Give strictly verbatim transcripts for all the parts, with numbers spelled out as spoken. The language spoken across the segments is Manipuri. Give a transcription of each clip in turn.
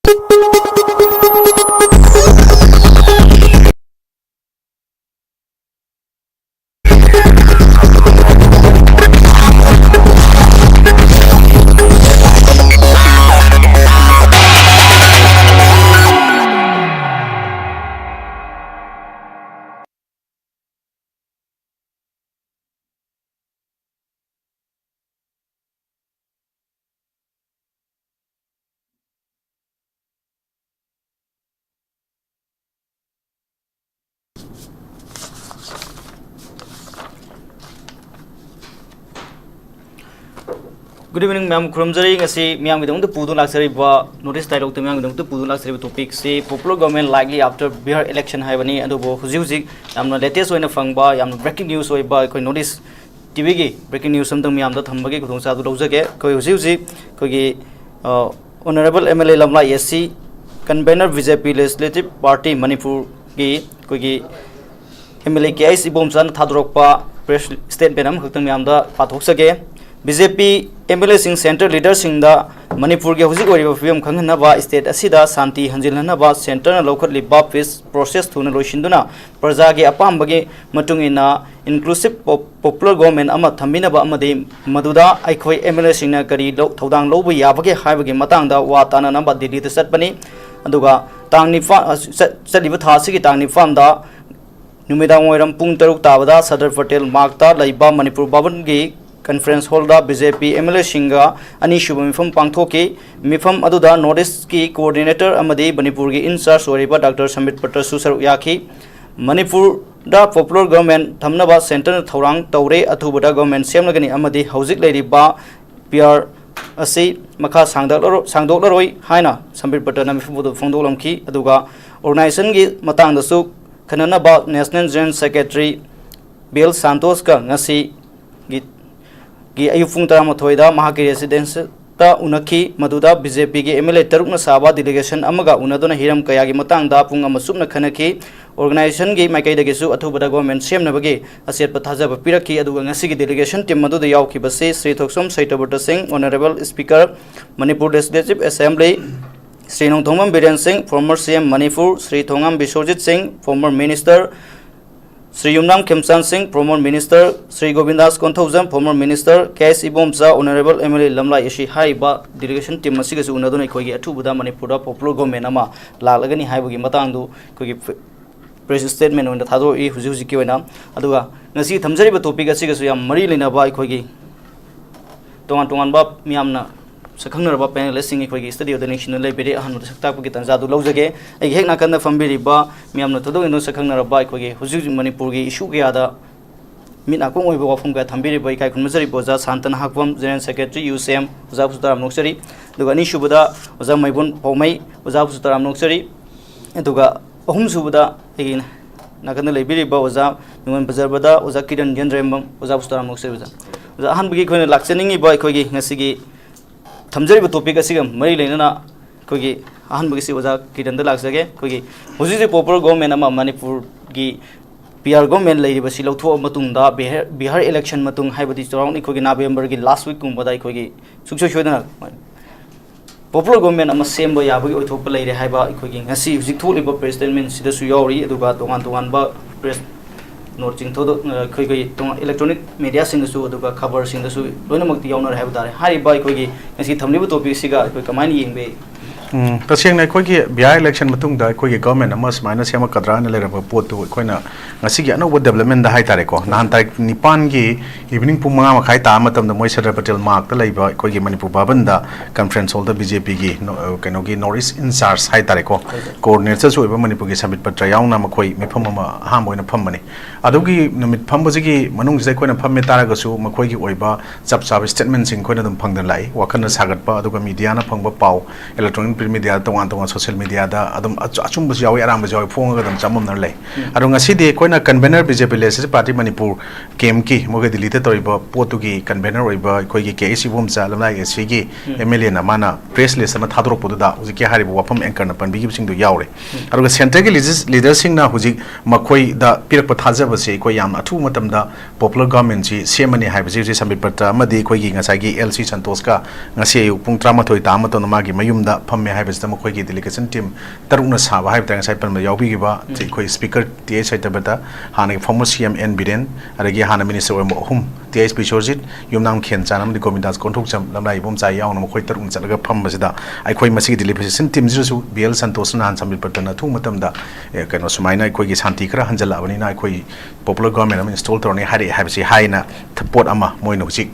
Good evening, ꯃꯌꯥꯝ ꯈꯨꯔꯨꯝꯖꯔꯤ꯫ ꯉꯁꯤ ꯃꯤꯌꯥꯝꯒꯤꯗꯃꯛꯇ ꯄꯨꯗꯨꯅ ꯂꯥꯛꯆꯔꯤꯕ, North East Dialogue ꯇ ꯃꯤꯌꯥꯝꯒꯤꯗꯃꯛꯇ ꯄꯨꯗꯨꯅ ꯂꯥꯛꯆꯔꯤꯕ topic ꯁꯤ Popular Government Likely After Bihar Election ꯍꯥꯏꯕꯅꯤ꯫ ꯑꯗꯨꯕꯨ ꯍꯧꯖꯤꯛ ꯍꯧꯖꯤꯛ ꯌꯥꯝꯅ latest ꯑꯣꯏꯅ ꯐꯪꯕ, ꯌꯥꯝꯅ breaking news ꯑꯣꯏꯕ ꯑꯩꯈꯣꯏ North East T V ꯒꯤ breaking news ꯑꯝꯇꯪ ꯃꯤꯌꯥꯝꯗ ꯊꯝꯕꯒꯤ ꯈꯨꯗꯣꯡꯆꯥꯕꯗꯨ ꯂꯧꯖꯒꯦ꯫ ꯑꯩꯈꯣꯏ ꯍꯧꯖꯤꯛ ꯍꯧꯖꯤꯛ ꯑꯩꯈꯣꯏꯒꯤ, ꯑ, Honourable M L A ꯂꯝꯂꯥꯏ S C, convener B J P Legislative Party ꯃꯅꯤꯄꯨꯔꯒꯤ ꯑꯩꯈꯣꯏꯒꯤ M L A K H ꯏꯕꯣꯝꯆꯥꯅ ꯊꯥꯗꯣꯔꯛꯄ press statement ꯑꯃꯈꯛꯇꯪ ꯃꯌꯥꯝꯗ ꯄꯥꯊꯣꯛꯆꯒꯦ꯫ B J P M L A ꯁꯤꯡ centre leader ꯁꯤꯡꯗ ꯃꯅꯤꯄꯨꯔꯒꯤ ꯍꯧꯖꯤꯛ ꯑꯣꯏꯔꯤꯕ ꯐꯤꯕꯝ ꯈꯪꯍꯟꯅꯕ, state ꯑꯁꯤꯗ ꯁꯥꯟꯇꯤ ꯍꯟꯖꯤꯜꯍꯟꯅꯕ centre ꯅ ꯂꯧꯈꯠꯂꯤꯕ peace process ꯊꯨꯅ ꯂꯣꯏꯁꯤꯟꯗꯨꯅ ꯄ꯭ꯔꯖꯥꯒꯤ ꯑꯄꯥꯝꯕꯒꯤ ꯃꯇꯨꯡ ꯏꯟꯅ inclusive po-, popular government ꯑꯃ ꯊꯝꯕꯤꯅꯕ ꯑꯃꯗꯤ ꯃꯗꯨꯗ ꯑꯩꯈꯣꯏ M L A ꯁꯤꯡꯅ ꯀꯔꯤ ꯂꯧ-, ꯊꯧꯗꯥꯡ ꯂꯧꯕ ꯌꯥꯕꯒꯦ ꯍꯥꯏꯕꯒꯤ ꯃꯇꯥꯡꯗ ꯋꯥ ꯇꯥꯅꯅꯕ ꯗꯤꯜꯂꯤꯗ ꯆꯠꯄꯅꯤ꯫ ꯑꯗꯨꯒ ꯇꯥꯡ ꯅꯤꯄꯥꯟ, ꯑ, ꯆꯠ-, ꯆꯠꯂꯤꯕ ꯊꯥ ꯑꯁꯤꯒꯤ ꯇꯥꯡ ꯅꯤꯄꯥꯟꯗ ꯅꯨꯃꯤꯗꯥꯡ ꯋꯥꯏꯔꯝ ꯄꯨꯡ ꯇꯔꯨꯛ ꯇꯥꯕꯗ ꯁꯔꯗꯥꯔ ꯄꯇꯦꯜ ꯃꯥꯔꯒꯇ ꯂꯩꯕ Manipur ꯚꯕꯟꯒꯤ conference hall the B J P M L A ꯁꯤꯡꯒ ꯑꯅꯤꯁꯨꯕ ꯃꯤꯐꯝ ꯄꯥꯡꯊꯣꯛꯈꯤ꯫ ꯃꯤꯐꯝ ꯑꯗꯨꯗ North East ꯀꯤ coordinator ꯑꯃꯗꯤ ꯃꯅꯤꯄꯨꯔꯒꯤ in charge ꯑꯣꯏꯔꯤꯕ Doctor ꯁꯝꯕꯤꯠ ꯄꯇ꯭ꯔꯁꯨ ꯁꯔꯨꯛ ꯌꯥꯈꯤ꯫ ꯃꯅꯤꯄꯨꯔꯗ popular government ꯊꯝꯅꯕ centre ꯅ ꯊꯧꯔꯥꯡ ꯇꯧꯔꯦ, ꯑꯊꯨꯕꯗ government ꯁꯦꯝꯂꯒꯅꯤ ꯑꯃꯗꯤ ꯍꯧꯖꯤꯛ ꯂꯩꯔꯤꯕ P R ꯑꯁꯤ ꯃꯈꯥ ꯁꯥꯡꯗꯣꯛꯂꯔꯣ-, ꯁꯥꯡꯗꯣꯛꯂꯔꯣꯏ ꯍꯥꯏꯅ ꯁꯝꯕꯤꯠ ꯄꯇ꯭ꯔꯅ ꯃꯤꯐꯝ ꯑꯗꯨ ꯐꯣꯡꯗꯣꯛꯂꯝꯈꯤ꯫ ꯑꯗꯨꯒ organization ꯒꯤ ꯃꯇꯥꯡꯗꯁꯨ ꯈꯟꯅꯅꯕ National General Secretary B L ꯁꯥꯟꯇꯣꯁꯀ ꯉꯁꯤꯒꯤ, ꯒꯤ ꯑꯌꯨꯛ ꯄꯨꯡ ꯇꯔꯥꯃꯥꯊꯣꯏꯗ ꯃꯍꯥꯛꯀꯤ residence ꯇ ꯎꯅꯈꯤ꯫ ꯃꯗꯨꯗ B J P ꯒꯤ M L A ꯇꯔꯨꯛꯅ ꯁꯥꯕ delegation ꯑꯃꯒ ꯎꯅꯗꯨꯅ ꯍꯤꯔꯝ ꯀꯌꯥꯒꯤ ꯃꯇꯥꯡꯗ ꯄꯨꯡ ꯑꯃ ꯆꯨꯞꯅ ꯈꯟꯅꯈꯤ꯫ Organization ꯒꯤ ꯃꯥꯏꯀꯩꯗꯒꯤꯁꯨ ꯑꯊꯨꯕꯗ government ꯁꯦꯝꯅꯕꯒꯤ ꯑꯆꯦꯠꯄ ꯊꯥꯖꯕ ꯄꯤꯔꯛꯈꯤ꯫ ꯑꯗꯨꯒ ꯉꯁꯤꯒꯤ delegation team ꯑꯗꯨꯗ ꯌꯥꯎꯈꯤꯕꯁꯤ ꯁ꯭ꯔꯤ ꯊꯣꯛꯆꯣꯝ ꯁꯩꯇꯕ꯭ꯔꯇ ꯁꯤꯡ, Honourable Speaker, Manipur Legislative Assembly, Shri Nongthombam Biren Singh, former C M Manipur, Shri Thongam Biswajit Singh, former minister, Shri Yumnam Khemchand Singh, former minister, Shri Govindas Konthoujam, former minister, K S Ibomcha, honorable M L A Lamlai A C, ꯍꯥꯏꯔꯤꯕ delegation team ꯑꯁꯤꯒꯁꯨ ꯎꯅꯗꯨꯅ ꯑꯩꯈꯣꯏꯒꯤ ꯑꯊꯨꯕꯗ ꯃꯅꯤꯄꯨꯔꯗ popular government ꯑꯃ ꯂꯥꯛꯂꯒꯅꯤ ꯍꯥꯏꯕꯒꯤ ꯃꯇꯥꯡꯗꯨ ꯑꯩꯈꯣꯏꯒꯤ press statement ꯑꯣꯏꯅ ꯊꯥꯗꯣꯛꯏ ꯍꯧꯖꯤꯛ ꯍꯧꯖꯤꯛꯀꯤ ꯑꯣꯏꯅ꯫ ꯑꯗꯨꯒ ꯉꯁꯤ ꯊꯝꯖꯔꯤꯕ topic ꯑꯁꯤꯒꯁꯨ ꯌꯥꯝ ꯃꯔꯤ ꯂꯩꯅꯕ ꯑꯩꯈꯣꯏꯒꯤ ꯇꯣꯉꯥꯟ ꯇꯣꯉꯥꯟꯕ ꯃꯤꯌꯥꯝꯅ ꯁꯛꯈꯪꯅꯔꯕ panelistꯁꯤꯡ ꯑꯩꯈꯣꯏꯒꯤ studioꯗ ꯅꯤꯡꯁꯤꯡꯗꯨꯅ ꯂꯩꯕꯤꯔꯦ꯫ ꯑꯍꯥꯟꯕꯗ ꯁꯛ ꯇꯥꯛꯄꯒꯤ ꯇꯥꯟꯖꯥꯗꯨ ꯂꯧꯖꯒꯦ꯫ ꯑꯩꯒꯤ ꯍꯦꯛ ꯅꯥꯀꯟꯗ ꯐꯝꯕꯤꯔꯤꯕ ꯃꯤꯌꯥꯝꯅ ꯊꯣꯏꯗꯣꯛ ꯍꯦꯟꯗꯣꯛꯅ ꯁꯛꯈꯪꯅꯔꯕ ꯑꯩꯈꯣꯏꯒꯤ ꯍꯧꯖꯤꯛ ꯍꯧꯖꯤꯛ ꯃꯅꯤꯄꯨꯔꯒꯤ issue ꯀꯌꯥꯗ ꯃꯤꯠ ꯅꯥꯀꯣꯡ ꯑꯣꯏꯕ ꯋꯥꯐꯝ ꯀꯌꯥ ꯊꯝꯕꯤꯔꯤꯕ ꯏꯀꯥꯏ ꯈꯨꯝꯅꯖꯔꯤꯕ ꯑꯣꯖꯥ ꯁꯥꯟꯇꯅ ꯍꯥꯛꯄꯝ, General Secretary, U C M, ꯑꯣꯖꯥꯕꯨꯁꯨ ꯇꯔꯥꯝꯅ ꯑꯣꯛꯆꯔꯤ꯫ ꯑꯗꯨꯒ ꯑꯅꯤꯁꯨꯕꯗ ꯑꯣꯖꯥ ꯃꯩꯕꯨꯟ ꯄꯥꯎꯃꯩ, ꯑꯣꯖꯥꯕꯨꯁꯨ ꯇꯔꯥꯝꯅ ꯑꯣꯛꯆꯔꯤ꯫ ꯑꯗꯨꯒ ꯑꯍꯨꯝꯁꯨꯕꯗ ꯑꯩꯒꯤ ꯅꯥꯀꯟꯗ ꯂꯩꯕꯤꯔꯤꯕ ꯑꯣꯖꯥ ꯃꯤꯉꯣꯟ ꯕꯖꯔꯕꯗ ꯑꯣꯖꯥ ꯀꯤꯔꯟ ꯌꯦꯟꯗ꯭ꯔꯦꯝꯕꯝ, ꯑꯣꯖꯥꯕꯨꯁꯨ ꯇꯔꯥꯝꯅ ꯑꯣꯛꯆꯔꯤ ꯑꯣꯖꯥ꯫ ꯑꯣꯖꯥ, ꯑꯍꯥꯟꯕꯒꯤ ꯑꯩꯈꯣꯏꯅ ꯂꯥꯛꯆꯅꯤꯡꯉꯤꯕ ꯑꯩꯈꯣꯏꯒꯤ ꯉꯁꯤꯒꯤ ꯊꯝꯖꯔꯤꯕ topic ꯑꯁꯤꯒ ꯃꯔꯤ ꯂꯩꯅꯅ ꯑꯩꯈꯣꯏꯒꯤ ꯑꯍꯥꯟꯕꯒꯤꯁꯤ ꯑꯣꯖꯥ ꯀꯤꯔꯟꯗ ꯂꯥꯛꯆꯒꯦ꯫ ꯑꯩꯈꯣꯏꯒꯤ ꯍꯧꯖꯤꯛ ꯍꯧꯖꯤꯛ popular government ꯑꯃ ꯃꯅꯤꯄꯨꯔꯒꯤ P R government ꯂꯩꯔꯤꯕꯁꯤ ꯂꯧꯊꯣꯛꯑꯕ ꯃꯇꯨꯡꯗ ꯕꯤꯍꯥꯔ, ꯕꯤꯍꯥꯔ election ꯃꯇꯨꯡ, ꯍꯥꯏꯕꯗꯤ ꯆꯥꯎꯔꯥꯛꯅ ꯑꯩꯈꯣꯏꯒꯤ Novemberꯒꯤ last weekꯀꯨꯝꯕꯗ ꯑꯩꯈꯣꯏꯒꯤ ꯁꯨꯡꯁꯣꯏ ꯁꯣꯏꯗꯅ popular government ꯑꯃ ꯁꯦꯝꯕ ꯌꯥꯕꯒꯤ ꯑꯣꯏꯊꯣꯛꯄ ꯂꯩꯔꯦ ꯍꯥꯏꯕ ꯑꯩꯈꯣꯏꯒꯤ ꯉꯁꯤ ꯍꯧꯖꯤꯛ ꯊꯣꯛꯂꯤꯕ press statementꯁꯤꯗꯁꯨ ꯌꯥꯎꯔꯤ꯫ ꯑꯗꯨꯒ ꯇꯣꯉꯥꯟ ꯇꯣꯉꯥꯟꯕ press noteꯁꯤꯡ ꯊꯧꯗꯣꯛ-, ꯑꯩꯈꯣꯏꯒꯤ ꯇꯣꯉꯥꯟ electronic mediaꯁꯤꯡꯗꯁꯨ ꯑꯗꯨꯒ ꯈꯕꯔꯁꯤꯡꯗꯁꯨ ꯂꯣꯏꯅꯃꯛꯇ ꯌꯥꯎꯅꯔꯦ ꯍꯥꯏꯕ ꯇꯥꯔꯦ꯫ ꯍꯥꯏꯔꯤꯕ ꯑꯩꯈꯣꯏꯒꯤ ꯉꯁꯤ ꯊꯝꯂꯤꯕ topicꯁꯤꯒ ꯑꯩꯈꯣꯏ ꯀꯃꯥꯏꯅ ꯌꯦꯡꯕ ꯌꯥꯏ? ꯎꯝ, ꯇꯁꯦꯡꯅ ꯑꯩꯈꯣꯏꯒꯤ ꯕꯤꯍꯥꯔ election ꯃꯇꯨꯡꯗ ꯑꯩꯈꯣꯏꯒꯤ government ꯑꯃ ꯁꯨꯃꯥꯏꯅ ꯁꯦꯝꯃꯛꯀꯗ꯭ꯔꯥ ꯍꯥꯏꯅ ꯂꯩꯔꯝꯕ ꯄꯣꯠꯇꯨ ꯑꯩꯈꯣꯏꯅ ꯉꯁꯤꯒꯤ ꯑꯅꯧꯕ developmentꯗ ꯍꯥꯏ ꯇꯥꯔꯦꯀꯣ, ꯅꯍꯥꯟ ꯇꯥꯔꯤꯛ ꯅꯤꯄꯥꯟꯒꯤ evening ꯄꯨꯡ ꯃꯉꯥ ꯃꯈꯥꯏ ꯇꯥꯕ ꯃꯇꯝꯗ ꯃꯣꯏ ꯁꯔꯗꯥꯔ ꯄꯇꯦꯜ ꯃꯥꯔꯛꯇ ꯂꯩꯕ ꯑꯩꯈꯣꯏꯒꯤ ꯃꯅꯤꯄꯨꯔ ꯚꯕꯟꯗ conference hallꯗ BJPꯒꯤ ꯅꯣ-, ꯀꯩꯅꯣꯒꯤ North East in charge ꯍꯥꯏ ꯇꯥꯔꯦꯀꯣ, coordinatorꯁꯨ ꯑꯣꯏꯕ ꯃꯅꯤꯄꯨꯔꯒꯤ ꯁꯝꯕꯤꯠ ꯄꯇ꯭ꯔ ꯌꯥꯎꯅ ꯃꯈꯣꯏ ꯃꯤꯐꯝ ꯑꯃ ꯑꯍꯥꯟꯕ ꯑꯣꯏꯅ ꯐꯝꯕꯅꯤ꯫ ꯑꯗꯨꯒꯤ ꯅꯨꯃꯤꯠ ꯐꯝꯕꯁꯤꯒꯤ ꯃꯅꯨꯡꯁꯤꯗ ꯑꯩꯈꯣꯏꯅ ꯐꯝꯃꯦ ꯇꯥꯔꯒꯁꯨ ꯃꯈꯣꯏꯒꯤ ꯑꯣꯏꯕ ꯆꯞ ꯆꯥꯕ statementꯁꯤꯡ ꯑꯩꯈꯣꯏꯅ ꯑꯗꯨꯝ ꯐꯪꯗꯅ ꯂꯥꯛꯏ꯫ ꯋꯥꯈꯜꯅ ꯁꯥꯒꯠꯄ, ꯑꯗꯨꯒ mediaꯅ ꯐꯪꯕ ꯄꯥꯎ, electronic print mediaꯗ, ꯇꯣꯉꯥꯟ ꯇꯣꯉꯥꯟ social mediaꯗ ꯑꯗꯨꯝ ꯑꯆꯨ-, ꯑꯆꯨꯝꯕꯁꯨ ꯌꯥꯎꯏ, ꯑꯔꯥꯟꯕꯁꯨ ꯌꯥꯎꯏ, ꯐꯣꯡꯉꯒ ꯑꯗꯨꯝ ꯆꯃꯝꯅꯔ ꯂꯩ꯫ ꯎꯝ꯫ ꯑꯗꯣ ꯉꯁꯤꯗꯤ ꯑꯩꯈꯣꯏꯅ convener BJP Legislative Party Manipur campꯀꯤ ꯃꯣꯏꯒ ꯗꯤꯜꯂꯤꯗ ꯇꯧꯔꯤꯕ ꯄꯣꯠꯇꯨꯒꯤ convener ꯑꯣꯏꯕ ꯑꯩꯈꯣꯏꯒꯤ K S ꯏꯕꯣꯝꯆꯥ ꯂꯝꯂꯥꯏ ACꯒꯤ ꯎꯝ꯫ MLAꯅ ꯃꯥꯅ press release ꯑꯃ ꯊꯥꯗꯣꯔꯛꯄꯗꯨꯗ ꯍꯧꯖꯤꯛꯀꯤ ꯍꯥꯏꯔꯤꯕ ꯋꯥꯐꯝ anchorꯅ ꯄꯟꯕꯤꯈꯤꯕꯁꯤꯡꯗꯨ ꯌꯥꯎꯔꯦ꯫ ꯎꯝ꯫ ꯑꯗꯨꯒ centreꯒꯤ leaders-, leaderꯁꯤꯡꯅ ꯍꯧꯖꯤꯛ ꯃꯈꯣꯏꯗ ꯄꯤꯔꯛꯄ ꯊꯥꯖꯕꯁꯦ ꯑꯩꯈꯣꯏ ꯌꯥꯝꯅ ꯑꯊꯨꯕ ꯃꯇꯝꯗ popular governmentꯁꯤ ꯁꯦꯝꯃꯅꯤ ꯍꯥꯏꯕꯁꯤ ꯍꯧꯖꯤꯛ ꯁꯝꯕꯤꯠ ꯄꯇ꯭ꯔ ꯑꯃꯗꯤ ꯑꯩꯈꯣꯏꯒꯤ ꯉꯁꯥꯏꯒꯤ L C ꯁꯟꯇꯣꯁꯀ ꯉꯁꯤ ꯑꯌꯨꯛ ꯄꯨꯡ ꯇꯔꯥꯃꯥꯊꯣꯏ ꯇꯥꯕ ꯃꯇꯝꯗ ꯃꯥꯒꯤ ꯃꯌꯨꯝꯗ ꯐꯝꯃꯦ꯫ ꯍꯥꯏꯕꯁꯤꯗ ꯃꯈꯣꯏꯒꯤ delegation team ꯇꯔꯨꯛꯅ ꯁꯥꯕ ꯍꯥꯏꯕ ꯇꯥꯔꯦ, ꯉꯁꯥꯏ ꯄꯟꯕ ꯌꯥꯎꯕꯤꯈꯤꯕ ꯑꯩꯈꯣꯏ Speaker ꯇꯤ ꯑꯩꯆ ꯁꯇ꯭ꯌꯕ꯭ꯔꯇ, ꯍꯥꯟꯅꯒꯤ former ꯁꯤ ꯑꯦꯝ ꯑꯦꯟ ꯕꯤꯔꯦꯟ, ꯑꯗꯒꯤ ꯍꯥꯟꯅ minister ꯑꯣꯏꯔꯝꯕ ꯑꯍꯨꯝ, ꯇꯤ ꯑꯩꯆ ꯕꯤꯁ꯭ꯋꯔꯖꯤꯠ, ꯌꯨꯝꯅꯥꯝ ꯈꯦꯟꯆꯥꯟ ꯑꯃꯗꯤ ꯒꯣꯕꯤꯟꯗꯥꯁ ꯀꯣꯟꯊꯧꯖꯝ, ꯂꯝꯂꯥꯏ ꯏꯕꯣꯝꯆꯥ ꯌꯥꯎꯅ ꯃꯈꯣꯏ ꯇꯔꯨꯛꯅ ꯆꯠꯂꯒ ꯐꯝꯕꯁꯤꯗ ꯑꯩꯈꯣꯏ ꯃꯁꯤꯒꯤ delegation teamꯁꯤꯗꯁꯨ ꯕꯤ ꯑꯦꯜ ꯁꯟꯇꯣꯁꯅ ꯅꯍꯥꯟ ꯁꯝꯕꯤꯠ ꯄꯇ꯭ꯔꯅ ꯑꯊꯨꯕ ꯃꯇꯝꯗ, ꯑꯦ, ꯀꯩꯅꯣ ꯁꯨꯃꯥꯏꯅ ꯑꯩꯈꯣꯏꯒꯤ ꯁꯥꯟꯇꯤ ꯈꯔ ꯍꯟꯖꯜꯂꯛꯑꯕꯅꯤꯅ ꯑꯩꯈꯣꯏ popular government ꯑꯃ install ꯇꯧꯔꯅꯤ ꯍꯥꯏꯔꯛꯑꯦ ꯍꯥꯏꯕꯁꯤ ꯍꯥꯏꯅ ꯄꯣꯠ ꯑꯃ ꯃꯣꯏꯅ ꯍꯧꯖꯤꯛ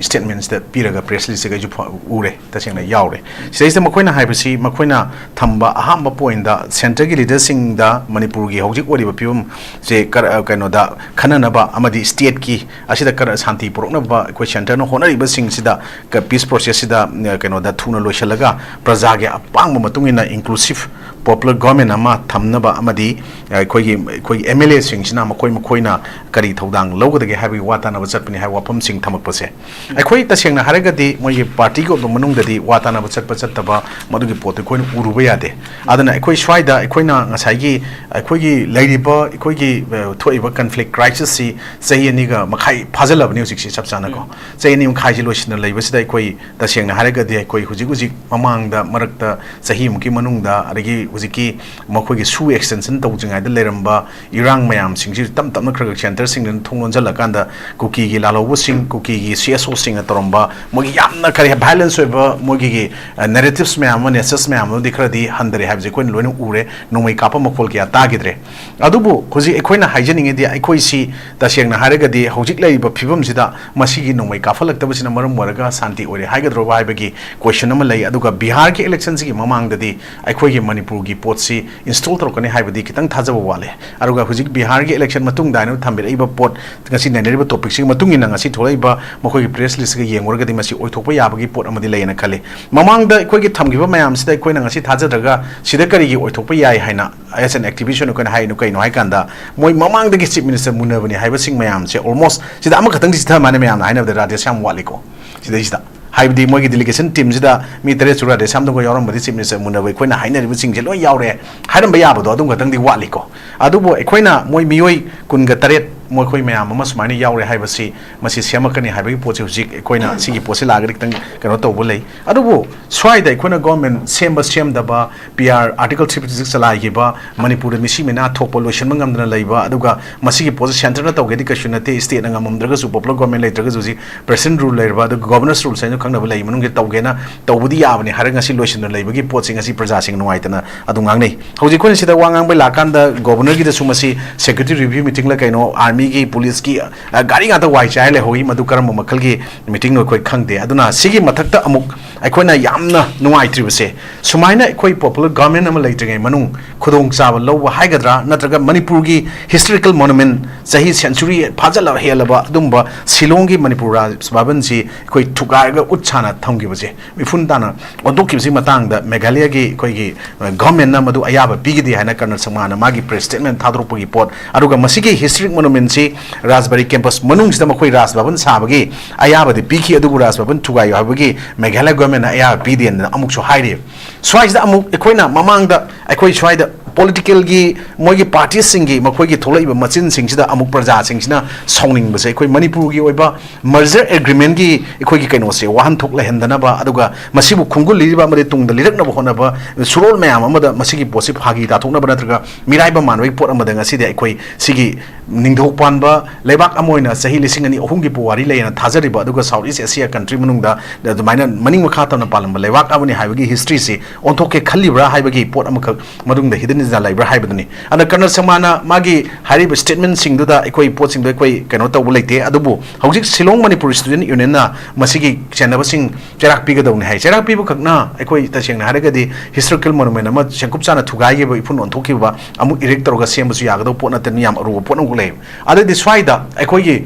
statementsꯇ ꯄꯤꯔꯒ press listꯇ ꯑꯩꯁꯨ ꯎꯔꯦ, ꯇꯁꯦꯡꯅ ꯌꯥꯎꯔꯦ꯫ ꯁꯤꯗꯩꯁꯤꯗ ꯃꯈꯣꯏꯅ ꯍꯥꯏꯕꯁꯤ, ꯃꯈꯣꯏꯅ ꯊꯝꯕ ꯑꯍꯥꯟꯕ pointꯇ centreꯒꯤ leaderꯁꯤꯡꯗ ꯃꯅꯤꯄꯨꯔꯒꯤ ꯍꯧꯖꯤꯛ ꯑꯣꯏꯔꯤꯕ ꯐꯤꯕꯝꯁꯦ ꯀꯔ-, ꯀꯩꯅꯣꯗ ꯈꯟꯅꯅꯕ ꯑꯃꯗꯤ stateꯀꯤ ꯑꯁꯤꯗ ꯀꯔ-, ꯁꯥꯟꯇꯤ ꯄꯨꯔꯛꯅꯕ ꯑꯩꯈꯣꯏ centreꯅ ꯍꯣꯠꯅꯔꯤꯕꯁꯤꯡꯁꯤꯗ ꯀ-, peace processꯁꯤꯗ, ꯑ, ꯀꯩꯅꯣꯗ ꯊꯨꯅ ꯂꯣꯏꯁꯤꯜꯂꯒ ꯄ꯭ꯔꯖꯥꯒꯤ ꯑꯄꯥꯝꯕ ꯃꯇꯨꯡ ꯏꯟꯅ inclusive popular government ꯑꯃ ꯊꯝꯅꯕ ꯑꯃꯗꯤ ꯑꯩꯈꯣꯏꯒꯤ, ꯑꯩꯈꯣꯏꯒꯤ ꯑꯦꯝ ꯑꯦꯜ ꯑꯦꯁꯤꯡꯁꯤꯅ ꯃꯈꯣꯏ ꯃꯈꯣꯏꯅ ꯀꯔꯤ ꯊꯧꯗꯥꯡ ꯂꯧꯒꯗꯒꯦ ꯍꯥꯏꯕꯒꯤ ꯋꯥ ꯇꯥꯅꯕ ꯆꯠꯄꯅꯤ ꯍꯥꯏꯕ ꯋꯥꯐꯝꯁꯤꯡ ꯊꯝꯃꯛꯄꯁꯦ, ꯑꯩꯈꯣꯏ ꯇꯁꯦꯡꯅ ꯍꯥꯏꯔꯒꯗꯤ ꯃꯣꯏꯒꯤ partyꯒꯤ ꯑꯣꯏꯕ ꯃꯅꯨꯡꯗꯗꯤ ꯋꯥ ꯇꯥꯅꯕ ꯆꯠꯄ ꯆꯠꯇꯕ ꯃꯗꯨꯒꯤ ꯄꯣꯠꯇꯨ ꯑꯩꯈꯣꯏꯅ ꯎꯔꯨꯕ ꯌꯥꯗꯦ꯫ ꯑꯗꯨꯅ ꯑꯩꯈꯣꯏ ꯁ꯭ꯋꯥꯏꯗ ꯑꯩꯈꯣꯏꯅ ꯉꯁꯥꯏꯒꯤ ꯑꯩꯈꯣꯏꯒꯤ ꯂꯩꯔꯤꯕ ꯑꯩꯈꯣꯏꯒꯤ, ꯑ, ꯊꯣꯛꯏꯕ conflict crisisꯁꯤ ꯆꯍꯤ ꯑꯅꯤꯒ ꯃꯈꯥꯏ ꯐꯥꯖꯤꯜꯂꯕꯅꯤ ꯍꯧꯖꯤꯛꯁꯤ ꯆꯞ ꯆꯥꯅꯀꯣ꯫ ꯆꯍꯤ ꯑꯅꯤ ꯃꯈꯥꯏꯁꯤ ꯂꯣꯏꯁꯤꯟꯅ ꯂꯩꯕꯁꯤꯗ ꯑꯩꯈꯣꯏ ꯇꯁꯦꯡꯅ ꯍꯥꯏꯔꯒꯗꯤ ꯑꯩꯈꯣꯏ ꯍꯧꯖꯤꯛ ꯍꯧꯖꯤꯛ ꯃꯃꯥꯡꯗ ꯃꯔꯛꯇ ꯆꯍꯤꯃꯨꯛꯀꯤ ꯃꯅꯨꯡꯗ ꯑꯗꯒꯤ ꯍꯧꯖꯤꯛꯀꯤ ꯃꯈꯣꯏꯒꯤ ꯁꯨ extension ꯇꯧꯗ꯭ꯔꯤꯉꯩꯗ ꯂꯩꯔꯝꯕ ꯏꯔꯥꯡ ꯃꯌꯥꯝꯁꯤꯡꯁꯤ ꯇꯞ ꯇꯞꯅ ꯈꯔ ꯈꯔ centreꯁꯤꯡꯗ ꯊꯣꯡ ꯂꯣꯟꯁꯤꯜꯂꯀꯥꯟꯗ ꯀꯨꯀꯤꯒꯤ ꯂꯥꯜꯍꯧꯕꯁꯤꯡ, ꯀꯨꯀꯤꯒꯤ ꯁꯤ ꯑꯦꯁ ꯑꯣꯁꯤꯡꯅ ꯇꯧꯔꯝꯕ ꯃꯣꯏꯒꯤ ꯌꯥꯝꯅ ꯀꯔꯤ violence ꯑꯣꯏꯕ ꯃꯣꯏꯒꯤ, ꯑ, narratives ꯃꯌꯥꯝ ꯑꯃ, message ꯃꯌꯥꯝ ꯑꯃꯗꯤ ꯈꯔꯗꯤ ꯍꯟꯊꯔꯦ ꯍꯥꯏꯕꯁꯦ ꯑꯩꯈꯣꯏꯅ ꯂꯣꯏꯅ ꯎꯔꯦ꯫ ꯅꯣꯡꯃꯩ ꯀꯥꯞꯄ ꯃꯈꯣꯜ ꯀꯌꯥ ꯇꯥꯈꯤꯗ꯭ꯔꯦ꯫ ꯑꯗꯨꯕꯨ ꯍꯧꯖꯤꯛ ꯑꯩꯈꯣꯏꯅ ꯍꯥꯏꯖꯅꯤꯡꯉꯤꯗꯤ ꯑꯩꯈꯣꯏꯁꯤ ꯇꯁꯦꯡꯅ ꯍꯥꯏꯔꯒꯗꯤ ꯍꯧꯖꯤꯛ ꯂꯩꯔꯤꯕ ꯐꯤꯕꯝꯁꯤꯗ ꯃꯁꯤꯒꯤ ꯅꯣꯡꯃꯩ ꯀꯥꯞꯍꯜꯂꯛꯇꯕꯁꯤꯅ ꯃꯔꯝ ꯑꯣꯏꯔꯒ ꯁꯥꯟꯇꯤ ꯑꯣꯏꯔꯦ ꯍꯥꯏꯒꯗ꯭ꯔꯣꯕ ꯍꯥꯏꯕꯒꯤ question ꯑꯃ ꯂꯩ꯫ ꯑꯗꯨꯒ ꯕꯤꯍꯥꯔꯒꯤ electionꯁꯤꯒꯤ ꯃꯃꯥꯡꯗꯗꯤ ꯑꯩꯈꯣꯏꯒꯤ ꯃꯅꯤꯄꯨꯔꯒꯤ ꯄꯣꯠꯁꯤ install ꯇꯧꯔꯛꯀꯅꯤ ꯍꯥꯏꯕꯗꯤ ꯈꯤꯇꯪ ꯊꯥꯖꯕ ꯋꯥꯠꯂꯦ꯫ ꯑꯗꯨꯒ ꯍꯧꯖꯤꯛ ꯕꯤꯍꯥꯔꯒꯤ election ꯃꯇꯨꯡꯗ ꯍꯥꯏꯅ ꯊꯝꯕꯤꯔꯛꯏꯕ ꯄꯣꯠ, ꯉꯁꯤ ꯅꯩꯅꯔꯤꯕ topicꯁꯤꯒꯤ ꯃꯇꯨꯡ ꯏꯟꯅ ꯉꯁꯤ ꯊꯣꯛꯂꯛꯏꯕ ꯃꯈꯣꯏꯒꯤ press listꯀ ꯌꯦꯡꯉꯨꯔꯒꯗꯤ ꯃꯁꯤ ꯑꯣꯏꯊꯣꯛꯄ ꯌꯥꯕꯒꯤ ꯄꯣꯠ ꯑꯃꯗꯤ ꯂꯩꯌꯦꯅ ꯈꯜꯂꯤ꯫ ꯃꯃꯥꯡꯗ ꯑꯩꯈꯣꯏꯒꯤ ꯊꯝꯈꯤꯕ ꯃꯌꯥꯝꯁꯤꯗ ꯑꯩꯈꯣꯏꯅ ꯉꯁꯤ ꯊꯥꯖꯗ꯭ꯔꯒ ꯁꯤꯗ ꯀꯔꯤꯒꯤ ꯑꯣꯏꯊꯣꯛꯄ ꯌꯥꯏ ꯍꯥꯏꯅ as an activist ꯑꯣꯏꯅ ꯑꯩꯈꯣꯏꯅ ꯍꯥꯏꯔꯤꯅꯣ ꯀꯩꯅꯣ ꯍꯥꯏ ꯀꯥꯟꯗ, ꯃꯣꯏ ꯃꯃꯥꯡꯗꯒꯤ chief minister ꯃꯨꯟꯅꯕꯅꯤ ꯍꯥꯏꯕꯁꯤꯡ ꯃꯌꯥꯝꯁꯦ almost ꯁꯤꯗ ꯑꯃꯈꯛꯇꯪꯗꯤ ꯆꯤꯊ ꯃꯥꯟꯅ ꯃꯌꯥꯝꯅ ꯍꯥꯏꯅꯕꯗ ꯔꯥꯙꯦꯁ꯭ꯌꯥꯝ ꯋꯥꯠꯂꯤꯀꯣ꯫ ꯁꯤꯗꯩꯁꯤꯗ ꯍꯥꯏꯕꯗꯤ ꯃꯣꯏꯒꯤ delegation teamꯁꯤꯗ ꯃꯤ ꯇꯔꯦꯠ ꯆꯨꯔꯥ ꯔꯥꯙꯦꯁ꯭ꯌꯥꯝꯗꯨꯒ ꯌꯥꯎꯔꯝꯕꯗꯤ chief minister ꯃꯨꯟꯅꯕ ꯑꯩꯈꯣꯏꯅ ꯍꯥꯏꯅꯔꯤꯕꯁꯤꯡꯁꯦ ꯂꯣꯏ ꯌꯥꯎꯔꯦ ꯍꯥꯏꯔꯝꯕ ꯌꯥꯕꯗꯣ ꯑꯗꯨꯝ ꯈꯛꯇꯪꯗꯤ ꯋꯥꯠꯂꯤꯀꯣ꯫ ꯑꯗꯨꯕꯨ ꯑꯩꯈꯣꯏꯅ ꯃꯣꯏ ꯃꯤꯑꯣꯏ ꯀꯨꯟꯒ ꯇꯔꯦꯠ ꯃꯈꯣꯏ ꯃꯌꯥꯝ ꯑꯃ ꯁꯨꯃꯥꯏꯅ ꯌꯥꯎꯔꯦ ꯍꯥꯏꯕꯁꯤ, ꯃꯁꯤ ꯁꯦꯝꯃꯛꯀꯅꯤ ꯍꯥꯏꯕꯒꯤ ꯄꯣꯠꯁꯤ ꯍꯧꯖꯤꯛ ꯑꯩꯈꯣꯏꯅ ꯁꯤꯒꯤ ꯄꯣꯠꯁꯤ ꯂꯥꯛꯑꯒꯗꯤ ꯈꯤꯇꯪ ꯀꯩꯅꯣ ꯇꯧꯕ ꯂꯩ꯫ ꯑꯗꯨꯕꯨ ꯁ꯭ꯋꯥꯏꯗ ꯑꯩꯈꯣꯏꯅ ꯒꯣꯔꯃꯦꯟ ꯁꯦꯝꯕ ꯁꯦꯝꯗꯕ, P R article three fifty six ꯆꯂꯥꯏꯈꯤꯕ, ꯃꯅꯤꯄꯨꯔꯗ ꯃꯤꯁꯤ ꯃꯤꯅꯥ ꯊꯣꯛꯄ, ꯂꯣꯏꯁꯤꯟꯕ ꯉꯝꯗꯅ ꯂꯩꯕ, ꯑꯗꯨꯒ ꯃꯁꯤꯒꯤ ꯄꯣꯠꯁꯤ ꯁꯦꯟꯇꯔꯅ ꯇꯧꯒꯦꯗꯤ ꯀꯩꯁꯨ ꯅꯠꯇꯦ, ꯁ꯭ꯇꯦꯠꯅ ꯉꯝꯃꯝꯗ꯭ꯔꯒꯁꯨ, ꯄꯣꯄꯨꯂꯔ ꯒꯣꯔꯃꯦꯟ ꯂꯩꯇ꯭ꯔꯒꯁꯨ, ꯍꯧꯖꯤꯛ ꯄ꯭ꯔꯦꯁꯤꯗꯦꯟ ꯔꯨꯜ ꯂꯩꯔꯕ, ꯑꯗꯨꯒ ꯒꯣꯕꯔꯅꯔꯁ ꯔꯨꯜꯁ ꯍꯥꯏꯅ ꯈꯪꯅꯕ ꯂꯩ, ꯃꯅꯨꯡꯒꯤ ꯇꯧꯒꯦꯅ ꯇꯧꯕꯗꯤ ꯌꯥꯕꯅꯤ ꯍꯥꯏꯔꯒ ꯉꯁꯤ ꯂꯣꯏꯁꯤꯟꯗꯅ ꯂꯩꯕꯒꯤ ꯄꯣꯠꯁꯤ ꯉꯁꯤ ꯄ꯭ꯔꯖꯥꯁꯤꯡ ꯅꯨꯡꯉꯥꯏꯇꯅ ꯑꯗꯨꯝ ꯉꯥꯡꯅꯩ꯫ ꯍꯧꯖꯤꯛ ꯑꯩꯈꯣꯏꯅ ꯁꯤꯗ ꯋꯥ ꯉꯥꯡꯕꯩ ꯂꯥꯛꯀꯥꯟꯗ ꯒꯣꯕꯔꯅꯔꯒꯤꯗꯁꯨ ꯃꯁꯤ ꯁꯦꯀ꯭ꯌꯨꯔꯤꯇꯤ ꯔꯤꯚ꯭ꯌꯨ ꯃꯤꯇꯤꯡꯂ ꯀꯩꯅꯣ, ꯑꯥꯔꯃꯤꯒꯤ, ꯄꯨꯂꯤꯁꯀꯤ, ꯑ, ꯒꯥꯔꯤ ꯉꯥꯛꯇ ꯋꯥꯏ ꯆꯥꯏꯔ ꯂꯩꯍꯧꯏ꯫ ꯃꯗꯨ ꯀꯔꯝꯕ ꯃꯈꯜꯒꯤ ꯃꯤꯇꯤꯡꯅꯣ ꯑꯩꯈꯣꯏ ꯈꯪꯗꯦ꯫ ꯑꯗꯨꯅ ꯁꯤꯒꯤ ꯃꯊꯛꯇ ꯑꯃꯨꯛ ꯑꯩꯈꯣꯏꯅ ꯌꯥꯝꯅ ꯅꯨꯡꯉꯥꯏꯇ꯭ꯔꯤꯕꯁꯦ, ꯁꯨꯃꯥꯏꯅ ꯑꯩꯈꯣꯏ ꯄꯣꯄꯨꯂꯔ ꯒꯚꯔꯟꯃꯦꯟ ꯑꯃ ꯂꯩꯇ꯭ꯔꯤꯉꯩ ꯃꯅꯨꯡ ꯈꯨꯗꯣꯡꯆꯥꯕ ꯂꯧꯕ ꯍꯥꯏꯒꯗ꯭ꯔꯥ, ꯅꯠꯇ꯭ꯔꯒ ꯃꯅꯤꯄꯨꯔꯒꯤ ꯍꯤꯁꯇꯣꯔꯤꯀꯦꯜ ꯃꯣꯅꯨꯃꯦꯟ ꯆꯍꯤ ꯁꯦꯟꯆꯨꯔꯤ ꯐꯥꯖꯜꯂꯕ ꯍꯦꯜꯂꯕ ꯑꯗꯨꯝꯕ ꯁꯤꯂꯣꯡꯒꯤ ꯃꯅꯤꯄꯨꯔ ꯔꯥꯖ ꯚꯕꯟꯁꯤ ꯑꯩꯈꯣꯏ ꯊꯨꯒꯥꯏꯔꯒ ꯎꯠ ꯁꯥꯅ ꯊꯝꯈꯤꯕꯁꯦ, ꯃꯤꯐꯨꯟ ꯇꯥꯅ ꯑꯣꯟꯊꯣꯛꯈꯤꯕꯁꯤ ꯃꯇꯥꯡꯗ ꯃꯦꯘꯥꯂꯌꯒꯤ ꯑꯩꯈꯣꯏꯒꯤ, ꯑ, ꯒꯚꯔꯟꯃꯦꯟꯅ ꯃꯗꯨ ꯑꯌꯥꯕ ꯄꯤꯒꯗꯦ ꯍꯥꯏꯅ ꯀꯔꯅꯜ ꯁꯪꯃꯥꯅ ꯃꯥꯒꯤ ꯄ꯭ꯔꯦꯁ ꯁ꯭ꯇꯦꯠꯃꯦꯟ ꯊꯥꯗꯣꯔꯛꯄꯒꯤ ꯄꯣꯠ, ꯑꯗꯨꯒ ꯃꯁꯤꯒꯤ ꯍꯤꯁꯇꯣꯔꯤꯛ ꯃꯣꯅꯨꯃꯦꯟꯁꯤ ꯔꯥꯖꯕꯥꯔꯤ ꯀꯦꯝꯄꯁ ꯃꯅꯨꯡꯁꯤꯗ ꯃꯈꯣꯏ ꯔꯥꯖ ꯚꯕꯟ ꯁꯥꯕꯒꯤ ꯑꯌꯥꯕꯗꯤ ꯄꯤꯈꯤ, ꯑꯗꯨꯕꯨ ꯔꯥꯖ ꯚꯕꯟ ꯊꯨꯒꯥꯏꯌꯨ ꯍꯥꯏꯕꯒꯤ ꯃꯦꯘꯥꯂꯌ ꯒꯚꯔꯟꯃꯦꯟꯅ ꯑꯌꯥꯕ ꯄꯤꯗꯦꯅ ꯑꯃꯨꯛꯁꯨ ꯍꯥꯏꯔꯤ꯫ ꯁ꯭ꯋꯥꯏꯁꯤꯗ ꯑꯃꯨꯛ ꯑꯩꯈꯣꯏꯅ ꯃꯃꯥꯡꯗ ꯑꯩꯈꯣꯏ ꯁ꯭ꯋꯥꯏꯗ ꯄꯣꯂꯤꯇꯤꯀꯦꯜꯒꯤ ꯃꯣꯏꯒꯤ ꯄꯥꯔꯇꯤꯁꯤꯡꯒꯤ ꯃꯈꯣꯏꯒꯤ ꯊꯣꯛꯂꯛꯏꯕ ꯃꯆꯤꯟꯁꯤꯡꯁꯤꯗ ꯑꯃꯨꯛ ꯄ꯭ꯔꯖꯥꯁꯤꯡꯁꯤꯅ ꯁꯥꯎꯅꯤꯡꯕꯁꯦ, ꯑꯩꯈꯣꯏ ꯃꯅꯤꯄꯨꯔꯒꯤ ꯑꯣꯏꯕ ꯃꯔꯖꯔ ꯑꯦꯒ꯭ꯔꯤꯃꯦꯟꯒꯤ ꯑꯩꯈꯣꯏꯒꯤ ꯀꯩꯅꯣꯁꯦ ꯋꯥꯍꯟꯊꯣꯛ ꯂꯩꯍꯟꯗꯅꯕ, ꯑꯗꯨꯒ ꯃꯁꯤꯕꯨ ꯈꯣꯡꯒꯨꯜ ꯂꯤꯔꯤꯕ ꯑꯃꯗꯤ ꯇꯨꯡꯗ ꯂꯤꯔꯛꯅꯕ ꯍꯣꯠꯅꯕ ꯁꯨꯔꯣꯜ ꯃꯌꯥꯝ ꯑꯃꯗ ꯃꯁꯤꯒꯤ ꯄꯣꯠꯁꯤ ꯐꯥꯒꯤ ꯇꯥꯊꯣꯛꯅꯕ ꯅꯠꯇ꯭ꯔꯒ ꯃꯤꯔꯥꯏꯕ ꯃꯥꯟꯕꯒꯤ ꯄꯣꯠ ꯑꯃꯗ ꯉꯁꯤꯗꯤ ꯑꯩꯈꯣꯏ ꯁꯤꯒꯤ ꯅꯤꯡꯊꯧ ꯄꯥꯟꯕ ꯂꯩꯕꯥꯛ ꯑꯃ ꯑꯣꯏꯅ ꯆꯍꯤ ꯂꯤꯁꯤꯡ ꯑꯅꯤ ꯑꯍꯨꯝꯒꯤ ꯄꯨꯋꯥꯔꯤ ꯂꯩꯅ ꯊꯥꯖꯔꯤꯕ, ꯑꯗꯨꯒ ꯁꯥꯎꯠ ꯏꯁ ꯑꯦꯁꯤꯌꯥ ꯀꯟꯇ꯭ꯔꯤ ꯃꯅꯨꯡꯗ ꯑꯗꯨꯃꯥꯏꯅ ꯃꯅꯤꯡ ꯃꯈꯥ ꯇꯝꯅ ꯄꯥꯜꯂꯝꯕ ꯂꯩꯕꯥꯛ ꯑꯃꯅꯤ ꯍꯥꯏꯕꯒꯤ ꯍꯤꯁꯇ꯭ꯔꯤꯁꯤ ꯑꯣꯟꯊꯣꯛꯀꯦ ꯈꯜꯂꯤꯕ꯭ꯔꯥ ꯍꯥꯏꯕꯒꯤ ꯄꯣꯠ ꯑꯃꯈꯛ ꯃꯅꯨꯡꯗ ꯍꯤꯗꯟ ꯑꯦꯖꯦꯟꯗꯥ ꯂꯩꯕ꯭ꯔꯥ ꯍꯥꯏꯕꯗꯨꯅꯤ꯫ ꯑꯗ ꯀꯔꯅꯜ ꯁꯪꯃꯥꯅ ꯃꯥꯒꯤ ꯍꯥꯏꯔꯤꯕ ꯁ꯭ꯇꯦꯠꯃꯦꯟꯁꯤꯡꯗꯨꯗ ꯑꯩꯈꯣꯏ ꯄꯣꯠꯁꯤꯡꯗꯣ ꯑꯩꯈꯣꯏ ꯀꯩꯅꯣ ꯇꯧꯕ ꯂꯩꯇꯦ꯫ ꯑꯗꯨꯕꯨ ꯍꯧꯖꯤꯛ ꯁꯤꯂꯣꯡ ꯃꯅꯤꯄꯨꯔ ꯁ꯭ꯇꯨꯗꯦꯟꯠ ꯌꯨꯅꯤꯌꯟꯅ ꯃꯁꯤꯒꯤ ꯆꯦꯟꯅꯕꯁꯤꯡ ꯆꯩꯔꯥꯛ ꯄꯤꯒꯗꯧꯅꯤ ꯍꯥꯏ꯫ ꯆꯩꯔꯥꯛ ꯄꯤꯕ ꯈꯛꯅ ꯑꯩꯈꯣꯏ ꯇꯁꯦꯡꯅ ꯍꯥꯏꯔꯒꯗꯤ ꯍꯤꯁꯇꯣꯔꯤꯀꯦꯜ ꯃꯣꯅꯨꯃꯦꯟ ꯑꯃ ꯁꯦꯡꯀꯨꯞ ꯆꯥꯅ ꯊꯨꯒꯥꯏꯈꯤꯕ, ꯏꯐꯨꯟ ꯑꯣꯟꯊꯣꯛꯈꯤꯕ ꯑꯃꯨꯛ ꯏꯔꯦꯛ ꯇꯧꯔꯒ ꯁꯦꯝꯕꯁꯨ ꯌꯥꯒꯗꯧꯕ ꯄꯣꯠ ꯅꯠꯇꯅ ꯌꯥꯝ ꯑꯔꯨꯕ ꯄꯣꯠ ꯑꯃꯈꯛ ꯂꯩ꯫ ꯑꯗꯩꯗꯤ ꯁ꯭ꯋꯥꯏꯗ ꯑꯩꯈꯣꯏꯒꯤ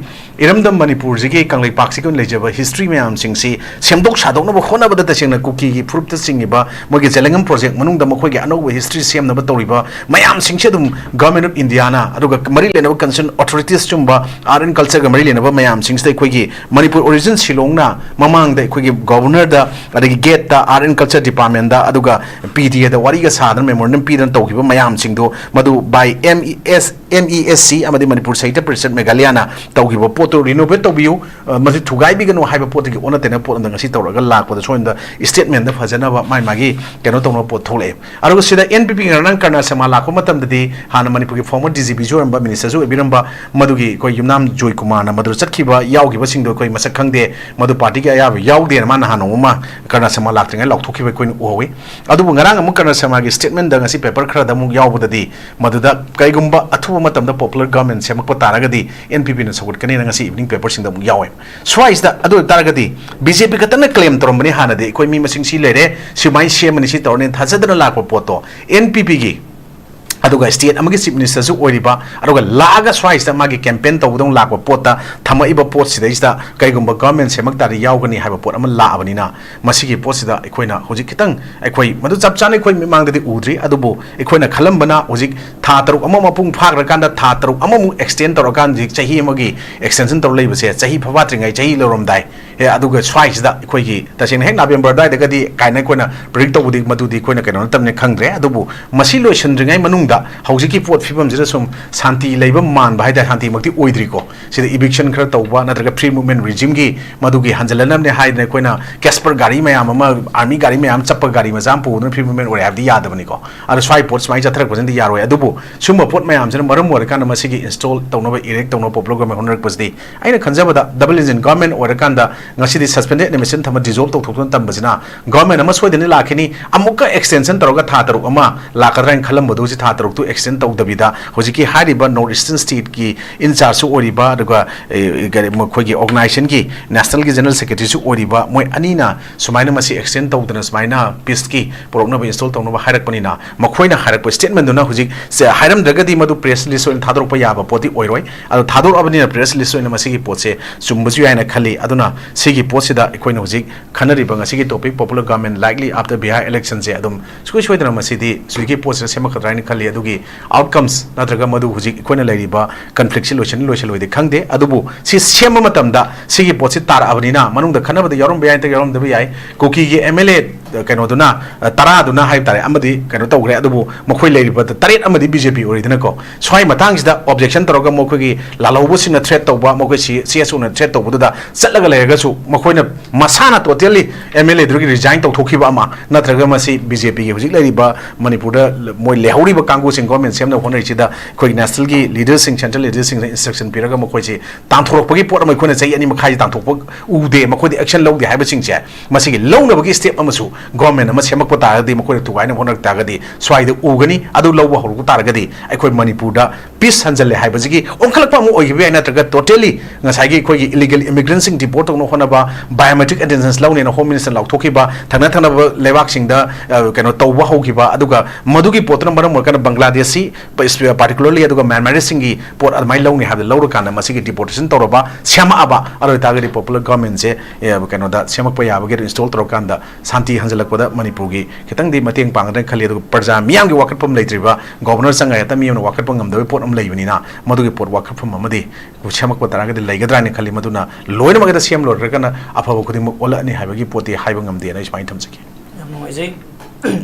ꯏꯔꯝꯗꯝ ꯃꯅꯤꯄꯨꯔꯁꯤꯒꯤ ꯀꯪꯂꯩꯄꯥꯛꯁꯤꯒꯤ ꯑꯣꯏꯅ ꯂꯩꯖꯕ ꯍꯤꯁꯇ꯭ꯔꯤ ꯃꯌꯥꯝꯁꯤꯡꯁꯤ ꯁꯦꯝꯗꯣꯛ ꯁꯥꯗꯣꯛꯅꯕ ꯍꯣꯠꯅꯕꯗ ꯇꯁꯦꯡꯅ ꯀꯨꯀꯤꯒꯤ ꯐꯨꯔꯨꯞꯇ ꯆꯤꯡꯉꯤꯕ ꯃꯣꯏꯒꯤ ꯖꯦꯂꯦꯡꯉꯝ ꯄ꯭ꯔꯣꯖꯦꯛ ꯃꯅꯨꯡꯗ ꯃꯈꯣꯏꯒꯤ ꯑꯅꯧꯕ ꯍꯤꯁꯇ꯭ꯔꯤ ꯁꯦꯝꯅꯕ ꯇꯧꯔꯤꯕ ꯃꯌꯥꯝꯁꯤꯡꯁꯦ ꯑꯗꯨꯝ Government of Indiaꯅ, ꯑꯗꯨꯒ ꯃꯔꯤ ꯂꯩꯅꯕ concerned authorities ꯆꯨꯝꯕ, art and cultureꯒ ꯃꯔꯤ ꯂꯩꯅꯕ ꯃꯌꯥꯝꯁꯤꯡꯁꯤꯗ ꯑꯩꯈꯣꯏꯒꯤ ꯃꯅꯤꯄꯨꯔ ꯑꯣꯔꯤꯖꯤꯟ ꯁꯤꯂꯣꯡꯅ ꯃꯃꯥꯡꯗ ꯑꯩꯈꯣꯏꯒꯤ Governorꯗ, ꯑꯗꯒꯤ GATEꯗ, Art and Culture Departmentꯗ, ꯑꯗꯨꯒ PDAꯗ ꯋꯥꯔꯤꯒ ꯁꯥꯗꯅ memorandum ꯄꯤꯗꯅ ꯇꯧꯈꯤꯕ ꯃꯌꯥꯝꯁꯤꯡꯗꯣ ꯃꯗꯨ by MES, MESC ꯑꯃꯗꯤ ꯃꯅꯤꯄꯨꯔ ꯁꯥꯍꯤꯇ꯭ꯌ ꯄꯔꯤꯁꯠ ꯃꯦꯘꯥꯂꯌꯥꯅ ꯇꯧꯈꯤꯕ ꯄꯣꯠꯇꯨ renovate ꯇꯧꯕꯤꯌꯨ, ꯑ, ꯃꯁꯤ ꯊꯨꯒꯥꯏꯕꯤꯒꯅꯨ ꯍꯥꯏꯕ ꯄꯣꯠꯇꯒꯤ ꯑꯣꯟꯅ ꯇꯩꯅꯕ ꯄꯣꯠ ꯑꯃꯗ ꯉꯁꯤ ꯇꯧꯔꯒ ꯂꯥꯛꯄꯗ ꯁꯣꯝꯗ statementꯗ ꯐꯖꯅꯕ ꯃꯥꯒꯤ ꯃꯥꯒꯤ ꯀꯩꯅꯣ ꯇꯧꯅꯕ ꯄꯣꯠ ꯊꯣꯛꯂꯛꯑꯦ꯫ ꯑꯗꯨꯒ ꯁꯤꯗ NPP ꯉꯔꯥꯡ ꯀꯔꯅ ꯁꯦꯃꯥ ꯂꯥꯛꯄ ꯃꯇꯝꯗꯗꯤ ꯍꯥꯟꯅ ꯃꯅꯤꯄꯨꯔꯒꯤ former DGPꯁꯨ ꯑꯣꯏꯔꯝꯕ, ministerꯁꯨ ꯑꯣꯏꯕꯤꯔꯝꯕ, ꯃꯗꯨꯒꯤ ꯑꯩꯈꯣꯏ ꯌꯨꯝꯅꯥꯝ ꯖꯣꯏ ꯀꯨꯃꯥꯔꯅ ꯃꯗꯨꯗ ꯆꯠꯈꯤꯕ ꯌꯥꯎꯈꯤꯕꯁꯤꯡꯗꯣ ꯑꯩꯈꯣꯏ ꯃꯁꯛ ꯈꯪꯗꯦ, ꯃꯗꯨ partyꯒꯤ ꯑꯌꯥꯕ ꯌꯥꯎꯗꯦꯅ ꯃꯥꯅ ꯍꯥꯟꯅ ꯅꯣꯡꯃ ꯀꯔꯅ ꯁꯦꯃꯥ ꯂꯥꯛꯇ꯭ꯔꯤꯉꯩ ꯂꯥꯎꯊꯣꯛꯈꯤꯕ ꯑꯩꯈꯣꯏꯅ ꯎꯍꯧꯋꯤ꯫ ꯑꯗꯨꯕꯨ ꯉꯔꯥꯡ ꯑꯃꯨꯛ ꯀꯔꯅ ꯁꯦꯃꯥꯒꯤ statementꯗ ꯉꯁꯤ paper ꯈꯔꯗ ꯑꯃꯨꯛ ꯌꯥꯎꯕꯗꯗꯤ ꯃꯗꯨꯗ ꯀꯩꯒꯨꯝꯕ ꯑꯊꯨꯕ ꯃꯇꯝꯗ popular government ꯁꯦꯝꯃꯛꯄ ꯇꯥꯔꯒꯗꯤ NPPꯅ ꯁꯧꯒꯠꯀꯅꯤꯅ ꯉꯁꯤ evening paperꯁꯤꯡꯗ ꯑꯃꯨꯛ ꯌꯥꯎꯋꯦ꯫ ꯁ꯭ꯋꯥꯏꯁꯤꯗ ꯑꯗꯨ ꯑꯣꯏꯇꯥꯔꯒꯗꯤ BJP ꯈꯛꯇꯅ claim ꯇꯧꯔꯝꯕꯅꯤ ꯍꯥꯟꯅꯗꯤ, ꯑꯩꯈꯣꯏ ꯃꯤ ꯃꯁꯤꯡ ꯁꯤ ꯂꯩꯔꯦ, ꯁꯨꯃꯥꯏꯅ ꯁꯦꯝꯃꯅꯤ, ꯁꯤ ꯇꯧꯔꯅꯤ ꯊꯥꯖꯗꯅ ꯂꯥꯛꯄ ꯄꯣꯠꯇꯣ NPPꯒꯤ ꯑꯗꯨꯒ state ꯑꯃꯒꯤ chief ministerꯁꯨ ꯑꯣꯏꯔꯤꯕ, ꯑꯗꯨꯒ ꯂꯥꯛꯑꯒ ꯁ꯭ꯋꯥꯏꯁꯤꯗ ꯃꯥꯒꯤ campaign ꯇꯧꯕꯗꯧꯅ ꯂꯥꯛꯄ ꯄꯣꯠꯇ ꯊꯝꯃꯛꯏꯕ ꯄꯣꯠꯁꯤꯗꯩꯁꯤꯗ ꯀꯩꯒꯨꯝꯕ government ꯁꯦꯝꯃꯛ ꯇꯥꯔꯗꯤ ꯌꯥꯎꯒꯅꯤ ꯍꯥꯏꯕ ꯄꯣꯠ ꯑꯃ ꯂꯥꯛꯑꯕꯅꯤꯅ, ꯃꯁꯤꯒꯤ ꯄꯣꯠꯁꯤꯗ ꯑꯩꯈꯣꯏꯅ ꯍꯧꯖꯤꯛ ꯈꯤꯇꯪ, ꯑꯩꯈꯣꯏ ꯃꯗꯨ ꯆꯞ ꯆꯥꯅ ꯑꯩꯈꯣꯏ ꯃꯤꯃꯥꯡꯗꯗꯤ ꯎꯗ꯭ꯔꯤ, ꯑꯗꯨꯕꯨ ꯑꯩꯈꯣꯏꯅ ꯈꯜꯂꯝꯕꯅ ꯍꯧꯖꯤꯛ ꯊꯥ ꯇꯔꯨꯛ ꯑꯃ ꯃꯄꯨꯡ ꯐꯥꯈ꯭ꯔꯀꯥꯟꯗ ꯊꯥ ꯇꯔꯨꯛ ꯑꯃꯃꯨꯛ extend ꯇꯧꯔꯀꯥꯟꯗ ꯍꯧꯖꯤꯛ ꯆꯍꯤ ꯑꯃꯒꯤ extension ꯇꯧꯔ ꯂꯩꯕꯁꯦ, ꯆꯍꯤ ꯐꯐꯥꯠꯇ꯭ꯔꯤꯉꯩ, ꯆꯍꯤ ꯂꯣꯏꯔꯝꯗꯥꯏ, ꯑꯦ, ꯑꯗꯨꯒ ꯁ꯭ꯋꯥꯏꯁꯤꯗ ꯑꯩꯈꯣꯏꯒꯤ ꯇꯁꯦꯡꯅ ꯍꯦꯛ November ꯑꯗꯨꯋꯥꯏꯗꯒꯗꯤ ꯀꯥꯏꯅ ꯑꯩꯈꯣꯏꯅ predict ꯇꯧꯕꯗꯤ ꯃꯗꯨꯗꯤ ꯑꯩꯈꯣꯏꯅ ꯀꯩꯅꯣ ꯅꯠꯇꯕꯅꯤ, ꯈꯪꯗ꯭ꯔꯦ꯫ ꯑꯗꯨꯕꯨ ꯃꯁꯤ ꯂꯣꯏꯁꯤꯟꯗ꯭ꯔꯤꯉꯩ ꯃꯅꯨꯡꯗ ꯍꯧꯖꯤꯛꯀꯤ ꯄꯣꯠ ꯐꯤꯕꯝꯁꯤꯗ ꯁꯨꯝ ꯁꯥꯟꯇꯤ ꯂꯩꯕ ꯃꯥꯟꯕ ꯍꯥꯏꯇꯥꯔꯦ, ꯁꯥꯟꯇꯤꯃꯛꯇꯤ ꯑꯣꯏꯗ꯭ꯔꯤꯀꯣ꯫ ꯁꯤꯗ eviction ꯈꯔ ꯇꯧꯕ ꯅꯠꯇ꯭ꯔꯒ free movement regimeꯒꯤ ꯃꯗꯨꯒꯤ ꯍꯟꯖꯤꯜꯂꯅꯕꯅꯦ ꯍꯥꯏꯗꯅ ꯑꯩꯈꯣꯏꯅ Casper ꯒꯥꯔꯤ ꯃꯌꯥꯝ ꯑꯃ, army ꯒꯥꯔꯤ ꯃꯌꯥꯝ, ꯆꯠꯄ ꯒꯥꯔꯤ ꯃꯆꯥ ꯑꯃ ꯄꯨꯗꯨꯅ free movement ꯑꯣꯏꯔꯦ ꯍꯥꯏꯕꯗꯤ ꯌꯥꯗꯕꯅꯤꯀꯣ꯫ ꯑꯗꯣ ꯁ꯭ꯋꯥꯏ ꯄꯣꯠ ꯁꯨꯃꯥꯏꯅ ꯆꯠꯊꯔꯛꯄꯁꯤꯅꯗꯤ ꯌꯥꯔꯣꯏ꯫ ꯑꯗꯨꯕꯨ ꯁꯨꯝꯕ ꯄꯣꯠ ꯃꯌꯥꯝꯁꯤꯅ ꯃꯔꯝ ꯑꯣꯏꯔꯀꯥꯟꯗ ꯃꯁꯤꯒꯤ install ꯇꯧꯅꯕ, erect ꯇꯧꯅꯕ, popular government ꯍꯣꯠꯅꯔꯛꯄꯁꯤꯗꯤ ꯑꯩꯅ ꯈꯟꯖꯕꯗ double engine government ꯑꯣꯏꯔꯀꯥꯟꯗ ꯉꯁꯤꯗꯤ suspended animation ꯊꯝꯕ dissolve ꯇꯧꯊꯣꯛꯇꯨꯅ ꯊꯝꯕꯁꯤꯅ government ꯑꯃ ꯁꯣꯏꯗꯅ ꯂꯥꯛꯈꯤꯅꯤ, ꯑꯃꯨꯛꯀ extension ꯇꯧꯔꯒ ꯊꯥ ꯇꯔꯨꯛ ꯑꯃ ꯂꯥꯛꯀꯗ꯭ꯔꯥ ꯍꯥꯏꯅ ꯈꯜꯂꯝꯕꯗꯣ ꯍꯧꯖꯤꯛ ꯊꯥ ꯇꯔꯨꯛꯇꯨ ꯑꯦꯛꯁꯇꯦꯟ ꯇꯧꯗꯕꯤꯗ ꯍꯧꯖꯤꯛꯀꯤ ꯍꯥꯏꯔꯤꯕ ꯅꯣꯔꯠ ꯏꯁꯇꯔꯟ ꯁ꯭ꯇꯦꯠꯀꯤ ꯏꯟꯆꯥꯔꯖꯁꯨ ꯑꯣꯏꯔꯤꯕ, ꯑꯗꯨꯒ, ꯑꯦ, ꯀꯔꯤ, ꯃꯈꯣꯏꯒꯤ ꯑꯣꯔꯒꯅꯥꯏꯖꯦꯁꯟꯒꯤ ꯅꯦꯁꯅꯦꯜꯒꯤ ꯖꯦꯅꯔꯦꯜ ꯁꯦꯀ꯭ꯔꯦꯇꯔꯤꯁꯨ ꯑꯣꯏꯔꯤꯕ ꯃꯣꯏ ꯑꯅꯤꯅ ꯁꯨꯃꯥꯏꯅ ꯃꯁꯤ ꯑꯦꯛꯁꯇꯦꯟ ꯇꯧꯗꯅ ꯁꯨꯃꯥꯏꯅ ꯄꯤꯁꯀꯤ ꯄꯨꯔꯛꯅꯕ, ꯏꯟꯁꯇꯣꯜ ꯇꯧꯅꯕ ꯍꯥꯏꯔꯛꯄꯅꯤꯅ, ꯃꯈꯣꯏꯅ ꯍꯥꯏꯔꯛꯄ ꯁ꯭ꯇꯦꯠꯃꯦꯟꯗꯨꯅ ꯍꯧꯖꯤꯛ ꯁꯦ ꯍꯥꯏꯔꯝꯗ꯭ꯔꯒꯗꯤ ꯃꯗꯨ ꯄ꯭ꯔꯦꯁ ꯔꯤꯂꯤꯁ ꯑꯣꯏꯅ ꯊꯥꯗꯣꯔꯛꯄ ꯌꯥꯕ ꯄꯣꯠꯇꯤ ꯑꯣꯏꯔꯣꯏ꯫ ꯑꯗꯣ ꯊꯥꯗꯣꯔꯛꯑꯕꯅꯤꯅ ꯄ꯭ꯔꯦꯁ ꯔꯤꯂꯤꯁ ꯑꯣꯏꯅ ꯃꯁꯤꯒꯤ ꯄꯣꯠꯁꯦ ꯆꯨꯝꯕꯁꯨ ꯌꯥꯏꯅ ꯈꯜꯂꯤ꯫ ꯑꯗꯨꯅ ꯁꯤꯒꯤ ꯄꯣꯠꯁꯤꯗ ꯑꯩꯈꯣꯏꯅ ꯍꯧꯖꯤꯛ ꯈꯟꯅꯔꯤꯕ ꯉꯁꯤꯒꯤ topic, popular government likely after Bihar election ꯁꯦ ꯑꯗꯨꯝ ꯁꯨꯡꯁꯣꯏ ꯁꯣꯏꯗꯅ ꯃꯁꯤꯗꯤ ꯍꯧꯖꯤꯛꯀꯤ ꯄꯣꯠꯁꯤꯗ ꯁꯦꯝꯃꯛꯀꯗ꯭ꯔꯥ ꯍꯥꯏꯅ ꯈꯜꯂꯤ꯫ ꯑꯗꯨꯒꯤ ꯑꯥꯎꯠꯀꯝꯁ ꯅꯠꯇ꯭ꯔꯒ ꯃꯗꯨ ꯍꯧꯖꯤꯛ ꯑꯩꯈꯣꯏꯅ ꯂꯩꯔꯤꯕ ꯀꯟꯐ꯭ꯂꯤꯛꯁꯤ ꯂꯣꯏꯁꯤꯟ ꯂꯣꯏꯁꯤꯜꯂꯣꯏꯗꯤ ꯈꯪꯗꯦ, ꯑꯗꯨꯕꯨ ꯁꯤ ꯁꯦꯝꯕ ꯃꯇꯝꯗ ꯁꯤꯒꯤ ꯄꯣꯠꯁꯤ ꯇꯥꯔꯛꯑꯕꯅꯤꯅ ꯃꯅꯨꯡꯗ ꯈꯟꯅꯕꯗ ꯌꯥꯎꯔꯝꯕ ꯌꯥꯏ, ꯅꯠꯇ꯭ꯔꯒ ꯌꯥꯎꯔꯝꯗꯕ ꯌꯥꯏ꯫ ꯀꯨꯀꯤꯒꯤ ꯑꯦꯝ ꯑꯦꯜ ꯑꯦ ꯀꯩꯅꯣꯗꯨꯅ, ꯑ, ꯇꯔꯥꯗꯨꯅ ꯍꯥꯏꯕ ꯇꯥꯔꯦ, ꯑꯃꯗꯤ ꯀꯩꯅꯣ ꯇꯧꯈ꯭ꯔꯦ, ꯑꯗꯨꯕꯨ ꯃꯈꯣꯏ ꯂꯩꯔꯤꯕ ꯇꯔꯦꯠ ꯑꯃꯗꯤ ꯕꯤ ꯖꯦ ꯄꯤ ꯑꯣꯏꯔꯤꯗꯅꯀꯣ꯫ ꯁ꯭ꯋꯥꯏ ꯃꯇꯥꯡꯁꯤꯗ ꯑꯣꯕꯖꯦꯛꯁꯟ ꯇꯧꯔꯒ ꯃꯈꯣꯏꯒꯤ ꯂꯥꯜꯍꯧꯕꯁꯤꯡꯅ ꯊ꯭ꯔꯦꯠ ꯇꯧꯕ, ꯃꯈꯣꯏ ꯁꯤ, ꯁꯤ ꯑꯦꯁ ꯑꯣꯅ ꯊ꯭ꯔꯦꯠ ꯇꯧꯕꯗꯨꯗ ꯆꯠꯂꯒ ꯂꯩꯔꯒꯁꯨ ꯃꯈꯣꯏꯅ ꯃꯁꯥꯅ ꯇꯣꯇꯦꯜꯂꯤ ꯑꯦꯝ ꯑꯦꯜ ꯑꯦꯗꯨꯗꯒꯤ ꯔꯤꯖꯥꯏꯟ ꯇꯧꯊꯣꯛꯈꯤꯕ ꯑꯃ, ꯅꯠꯇ꯭ꯔꯒ ꯃꯁꯤ ꯕꯤ ꯖꯦ ꯄꯤꯒꯤ ꯍꯧꯖꯤꯛ ꯂꯩꯔꯤꯕ ꯃꯅꯤꯄꯨꯔꯗ ꯃꯣꯏ ꯂꯩꯍꯧꯔꯤꯕ ꯀꯥꯡꯕꯨꯁꯤꯡ ꯒꯣꯔꯃꯦꯟ ꯁꯦꯝꯅꯕ ꯍꯣꯠꯅꯔꯤꯁꯤꯗ ꯑꯩꯈꯣꯏꯒꯤ ꯅꯦꯁꯅꯦꯜꯒꯤ ꯂꯤꯗꯔꯁꯤꯡ, ꯁꯦꯟꯇ꯭ꯔꯦꯜ ꯂꯤꯗꯔꯁꯤꯡꯗ ꯏꯟꯁꯇ꯭ꯔꯛꯁꯟ ꯄꯤꯔꯒ ꯃꯈꯣꯏꯁꯤ ꯇꯥꯟꯊꯣꯔꯛꯄꯒꯤ ꯄꯣꯠ ꯑꯃ ꯑꯩꯈꯣꯏꯅ ꯆꯍꯤ ꯑꯅꯤ ꯃꯈꯥꯏꯁꯤ ꯇꯥꯟꯊꯣꯛꯄ ꯎꯗꯦ, ꯃꯈꯣꯏꯗꯤ ꯑꯦꯛꯁꯟ ꯂꯧꯗꯦ ꯍꯥꯏꯕꯁꯤꯡꯁꯦ, ꯃꯁꯤꯒꯤ ꯂꯧꯅꯕꯒꯤ ꯁ꯭ꯇꯦꯞ ꯑꯃꯁꯨ ꯒꯣꯔꯃꯦꯟ ꯑꯃ ꯁꯦꯝꯃꯛꯄ ꯇꯥꯔꯒꯗꯤ, ꯃꯈꯣꯏꯅ ꯊꯨꯒꯥꯏꯅꯕ ꯍꯣꯠꯅꯔꯛ ꯇꯥꯔꯒꯗꯤ ꯁ꯭ꯋꯥꯏꯗ ꯎꯒꯅꯤ꯫ ꯑꯗꯨ ꯂꯧꯕ ꯍꯧꯔꯛꯄ ꯇꯥꯔꯒꯗꯤ ꯑꯩꯈꯣꯏ ꯃꯅꯤꯄꯨꯔꯗ ꯄꯤꯁ ꯍꯟꯖꯜꯂꯦ ꯍꯥꯏꯕꯁꯤꯒꯤ ꯑꯣꯟꯈꯠꯂꯛꯄ ꯑꯃ ꯑꯣꯏꯈꯤꯕ ꯌꯥꯏ, ꯅꯠꯇ꯭ꯔꯒ ꯇꯣꯇꯦꯜꯂꯤ ꯉꯁꯥꯏꯒꯤ ꯑꯩꯈꯣꯏꯒꯤ ꯏꯂꯤꯒꯦꯜ ꯏꯃꯤꯒ꯭ꯔꯦꯟꯁꯤꯡ ꯗꯤꯄꯣꯔꯠ ꯇꯧꯅꯕ ꯍꯣꯠꯅꯕ, ꯕꯥꯏꯑꯣꯃꯦꯇ꯭ꯔꯤꯛ ꯑꯦꯇꯦꯟꯗꯦꯟꯁ ꯂꯧꯅꯦꯅ ꯍꯣꯝ ꯃꯤꯅꯤꯁꯇꯔ ꯂꯥꯎꯊꯣꯛꯈꯤꯕ, ꯊꯪꯅ ꯊꯪꯅꯕ ꯂꯩꯕꯥꯛꯁꯤꯡꯗ, ꯑ, ꯀꯩꯅꯣ ꯇꯧꯕ ꯍꯧꯈꯤꯕ, ꯑꯗꯨꯒ ꯃꯗꯨꯒꯤ ꯄꯣꯠꯇꯨꯅ ꯃꯔꯝ ꯑꯣꯏꯔꯀꯥꯟꯗ ꯕꯪꯒ꯭ꯂꯥꯗꯦꯁꯤ ꯄꯥꯔꯇꯤꯀꯨꯂꯔꯂꯤ ꯑꯗꯨꯒ ꯃ꯭ꯌꯥꯟꯃꯥꯔꯁꯤꯡꯒꯤ ꯄꯣꯠ ꯑꯗꯨꯃꯥꯏꯅ ꯂꯧꯅꯤ ꯍꯥꯏꯕꯗ ꯂꯧꯔꯀꯥꯟꯗ ꯃꯁꯤꯒꯤ ꯗꯤꯄꯣꯔꯇꯦꯁꯟ ꯇꯧꯔꯕ ꯁꯦꯝꯃꯛꯑꯕ, ꯑꯗꯨ ꯑꯣꯏꯇꯥꯔꯒꯗꯤ ꯄꯣꯄꯨꯂꯔ ꯒꯣꯔꯃꯦꯟꯁꯦ, ꯑꯦ, ꯀꯩꯅꯣꯗ ꯁꯦꯝꯃꯛꯄ ꯌꯥꯕꯒꯤ ꯏꯟꯁꯇꯣꯜ ꯇꯧꯔꯀꯥꯟꯗ ꯁꯥꯟꯇꯤ ꯍꯟꯖꯤꯜꯂꯛꯄꯗ ꯃꯅꯤꯄꯨꯔꯒꯤ ꯈꯤꯇꯪꯗꯤ ꯃꯇꯦꯡ ꯄꯥꯡꯒꯗ꯭ꯔꯅ ꯈꯜꯂꯤ꯫ ꯑꯗꯨꯒ ꯄ꯭ꯔꯖꯥ ꯃꯤꯌꯥꯝꯒꯤ ꯋꯥꯀꯠꯐꯝ ꯂꯩꯇ꯭ꯔꯤꯕ, ꯒꯣꯕꯔꯅꯔ ꯆꯪꯉꯒ ꯍꯦꯛꯇ ꯃꯤ ꯑꯃꯅ ꯋꯥꯀꯠꯄ ꯉꯝꯗꯕꯒꯤ ꯄꯣꯠ ꯑꯃ ꯂꯩꯕꯅꯤꯅ, ꯃꯗꯨꯒꯤ ꯄꯣꯠ ꯋꯥꯀꯠꯐꯝ ꯑꯃꯗꯤ ꯁꯦꯝꯃꯛꯄ ꯇꯥꯔꯒꯗꯤ ꯂꯩꯒꯗ꯭ꯔꯥ ꯍꯥꯏꯅ ꯈꯜꯂꯤ꯫ ꯃꯗꯨꯅ ꯂꯣꯏꯅꯃꯛ ꯍꯦꯛꯇ ꯁꯦꯝ ꯂꯣꯏꯔꯒꯅ ꯑꯐꯕ ꯈꯨꯗꯤꯡꯃꯛ ꯑꯣꯜꯂꯛꯑꯅꯤ ꯍꯥꯏꯕꯒꯤ ꯄꯣꯠꯇꯤ ꯍꯥꯏꯕ ꯉꯝꯗꯦꯅ ꯑꯩ ꯁꯨꯃꯥꯏꯅ ꯊꯝꯖꯒꯦ꯫ ꯌꯥꯝ ꯅꯨꯡꯉꯥꯏꯖꯩ꯫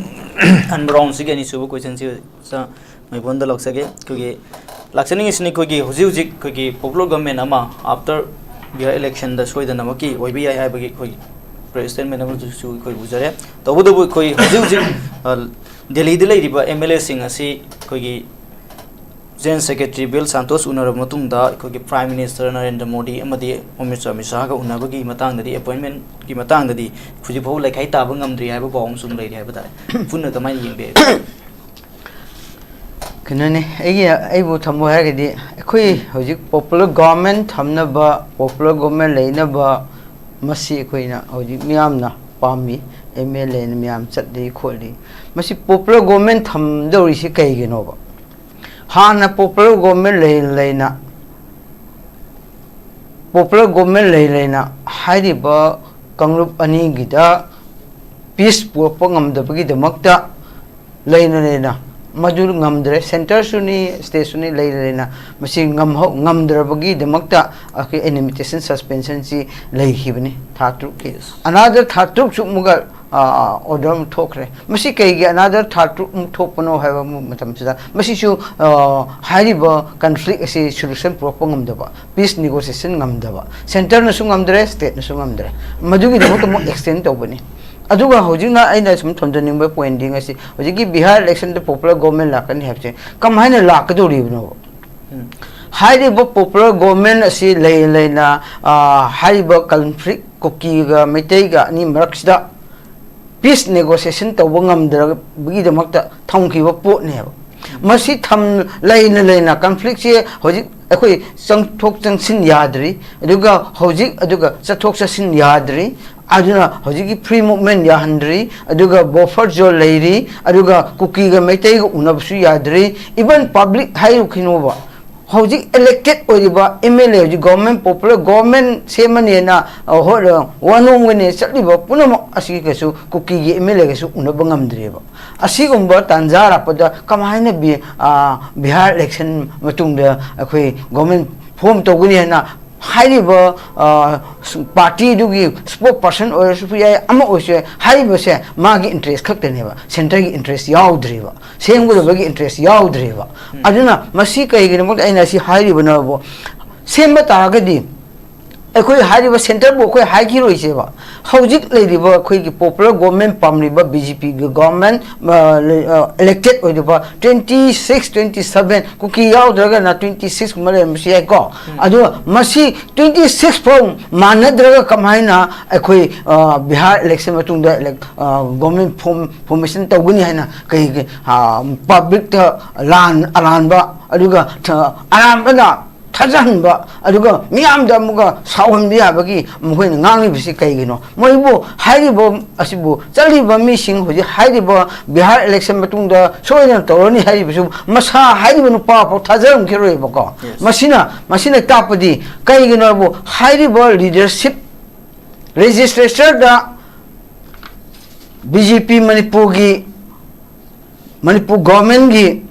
ꯑꯍꯥꯟꯕ ꯔꯥꯎꯟꯁꯤꯒꯤ ꯑꯅꯤꯁꯨꯕ ꯀꯣꯏꯁꯟꯁꯤ ꯃꯥꯏꯕꯣꯟꯗ ꯂꯥꯛꯆꯒꯦ꯫ ꯑꯩꯈꯣꯏꯒꯤ ꯂꯥꯛꯆꯅꯤꯡꯉꯤꯁꯤꯅ ꯑꯩꯈꯣꯏꯒꯤ ꯍꯧꯖꯤꯛ ꯍꯧꯖꯤꯛ ꯑꯩꯈꯣꯏꯒꯤ ꯄꯣꯄꯨꯂꯔ ꯒꯣꯔꯃꯦꯟ ꯑꯃ ꯑꯥꯐꯇꯔ ꯕꯤꯍꯥꯔ ꯏꯂꯦꯛꯁꯟꯗ ꯁꯣꯏꯗꯅꯃꯛꯀꯤ ꯑꯣꯏꯕ ꯌꯥꯏ ꯍꯥꯏꯕꯒꯤ ꯑꯩꯈꯣꯏꯒꯤ ꯄ꯭ꯔꯦꯁ ꯁ꯭ꯇꯦꯠꯃꯦꯟ ꯑꯃꯁꯨ ꯑꯩꯈꯣꯏ ꯎꯖꯔꯦ꯫ ꯇꯧꯕꯇꯕꯨ ꯑꯩꯈꯣꯏ ꯍꯧꯖꯤꯛ ꯍꯧꯖꯤꯛ, ꯑ, ꯗꯦꯜꯂꯤꯗ ꯂꯩꯔꯤꯕ ꯑꯦꯝ ꯑꯦꯜ ꯑꯦꯁꯤꯡ ꯑꯁꯤ ꯑꯩꯈꯣꯏꯒꯤ ꯖꯦꯅꯔꯦꯜ ꯁꯦꯀ꯭ꯔꯦꯇꯔꯤ ꯕꯤꯜ ꯁꯥꯟꯇꯣꯁ ꯎꯅꯔꯕ ꯃꯇꯨꯡꯗ ꯑꯩꯈꯣꯏꯒꯤ ꯄ꯭ꯔꯥꯏꯝ ꯃꯤꯅꯤꯁꯇꯔ ꯅꯔꯦꯟꯗ꯭ꯔ ꯃꯣꯗꯤ ꯑꯃꯗꯤ ꯍꯣꯝ ꯃꯤꯅꯤꯁꯇꯔ ꯑꯃꯤꯠ ꯁꯥꯍꯒ ꯎꯅꯕꯒꯤ ꯃꯇꯥꯡꯗꯗꯤ, ꯑꯦꯄꯣꯏꯟꯃꯦꯟꯒꯤ ꯃꯇꯥꯡꯗꯗꯤ ꯍꯧꯖꯤꯛ ꯐꯥꯎꯕ ꯂꯩꯈꯥꯏ ꯇꯥꯕ ꯉꯝꯗ꯭ꯔꯤ ꯍꯥꯏꯕ ꯄꯥꯎ ꯑꯃꯁꯨ ꯂꯩꯔꯤ ꯍꯥꯏꯕ ꯇꯥꯔꯦ꯫ ꯄꯨꯟꯅ ꯀꯃꯥꯏꯅ ꯌꯦꯡꯕꯤꯔꯤ? ꯀꯩꯅꯣꯅꯦ, ꯑꯩꯒꯤ, ꯑꯩꯕꯨ ꯊꯝꯃꯣ ꯍꯥꯏꯔꯒꯗꯤ, ꯑꯩꯈꯣꯏ ꯍꯧꯖꯤꯛ popular government ꯊꯝꯅꯕ, popular government ꯂꯩꯅꯕ, ꯃꯁꯤ ꯑꯩꯈꯣꯏꯅ ꯍꯧꯖꯤꯛ ꯃꯤꯌꯥꯝꯅ ꯄꯥꯝꯃꯤ, ꯑꯦꯝ ꯑꯦꯜ ꯑꯦꯅ ꯃꯌꯥꯝ ꯆꯠꯂꯤ ꯈꯣꯠꯂꯤ꯫ ꯃꯁꯤ popular government ꯊꯝꯗꯧꯔꯤꯁꯤ ꯀꯩꯒꯤꯅꯣꯕ? ꯍꯥꯟꯅ popular government ꯂꯩ ꯂꯩꯅ, popular government ꯂꯩ ꯂꯩꯅ ꯍꯥꯏꯔꯤꯕ ꯀꯥꯡꯂꯨꯞ ꯑꯅꯤꯒꯤꯗ peace ꯄꯨꯔꯛꯄ ꯉꯝꯗꯕꯒꯤꯗꯃꯛꯇ ꯂꯩꯅ ꯂꯩꯅ ꯃꯗꯨ ꯉꯝꯗ꯭ꯔꯦ, centreꯁꯨꯅꯤ stateꯁꯨꯅꯤ, ꯂꯩꯅ ꯂꯩꯅ ꯃꯁꯤ ꯉꯝꯍꯧ-, ꯉꯝꯗ꯭ꯔꯕꯒꯤꯗꯃꯛꯇ ꯑꯩꯈꯣꯏ ꯑꯦꯅꯤꯃꯤꯇꯦꯁꯟ ꯁꯁꯄꯦꯟꯁꯟꯁꯤ ꯂꯩꯈꯤꯕꯅꯤ ꯊꯥ ꯇꯔꯨꯛꯀꯤ꯫ Yes. Another ꯊꯥ ꯇꯔꯨꯛꯁꯨ ꯑꯃꯨꯛꯀ ꯑꯣꯔꯗꯔ ꯑꯃ ꯊꯣꯛꯈ꯭ꯔꯦ꯫ ꯃꯁꯤ ꯀꯩꯒꯤ another ꯊꯥ ꯇꯔꯨꯛ ꯑꯃꯨꯛ ꯊꯣꯛꯄꯅꯣ ꯍꯥꯏꯕ ꯃꯇꯝꯁꯤꯗ, ꯃꯁꯤꯁꯨ, ꯑ, ꯍꯥꯏꯔꯤꯕ conflict ꯑꯁꯤ solution ꯄꯨꯔꯛꯄ ꯉꯝꯗꯕ, peace negotiation ꯉꯝꯗꯕ, centreꯅꯁꯨ ꯉꯝꯗ꯭ꯔꯦ, stateꯅꯁꯨ ꯉꯝꯗ꯭ꯔꯦ, ꯃꯗꯨꯒꯤꯗꯃꯛꯇ ꯑꯃꯨꯛ extend ꯇꯧꯕꯅꯤ꯫ ꯑꯗꯨꯒ ꯍꯧꯖꯤꯛꯅ ꯑꯩꯅ ꯁꯨꯝ ꯊꯝꯖꯅꯤꯡꯕ pointꯗꯤ, ꯉꯁꯤ ꯍꯧꯖꯤꯛꯀꯤ ꯕꯤꯍꯥꯔ electionꯗ popular government ꯂꯥꯛꯀꯅꯤ ꯍꯥꯏꯕꯁꯦ ꯀꯃꯥꯏꯅ ꯂꯥꯛꯀꯗꯧꯔꯤꯕꯅꯣꯕ? ꯎꯝ꯫ ꯍꯥꯏꯔꯤꯕ popular government ꯑꯁꯤ ꯂꯩ ꯂꯩꯅ, ꯑ, ꯍꯥꯏꯔꯤꯕ conflict ꯀꯨꯀꯤꯒ ꯃꯩꯇꯩꯒ ꯑꯅꯤ ꯃꯔꯛꯁꯤꯗ peace negotiation ꯇꯧꯕ ꯉꯝꯗ꯭ꯔꯕꯒꯤꯗꯃꯛꯇ ꯊꯝꯈꯤꯕ ꯄꯣꯠꯅꯦꯕ꯫ ꯃꯁꯤ ꯊꯝ-, ꯂꯩꯅ ꯂꯩꯅ conflictꯁꯦ ꯍꯧꯖꯤꯛ ꯑꯩꯈꯣꯏ ꯆꯪꯊꯣꯛ ꯆꯪꯁꯤꯟ ꯌꯥꯗ꯭ꯔꯤ, ꯑꯗꯨꯒ ꯍꯧꯖꯤꯛ, ꯑꯗꯨꯒ ꯆꯠꯊꯣꯛ ꯆꯠꯁꯤꯟ ꯌꯥꯗ꯭ꯔꯤ, ꯑꯗꯨꯅ ꯍꯧꯖꯤꯛꯀꯤ free movement ꯌꯥꯍꯟꯗ꯭ꯔꯤ, ꯑꯗꯨꯒ buffer zone ꯂꯩꯔꯤ, ꯑꯗꯨꯒ ꯀꯨꯀꯤꯒ ꯃꯩꯇꯩꯒ ꯎꯅꯕꯁꯨ ꯌꯥꯗ꯭ꯔꯤ, even public ꯍꯥꯏꯔꯨꯈꯤꯅꯣꯕ, ꯍꯧꯖꯤꯛ elected ꯑꯣꯏꯔꯤꯕ ꯑꯦꯝ ꯑꯦꯜ ꯑꯦ, ꯍꯧꯖꯤꯛ government, popular government ꯁꯦꯝꯃꯅꯦꯅ, ꯑ, ꯍꯣꯏ, ꯑ, ꯋꯥꯅꯣꯝꯒꯅꯦ ꯆꯠꯂꯤꯕ ꯄꯨꯝꯅꯃꯛ ꯑꯁꯤꯒꯁꯨ ꯀꯨꯀꯤꯒꯤ ꯑꯦꯝ ꯑꯦꯜ ꯑꯦꯒꯁꯨ ꯎꯅꯕ ꯉꯝꯗ꯭ꯔꯤꯑꯕ꯫ ꯑꯁꯤꯒꯨꯝꯕ ꯇꯥꯟꯖꯥ ꯂꯥꯛꯄꯗ ꯀꯃꯥꯏꯅ ꯕꯤ-, ꯑ, ꯕꯤꯍꯥꯔ election ꯃꯇꯨꯡꯗ ꯑꯩꯈꯣꯏ government form ꯇꯧꯒꯅꯤ ꯍꯥꯏꯅ ꯍꯥꯏꯔꯤꯕ, ꯑ, ꯁ-, partyꯗꯨꯒꯤ spokesperson ꯑꯣꯏꯔꯁꯨ ꯌꯥꯏ, ꯑꯃ ꯑꯣꯏꯔꯁꯨ ꯌꯥꯏ, ꯍꯥꯏꯔꯤꯕꯁꯦ ꯃꯥꯒꯤ interest ꯈꯛꯇꯅꯦꯕ, centreꯒꯤ interest ꯌꯥꯎꯗ꯭ꯔꯤꯕ, ꯁꯦꯝꯒꯗꯕꯒꯤ interest ꯌꯥꯎꯗ꯭ꯔꯤꯕ꯫ ꯎꯝ꯫ ꯑꯗꯨꯅ ꯃꯁꯤ ꯀꯩꯒꯤꯅꯣ ꯑꯩꯅ ꯁꯤ ꯍꯥꯏꯔꯤꯕꯅꯣꯕꯨ, ꯁꯦꯝꯕ ꯇꯥꯔꯒꯗꯤ ꯑꯩꯈꯣꯏ ꯍꯥꯏꯔꯤꯕ centreꯕꯨ ꯑꯩꯈꯣꯏ ꯍꯥꯏꯈꯤꯔꯣꯏꯁꯦꯕ꯫ ꯍꯧꯖꯤꯛ ꯂꯩꯔꯤꯕ ꯑꯩꯈꯣꯏꯒꯤ popular government ꯄꯥꯝꯂꯤꯕ BJPꯒꯤ government, ꯑ, ꯂꯩ-, ꯑ, elected ꯑꯣꯏꯔꯤꯕ twenty six, twenty seven, ꯀꯨꯀꯤ ꯌꯥꯎꯗ꯭ꯔꯒꯅ twenty six ꯀꯨꯝꯕ ꯂꯩꯔꯝꯕꯁꯨ ꯌꯥꯏꯀꯣ꯫ ꯑꯗꯨꯒ ꯃꯁꯤ twenty six ꯐꯥꯎ ꯃꯥꯟꯅꯗ꯭ꯔꯒ ꯀꯃꯥꯏꯅ ꯑꯩꯈꯣꯏ, ꯑ, ꯕꯤꯍꯥꯔ election ꯃꯇꯨꯡꯗ elec-, ꯑ, government form, formation ꯇꯧꯒꯅꯤ ꯍꯥꯏꯅ ꯀꯩꯒꯤ, ꯑ, publicꯇ ꯂꯥꯟ, ꯑꯔꯥꯟꯕ, ꯑꯗꯨꯒ, ꯑ, ꯑꯔꯥꯟꯕꯅ ꯊꯥꯖꯍꯟꯕ, ꯑꯗꯨꯒ ꯃꯤꯌꯥꯝꯗ ꯑꯃꯨꯛꯀ ꯁꯥꯎꯍꯟꯕ ꯌꯥꯕꯒꯤ ꯃꯈꯣꯏꯅ ꯉꯥꯡꯂꯤꯕꯁꯤ ꯀꯩꯒꯤꯅꯣ? ꯃꯣꯏꯕꯨ ꯍꯥꯏꯔꯤꯕ ꯑꯁꯤꯕꯨ ꯆꯠꯂꯤꯕ ꯃꯤꯁꯤꯡ ꯍꯧꯖꯤꯛ ꯍꯥꯏꯔꯤꯕ ꯕꯤꯍꯥꯔ election ꯃꯇꯨꯡꯗ ꯁꯣꯏꯗꯅ ꯇꯧꯔꯅꯤ ꯍꯥꯏꯔꯤꯕꯁꯨ ꯃꯁꯥ ꯍꯥꯏꯔꯤꯕ ꯅꯨꯄꯥ ꯐꯥꯎ ꯊꯥꯖꯔꯝꯈꯤꯔꯣꯏꯕꯀꯣ꯫ Yes. ꯃꯁꯤꯅ, ꯃꯁꯤꯅ ꯇꯥꯛꯄꯗꯤ ꯀꯩꯒꯤꯅꯣꯕꯨ ꯍꯥꯏꯔꯤꯕ leadership legislatureꯗ BJP ꯃꯅꯤꯄꯨꯔꯒꯤ, ꯃꯅꯤꯄꯨꯔ governmentꯀꯤ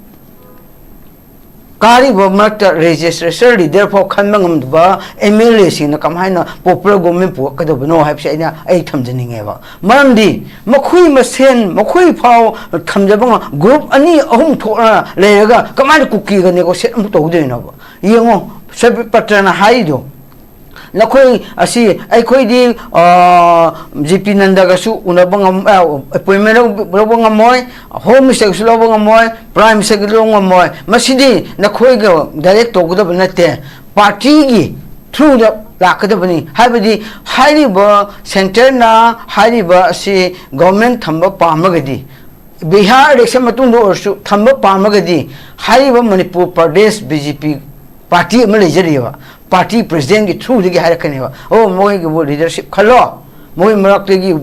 ꯀꯥꯔꯤꯕ ꯃꯔꯛꯇ legislature leader ꯐꯥꯎ ꯈꯟꯕ ꯉꯝꯗꯕ MLAꯁꯤꯡꯅ ꯀꯃꯥꯏꯅ popular government ꯄꯨꯔꯛꯀꯗꯕꯅꯣ ꯍꯥꯏꯕꯁꯦ ꯑꯩꯅ, ꯑꯩ ꯊꯝꯖꯅꯤꯡꯉꯦꯕ꯫ ꯃꯔꯝꯗꯤ ꯃꯈꯣꯏ ꯃꯁꯦꯟ, ꯃꯈꯣꯏ ꯐꯥꯎ ꯊꯝꯖꯕ ꯉꯝ-, group ꯑꯅꯤ ꯑꯍꯨꯝ ꯊꯣꯛꯅ ꯂꯩꯔꯒ ꯀꯃꯥꯏꯅ ꯀꯨꯀꯤꯒ negotiate ꯑꯃꯨꯛ ꯇꯧꯗꯣꯏꯅꯣꯕ? ꯌꯦꯡꯉꯣ, ꯁꯕꯤꯠ ꯄꯇ꯭ꯔꯅ ꯍꯥꯏꯔꯤꯗꯣ, ꯅꯈꯣꯏ ꯑꯁꯤ ꯑꯩꯈꯣꯏꯗꯤ, ꯑ, J P ꯅꯟꯗꯒꯁꯨ ꯎꯅꯕ ꯉꯝ-, ꯑ, appointment ꯂꯧ-, ꯂꯧꯕ ꯉꯝꯃꯣꯏ, Home Ministerꯒꯁꯨ ꯂꯧꯕ ꯉꯝꯃꯣꯏ, Prime Ministerꯒꯤ ꯂꯧꯕ ꯉꯝꯃꯣꯏ꯫ ꯃꯁꯤꯗꯤ ꯅꯈꯣꯏꯒ direct ꯇꯧꯒꯗꯕ ꯅꯠꯇꯦ, partyꯒꯤ throughꯗ ꯂꯥꯛꯀꯗꯕꯅꯤ꯫ ꯍꯥꯏꯕꯗꯤ ꯍꯥꯏꯔꯤꯕ centreꯅ ꯍꯥꯏꯔꯤꯕ ꯑꯁꯤ government ꯊꯝꯕ ꯄꯥꯝꯃꯒꯗꯤ, ꯕꯤꯍꯥꯔ election ꯃꯇꯨꯡꯗ ꯑꯣꯏꯔꯁꯨ ꯊꯝꯕ ꯄꯥꯝꯃꯒꯗꯤ, ꯍꯥꯏꯔꯤꯕ ꯃꯅꯤꯄꯨꯔ ꯄ꯭ꯔꯗꯦꯁ BJP party ꯑꯃ ꯂꯩꯖꯔꯤꯕ party presidentꯀꯤ throughꯗꯒꯤ ꯍꯥꯏꯔꯛꯀꯅꯦꯕ, "ꯑꯣ, ꯃꯣꯏꯒꯤꯕꯨ leadership ꯈꯜꯂꯣ, ꯃꯣꯏ ꯃꯔꯛꯇꯒꯤ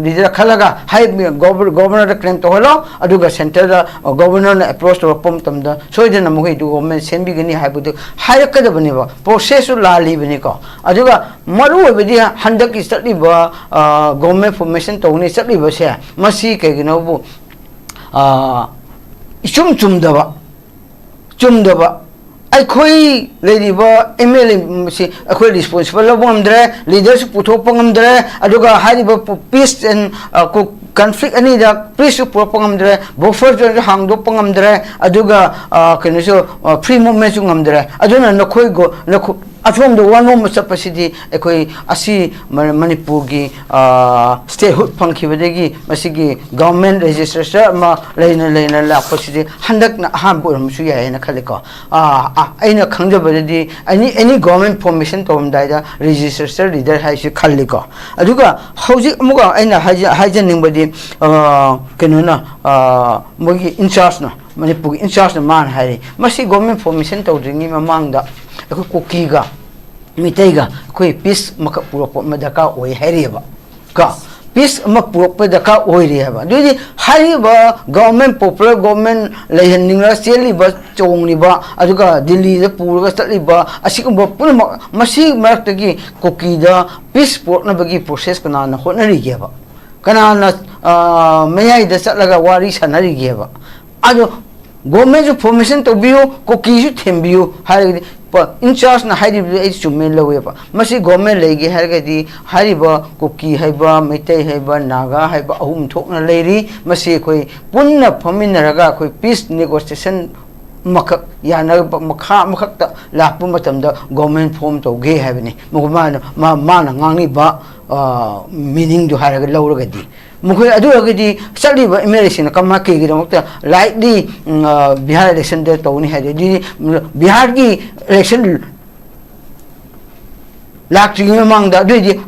leader ꯈꯜꯂꯒ ꯍꯥꯏ, governor-, governorꯗ claim ꯇꯧꯍꯜꯂꯣ, ꯑꯗꯨꯒ centreꯗ, ꯑ, governorꯅ approach ꯇꯧꯔꯛꯄ ꯃꯇꯝꯗ ꯁꯣꯏꯗꯅ ꯃꯈꯣꯏꯗꯨ government ꯁꯦꯝꯕꯤꯒꯅꯤ" ꯍꯥꯏꯕꯗꯨ ꯍꯥꯏꯔꯛꯀꯗꯕꯅꯦꯕ꯫ Processꯁꯨ ꯂꯥꯜꯂꯤꯕꯅꯤꯀꯣ꯫ ꯑꯗꯨꯒ ꯃꯔꯨ ꯑꯣꯏꯕꯗꯤ ꯍꯟꯗꯛꯀꯤ ꯆꯠꯂꯤꯕ, ꯑ, government formation ꯇꯧꯅꯤ ꯆꯠꯂꯤꯕꯁꯦ, ꯃꯁꯤ ꯀꯩꯒꯤꯅꯣꯕꯨ, ꯑ, ꯏꯆꯨꯝ ꯆꯨꯝꯗꯕ, ꯆꯨꯝꯗꯕ, ꯑꯩꯈꯣꯏ ꯂꯩꯔꯤꯕ MLAꯁꯤ ꯑꯩꯈꯣꯏ responsible ꯂꯧꯕ ꯉꯝꯗ꯭ꯔꯦ, leaderꯁꯨ ꯄꯨꯊꯣꯛꯄ ꯉꯝꯗ꯭ꯔꯦ, ꯑꯗꯨꯒ ꯍꯥꯏꯔꯤꯕ ꯄꯨ-, peace and, ꯑ, ꯀꯣ-, conflict ꯑꯅꯤꯗ peaceꯁꯨ ꯄꯨꯔꯛꯄ ꯉꯝꯗ꯭ꯔꯦ, buffer zoneꯁꯨ ꯍꯥꯡꯗꯣꯛꯄ ꯉꯝꯗ꯭ꯔꯦ, ꯑꯗꯨꯒ, ꯑ, ꯀꯩꯅꯣꯁꯨ, ꯑ, free movementꯁꯨ ꯉꯝꯗ꯭ꯔꯦ꯫ ꯑꯗꯨꯅ ꯅꯈꯣꯏ ꯒꯣ-, ꯅꯈꯣ-, ꯑꯁꯣꯝꯗ ꯋꯥꯅꯣꯝꯕ ꯆꯠꯄꯁꯤꯗꯤ ꯑꯩꯈꯣꯏ ꯑꯁꯤ ꯃ- ꯃꯅꯤꯄꯨꯔꯒꯤ statehood ꯐꯪꯈꯤꯕꯗꯒꯤ ꯃꯁꯤꯒꯤ government registration ꯑꯃ ꯂꯩꯅ ꯂꯩꯅ ꯂꯥꯛꯄꯁꯤꯗꯤ ꯍꯟꯗꯛꯅ ꯑꯍꯥꯟꯕ ꯑꯣꯏꯔꯝꯕꯁꯨ ꯌꯥꯏ ꯍꯥꯏꯅ ꯈꯜꯂꯤꯀꯣ꯫ ꯑꯩꯅ ꯈꯪꯖꯕꯗꯗꯤ any any government formation ꯇꯧꯔꯝꯗꯥꯏꯗ registration leader ꯍꯥꯏꯁꯤ ꯈꯜꯂꯤꯀꯣ꯫ ꯑꯗꯨꯒ ꯍꯧꯖꯤꯛ ꯑꯃꯨꯛꯀ ꯑꯩꯅ ꯍꯥꯏꯖ- ꯍꯥꯏꯖꯅꯤꯡꯕꯗꯤ ꯀꯩꯅꯣꯅ ꯃꯣꯏꯒꯤ in charge ꯅ, ꯃꯅꯤꯄꯨꯔꯒꯤ in charge ꯅ ꯃꯥꯅ ꯍꯥꯏꯔꯤ, ꯃꯁꯤ government formation ꯇꯧꯗ꯭ꯔꯤꯉꯩ ꯃꯃꯥꯡꯗ ꯑꯩꯈꯣꯏ ꯀꯨꯀꯤꯒ ꯃꯤꯇꯩꯒ ꯑꯩꯈꯣꯏ peace ꯑꯃꯈꯛ ꯄꯨꯔꯛꯄ ꯑꯃ ꯗꯔꯀꯥꯔ ꯑꯣꯏ ꯍꯥꯏꯔꯤꯑꯕ꯫ ꯀꯣ, peace ꯑꯃ ꯄꯨꯔꯛꯄ ꯗꯔꯀꯥꯔ ꯑꯣꯏꯔꯤ ꯍꯥꯏꯕ꯫ ꯑꯗꯨꯗꯤ ꯍꯥꯏꯔꯤꯕ government, popular government ꯂꯩꯍꯟꯅꯤꯡꯂꯒ ꯆꯦꯜꯂꯤꯕ, ꯆꯣꯡꯂꯤꯕ, ꯑꯗꯨꯒ ꯗꯤꯜꯂꯤꯗ ꯄꯨꯔꯒ ꯆꯠꯂꯤꯕ ꯑꯁꯤꯒꯨꯝꯕ ꯄꯨꯝꯅꯃꯛ, ꯃꯁꯤ ꯃꯔꯛꯇꯒꯤ ꯀꯨꯀꯤꯗ peace ꯄꯨꯔꯛꯅꯕꯒꯤ process ꯀꯅꯥꯅ ꯍꯣꯠꯅꯔꯤꯒꯦꯕ? ꯀꯅꯥꯅ ꯃꯌꯥꯏꯗ ꯆꯠꯂꯒ ꯋꯥꯔꯤ ꯁꯥꯟꯅꯔꯤꯒꯦꯕ? ꯑꯗꯣ government ꯁꯨ formation ꯇꯧꯕꯤꯌꯨ, ꯀꯨꯀꯤꯁꯨ ꯊꯦꯝꯕꯤꯌꯨ ꯍꯥꯏꯔꯒꯗꯤ, in charge ꯅ ꯍꯥꯏꯔꯤꯕꯗꯨ ꯑꯩ ꯆꯨꯝꯃꯦ ꯂꯧꯋꯦꯕ꯫ ꯃꯁꯤ government ꯂꯩꯒꯦ ꯍꯥꯏꯔꯒꯗꯤ ꯍꯥꯏꯔꯤꯕ ꯀꯨꯀꯤ ꯍꯥꯏꯕ, ꯃꯩꯇꯩ ꯍꯥꯏꯕ, ꯅꯥꯒꯥ ꯍꯥꯏꯕ ꯑꯍꯨꯝ ꯊꯣꯛꯅ ꯂꯩꯔꯤ꯫ ꯃꯁꯤ ꯑꯩꯈꯣꯏ ꯄꯨꯟꯅ ꯐꯝꯃꯤꯟꯅꯔꯒ ꯑꯩꯈꯣꯏ peace negotiation ꯑꯃꯈꯛ, ꯌꯥꯅꯕ ꯃꯈꯥ ꯑꯃꯈꯛꯇ ꯂꯥꯛꯄ ꯃꯇꯝꯗ government form ꯇꯧꯒꯦ ꯍꯥꯏꯕꯅꯤ꯫ ꯃꯥꯅ, ꯃꯥꯅ ꯉꯥꯡꯉꯤꯕ meaning ꯗꯨ ꯍꯥꯏꯔꯒ ꯂꯧꯔꯒꯗꯤ, ꯃꯈꯣꯏ ꯑꯗꯨ ꯑꯣꯏꯔꯒꯗꯤ ꯆꯠꯂꯤꯕ MLA ꯁꯤꯡꯅ ꯀꯃꯥꯏ, ꯀꯩꯒꯤꯗꯃꯛꯇ likely ꯕꯤꯍꯥꯔ election ꯗ ꯇꯧꯅꯤ ꯍꯥꯏꯔꯗꯤ, ꯕꯤꯍꯥꯔꯒꯤ election ꯂꯥꯛꯇ꯭ꯔꯤꯉꯩ ꯃꯃꯥꯡꯗ, ꯑꯗꯨ ꯑꯣꯏꯗꯤ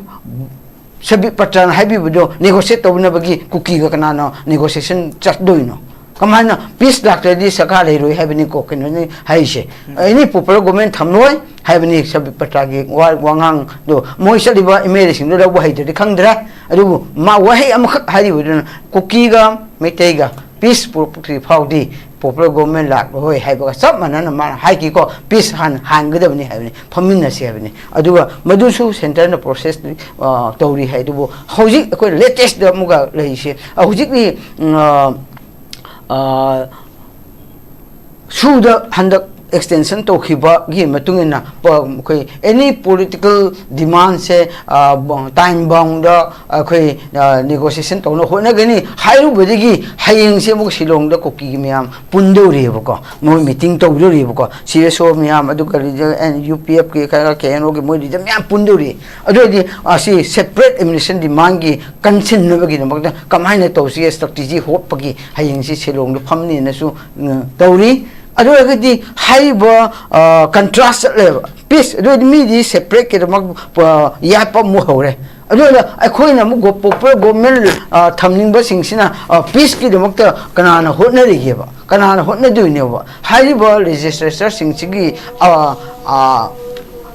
ꯁꯕꯤꯠ ꯄꯇ꯭ꯔꯅ ꯍꯥꯏꯕꯤꯕꯗꯣ negotiate ꯇꯧꯅꯕꯒꯤ ꯀꯨꯀꯤꯒ ꯀꯅꯥꯅ negotiation ꯆꯠꯇꯣꯏꯅꯣ? ꯀꯃꯥꯏꯅ peace ꯂꯥꯛꯇ꯭ꯔꯗꯤ ꯁꯔꯀꯥꯔ ꯂꯩꯔꯣꯏ ꯍꯥꯏꯕꯅꯤꯀꯣ, ꯀꯩꯅꯣꯅꯤ ꯍꯥꯏꯔꯤꯁꯦ꯫ Any popular government ꯊꯝꯂꯣꯏ ꯍꯥꯏꯕꯅꯤ ꯁꯕꯤꯠ ꯄꯇ꯭ꯔꯒꯤ ꯋꯥ, ꯋꯥꯉꯥꯡꯗꯣ꯫ ꯃꯣꯏ ꯆꯠꯂꯤꯕ MLA ꯁꯤꯡꯗꯣ ꯂꯧꯕ ꯍꯩꯇ꯭ꯔꯗꯤ ꯈꯪꯗ꯭ꯔꯦ꯫ ꯑꯗꯨꯕꯨ ꯃꯥ ꯋꯥꯍꯩ ꯑꯃꯈꯛ ꯍꯥꯏꯔꯤꯕꯗꯨꯅ ꯀꯨꯀꯤꯒ ꯃꯩꯇꯩꯒ peace ꯄꯨꯔꯛꯇ꯭ꯔꯤ ꯐꯥꯎꯗꯤ popular government ꯂꯥꯛꯂꯣꯏ ꯍꯥꯏꯕꯒ ꯆꯞ ꯃꯥꯟꯅꯅ ꯃꯥꯅ ꯍꯥꯏꯈꯤꯀꯣ, peace ꯍꯥꯟꯅ ꯍꯥꯟꯒꯗꯕꯅꯤ ꯍꯥꯏꯕꯅꯤ, ꯐꯝꯃꯤꯟꯅꯁꯤ ꯍꯥꯏꯕꯅꯤ꯫ ꯑꯗꯨꯒ ꯃꯗꯨꯁꯨ centre ꯅ process ꯇꯧꯔꯤ ꯍꯥꯏ꯫ ꯑꯗꯨꯕꯨ ꯍꯧꯖꯤꯛ ꯑꯩꯈꯣꯏ latest ꯇ ꯑꯃꯨꯛꯀ ꯂꯩꯔꯤꯁꯦ, ꯍꯧꯖꯤꯛꯀꯤ, ꯎꯝ, ꯑ, ꯑ, ꯁꯨꯗ ꯍꯟꯗꯛ ꯑꯦꯛꯁꯇꯦꯟꯁꯟ ꯇꯧꯈꯤꯕꯒꯤ ꯃꯇꯨꯡ ꯏꯟꯅ ꯄ-, ꯑꯩꯈꯣꯏ ꯑꯦꯅꯤ ꯄꯣꯂꯤꯇꯤꯀꯦꯜ ꯗꯤꯃꯥꯟꯁꯦ ꯇꯥꯏꯝ ꯕꯥꯎꯟꯗ ꯑꯩꯈꯣꯏ ꯅꯦꯒꯣꯁꯤꯌꯦꯁꯟ ꯇꯧꯅ ꯍꯣꯠꯅꯒꯅꯤ ꯍꯥꯏꯔꯨꯕꯗꯒꯤ ꯍꯌꯦꯡꯁꯦ ꯑꯃꯨꯛ ꯁꯤꯂꯣꯡꯗ ꯀꯨꯀꯤꯒꯤ ꯃꯌꯥꯝ ꯄꯨꯟꯗꯧꯔꯤꯑꯕꯀꯣ, ꯃꯣꯏ ꯃꯤꯇꯤꯡ ꯇꯧꯗꯧꯔꯤꯕꯀꯣ, ꯁꯤ ꯑꯦꯁ ꯑꯣ ꯃꯌꯥꯝ, ꯑꯗꯨꯒ ꯌꯨ ꯄꯤ ꯑꯦꯐꯀꯤ ꯈꯔ, ꯀꯦ ꯑꯦꯟ ꯑꯣꯒꯤ ꯃꯣꯏ ꯂꯤꯗꯔ ꯃꯌꯥꯝ ꯄꯨꯟꯗꯧꯔꯤ꯫ ꯑꯗꯨ ꯑꯣꯏꯔꯗꯤ ꯑꯁꯤ ꯁꯦꯄꯔꯦꯠ ꯑꯦꯗꯃꯤꯅꯤꯁꯇ꯭ꯔꯦꯁꯟ ꯗꯤꯃꯥꯟꯒꯤ ꯀꯟꯁꯤꯟꯅꯕꯒꯤꯗꯃꯛꯇ ꯀꯃꯥꯏꯅ ꯇꯧꯁꯤꯒꯦ, ꯁ꯭ꯇ꯭ꯔꯦꯇꯦꯖꯤ ꯍꯣꯠꯄꯒꯤ ꯍꯌꯦꯡꯁꯤ ꯁꯤꯂꯣꯡꯗ ꯐꯝꯅꯤꯅꯁꯨ, ꯎꯝ, ꯇꯧꯔꯤ꯫ ꯑꯗꯨ ꯑꯣꯏꯔꯒꯗꯤ ꯍꯥꯏꯔꯤꯕ, ꯑ, ꯀꯟꯇ꯭ꯔꯥꯁ ꯆꯠꯂꯦꯕ꯫ ꯄꯤꯁ, ꯑꯗꯨ ꯑꯣꯏꯔꯗꯤ ꯃꯤꯗꯤ ꯁꯦꯄꯔꯦꯠꯀꯤꯗꯃꯛ, ꯑ, ꯌꯥꯠꯄ ꯑꯃꯨꯛ ꯍꯧꯔꯦ꯫ ꯑꯗꯨꯅ ꯑꯩꯈꯣꯏꯅ ꯑꯃꯨꯛ ꯒꯣ-, ꯄꯣꯄꯨꯂꯔ ꯒꯣꯚꯔꯟꯃꯦꯟ, ꯑ, ꯊꯝꯅꯤꯡꯕꯁꯤꯡꯁꯤꯅ, ꯑ, ꯄꯤꯁꯀꯤꯗꯃꯛꯇ ꯀꯅꯥꯅ ꯍꯣꯠꯅꯔꯤꯒꯦꯕ? ꯀꯅꯥꯅ ꯍꯣꯠꯅꯗꯣꯏꯅꯦꯕ? ꯍꯥꯏꯔꯤꯕ ꯂꯦꯖꯤꯁꯂꯦꯆꯔꯁꯤꯡꯁꯤꯒꯤ, ꯑ, ꯑ,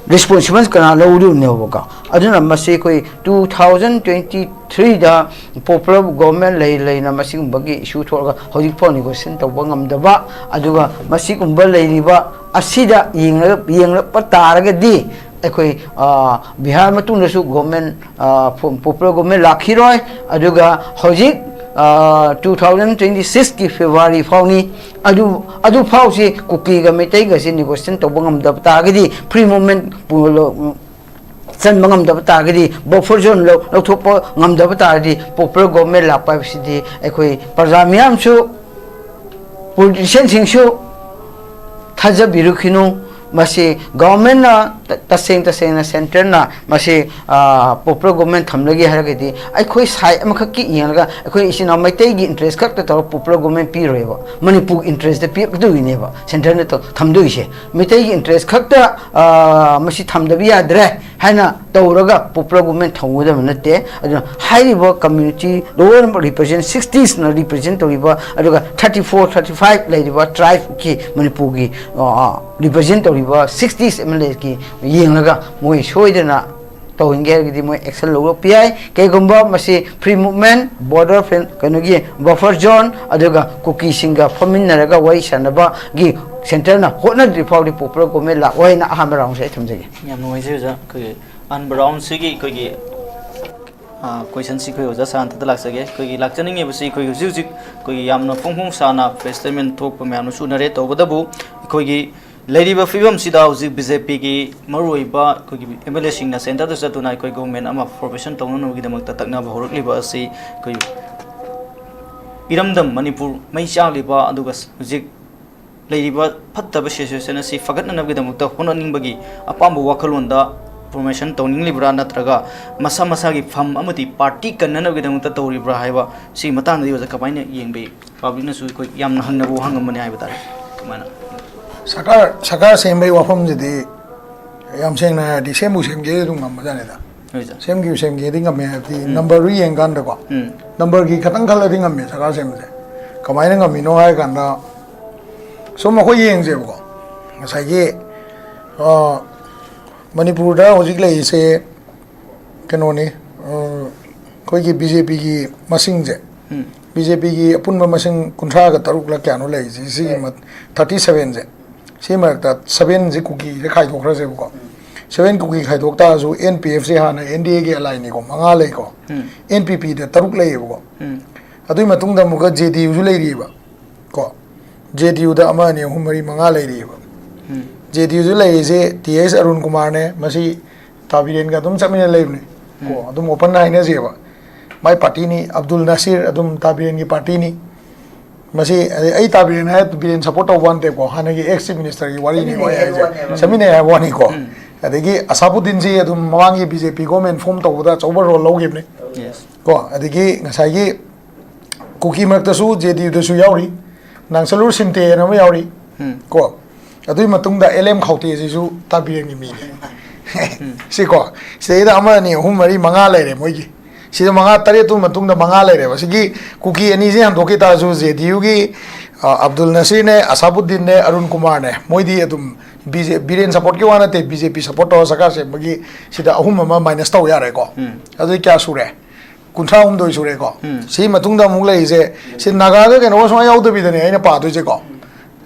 ꯔꯦꯁꯄꯣꯟꯁꯤꯕꯜ ꯀꯅꯥ ꯂꯧꯗꯣꯏꯅꯦꯕꯀꯣ? ꯑꯗꯨꯅ ꯃꯁꯤ ꯑꯩꯈꯣꯏ two thousand twenty threeꯗ ꯄꯣꯄꯨꯂꯔ ꯒꯣꯚꯔꯟꯃꯦꯟ ꯂꯩ ꯂꯩꯅ ꯃꯁꯤꯒꯨꯝꯕꯒꯤ ꯏꯁꯨ ꯊꯣꯛꯂꯒ ꯍꯧꯖꯤꯛꯐꯥꯎ ꯅꯦꯒꯣꯁꯤꯌꯦꯁꯟ ꯇꯧꯕ ꯉꯝꯗꯕ, ꯑꯗꯨꯒ ꯃꯁꯤꯒꯨꯝꯕ ꯂꯩꯔꯤꯕ ꯑꯁꯤꯗ ꯌꯦꯡꯂ-, ꯌꯦꯡꯂꯛꯄ ꯇꯥꯔꯒꯗꯤ ꯑꯩꯈꯣꯏ, ꯑ, ꯕꯤꯍꯥꯔ ꯃꯇꯨꯡꯗꯁꯨ ꯒꯣꯚꯔꯟꯃꯦꯟ, ꯑ, ꯄꯣ-, ꯄꯣꯄꯨꯂꯔ ꯒꯣꯚꯔꯟꯃꯦꯟ ꯂꯥꯛꯈꯤꯔꯣꯏ꯫ ꯑꯗꯨꯒ ꯍꯧꯖꯤꯛ, ꯑ, two thousand twenty sixꯀꯤ ꯐꯦꯕ꯭ꯔꯨꯋꯥꯔꯤ ꯐꯥꯎꯅꯤ꯫ ꯑꯗꯨ, ꯑꯗꯨ ꯐꯥꯎꯁꯤ ꯀꯨꯀꯤꯒ ꯃꯩꯇꯩꯒꯁꯤ ꯅꯦꯒꯣꯁꯤꯌꯦꯁꯟ ꯇꯧꯕ ꯉꯝꯗꯕ ꯇꯥꯔꯒꯗꯤ, ꯐ꯭ꯔꯤ ꯃꯨꯚꯃꯦꯟ ꯄꯨ-, ꯆꯟꯕ ꯉꯝꯗꯕ ꯇꯥꯔꯒꯗꯤ, ꯕꯐꯔ ꯖꯣꯟ ꯂꯧ-, ꯂꯧꯊꯣꯛꯄ ꯉꯝꯗꯕ ꯇꯥꯔꯗꯤ, ꯄꯣꯄꯨꯂꯔ ꯒꯣꯚꯔꯟꯃꯦꯟ ꯂꯥꯛꯄ ꯍꯥꯏꯕꯁꯤꯗꯤ ꯑꯩꯈꯣꯏ ꯄ꯭ꯔꯖꯥ ꯃꯤꯌꯥꯝꯁꯨ, ꯄꯣꯂꯤꯇꯤꯁꯤꯌꯟꯁꯤꯡꯁꯨ ꯊꯥꯖꯕꯤꯔꯨꯈꯤꯅꯨ꯫ ꯃꯁꯤ ꯒꯣꯚꯔꯟꯃꯦꯟꯅ ꯇ-, ꯇꯁꯦꯡ ꯇꯁꯦꯡꯅ ꯁꯦꯟꯇꯔꯅ ꯃꯁꯤ, ꯑ, ꯄꯣꯄꯨꯂꯔ ꯒꯣꯚꯔꯟꯃꯦꯟ ꯊꯝꯂꯒꯦ ꯍꯥꯏꯔꯒꯗꯤ, ꯑꯩꯈꯣꯏ ꯁꯥꯏꯠ ꯑꯃꯈꯛꯀꯤ ꯌꯦꯡꯂꯒ ꯑꯩꯈꯣꯏ ꯏꯆꯤꯟ ꯏꯅꯥꯎ ꯃꯩꯇꯩꯒꯤ ꯏꯟꯇꯔꯦꯁ ꯈꯛꯇ ꯇꯧꯔꯒ ꯄꯣꯄꯨꯂꯔ ꯒꯣꯚꯔꯟꯃꯦꯟ ꯄꯤꯔꯣꯏꯕ꯫ ꯃꯅꯤꯄꯨꯔꯒꯤ ꯏꯟꯇꯔꯦꯁꯇ ꯄꯤꯔꯛꯀꯗꯣꯏꯅꯦꯕ ꯁꯦꯟꯇꯔꯅ ꯇꯧ-, ꯊꯝꯗꯣꯏꯁꯦ꯫ ꯃꯩꯇꯩꯒꯤ ꯏꯟꯇꯔꯦꯁ ꯈꯛꯇ, ꯑ, ꯃꯁꯤ ꯊꯝꯗꯕ ꯌꯥꯗ꯭ꯔꯦ ꯍꯥꯏꯅ ꯇꯧꯔꯒ ꯄꯣꯄꯨꯂꯔ ꯒꯣꯚꯔꯟꯃꯦꯟ ꯊꯝꯒꯗꯕ ꯅꯠꯇꯦ꯫ ꯑꯗꯨꯅ ꯍꯥꯏꯔꯤꯕ ꯀꯝꯃ꯭ꯌꯨꯅꯤꯇꯤ ꯂꯣꯏꯅꯃꯛ ꯔꯤꯄ꯭ꯔꯖꯦꯟ, ꯁꯤꯛꯁꯇꯤꯁꯅ ꯔꯤꯄ꯭ꯔꯖꯦꯟ ꯇꯧꯔꯤꯕ, ꯑꯗꯨꯒ ꯊꯥꯔꯇꯤ ꯐꯣꯔ, ꯊꯥꯔꯇꯤ ꯐꯥꯏꯚ ꯂꯩꯔꯤꯕ ꯇ꯭ꯔꯥꯏꯕꯀꯤ ꯃꯅꯤꯄꯨꯔꯒꯤ, ꯑ, ꯔꯤꯄ꯭ꯔꯖꯦꯟ ꯇꯧꯔꯤꯕ ꯁꯤꯛꯁꯇꯤꯁ ꯑꯦꯝ ꯑꯦꯜ ꯑꯦꯒꯤ ꯌꯦꯡꯂꯒ ꯃꯣꯏ ꯁꯣꯏꯗꯅ ꯇꯧꯍꯟꯒꯦ ꯍꯥꯏꯔꯒꯗꯤ ꯃꯣꯏ ꯑꯦꯛꯁꯟ ꯂꯧꯔꯛꯄ ꯌꯥꯏ꯫ ꯀꯩꯒꯨꯝꯕ ꯃꯁꯤ ꯐ꯭ꯔꯤ ꯃꯨꯚꯃꯦꯟ, ꯕꯣꯔꯗꯔ ꯐꯦꯟ-, ꯀꯩꯅꯣꯒꯤ ꯕꯐꯔ ꯖꯣꯟ, ꯑꯗꯨꯒ ꯀꯨꯀꯤꯁꯤꯡꯒ ꯐꯝꯃꯤꯟꯅꯔꯒ ꯋꯥꯔꯤ ꯁꯥꯟꯅꯕꯒꯤ ꯁꯦꯟꯇꯔꯅ ꯍꯣꯠꯅꯗ꯭ꯔꯤ ꯐꯥꯎꯗꯤ ꯄꯣꯄꯨꯂꯔ ꯒꯣꯚꯔꯟꯃꯦꯟ ꯂꯥꯛꯑꯣꯏ ꯍꯥꯏꯅ ꯑꯍꯥꯟꯕ ꯔꯥꯎꯟꯁꯦ ꯑꯩ ꯊꯝꯖꯒꯦ꯫ ꯌꯥꯝ ꯅꯨꯡꯉꯥꯏꯖꯩ ꯑꯣꯖꯥ꯫ ꯑꯩꯈꯣꯏꯒꯤ ꯑꯍꯥꯟꯕ ꯔꯥꯎꯟꯁꯤꯒꯤ ꯑꯩꯈꯣꯏꯒꯤ, ꯑ, ꯀꯣꯏꯁꯟꯁꯤ ꯑꯩꯈꯣꯏ ꯑꯣꯖꯥ ꯁꯥꯟꯇꯗ ꯂꯥꯛꯆꯒꯦ꯫ ꯑꯩꯈꯣꯏꯒꯤ ꯂꯥꯛꯆꯅꯤꯡꯉꯤꯕꯁꯤ ꯑꯩꯈꯣꯏ ꯍꯧꯖꯤꯛ ꯍꯧꯖꯤꯛ ꯑꯩꯈꯣꯏꯒꯤ ꯌꯥꯝꯅ ꯐꯣꯡ ꯐꯣꯡ ꯁꯥꯅ ꯄ꯭ꯔꯦꯁ ꯁ꯭ꯇꯦꯠꯃꯦꯟ ꯊꯣꯛꯄ ꯃꯌꯥꯝꯅꯁꯨ ꯎꯅꯔꯦ꯫ ꯇꯧꯕꯇꯕꯨ ꯑꯩꯈꯣꯏꯒꯤ ꯂꯩꯔꯤꯕ ꯐꯤꯕꯝꯁꯤꯗ ꯍꯧꯖꯤꯛ ꯕꯤ ꯖꯦ ꯄꯤꯒꯤ ꯃꯔꯨꯑꯣꯏꯕ ꯑꯩꯈꯣꯏꯒꯤ ꯑꯦꯝ ꯑꯦꯜ ꯑꯦꯁꯤꯡꯅ ꯁꯦꯟꯇꯔꯗ ꯆꯠꯇꯨꯅ ꯑꯩꯈꯣꯏ ꯒꯣꯚꯔꯟꯃꯦꯟꯠ ꯑꯃ ꯐꯣꯔꯃꯦꯁꯟ ꯇꯧꯅꯅꯕꯒꯤꯗꯃꯛꯇ ꯇꯛꯅꯕ ꯍꯧꯔꯛꯂꯤꯕ ꯑꯁꯤ ꯑꯩꯈꯣꯏ ꯏꯔꯝꯗꯝ ꯃꯅꯤꯄꯨꯔ ꯃꯩ ꯆꯥꯛꯂꯤꯕ, ꯑꯗꯨꯒ ꯍꯧꯖꯤꯛ ꯂꯩꯔꯤꯕ ꯐꯠꯇꯕ ꯁꯤꯆꯨꯋꯦꯁꯟ ꯑꯁꯤ ꯐꯒꯠꯅꯅꯕꯒꯤꯗꯃꯛꯇ ꯍꯣꯠꯅꯅꯤꯡꯕꯒꯤ ꯑꯄꯥꯝꯕ ꯋꯥꯈꯜꯂꯣꯟꯗ ꯐꯣꯔꯃꯦꯁꯟ ꯇꯧꯅꯤꯡꯂꯤꯕ꯭ꯔꯥ, ꯅꯠꯇ꯭ꯔꯒ ꯃꯁꯥ ꯃꯁꯥꯒꯤ ꯐꯝ ꯑꯃꯗꯤ ꯄꯥꯔꯇꯤ ꯀꯟꯅꯅꯕꯒꯤꯗꯃꯛꯇ ꯇꯧꯔꯤꯕ꯭ꯔꯥ ꯍꯥꯏꯕ ꯁꯤꯒꯤ ꯃꯇꯥꯡꯗꯗꯤ ꯑꯣꯖꯥ ꯀꯃꯥꯏꯅ ꯌꯦꯡꯕꯤ? ꯄꯕ꯭ꯂꯤꯛꯅꯁꯨ ꯑꯩꯈꯣꯏ ꯌꯥꯝꯅ ꯍꯪꯅꯕ ꯋꯥꯍꯪ ꯑꯃꯅꯤ ꯍꯥꯏꯕ ꯇꯥꯔꯦ꯫ ꯀꯃꯥꯏꯅ? ꯁꯔꯀꯥꯔ, ꯁꯔꯀꯥꯔ ꯁꯦꯝꯕꯒꯤ ꯋꯥꯐꯝꯁꯤꯗꯤ ꯌꯥꯝ ꯁꯦꯡꯅ ꯍꯥꯏꯔꯗꯤ ꯁꯦꯝꯕꯨ ꯁꯦꯝꯒꯦꯗꯤ ꯑꯗꯨꯝ ꯉꯝꯕꯖꯥꯠꯅꯤꯗ꯫ ꯍꯣꯏ ꯁꯥꯔ꯫ ꯁꯦꯝꯈꯤꯕ ꯁꯦꯝꯒꯦꯗꯤ ꯉꯝꯃꯦ ꯍꯥꯏꯕꯗꯤ ꯎꯝ꯫ ꯅꯝꯕꯔꯗꯨ ꯌꯦꯡꯀꯥꯟꯗꯀꯣ꯫ ꯎꯝ꯫ ꯅꯝꯕꯔꯒꯤ ꯈꯇꯪ ꯈꯜꯂꯗꯤ ꯉꯝꯃꯦ ꯁꯔꯀꯥꯔ ꯁꯦꯝꯕꯁꯦ꯫ ꯀꯃꯥꯏꯅ ꯉꯝꯃꯤꯅꯣ ꯍꯥꯏ ꯀꯥꯟꯗ ꯁꯨꯝ ꯑꯩꯈꯣꯏ ꯌꯦꯡꯁꯦꯕꯀꯣ꯫ ꯉꯁꯥꯏꯒꯤ, ꯑ, ꯃꯅꯤꯄꯨꯔꯗ ꯍꯧꯖꯤꯛ ꯂꯩꯔꯤꯁꯦ ꯀꯩꯅꯣꯅꯤ, ꯑ, ꯑꯩꯈꯣꯏꯒꯤ ꯕꯤ ꯖꯦ ꯄꯤꯒꯤ ꯃꯁꯤꯡꯁꯦ, ꯎꯝ꯫ ꯕꯤ ꯖꯦ ꯄꯤꯒꯤ ꯑꯄꯨꯟꯕ ꯃꯁꯤꯡ ꯀꯨꯟꯊ꯭ꯔꯥꯒ ꯇꯔꯨꯛꯂ ꯀꯌꯥꯅꯣ ꯂꯩꯔꯤꯁꯦ, ꯁꯤꯒꯤ ꯃ-, ꯊꯥꯔꯇꯤ ꯁꯚꯦꯟꯁꯦ, ꯁꯤ ꯃꯔꯛꯇ ꯁꯚꯦꯟꯁꯦ ꯀꯨꯀꯤꯁꯦ ꯈꯥꯏꯗꯣꯛꯈ꯭ꯔꯁꯦꯕꯀꯣ꯫ ꯎꯝ꯫ ꯁꯚꯦꯟ ꯀꯨꯀꯤ ꯈꯥꯏꯗꯣꯛ ꯇꯥꯔꯁꯨ ꯑꯦꯟ ꯄꯤ ꯑꯦꯐꯁꯦ ꯍꯥꯟꯅ ꯑꯦꯟ ꯗꯤ ꯑꯦꯒꯤ ꯑꯦꯂꯥꯏꯅꯤꯀꯣ, ꯃꯉꯥ ꯂꯩꯀꯣ꯫ ꯎꯝ꯫ ꯑꯦꯟ ꯄꯤ ꯄꯤꯗ ꯇꯔꯨꯛ ꯂꯩꯌꯦꯕꯀꯣ꯫ ꯎꯝ꯫ ꯑꯗꯨꯒꯤ ꯃꯇꯨꯡꯗ ꯑꯃꯨꯛꯀ ꯖꯦ ꯗꯤ ꯌꯨꯁꯨ ꯂꯩꯔꯤꯑꯕ ꯀꯣ꯫ ꯖꯦ ꯗꯤ ꯌꯨꯗ ꯑꯃ, ꯑꯅꯤ, ꯑꯍꯨꯝ, ꯃꯔꯤ, ꯃꯉꯥ ꯂꯩꯔꯤꯑꯕ꯫ ꯎꯝ꯫ ꯖꯦ ꯗꯤ ꯌꯨꯁꯨ ꯂꯩꯔꯤꯁꯦ ꯇꯤ ꯑꯩꯆ ꯑꯔꯨꯟ ꯀꯨꯃꯥꯔꯅꯦ, ꯃꯁꯤ ꯇꯥ ꯕꯤꯔꯦꯟꯒ ꯑꯗꯨꯝ ꯆꯠꯃꯤꯟꯅ ꯂꯩꯕꯅꯦ ꯀꯣ꯫ ꯎꯝ꯫ ꯑꯗꯨꯝ ꯑꯣꯄꯟ ꯍꯥꯏꯅꯁꯦꯕ꯫ ꯃꯥꯏ ꯄꯥꯔꯇꯤꯅꯤ, ꯑꯕꯗꯨꯜ ꯅꯥꯁꯤꯔ ꯑꯗꯨꯝ ꯇꯥ ꯕꯤꯔꯦꯟꯒꯤ ꯄꯥꯔꯇꯤꯅꯤ꯫ ꯃꯁꯤ, ꯑꯩ, ꯑꯩ ꯇꯥ ꯕꯤꯔꯦꯟ ꯍꯥꯏ, ꯕꯤꯔꯦꯟ ꯁꯞꯄꯣꯔꯠ ꯇꯧꯕ ꯅꯠꯇꯦꯀꯣ, ꯍꯥꯟꯅꯒꯤ ꯑꯦꯛꯁ ꯆꯤꯐ ꯃꯤꯅꯤꯁꯇꯔꯒꯤ ꯋꯥꯔꯤꯅꯤꯀꯣ, ꯑꯩ ꯍꯥꯏꯁꯦ꯫ ꯆꯠꯃꯤꯟꯅꯩ ꯍꯥꯏꯕ ꯋꯥꯅꯤꯀꯣ꯫ ꯎꯝ꯫ ꯑꯗꯒꯤ ꯑꯁꯥꯕꯨꯗꯤꯟꯁꯤ ꯑꯗꯨꯝ ꯃꯃꯥꯡꯒꯤ ꯕꯤ ꯖꯦ ꯄꯤ ꯒꯣꯔꯃꯦꯟ ꯐꯣꯝ ꯇꯧꯕꯗ ꯑꯆꯧꯕ ꯔꯣꯜ ꯂꯧꯈꯤꯕꯅꯤ꯫ Yes꯫ ꯀꯣ, ꯑꯗꯒꯤ ꯉꯁꯥꯏꯒꯤ ꯀꯨꯀꯤ ꯃꯔꯛꯇꯁꯨ ꯖꯦ ꯗꯤ ꯌꯨꯗꯁꯨ ꯌꯥꯎꯔꯤ, ꯅꯥꯡꯆꯂꯨꯔ ꯁꯤꯟꯇꯦ ꯍꯥꯏꯅ ꯑꯃ ꯌꯥꯎꯔꯤ꯫ ꯎꯝ꯫ ꯀꯣ, ꯑꯗꯨꯒꯤ ꯃꯇꯨꯡꯗ ꯑꯦꯜ ꯑꯦꯝ ꯈꯥꯎꯇꯦꯁꯤꯁꯨ ꯇꯥ ꯕꯤꯔꯦꯟꯒꯤ ꯃꯤꯅꯤ꯫ ꯎꯝ꯫ ꯁꯤꯀꯣ, ꯁꯤꯗꯩꯗ ꯑꯃ, ꯑꯅꯤ, ꯑꯍꯨꯝ, ꯃꯔꯤ, ꯃꯉꯥ ꯂꯩꯔꯦ ꯃꯣꯏꯒꯤ꯫ ꯁꯤꯗ ꯃꯉꯥ, ꯇꯔꯦꯠꯇꯨ ꯃꯇꯨꯡꯗ ꯃꯉꯥ ꯂꯩꯔꯦꯕ꯫ ꯁꯤꯒꯤ ꯀꯨꯀꯤ ꯑꯅꯤꯁꯦ ꯍꯟꯗꯣꯛꯈꯤ ꯇꯥꯔꯁꯨ ꯖꯦ ꯗꯤ ꯌꯨꯒꯤ, ꯑ, ꯑꯕꯗꯨꯜ ꯅꯁꯤꯔꯅꯦ, ꯑꯁꯥꯕꯨꯗꯤꯟꯅꯦ, ꯑꯔꯨꯟ ꯀꯨꯃꯥꯔꯅꯦ, ꯃꯣꯏꯗꯤ ꯑꯗꯨꯝ ꯕꯤ ꯖꯦ, ꯕꯤꯔꯦꯟ ꯁꯞꯄꯣꯔꯠꯀꯤ ꯋꯥ ꯅꯠꯇꯦ, ꯕꯤ ꯖꯦ ꯄꯤ ꯁꯞꯄꯣꯔꯠ ꯇꯧꯔ ꯁꯔꯀꯥꯔ ꯁꯦꯝꯕꯒꯤ ꯁꯤꯗ ꯑꯍꯨꯝ ꯑꯃ ꯃꯥꯏꯅꯁ ꯇꯧ ꯌꯥꯔꯦꯀꯣ꯫ ꯎꯝ꯫ ꯑꯗꯨꯗꯤ ꯀꯌꯥ ꯁꯨꯔꯦ? ꯀꯨꯟꯊ꯭ꯔꯥ ꯍꯨꯝꯗꯣꯏ ꯁꯨꯔꯦꯀꯣ꯫ ꯎꯝ꯫ ꯁꯤ ꯃꯇꯨꯡꯗ ꯑꯃꯨꯛ ꯂꯩꯔꯤꯁꯦ, ꯁꯤ ꯅꯥꯒꯥꯒ ꯀꯩꯅꯣꯒ ꯁꯨꯡꯌꯥ ꯌꯥꯎꯗꯕꯤꯗꯅꯦ ꯑꯩꯅ ꯄꯥꯗꯣꯏꯁꯦꯀꯣ꯫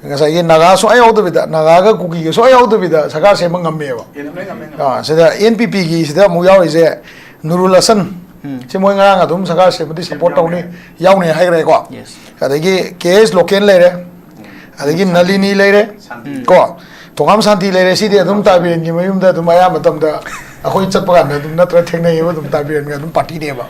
ꯉꯁꯥꯏꯒꯤ ꯅꯥꯒꯥ ꯁꯨꯡꯌꯥ ꯌꯥꯎꯗꯕꯤꯗ, ꯅꯥꯒꯥꯒ ꯀꯨꯀꯤꯒ ꯁꯨꯡꯌꯥ ꯌꯥꯎꯗꯕꯤꯗ ꯁꯔꯀꯥꯔ ꯁꯦꯝꯕ ꯉꯝꯃꯦꯕ꯫ ꯉꯝꯃꯦ, ꯉꯝꯃꯦ, ꯉꯝꯃꯦ꯫ ꯑꯥ, ꯁꯤꯗ ꯑꯦꯟ ꯄꯤ ꯄꯤꯒꯤ ꯁꯤꯗ ꯑꯃꯨꯛ ꯌꯥꯎꯔꯤꯁꯦ ꯅꯨꯔꯨꯜ ꯍꯁꯟ꯫ ꯎꯝ꯫ ꯁꯤ ꯃꯣꯏ ꯉꯔꯥꯡ ꯑꯗꯨꯝ ꯁꯔꯀꯥꯔ ꯁꯦꯝꯕꯗꯤ ꯁꯞꯄꯣꯔꯠ ꯇꯧꯅꯤ, ꯌꯥꯎꯅꯤ ꯍꯥꯏꯈ꯭ꯔꯦꯀꯣ꯫ Yes꯫ ꯑꯗꯒꯤ ꯀꯦ ꯑꯦꯁ ꯂꯣꯀꯦꯟ ꯂꯩꯔꯦ꯫ ꯑꯗꯒꯤ ꯅꯂꯤꯅꯤ ꯂꯩꯔꯦ, ꯀꯣ, ꯊꯣꯉꯥꯝ ꯁꯥꯟꯇꯤ ꯂꯩꯔꯦ꯫ ꯁꯤꯗꯤ ꯑꯗꯨꯝ ꯇꯥ ꯕꯤꯔꯦꯟꯒꯤ ꯃꯌꯨꯝꯗ ꯑꯗꯨꯝ ꯑꯌꯥꯝꯕ ꯃꯇꯝꯗ ꯑꯩꯈꯣꯏ ꯆꯠꯄ ꯀꯥꯟꯗ ꯑꯗꯨꯝ ꯅꯠꯇ꯭ꯔ ꯊꯦꯡꯅꯩꯌꯦꯕ, ꯑꯗꯨꯝ ꯇꯥ ꯕꯤꯔꯦꯟꯒ ꯑꯗꯨꯝ ꯄꯥꯔꯇꯤꯅꯦꯕ꯫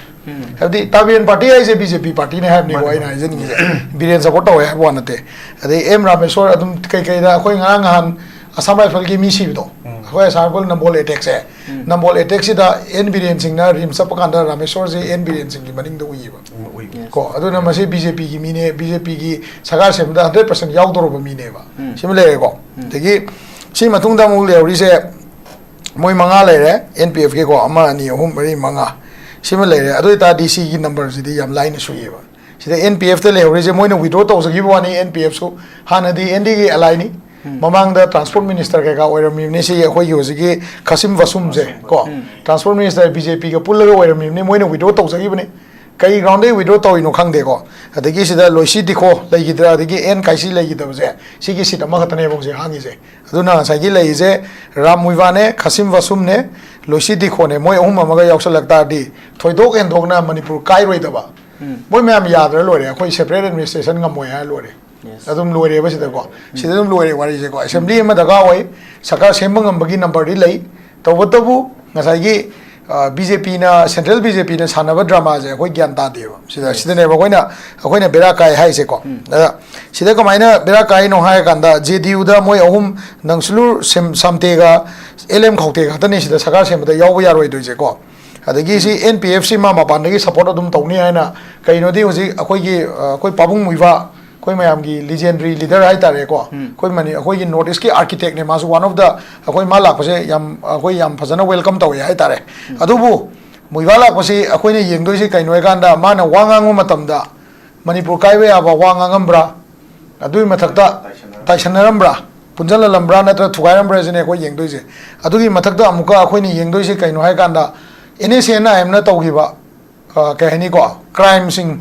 ꯍꯥꯏꯕꯗꯤ ꯇꯥ ꯕꯤꯔꯦꯟ ꯄꯥꯔꯇꯤ ꯍꯥꯏꯁꯦ ꯕꯤ ꯖꯦ ꯄꯤ ꯄꯥꯔꯇꯤꯅꯦ ꯍꯥꯏꯕꯅꯤꯀꯣ ꯑꯩꯅ ꯍꯥꯏꯖꯅꯤꯡꯉꯤꯁꯦ꯫ ꯕꯤꯔꯦꯟ ꯁꯞꯄꯣꯔꯠ ꯇꯧꯋꯦ ꯍꯥꯏꯕ ꯋꯥ ꯅꯠꯇꯦ꯫ ꯑꯗꯩ ꯑꯦꯝ ꯔꯥꯃꯦꯁꯣꯔ ꯑꯗꯨꯝ ꯀꯩꯀꯩꯗ ꯑꯩꯈꯣꯏ ꯉꯔꯥꯡ ꯅꯍꯥꯟ ꯑꯁꯥꯝ ꯔꯥꯏꯐꯜꯒꯤ ꯃꯤ ꯁꯤꯕꯗꯣ, ꯑꯩꯈꯣꯏ Assam rifle Nambol ꯑꯦꯇꯦꯛꯁꯦ, Nambol ꯑꯦꯇꯦꯛꯁꯤꯗ and Biren ꯁꯤꯡꯅ ꯔꯤꯝꯁ ꯆꯠꯄ ꯀꯥꯟꯗ ꯔꯥꯃꯦꯁꯣꯔꯁꯦ ꯑꯦꯟ ꯕꯤꯔꯦꯟ ꯁꯤꯡꯒꯤ ꯃꯅꯤꯡꯗ ꯎꯏꯌꯦꯕ꯫ ꯀꯣ, ꯑꯗꯨꯅ ꯃꯁꯤ ꯕꯤ ꯖꯦ ꯄꯤꯒꯤ ꯃꯤꯅꯦ, ꯕꯤ ꯖꯦ ꯄꯤꯒꯤ ꯁꯔꯀꯥꯔ ꯁꯦꯝꯕꯗ ꯍꯟꯗ꯭ꯔꯦꯠ ꯄꯥꯔꯁꯦꯟ ꯌꯥꯎꯗꯧꯔꯕ ꯃꯤꯅꯦꯕ꯫ ꯁꯤꯃ ꯂꯩꯔꯦꯀꯣ꯫ ꯑꯗꯒꯤ ꯁꯤ ꯃꯇꯨꯡꯗ ꯑꯃꯨꯛ ꯂꯩꯍꯧꯔꯤꯁꯦ ꯃꯣꯏ ꯃꯉꯥ ꯂꯩꯔꯦ, ꯑꯦꯟ ꯄꯤ ꯑꯦꯐꯀꯤꯀꯣ, ꯑꯃ, ꯑꯅꯤ, ꯑꯍꯨꯝ, ꯃꯔꯤ, ꯃꯉꯥ꯫ ꯁꯤꯃ ꯂꯩꯔꯦ꯫ ꯑꯗꯨ ꯑꯣꯏꯇꯥꯔꯗꯤ ꯁꯤꯒꯤ ꯅꯝꯕꯔꯁꯤꯗꯤ ꯌꯥꯝ ꯂꯥꯏꯅ ꯁꯨꯏꯌꯦꯕ꯫ ꯁꯤꯗ ꯑꯦꯟ ꯄꯤ ꯑꯦꯐꯇ ꯂꯩꯍꯧꯔꯤꯁꯦ ꯃꯣꯏꯅ ꯋꯤꯗ꯭ꯔꯣ ꯇꯧꯖꯈꯤꯕ ꯋꯥꯅꯤ꯫ ꯑꯦꯟ ꯄꯤ ꯑꯦꯐꯁꯨ ꯍꯥꯟꯅꯗꯤ ꯑꯦꯟ ꯗꯤꯒꯤ ꯑꯦꯂꯥꯏꯅꯤ, ꯃꯃꯥꯡꯗ ꯇ꯭ꯔꯥꯟꯁꯄꯣꯔꯠ ꯃꯤꯅꯤꯁꯇꯔ ꯀꯩꯀꯥ ꯑꯣꯏꯔꯝꯃꯤꯕꯅꯤ ꯁꯤ ꯑꯩꯈꯣꯏꯒꯤ ꯍꯧꯖꯤꯛꯀꯤ ꯈꯥꯁꯤꯝ ꯕꯁꯨꯝꯁꯦ, ꯀꯣ, ꯇ꯭ꯔꯥꯟꯁꯄꯣꯔꯠ ꯃꯤꯅꯤꯁꯇꯔ ꯕꯤ ꯖꯦ ꯄꯤꯒ ꯄꯨꯜꯂꯒ ꯑꯣꯏꯔꯝꯃꯤꯕꯅꯤ, ꯃꯣꯏꯅ ꯋꯤꯗ꯭ꯔꯣ ꯇꯧꯖꯈꯤꯕꯅꯤ꯫ ꯀꯩ ꯒ꯭ꯔꯥꯎꯟꯗꯒꯤ ꯋꯤꯗ꯭ꯔꯣ ꯇꯧꯔꯤꯅꯣ ꯈꯪꯗꯦꯀꯣ꯫ ꯑꯗꯒꯤ ꯁꯤꯗ ꯂꯣꯏꯁꯤ ꯗꯤꯈꯣ ꯂꯩꯈꯤꯗ꯭ꯔꯥ, ꯑꯗꯒꯤ ꯑꯦꯟ ꯀꯥꯏꯁꯤ ꯂꯩꯈꯤꯗꯕꯁꯦ, ꯁꯤꯒꯤ ꯁꯤꯠ ꯑꯃꯈꯛꯇꯅꯦꯕ ꯍꯧꯖꯤꯛ ꯍꯥꯡꯉꯤꯁꯦ꯫ ꯑꯗꯨꯅ ꯉꯁꯥꯏꯒꯤ ꯂꯩꯔꯤꯁꯦ ꯔꯥꯝ ꯃꯨꯏꯕꯥꯅꯦ, ꯈꯥꯁꯤꯝ ꯕꯁꯨꯝꯅꯦ, ꯂꯣꯏꯁꯤ ꯗꯤꯈꯣꯅꯦ, ꯃꯣꯏ ꯑꯍꯨꯝ ꯑꯃꯒ ꯌꯥꯎꯁꯜꯂꯛ ꯇꯥꯔꯗꯤ ꯊꯣꯏꯗꯣꯛ ꯍꯦꯟꯗꯣꯛꯅ ꯃꯅꯤꯄꯨꯔ ꯀꯥꯏꯔꯣꯏꯗꯕ꯫ ꯃꯣꯏ ꯃꯌꯥꯝ ꯌꯥꯗ꯭ꯔ ꯂꯣꯏꯔꯦ, ꯑꯩꯈꯣꯏ ꯁꯦꯄꯔꯦꯠ ꯑꯦꯗꯃꯤꯅꯤꯁꯇ꯭ꯔꯦꯁꯟ ꯉꯝꯃꯣꯏ ꯍꯥꯏꯔ ꯂꯣꯏꯔꯦ꯫ ꯑꯗꯨꯝ ꯂꯣꯏꯔꯦꯕ ꯁꯤꯗꯀꯣ꯫ ꯁꯤꯗ ꯑꯗꯨꯝ ꯂꯣꯏꯔꯦ ꯋꯥꯔꯤꯁꯦꯀꯣ꯫ ꯑꯦꯁꯦꯝꯕ꯭ꯂꯤ ꯑꯃ ꯗꯔꯀꯥꯔ ꯑꯣꯏ, ꯁꯔꯀꯥꯔ ꯁꯦꯝꯕ ꯉꯝꯕꯒꯤ ꯅꯝꯕꯔꯗꯤ ꯂꯩ꯫ ꯇꯧꯕꯇꯕꯨ ꯉꯁꯥꯏꯒꯤ ꯕꯤ ꯖꯦ ꯄꯤꯅ, ꯁꯦꯟꯇ꯭ꯔꯦꯜ ꯕꯤ ꯖꯦ ꯄꯤꯅ ꯁꯥꯟꯅꯕ ꯗ꯭ꯔꯃꯥꯁꯦ ꯑꯩꯈꯣꯏ ꯒ꯭ꯌꯥꯟ ꯇꯥꯗꯦꯕ꯫ ꯁꯤꯗ, ꯁꯤꯗꯅꯦꯕ ꯑꯩꯈꯣꯏꯅ, ꯑꯩꯈꯣꯏꯅ ꯕꯦꯔꯥ ꯀꯥꯏ ꯍꯥꯏꯁꯦꯀꯣ꯫ ꯑꯗ ꯁꯤꯗ ꯀꯃꯥꯏꯅ ꯕꯦꯔꯥ ꯀꯥꯏꯅꯣ ꯍꯥꯏꯔꯀꯥꯟꯗ, ꯖꯦ ꯗꯤ ꯌꯨꯗ ꯃꯣꯏ ꯑꯍꯨꯝ, ꯅꯪꯁꯨꯂꯨꯔ ꯁꯦꯝ-, ꯁꯥꯝꯇꯦꯒ ꯑꯦꯜ ꯑꯦꯝ ꯈꯧꯇꯦ ꯈꯛꯇꯅꯤ ꯁꯤꯗ ꯁꯔꯀꯥꯔ ꯁꯦꯝꯕꯗ ꯌꯥꯎꯕ ꯌꯥꯔꯣꯏꯗꯣꯏꯁꯦꯀꯣ꯫ ꯑꯗꯒꯤ ꯁꯤ ꯑꯦꯟ ꯄꯤ ꯑꯦꯐ ꯁꯤ ꯃꯥ ꯃꯄꯥꯟꯗꯒꯤ ꯁꯞꯄꯣꯔꯠ ꯑꯗꯨꯝ ꯇꯧꯅꯤ ꯍꯥꯏꯅ, ꯀꯩꯅꯣꯗꯤ ꯍꯧꯖꯤꯛ ꯑꯩꯈꯣꯏꯒꯤ, ꯑ, ꯑꯩꯈꯣꯏ ꯄꯥꯕꯨꯡ ꯃꯨꯏꯕ, ꯑꯩꯈꯣꯏ ꯃꯌꯥꯝꯒꯤ ꯂꯤꯖꯦꯟꯗꯔꯤ ꯂꯤꯗꯔ ꯍꯥꯏꯇꯥꯔꯦꯀꯣ꯫ ꯑꯩꯈꯣꯏ ꯃꯅꯤ-, ꯑꯩꯈꯣꯏꯒꯤ ꯅꯣꯔꯠ ꯏꯁꯀꯤ ꯑꯥꯔꯀꯤꯇꯦꯛꯅꯦ ꯃꯥꯁꯨ, ꯋꯥꯟ ꯑꯣꯐ ꯗ, ꯑꯩꯈꯣꯏ ꯃꯥ ꯂꯥꯛꯄꯁꯦ ꯌꯥꯝ, ꯑꯩꯈꯣꯏ ꯌꯥꯝ ꯐꯖꯅ ꯋꯦꯜꯀꯝ ꯇꯧꯋꯦ ꯍꯥꯏꯇꯥꯔꯦ꯫ ꯑꯗꯨꯕꯨ ꯃꯨꯏꯕꯥ ꯂꯥꯛꯄꯁꯤ ꯑꯩꯈꯣꯏꯅ ꯌꯦꯡꯗꯣꯏꯁꯤ ꯀꯩꯅꯣ ꯍꯥꯏꯀꯥꯟꯗ, ꯃꯥꯅ ꯋꯥ ꯉꯥꯡꯕ ꯃꯇꯝꯗ ꯃꯅꯤꯄꯨꯔ ꯀꯥꯏꯕ ꯌꯥꯕ ꯋꯥ ꯉꯥꯡꯉꯝꯕ꯭ꯔꯥ? ꯑꯗꯨꯒꯤ ꯃꯊꯛꯇ ꯇꯥꯏꯁꯟꯅꯔꯝꯕ꯭ꯔꯥ? ꯄꯨꯟꯁꯤꯜꯍꯜꯂꯝꯕ꯭ꯔꯥ ꯅꯠꯇ꯭ꯔꯒ ꯊꯨꯒꯥꯏꯔꯝꯕ꯭ꯔꯥ ꯁꯤꯅꯦ ꯑꯩꯈꯣꯏ ꯌꯦꯡꯗꯣꯏꯁꯦ꯫ ꯑꯗꯨꯒꯤ ꯃꯊꯛꯇ ꯑꯃꯨꯛꯀ ꯑꯩꯈꯣꯏꯅ ꯌꯦꯡꯗꯣꯏꯁꯦ ꯀꯩꯅꯣ ꯍꯥꯏꯀꯥꯟꯗ, ꯑꯦꯟ ꯑꯦꯁ ꯑꯦ ꯑꯦꯟ ꯑꯥꯏ ꯑꯦꯝꯅ ꯇꯧꯈꯤꯕ, ꯑ, ꯀꯩ ꯍꯥꯏꯅꯤꯀꯣ, ꯀ꯭ꯔꯥꯏꯝꯁꯤꯡ,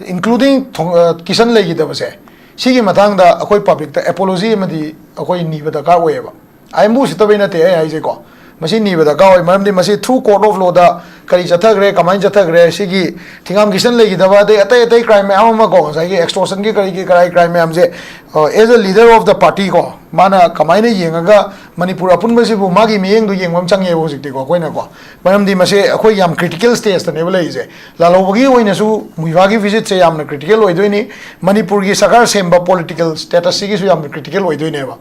ꯏꯟꯀ꯭ꯂꯨꯗꯤꯡ ꯊꯣꯡ-, ꯑ, ꯀꯤꯁꯟ ꯂꯩꯈꯤꯗꯕꯁꯦ, ꯁꯤꯒꯤ ꯃꯇꯥꯡꯗ ꯑꯩꯈꯣꯏ ꯄꯕ꯭ꯂꯤꯛꯇ ꯑꯦꯄꯣꯂꯣꯖꯤ ꯑꯃꯗꯤ ꯑꯩꯈꯣꯏ ꯅꯤꯕ ꯗꯔꯀꯥꯔ ꯑꯣꯏꯌꯦꯕ꯫ ꯑꯥꯏ ꯑꯦꯝꯕꯨ ꯎꯁꯤꯠꯇꯕꯩ ꯅꯠꯇꯦ ꯑꯩ ꯍꯥꯏꯁꯦꯀꯣ, ꯃꯁꯤ ꯅꯤꯕ ꯗꯔꯀꯥꯔ ꯑꯣꯏ꯫ ꯃꯔꯝꯗꯤ ꯃꯁꯤ through court of lawꯗ ꯀꯔꯤ ꯆꯠꯊꯈ꯭ꯔꯦ, ꯀꯃꯥꯏꯅ ꯆꯠꯊꯈ꯭ꯔꯦ, ꯁꯤꯒꯤ ꯊꯤꯡꯒꯥꯝ ꯀꯤꯁꯟ ꯂꯩꯈꯤꯗꯕ, ꯑꯗꯩ ꯑꯇꯩ ꯑꯇꯩ crime ꯃꯌꯥꯝ ꯑꯃ ꯀꯣ, ꯉꯁꯥꯏꯒꯤ extortionꯒꯤ ꯀꯔꯤꯒꯤ ꯀꯔꯥꯏ crime ꯃꯌꯥꯝꯁꯦ, as a leader of the party ꯀꯣ, ꯃꯥꯅ ꯀꯃꯥꯏꯅ ꯌꯦꯡꯉꯒ ꯃꯅꯤꯄꯨꯔ ꯑꯄꯨꯟꯕꯁꯤꯕꯨ ꯃꯥꯒꯤ ꯃꯤꯠꯌꯦꯡꯗꯣ ꯌꯦꯡꯕ ꯑꯃ ꯆꯪꯉꯦꯕ ꯍꯧꯖꯤꯛꯇꯤꯀꯣ ꯑꯩꯈꯣꯏꯅꯀꯣ꯫ ꯃꯔꯝꯗꯤ ꯃꯁꯦ ꯑꯩꯈꯣꯏ ꯌꯥꯝ critical stageꯇꯅꯦꯕ ꯂꯩꯔꯤꯁꯦ꯫ ꯂꯥꯜꯍꯧꯕꯒꯤ ꯑꯣꯏꯅꯁꯨ ꯃꯨꯏꯕꯥꯒꯤ visitꯁꯦ ꯌꯥꯝꯅ critical ꯑꯣꯏꯗꯣꯏꯅꯤ꯫ ꯃꯅꯤꯄꯨꯔꯒꯤ ꯁꯔꯀꯥꯔ ꯁꯦꯝꯕ political statusꯁꯤꯒꯤꯁꯨ ꯌꯥꯝꯅ critical ꯑꯣꯏꯗꯣꯏꯅꯦꯕ꯫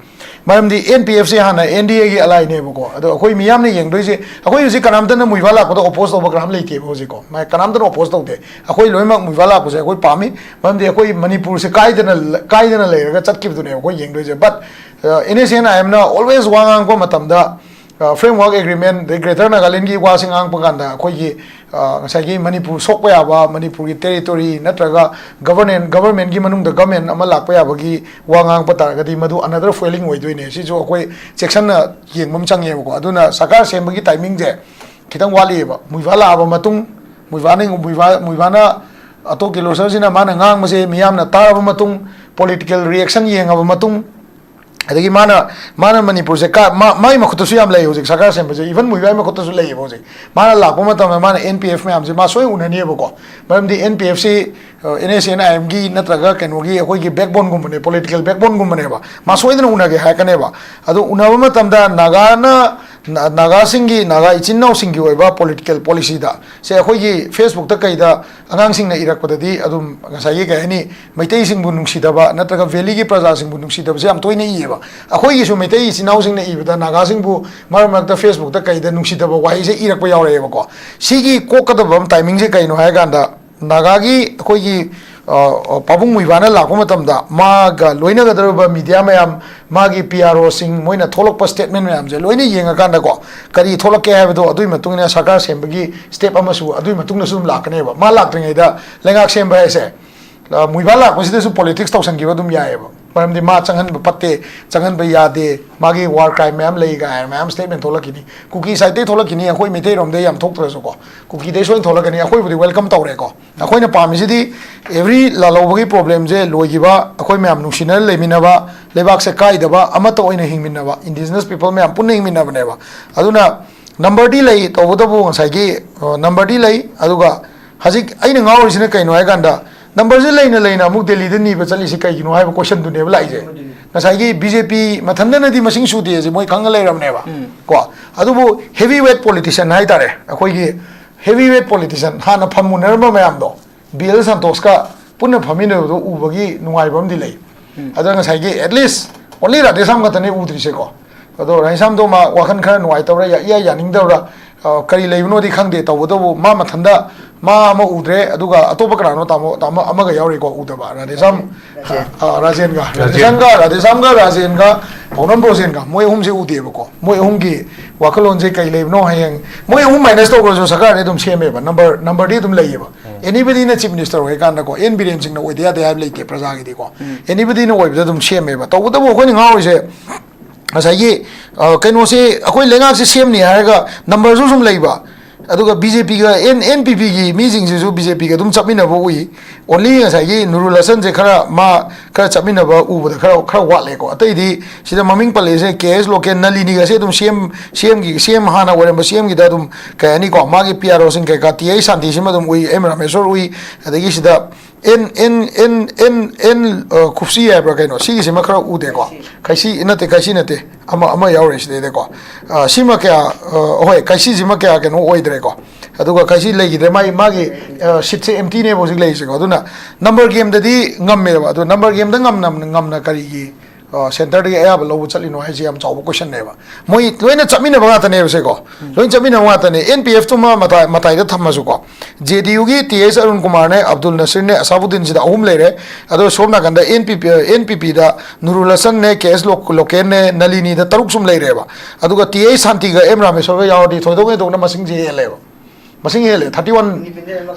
ꯃꯔꯝꯗꯤ NPFꯁꯦ ꯍꯥꯟꯅ NDAꯒꯤ allyꯅꯦꯕꯀꯣ꯫ ꯑꯗꯣ ꯑꯩꯈꯣꯏ ꯃꯤꯌꯥꯝꯅ ꯌꯦꯡꯗꯣꯏꯁꯦ, ꯑꯩꯈꯣꯏ ꯍꯧꯖꯤꯛ ꯀꯅꯥꯝꯇꯅ ꯃꯨꯏꯕꯥ ꯂꯥꯛꯄꯗ oppose ꯇꯧꯕ ꯀꯅꯥꯝ ꯂꯩꯇꯦꯕ ꯍꯧꯖꯤꯛꯀꯣ꯫ ꯃꯥ-, ꯀꯅꯥꯝꯇꯅ oppose ꯇꯧꯗꯦ꯫ ꯑꯩꯈꯣꯏ ꯂꯣꯏꯅꯃꯛ ꯃꯨꯏꯕꯥ ꯂꯥꯛꯄꯁꯦ ꯑꯩꯈꯣꯏ ꯄꯥꯝꯃꯤ꯫ ꯃꯔꯝꯗꯤ ꯑꯩꯈꯣꯏ ꯃꯅꯤꯄꯨꯔꯁꯦ ꯀꯥꯏꯗꯅ, ꯀꯥꯏꯗꯅ ꯂꯩꯔꯒ ꯆꯠꯈꯤꯕꯗꯨꯅꯦꯕ ꯑꯩꯈꯣꯏ ꯌꯦꯡꯗꯣꯏꯁꯦ꯫ But, ꯑ, NSCN IMꯅ always ꯋꯥ ꯉꯥꯡꯉꯛꯄ ꯃꯇꯝꯗ, ꯑ, framework agreement, ꯑꯗꯩ Greater Nagalandꯒꯤ ꯋꯥꯁꯤ ꯉꯥꯡꯉꯛꯄ ꯀꯥꯟꯗ ꯑꯩꯈꯣꯏꯒꯤ, ꯑ, ꯉꯁꯥꯏꯒꯤ ꯃꯅꯤꯄꯨꯔ ꯁꯣꯛꯄ ꯌꯥꯕ, ꯃꯅꯤꯄꯨꯔꯒꯤ territory ꯅꯠꯇ꯭ꯔꯒ government, governmentꯀꯤ ꯃꯅꯨꯡꯗ government ꯑꯃ ꯂꯥꯛꯄ ꯌꯥꯕꯒꯤ ꯋꯥ ꯉꯥꯡꯉꯛꯄ ꯇꯥꯔꯒꯗꯤ ꯃꯗꯨ another failing ꯑꯣꯏꯗꯣꯏꯅꯦ꯫ ꯁꯤꯁꯨ ꯑꯩꯈꯣꯏ ꯆꯦꯛꯁꯤꯟꯅ ꯌꯦꯡꯕ ꯑꯃ ꯆꯪꯉꯦꯕꯀꯣ꯫ ꯑꯗꯨꯅ ꯁꯔꯀꯥꯔ ꯁꯦꯝꯕꯒꯤ timingꯁꯦ ꯈꯤꯇꯪ ꯋꯥꯠꯂꯤꯑꯕ꯫ ꯃꯨꯏꯕꯥ ꯂꯥꯛꯑꯕ ꯃꯇꯨꯡ, ꯃꯨꯏꯕꯥꯅ, ꯃꯨꯏꯕꯥ, ꯃꯨꯏꯕꯥꯅ, ꯑꯇꯣ ꯀꯤꯂꯣꯁꯔꯁꯤꯅ ꯃꯥꯅ ꯉꯥꯡꯕꯁꯦ ꯃꯤꯌꯥꯝꯅ ꯇꯥꯔꯕ ꯃꯇꯨꯡ, political reaction ꯌꯦꯡꯉꯕ ꯃꯇꯨꯡ, ꯑꯗꯒꯤ ꯃꯥꯅ, ꯃꯥꯅ ꯃꯅꯤꯄꯨꯔꯁꯦ ꯀꯥ-, ꯃꯥ-, ꯃꯥꯒꯤ ꯃꯈꯨꯠꯇꯁꯨ ꯌꯥꯝ ꯂꯩ ꯍꯧꯖꯤꯛ ꯁꯔꯀꯥꯔ ꯁꯦꯝꯕꯁꯦ, even ꯃꯨꯏꯕꯥꯒꯤ ꯃꯈꯨꯠꯇꯁꯨ ꯂꯩꯌꯦꯕ ꯍꯧꯖꯤꯛ꯫ ꯃꯥꯅ ꯂꯥꯛꯄ ꯃꯇꯝꯗ ꯃꯥꯅ NPF ꯃꯌꯥꯝꯁꯦ ꯃꯥ ꯁꯣꯏ ꯎꯅꯅꯤꯕꯀꯣ꯫ ꯃꯔꯝꯗꯤ NPFꯁꯤ, ꯑ, NSCN IMꯒꯤ ꯅꯠꯇ꯭ꯔꯒ ꯀꯩꯅꯣꯒꯤ ꯑꯩꯈꯣꯏꯒꯤ backboneꯒꯨꯝꯕꯅꯦ, political backboneꯒꯨꯝꯕꯅꯦꯕ꯫ ꯃꯥ ꯁꯣꯏꯗꯅ ꯎꯅꯒꯦ ꯍꯥꯏꯔꯛꯀꯅꯦꯕ꯫ ꯑꯗꯣ ꯎꯅꯕ ꯃꯇꯝꯗ ꯅꯥꯒꯥꯅ, ꯅꯥ-, ꯅꯥꯒꯥꯁꯤꯡꯒꯤ, ꯅꯥꯒꯥ ꯏꯆꯤꯟ ꯏꯅꯥꯎꯁꯤꯡꯒꯤ ꯑꯣꯏꯕ political policyꯗ ꯁꯦ ꯑꯩꯈꯣꯏꯒꯤ Facebookꯇ ꯀꯩꯗ ꯑꯉꯥꯡꯁꯤꯡꯅ ꯏꯔꯛꯄꯗꯗꯤ ꯑꯗꯨꯝ ꯉꯁꯥꯏꯒꯤ ꯀꯩ ꯍꯥꯏꯅꯤ, ꯃꯩꯇꯩꯁꯤꯡꯕꯨ ꯅꯨꯡꯁꯤꯗꯕ ꯅꯠꯇ꯭ꯔꯒ valleyꯒꯤ ꯄ꯭ꯔꯖꯥꯁꯤꯡꯕꯨ ꯅꯨꯡꯁꯤꯗꯕꯁꯦ ꯌꯥꯝ ꯇꯣꯏꯅ ꯏꯌꯦꯕ꯫ ꯑꯩꯈꯣꯏꯒꯤꯁꯨ ꯃꯩꯇꯩ ꯏꯆꯤꯟ ꯏꯅꯥꯎꯁꯤꯡꯅ ꯏꯕꯗ ꯅꯥꯒꯥꯁꯤꯡꯕꯨ ꯃꯔꯛ ꯃꯔꯛꯇ Facebookꯇ ꯀꯩꯗ ꯅꯨꯡꯁꯤꯗꯕ ꯋꯥꯍꯩꯁꯦ ꯏꯔꯛꯄ ꯌꯥꯎꯔꯛꯑꯦꯕꯀꯣ꯫ ꯁꯤꯒꯤ ꯀꯣꯛꯀꯗꯕ ꯑꯃ timingꯁꯦ ꯀꯩꯅꯣ ꯍꯥꯏ ꯀꯥꯟꯗ, ꯅꯥꯒꯥꯒꯤ ꯑꯩꯈꯣꯏꯒꯤ, ꯑ, ꯑ, ꯄꯥꯕꯨꯡ ꯃꯨꯏꯕꯥꯅ ꯂꯥꯛꯄ ꯃꯇꯝꯗ ꯃꯥꯒ ꯂꯣꯏꯅꯒꯗꯧꯔꯤꯕ media ꯃꯌꯥꯝ, ꯃꯥꯒꯤ PROꯁꯤꯡ, ꯃꯣꯏꯅ ꯊꯣꯛꯂꯛꯄ statement ꯃꯌꯥꯝꯁꯦ ꯂꯣꯏꯅ ꯌꯦꯡꯉꯀꯥꯟꯗꯀꯣ, ꯀꯔꯤ ꯊꯣꯛꯂꯛꯀꯦ ꯍꯥꯏꯕꯗꯣ ꯑꯗꯨꯒꯤ ꯃꯇꯨꯡ ꯏꯟꯅ ꯁꯔꯀꯥꯔ ꯁꯦꯝꯕꯒꯤ step ꯑꯃꯁꯨ ꯑꯗꯨꯒꯤ ꯃꯇꯨꯡꯗꯁꯨ ꯑꯗꯨꯝ ꯂꯥꯛꯀꯅꯦꯕ꯫ ꯃꯥ ꯂꯥꯛꯇ꯭ꯔꯤꯉꯩꯗ ꯂꯩꯉꯥꯛ ꯁꯦꯝꯕ ꯍꯥꯏꯁꯦ, ꯑ, ꯃꯨꯏꯕꯥ ꯂꯥꯛꯄꯁꯤꯗꯁꯨ politics ꯇꯧꯁꯟꯈꯤꯕ ꯑꯗꯨꯝ ꯌꯥꯏꯑꯕ꯫ ꯃꯔꯝꯗꯤ ꯃꯥ ꯆꯪꯍꯟꯕ ꯐꯠꯇꯦ, ꯆꯪꯍꯟꯕ ꯌꯥꯗꯦ, ꯃꯥꯒꯤ war crime ꯃꯌꯥꯝ ꯂꯩ ꯀꯥꯏꯅ ꯃꯌꯥꯝ statement ꯊꯣꯛꯂꯛꯈꯤꯅꯤ꯫ ꯀꯨꯀꯤ sideꯇꯩ ꯊꯣꯛꯂꯛꯈꯤꯅꯤ, ꯑꯩꯈꯣꯏ ꯃꯩꯇꯩꯔꯣꯝꯗꯩ ꯌꯥꯝ ꯊꯣꯛꯇ꯭ꯔꯁꯨꯀꯣ, ꯀꯨꯀꯤꯗꯩ ꯁꯣꯏꯅ ꯊꯣꯛꯂꯛꯀꯅꯤ꯫ ꯑꯩꯈꯣꯏꯕꯨꯗꯤ welcome ꯇꯧꯔꯦꯀꯣ꯫ ꯑꯩꯈꯣꯏꯅ ꯄꯥꯝꯃꯤꯁꯤꯗꯤ every ꯂꯥꯜꯍꯧꯕꯒꯤ problemꯁꯦ ꯂꯣꯏꯈꯤꯕ, ꯑꯩꯈꯣꯏ ꯃꯌꯥꯝ ꯅꯨꯡꯁꯤꯅ ꯂꯩꯃꯤꯟꯅꯕ, ꯂꯩꯕꯥꯛꯁꯦ ꯀꯥꯏꯗꯕ, ꯑꯃꯠꯇ ꯑꯣꯏꯅ ꯍꯤꯡꯃꯤꯟꯅꯕ, indigenous people ꯃꯌꯥꯝ ꯄꯨꯟꯅ ꯍꯤꯡꯃꯤꯟꯅꯕꯅꯦꯕ꯫ ꯑꯗꯨꯅ number ꯗꯤ ꯂꯩ, ꯇꯧꯕꯇꯕꯨ ꯉꯁꯥꯏꯒꯤ number ꯗꯤ ꯂꯩ꯫ ꯑꯗꯨꯒ ꯍꯧꯖꯤꯛ ꯑꯩꯅ ꯉꯥꯎꯔꯤꯁꯤꯅ ꯀꯩꯅꯣ ꯍꯥꯏ ꯀꯥꯟꯗ, number ꯁꯦ ꯂꯩꯅ ꯂꯩꯅ ꯑꯃꯨꯛ ꯗꯦꯜꯂꯤꯗ ꯅꯤꯕ ꯆꯠꯂꯤꯁꯤ ꯀꯩꯒꯤꯅꯣ ꯍꯥꯏꯕ question ꯗꯨꯅꯦꯕ ꯂꯥꯛꯏꯁꯦ꯫ ꯉꯁꯥꯏꯒꯤ B J P ꯃꯊꯟꯇꯅꯗꯤ ꯃꯁꯤꯡ ꯁꯨꯗꯦ ꯑꯁꯤ ꯃꯣꯏ ꯈꯪꯉ ꯂꯩꯔꯕꯅꯦꯕ꯫ ꯑꯗꯨꯕꯨ heavy weight politician ꯍꯥꯏꯇꯥꯔꯦ, ꯑꯩꯈꯣꯏꯒꯤ heavy weight politician, ꯍꯥꯟꯅ ꯐꯝꯃꯨꯅꯔꯝꯕ ꯃꯌꯥꯝꯗꯣ, B L ꯁꯟꯇꯣꯁꯀ ꯄꯨꯟꯅ ꯐꯝꯃꯤꯟꯅꯕꯗꯣ ꯎꯕꯒꯤ ꯅꯨꯡꯉꯥꯏꯕ ꯑꯃꯗꯤ ꯂꯩ꯫ ꯑꯗ ꯉꯁꯥꯏꯒꯤ at least only ꯔꯥꯙꯦꯁ꯭ꯌꯥꯝ ꯈꯛꯇꯅꯦ ꯎꯗ꯭ꯔꯤꯁꯦꯀꯣ꯫ ꯑꯗꯣ ꯔꯥꯙꯦꯁ꯭ꯌꯥꯝꯗꯣ ꯃꯥ ꯋꯥꯈꯜ ꯈꯔ ꯅꯨꯡꯉꯥꯏꯇꯕ꯭ꯔꯥ, ꯏꯌꯥ ꯌꯥꯅꯤꯡꯗꯕ꯭ꯔꯥ, ꯑ, ꯀꯔꯤ ꯂꯩꯕꯅꯣꯗꯤ ꯈꯪꯗꯦ꯫ ꯇꯧꯕꯇꯕꯨ ꯃꯥ ꯃꯊꯟꯗ ꯃꯥ ꯑꯃ ꯎꯗ꯭ꯔꯦ, ꯑꯗꯨꯒ ꯑꯇꯣꯞꯄ ꯀꯅꯥꯅꯣ, ꯇꯥꯃꯣ, ꯇꯥꯃꯣ ꯑꯃꯒ ꯌꯥꯎꯔꯤꯀꯣ ꯎꯗꯕ? ꯔꯥꯙꯦꯁ꯭ꯌꯥꯝ, ꯔꯥꯖꯦꯟ꯫ ꯑ, ꯔꯥꯖꯦꯟꯒ, ꯔꯥꯖꯦꯟ꯫ ꯔꯥꯙꯦꯁ꯭ꯌꯥꯝꯒ, ꯔꯥꯙꯦꯁ꯭ꯌꯥꯝꯒ, ꯔꯥꯖꯦꯟꯒ, ꯄꯥꯎꯅꯝ ꯔꯣꯖꯦꯟꯒ, ꯃꯣꯏ ꯑꯍꯨꯝꯁꯦ ꯎꯗꯦꯕꯀꯣ꯫ ꯃꯣꯏ ꯑꯍꯨꯝꯒꯤ ꯋꯥꯈꯜꯂꯣꯟꯁꯦ ꯀꯩ ꯂꯩꯕꯅꯣ? ꯍꯌꯦꯡ ꯃꯣꯏ ꯑꯍꯨꯝ minus ꯇꯧꯈ꯭ꯔꯁꯨ ꯁꯔꯀꯥꯔꯗꯤ ꯑꯗꯨꯝ ꯁꯦꯝꯃꯦꯕ, number, number ꯗꯤ ꯑꯗꯨꯝ ꯂꯩꯌꯦꯕ꯫ Anybody ꯅ chief minister ꯑꯣꯏꯔꯀꯥꯟꯗꯀꯣ, N ꯕꯤꯔꯦꯟ ꯁꯤꯡꯅ ꯑꯣꯏꯗ ꯌꯥꯗꯦ ꯍꯥꯏꯕ ꯂꯩꯇꯦ ꯄ꯭ꯔꯖꯥꯒꯤꯗꯤꯀꯣ꯫ Anybody ꯅ ꯑꯣꯏꯕꯗ ꯑꯗꯨꯝ ꯁꯦꯝꯃꯦꯕ꯫ ꯇꯧꯕꯇꯕꯨ ꯑꯩꯈꯣꯏꯅ ꯉꯥꯎꯔꯤꯁꯦ ꯉꯁꯥꯏꯒꯤ, ꯑ, ꯀꯩꯅꯣꯁꯦ, ꯑꯩꯈꯣꯏ ꯂꯩꯉꯥꯛꯁꯦ ꯁꯦꯝꯅꯤ ꯍꯥꯏꯔꯒ number ꯁꯨ ꯁꯨꯝ ꯂꯩꯕ, ꯑꯗꯨꯒ B J P ꯒ, N-, N P P ꯒꯤ ꯃꯤꯁꯤꯡꯁꯤꯁꯨ B J P ꯒ ꯑꯗꯨꯝ ꯆꯠꯃꯤꯟꯅꯕ ꯎꯏ꯫ Only ꯉꯁꯥꯏꯒꯤ ꯅꯨꯔꯨꯜ ꯍꯁꯟꯁꯦ ꯈꯔ, ꯃꯥ ꯈꯔ ꯆꯠꯃꯤꯟꯅꯕ ꯎꯕꯗ ꯈꯔ, ꯈꯔ ꯋꯥꯠꯂꯦꯀꯣ꯫ ꯑꯇꯩꯗꯤ ꯁꯤꯗ ꯃꯃꯤꯡ ꯄꯜꯂꯛꯏꯁꯦ, K S ꯂꯣꯀꯦꯟ, ꯅꯂꯤꯅꯤꯒꯁꯦ ꯑꯗꯨꯝ C M, C M ꯒꯤ, C M ꯍꯥꯟꯅ ꯑꯣꯏꯔꯝꯕ C M ꯒꯤꯗ ꯑꯗꯨꯝ, ꯀꯩ ꯍꯥꯏꯅꯤꯀꯣ, ꯃꯥꯒꯤ P R O ꯁꯤꯡ ꯀꯩꯀꯥ, T I ꯁꯥꯟꯇꯤꯁꯤꯃ ꯑꯗꯨꯝ ꯎꯏ, M ꯔꯥꯃꯦꯁꯣꯔ ꯎꯏ, ꯑꯗꯒꯤ ꯁꯤꯗ N, N, N, N, N, ꯑ, ꯈꯨꯞꯁꯤ ꯍꯥꯏꯕ꯭ꯔꯥ ꯀꯩꯅꯣ, ꯁꯤꯒꯤꯁꯤꯃ ꯈꯔ ꯎꯗꯦꯀꯣ꯫ ꯈꯩꯁꯤ ꯅꯠꯇꯦ, ꯈꯩꯁꯤ ꯅꯠꯇꯦ, ꯑꯃ, ꯑꯃ ꯌꯥꯎꯔꯤ ꯁꯤꯗꯩꯗꯀꯣ꯫ ꯑ, ꯁꯤꯃ ꯀꯌꯥ, ꯑ, ꯍꯣꯏ, ꯈꯩꯁꯤꯁꯤꯃ ꯀꯌꯥ ꯀꯩꯅꯣ ꯑꯣꯏꯗ꯭ꯔꯦꯀꯣ꯫ ꯑꯗꯨꯒ ꯈꯩꯁꯤ ꯂꯩꯈꯤꯗ꯭ꯔꯦ, ꯃꯥꯒꯤ, ꯃꯥꯒꯤ, ꯑ, seat ꯁꯦ empty ꯅꯦꯕ ꯍꯧꯖꯤꯛ ꯂꯩꯔꯤꯁꯦꯀꯣ꯫ ꯑꯗꯨꯅ number game ꯗꯗꯤ ꯉꯝꯃꯦꯕ꯫ ꯑꯗꯣ number game ꯗ ꯉꯝꯅ, ꯉꯝꯅ ꯀꯔꯤꯒꯤ, ꯑ, centre ꯗꯒꯤ ꯑꯌꯥꯕ ꯂꯧꯕ ꯆꯠꯂꯤꯅꯣ ꯍꯥꯏꯁꯦ ꯌꯥꯝ ꯆꯥꯎꯕ question ꯅꯦꯕ꯫ ꯃꯣꯏ ꯂꯣꯏꯅ ꯆꯠꯃꯤꯟꯅꯕ ꯉꯥꯛꯇꯅꯦꯕ ꯁꯦꯀꯣ꯫ ꯂꯣꯏꯅ ꯆꯠꯃꯤꯟꯅꯕ ꯉꯥꯛꯇꯅꯦ꯫ N P F ꯇꯨꯃ ꯃꯇꯥꯏ, ꯃꯇꯥꯏꯗ ꯊꯝꯃꯁꯨꯀꯣ꯫ J D U ꯒꯤ T H ꯑꯔꯨꯟ ꯀꯨꯃꯥꯔꯅꯦ, ꯑꯕꯗꯨꯜ ꯅꯁꯤꯔꯅꯦ, ꯑꯁꯥꯕꯨꯗꯤꯟ, ꯁꯤꯗ ꯑꯍꯨꯝ ꯂꯩꯔꯦ꯫ ꯑꯗꯣ ꯁꯣꯝ ꯅꯥꯀꯟꯗ N P P, N P P ꯗ ꯅꯨꯔꯨꯜ ꯍꯁꯟꯅꯦ, K S ꯂꯣꯛ-, ꯂꯣꯀꯦꯟꯅꯦ, ꯅꯂꯤꯅꯤꯗ ꯇꯔꯨꯛ ꯁꯨꯝ ꯂꯩꯔꯦꯕ꯫ ꯑꯗꯨꯒ T H ꯁꯥꯟꯇꯤꯒ M ꯔꯥꯃꯦꯁꯣꯔꯒ ꯌꯥꯎꯔꯗꯤ ꯊꯣꯏꯗꯣꯛ ꯍꯦꯟꯗꯣꯛꯅ ꯃꯁꯤꯡꯁꯦ ꯍꯦꯜꯂꯦꯕ꯫ ꯃꯁꯤꯡ ꯍꯦꯜꯂꯦ, thirty one,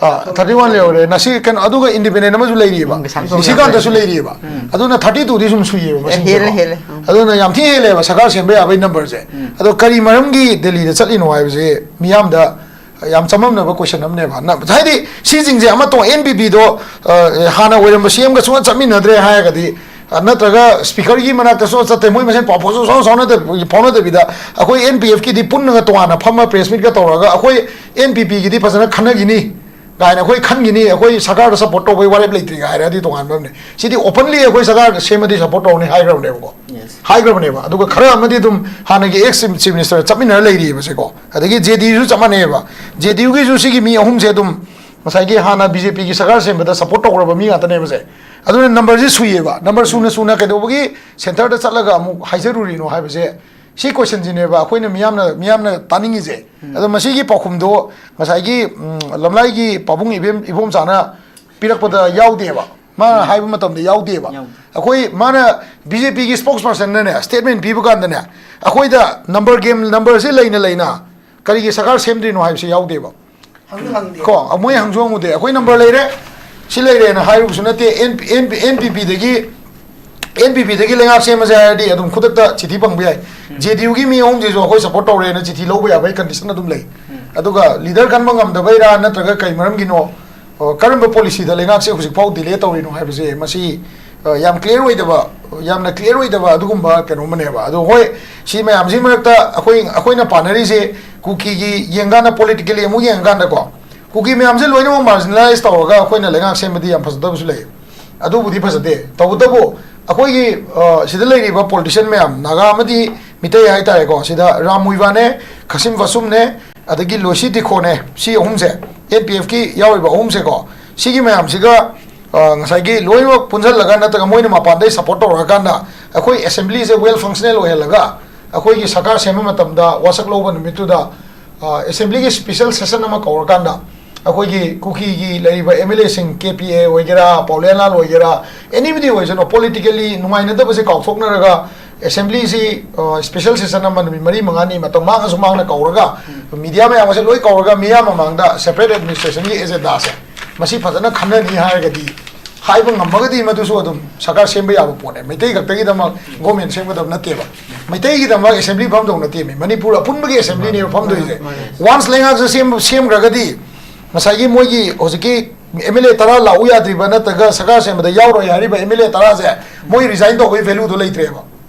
ꯑꯥ, thirty one ꯂꯩꯍꯧꯔꯦ꯫ ꯅꯁꯤ-, ꯀꯩꯅꯣ, ꯑꯗꯨꯒ independent ꯑꯃꯁꯨ ꯂꯩꯔꯤꯕ, ꯎꯝ, ꯅꯤꯁꯤꯀꯥꯟꯇꯁꯨ ꯂꯩꯔꯤꯕ꯫ ꯎꯝ꯫ ꯑꯗꯨꯅ thirty two ꯗꯤ ꯁꯨꯝ ꯁꯨꯏꯌꯦꯕ ꯃꯁꯤꯡꯁꯦꯀꯣ꯫ ꯍꯦꯜꯂꯦ, ꯍꯦꯜꯂꯦ꯫ ꯎꯝ꯫ ꯑꯗꯨꯅ ꯌꯥꯝ ꯊꯤ ꯍꯦꯜꯂꯦꯕ ꯁꯔꯀꯥꯔ ꯁꯦꯝꯕ ꯌꯥꯕꯒꯤ number ꯁꯦ꯫ ꯎꯝ꯫ ꯑꯗꯣ ꯀꯔꯤ ꯃꯔꯝꯒꯤ ꯗꯦꯜꯂꯤꯗ ꯆꯠꯂꯤꯅꯣ ꯍꯥꯏꯕꯁꯦ ꯃꯤꯌꯥꯝꯗ ꯌꯥꯝ ꯆꯃꯝꯅꯕ question ꯑꯃꯅꯦꯕ꯫ ꯅ-, ꯍꯥꯏꯗꯤ ꯁꯤꯁꯤꯡꯁꯦ ꯑꯃꯇꯣ N P P ꯗꯣ, ꯑ, ꯍꯥꯟꯅ ꯑꯣꯏꯔꯝꯕ C M ꯒ ꯁꯨꯡꯆꯠ ꯆꯠꯃꯤꯟꯅꯗ꯭ꯔꯦ ꯍꯥꯏꯔꯒꯗꯤ, ꯅꯠꯇ꯭ꯔꯒ ꯁ꯭ꯄꯤꯀꯔꯒꯤ ꯃꯅꯥꯛꯇꯁꯨ ꯆꯠꯇꯦ, ꯃꯣꯏ ꯃꯁꯦꯟ ꯄꯥꯎ ꯐꯥꯎꯁꯨ ꯁꯥꯎ ꯁꯥꯎꯅꯗ-, ꯐꯥꯎꯅꯗꯕꯤꯗ ꯑꯩꯈꯣꯏ ꯑꯦꯟ ꯄꯤ ꯑꯦꯐꯀꯤꯗꯤ ꯄꯨꯟꯅꯒ ꯇꯣꯉꯥꯟꯅ ꯐꯝꯃ ꯄ꯭ꯔꯦꯁ ꯃꯤꯠꯀ ꯇꯧꯔꯒ ꯑꯩꯈꯣꯏ ꯑꯦꯟ ꯄꯤ ꯄꯤꯒꯤꯗꯤ ꯐꯖꯅ ꯈꯟꯅꯈꯤꯅꯤ ꯀꯥꯏꯅ, ꯑꯩꯈꯣꯏ ꯈꯟꯈꯤꯅꯤ, ꯑꯩꯈꯣꯏ ꯁꯔꯀꯥꯔꯗ ꯁꯄꯣꯔꯠ ꯇꯧꯕꯩ ꯋꯥꯔꯦꯞ ꯂꯩꯇ꯭ꯔꯤꯒ ꯍꯥꯏꯔꯗꯤ ꯇꯣꯉꯥꯟꯕ ꯑꯃꯅꯦ꯫ ꯁꯤꯗꯤ ꯑꯣꯄꯟꯂꯤ ꯑꯩꯈꯣꯏ ꯁꯔꯀꯥꯔ ꯁꯦꯝꯃꯗꯤ ꯁꯄꯣꯔꯠ ꯇꯧꯔꯅꯤ ꯍꯥꯏꯈ꯭ꯔꯕꯅꯦꯕꯀꯣ꯫ ꯍꯥꯏꯈ꯭ꯔꯕꯅꯦꯕ꯫ ꯑꯗꯨꯒ ꯈꯔ ꯑꯃꯗꯤ ꯑꯗꯨꯝ ꯍꯥꯟꯅꯒꯤ ꯑꯦꯛꯁ ꯆꯤꯐ ꯃꯤꯅꯤꯁꯇꯔ ꯆꯠꯃꯤꯟꯅꯔ ꯂꯩꯔꯤꯕꯁꯦꯀꯣ꯫ ꯑꯗꯒꯤ ꯖꯦ ꯗꯤ ꯌꯨꯁꯨ ꯆꯞ ꯃꯥꯟꯅꯩꯑꯕ꯫ ꯖꯦ ꯗꯤ ꯌꯨꯒꯤꯁꯨ ꯁꯤꯒꯤ ꯃꯤ ꯑꯍꯨꯝꯁꯦ ꯑꯗꯨꯝ ꯉꯁꯥꯏꯒꯤ ꯍꯥꯟꯅ ꯕꯤ ꯖꯦ ꯄꯤꯒꯤ ꯁꯔꯀꯥꯔ ꯁꯦꯝꯕꯗ ꯁꯄꯣꯔꯠ ꯇꯧꯈ꯭ꯔꯕ ꯃꯤ ꯉꯥꯛꯇꯅꯦꯕꯁꯦ꯫ ꯑꯗꯨꯅ ꯅꯝꯕꯔꯁꯤ ꯁꯨꯏꯌꯦꯕ꯫ ꯅꯝꯕꯔ ꯁꯨꯅ ꯁꯨꯅ ꯀꯩꯗꯧꯕꯒꯤ ꯁꯦꯟꯇꯔꯗ ꯆꯠꯂꯒ ꯑꯃꯨꯛ ꯍꯥꯏꯖꯔꯨꯔꯤꯅꯣ ꯍꯥꯏꯕꯁꯦ, ꯁꯤ ꯀꯣꯏꯁꯟꯁꯤꯅꯦꯕ ꯑꯩꯈꯣꯏꯅ ꯃꯤꯌꯥꯝꯅ, ꯃꯤꯌꯥꯝꯅ ꯇꯥꯅꯤꯡꯉꯤꯁꯦ꯫ ꯑꯗꯣ ꯃꯁꯤꯒꯤ ꯄꯥꯎꯈꯨꯝꯗꯣ ꯉꯁꯥꯏꯒꯤ, ꯎꯝ, ꯂꯝꯂꯥꯏꯒꯤ ꯄꯥꯕꯨꯡ ꯏꯕꯦꯝ ꯏꯕꯣꯝꯆꯥꯅ ꯄꯤꯔꯛꯄꯗ ꯌꯥꯎꯗꯦꯕ꯫ ꯃꯥꯅ ꯍꯥꯏꯕ ꯃꯇꯝꯗ ꯌꯥꯎꯗꯦꯕ꯫ ꯌꯥꯎꯗꯦ꯫ ꯑꯩꯈꯣꯏ, ꯃꯥꯅ ꯕꯤ ꯖꯦ ꯄꯤꯒꯤ ꯁ꯭ꯄꯣꯛꯁ ꯄꯔꯁꯟꯅꯅꯦ ꯁ꯭ꯇꯦꯠꯃꯦꯟ ꯄꯤꯕ ꯀꯥꯟꯗꯅꯦ, ꯑꯩꯈꯣꯏꯗ ꯅꯝꯕꯔ ꯒꯦꯝ, ꯅꯝꯕꯔꯁꯦ ꯂꯩꯅ ꯂꯩꯅ ꯀꯔꯤꯒꯤ ꯁꯔꯀꯥꯔ ꯁꯦꯝꯗ꯭ꯔꯤꯅꯣ ꯍꯥꯏꯕꯁꯦ ꯌꯥꯎꯗꯦꯕ꯫ ꯍꯪꯁꯨ ꯍꯪꯗꯦ꯫ ꯀꯣ, ꯃꯣꯏ ꯍꯪꯁꯨ ꯍꯪꯉꯨꯗꯦ꯫ ꯑꯩꯈꯣꯏ ꯅꯝꯕꯔ ꯂꯩꯔꯦ, ꯁꯤ ꯂꯩꯔꯦꯅ ꯍꯥꯏꯔꯨꯕꯁꯨ ꯅꯠꯇꯦ꯫ ꯑꯦꯟ ꯄꯤ ꯄꯤꯗꯒꯤ, ꯑꯦꯟ ꯄꯤ ꯄꯤꯗꯒꯤ ꯂꯩꯉꯥꯛ ꯁꯦꯝꯃꯁꯦ ꯍꯥꯏꯔꯗꯤ ꯑꯗꯨꯝ ꯈꯨꯗꯛꯇ ꯆꯤꯊꯤ ꯐꯪꯕ ꯌꯥꯏ꯫ ꯖꯦ ꯗꯤ ꯌꯨꯒꯤ ꯃꯤ ꯑꯍꯨꯝꯁꯤꯁꯨ ꯑꯩꯈꯣꯏ ꯁꯄꯣꯔꯠ ꯇꯧꯔꯦꯅ ꯆꯤꯊꯤ ꯂꯧꯕ ꯌꯥꯕꯒꯤ ꯀꯟꯗꯤꯁꯟ ꯑꯗꯨꯝ ꯂꯩ꯫ ꯑꯗꯨꯒ ꯂꯤꯗꯔ ꯈꯟꯕ ꯉꯝꯗꯕꯩꯔꯥ ꯅꯠꯇ꯭ꯔꯒ ꯀꯩ ꯃꯔꯝꯒꯤꯅꯣ, ꯑ, ꯀꯔꯝꯕ ꯄꯣꯂꯤꯁꯤꯗ ꯂꯩꯉꯥꯛꯁꯦ ꯍꯧꯖꯤꯛꯐꯥꯎ ꯗꯤꯂꯦ ꯇꯧꯔꯤꯅꯣ ꯍꯥꯏꯕꯁꯦ, ꯃꯁꯤ, ꯑ, ꯌꯥꯝ ꯀ꯭ꯂꯤꯌꯥꯔ ꯑꯣꯏꯗꯕ, ꯌꯥꯝꯅ ꯀ꯭ꯂꯤꯌꯥꯔ ꯑꯣꯏꯗꯕ ꯑꯗꯨꯒꯨꯝꯕ ꯀꯩꯅꯣꯝꯃꯅꯦꯕ꯫ ꯑꯗꯣ ꯍꯣꯏ, ꯁꯤ ꯃꯌꯥꯝꯁꯤ ꯃꯔꯛꯇ ꯑꯩꯈꯣꯏ, ꯑꯩꯈꯣꯏꯅ ꯄꯥꯅꯔꯤꯁꯦ ꯀꯨꯀꯤꯒꯤ ꯌꯦꯡꯀꯥꯟꯗ, ꯄꯣꯂꯤꯇꯤꯀꯦꯜꯂꯤ ꯑꯃꯨꯛ ꯌꯦꯡꯉꯀꯥꯟꯗꯀꯣ, ꯀꯨꯀꯤ ꯃꯌꯥꯝꯁꯦ ꯂꯣꯏꯅꯃꯛ ꯃꯥꯔꯖꯤꯅꯦꯂꯥꯏꯁ ꯇꯧꯔꯒ ꯑꯩꯈꯣꯏꯅ ꯂꯩꯉꯥꯛ ꯁꯦꯝꯕꯗꯤ ꯌꯥꯝ ꯐꯖꯗꯕꯁꯨ ꯂꯩ꯫ ꯑꯗꯨꯕꯨꯗꯤ ꯐꯖꯗꯦ꯫ ꯇꯧꯕꯇꯕꯨ ꯑꯩꯈꯣꯏꯒꯤ, ꯑ, ꯁꯤꯗ ꯂꯩꯔꯤꯕ ꯄꯣꯂꯤꯇꯤꯁꯤꯌꯟ ꯃꯌꯥꯝ, ꯅꯥꯒꯥ ꯑꯃꯗꯤ ꯃꯤꯇꯩ ꯍꯥꯏꯇꯥꯔꯦꯀꯣ, ꯁꯤꯗ ꯔꯥꯝ ꯃꯨꯏꯕꯥꯅꯦ, ꯈꯥꯁꯤꯝ ꯐꯥꯁꯨꯝꯅꯦ, ꯑꯗꯒꯤ ꯂꯣꯏꯁꯤ ꯇꯤꯈꯣꯅꯦ, ꯁꯤ ꯑꯍꯨꯝꯁꯦ, ꯑꯦꯟ ꯄꯤ ꯑꯦꯐꯀꯤ ꯌꯥꯎꯔꯤꯕ ꯑꯍꯨꯝꯁꯦꯀꯣ, ꯁꯤꯒꯤ ꯃꯌꯥꯝꯁꯤꯒ, ꯑ, ꯉꯁꯥꯏꯒꯤ ꯂꯣꯏꯅꯃꯛ ꯄꯨꯟꯁꯤꯜꯂꯒ ꯅꯠꯇ꯭ꯔꯒ ꯃꯣꯏꯅ ꯃꯄꯥꯟꯗꯩ ꯁꯄꯣꯔꯠ ꯇꯧꯔꯀꯥꯟꯗ ꯑꯩꯈꯣꯏ ꯑꯦꯁꯦꯝꯕ꯭ꯂꯤꯁꯦ ꯋꯦꯜ ꯐꯪꯁꯅꯦꯜ ꯑꯣꯏꯍꯜꯂꯒ ꯑꯩꯈꯣꯏꯒꯤ ꯁꯔꯀꯥꯔ ꯁꯦꯝꯕ ꯃꯇꯝꯗ ꯋꯥꯁꯛ ꯂꯧꯕ ꯅꯨꯃꯤꯠꯇꯨꯗ, ꯑ, ꯑꯦꯁꯦꯝꯕ꯭ꯂꯤꯒꯤ ꯁ꯭ꯄꯤꯁꯦꯜ ꯁꯦꯁꯟ ꯑꯃ ꯀꯧꯔꯀꯥꯟꯗ ꯑꯩꯈꯣꯏꯒꯤ ꯀꯨꯀꯤꯒꯤ ꯂꯩꯔꯤꯕ ꯑꯦꯝ ꯑꯦꯜ ꯑꯦꯁꯤꯡ, ꯀꯦ ꯄꯤ ꯑꯦ ꯑꯣꯏꯒꯦꯔꯥ, ꯄꯥꯎꯂꯦꯟꯂꯥꯜ ꯑꯣꯏꯒꯦꯔꯥ, ꯑꯦꯅꯤꯕꯗꯤ ꯑꯣꯏꯁꯅꯨ, ꯄꯣꯂꯤꯇꯤꯀꯦꯜꯂꯤ ꯅꯨꯡꯉꯥꯏꯅꯗꯕꯁꯦ ꯀꯥꯎꯊꯣꯛꯅꯔꯒ ꯑꯦꯁꯦꯝꯕ꯭ꯂꯤꯁꯤ, ꯑ, ꯁ꯭ꯄꯤꯁꯦꯜ ꯁꯦꯁꯟ ꯑꯃ ꯅꯨꯃꯤꯠ ꯃꯔꯤ ꯃꯉꯥꯅꯤ ꯃꯇꯝ ꯃꯥꯡꯉꯁꯨ ꯃꯥꯡꯅ ꯀꯧꯔꯒ ꯃꯤꯗꯤꯌꯥ ꯃꯌꯥꯝ ꯑꯁꯦ ꯂꯣꯏ ꯀꯧꯔꯒ ꯃꯤꯌꯥꯝ ꯃꯃꯥꯡꯗ ꯁꯦꯄꯔꯦꯠ ꯑꯦꯗꯃꯤꯅꯤꯁꯇ꯭ꯔꯦꯁꯟꯒꯤ ꯑꯦꯖꯦꯟꯗꯥꯁꯦ ꯃꯁꯤ ꯐꯖꯅ ꯈꯟꯅꯅꯤ ꯍꯥꯏꯔꯒꯗꯤ, ꯍꯥꯏꯕ ꯉꯝꯃꯒꯗꯤ ꯃꯗꯨꯁꯨ ꯑꯗꯨꯝ ꯁꯔꯀꯥꯔ ꯁꯦꯝꯕ ꯌꯥꯕ ꯄꯣꯠꯅꯦ꯫ ꯃꯩꯇꯩ ꯈꯛꯇꯒꯤꯗꯃꯛ ꯒꯣꯔꯃꯦꯟ ꯁꯦꯝꯒꯗꯕ ꯅꯠꯇꯦꯕ꯫ ꯃꯩꯇꯩꯒꯤꯗꯃꯛ ꯑꯦꯁꯦꯝꯕ꯭ꯂꯤ ꯐꯝꯗꯧ ꯅꯠꯇꯦꯃꯤ꯫ ꯃꯅꯤꯄꯨꯔ ꯑꯄꯨꯟꯕꯒꯤ ꯑꯦꯁꯦꯝꯕ꯭ꯂꯤꯅꯦꯕ ꯐꯝꯗꯣꯏꯁꯦ꯫ ꯃꯥꯅꯦ꯫ ꯋꯥꯟꯁ ꯂꯩꯉꯥꯛꯁꯦ ꯁꯦꯝ-, ꯁꯦꯝꯈ꯭ꯔꯒꯗꯤ ꯉꯁꯥꯏꯒꯤ ꯃꯣꯏꯒꯤ ꯍꯧꯖꯤꯛꯀꯤ ꯑꯦꯝ ꯑꯦꯜ ꯑꯦ ꯇꯔꯥ ꯂꯥꯛꯎ ꯌꯥꯗ꯭ꯔꯤꯕ ꯅꯠꯇ꯭ꯔꯒ ꯁꯔꯀꯥꯔ ꯁꯦꯝꯕꯗ ꯌꯥꯎꯔꯣꯏ ꯍꯥꯏꯔꯤꯕ ꯑꯦꯝ ꯑꯦꯜ ꯑꯦ ꯇꯔꯥꯁꯦ ꯃꯣꯏ ꯔꯤꯖꯥꯏꯟ ꯇꯧꯕꯒꯤ ꯚꯦꯂꯨꯗꯣ ꯂꯩꯇ꯭ꯔꯦꯕ꯫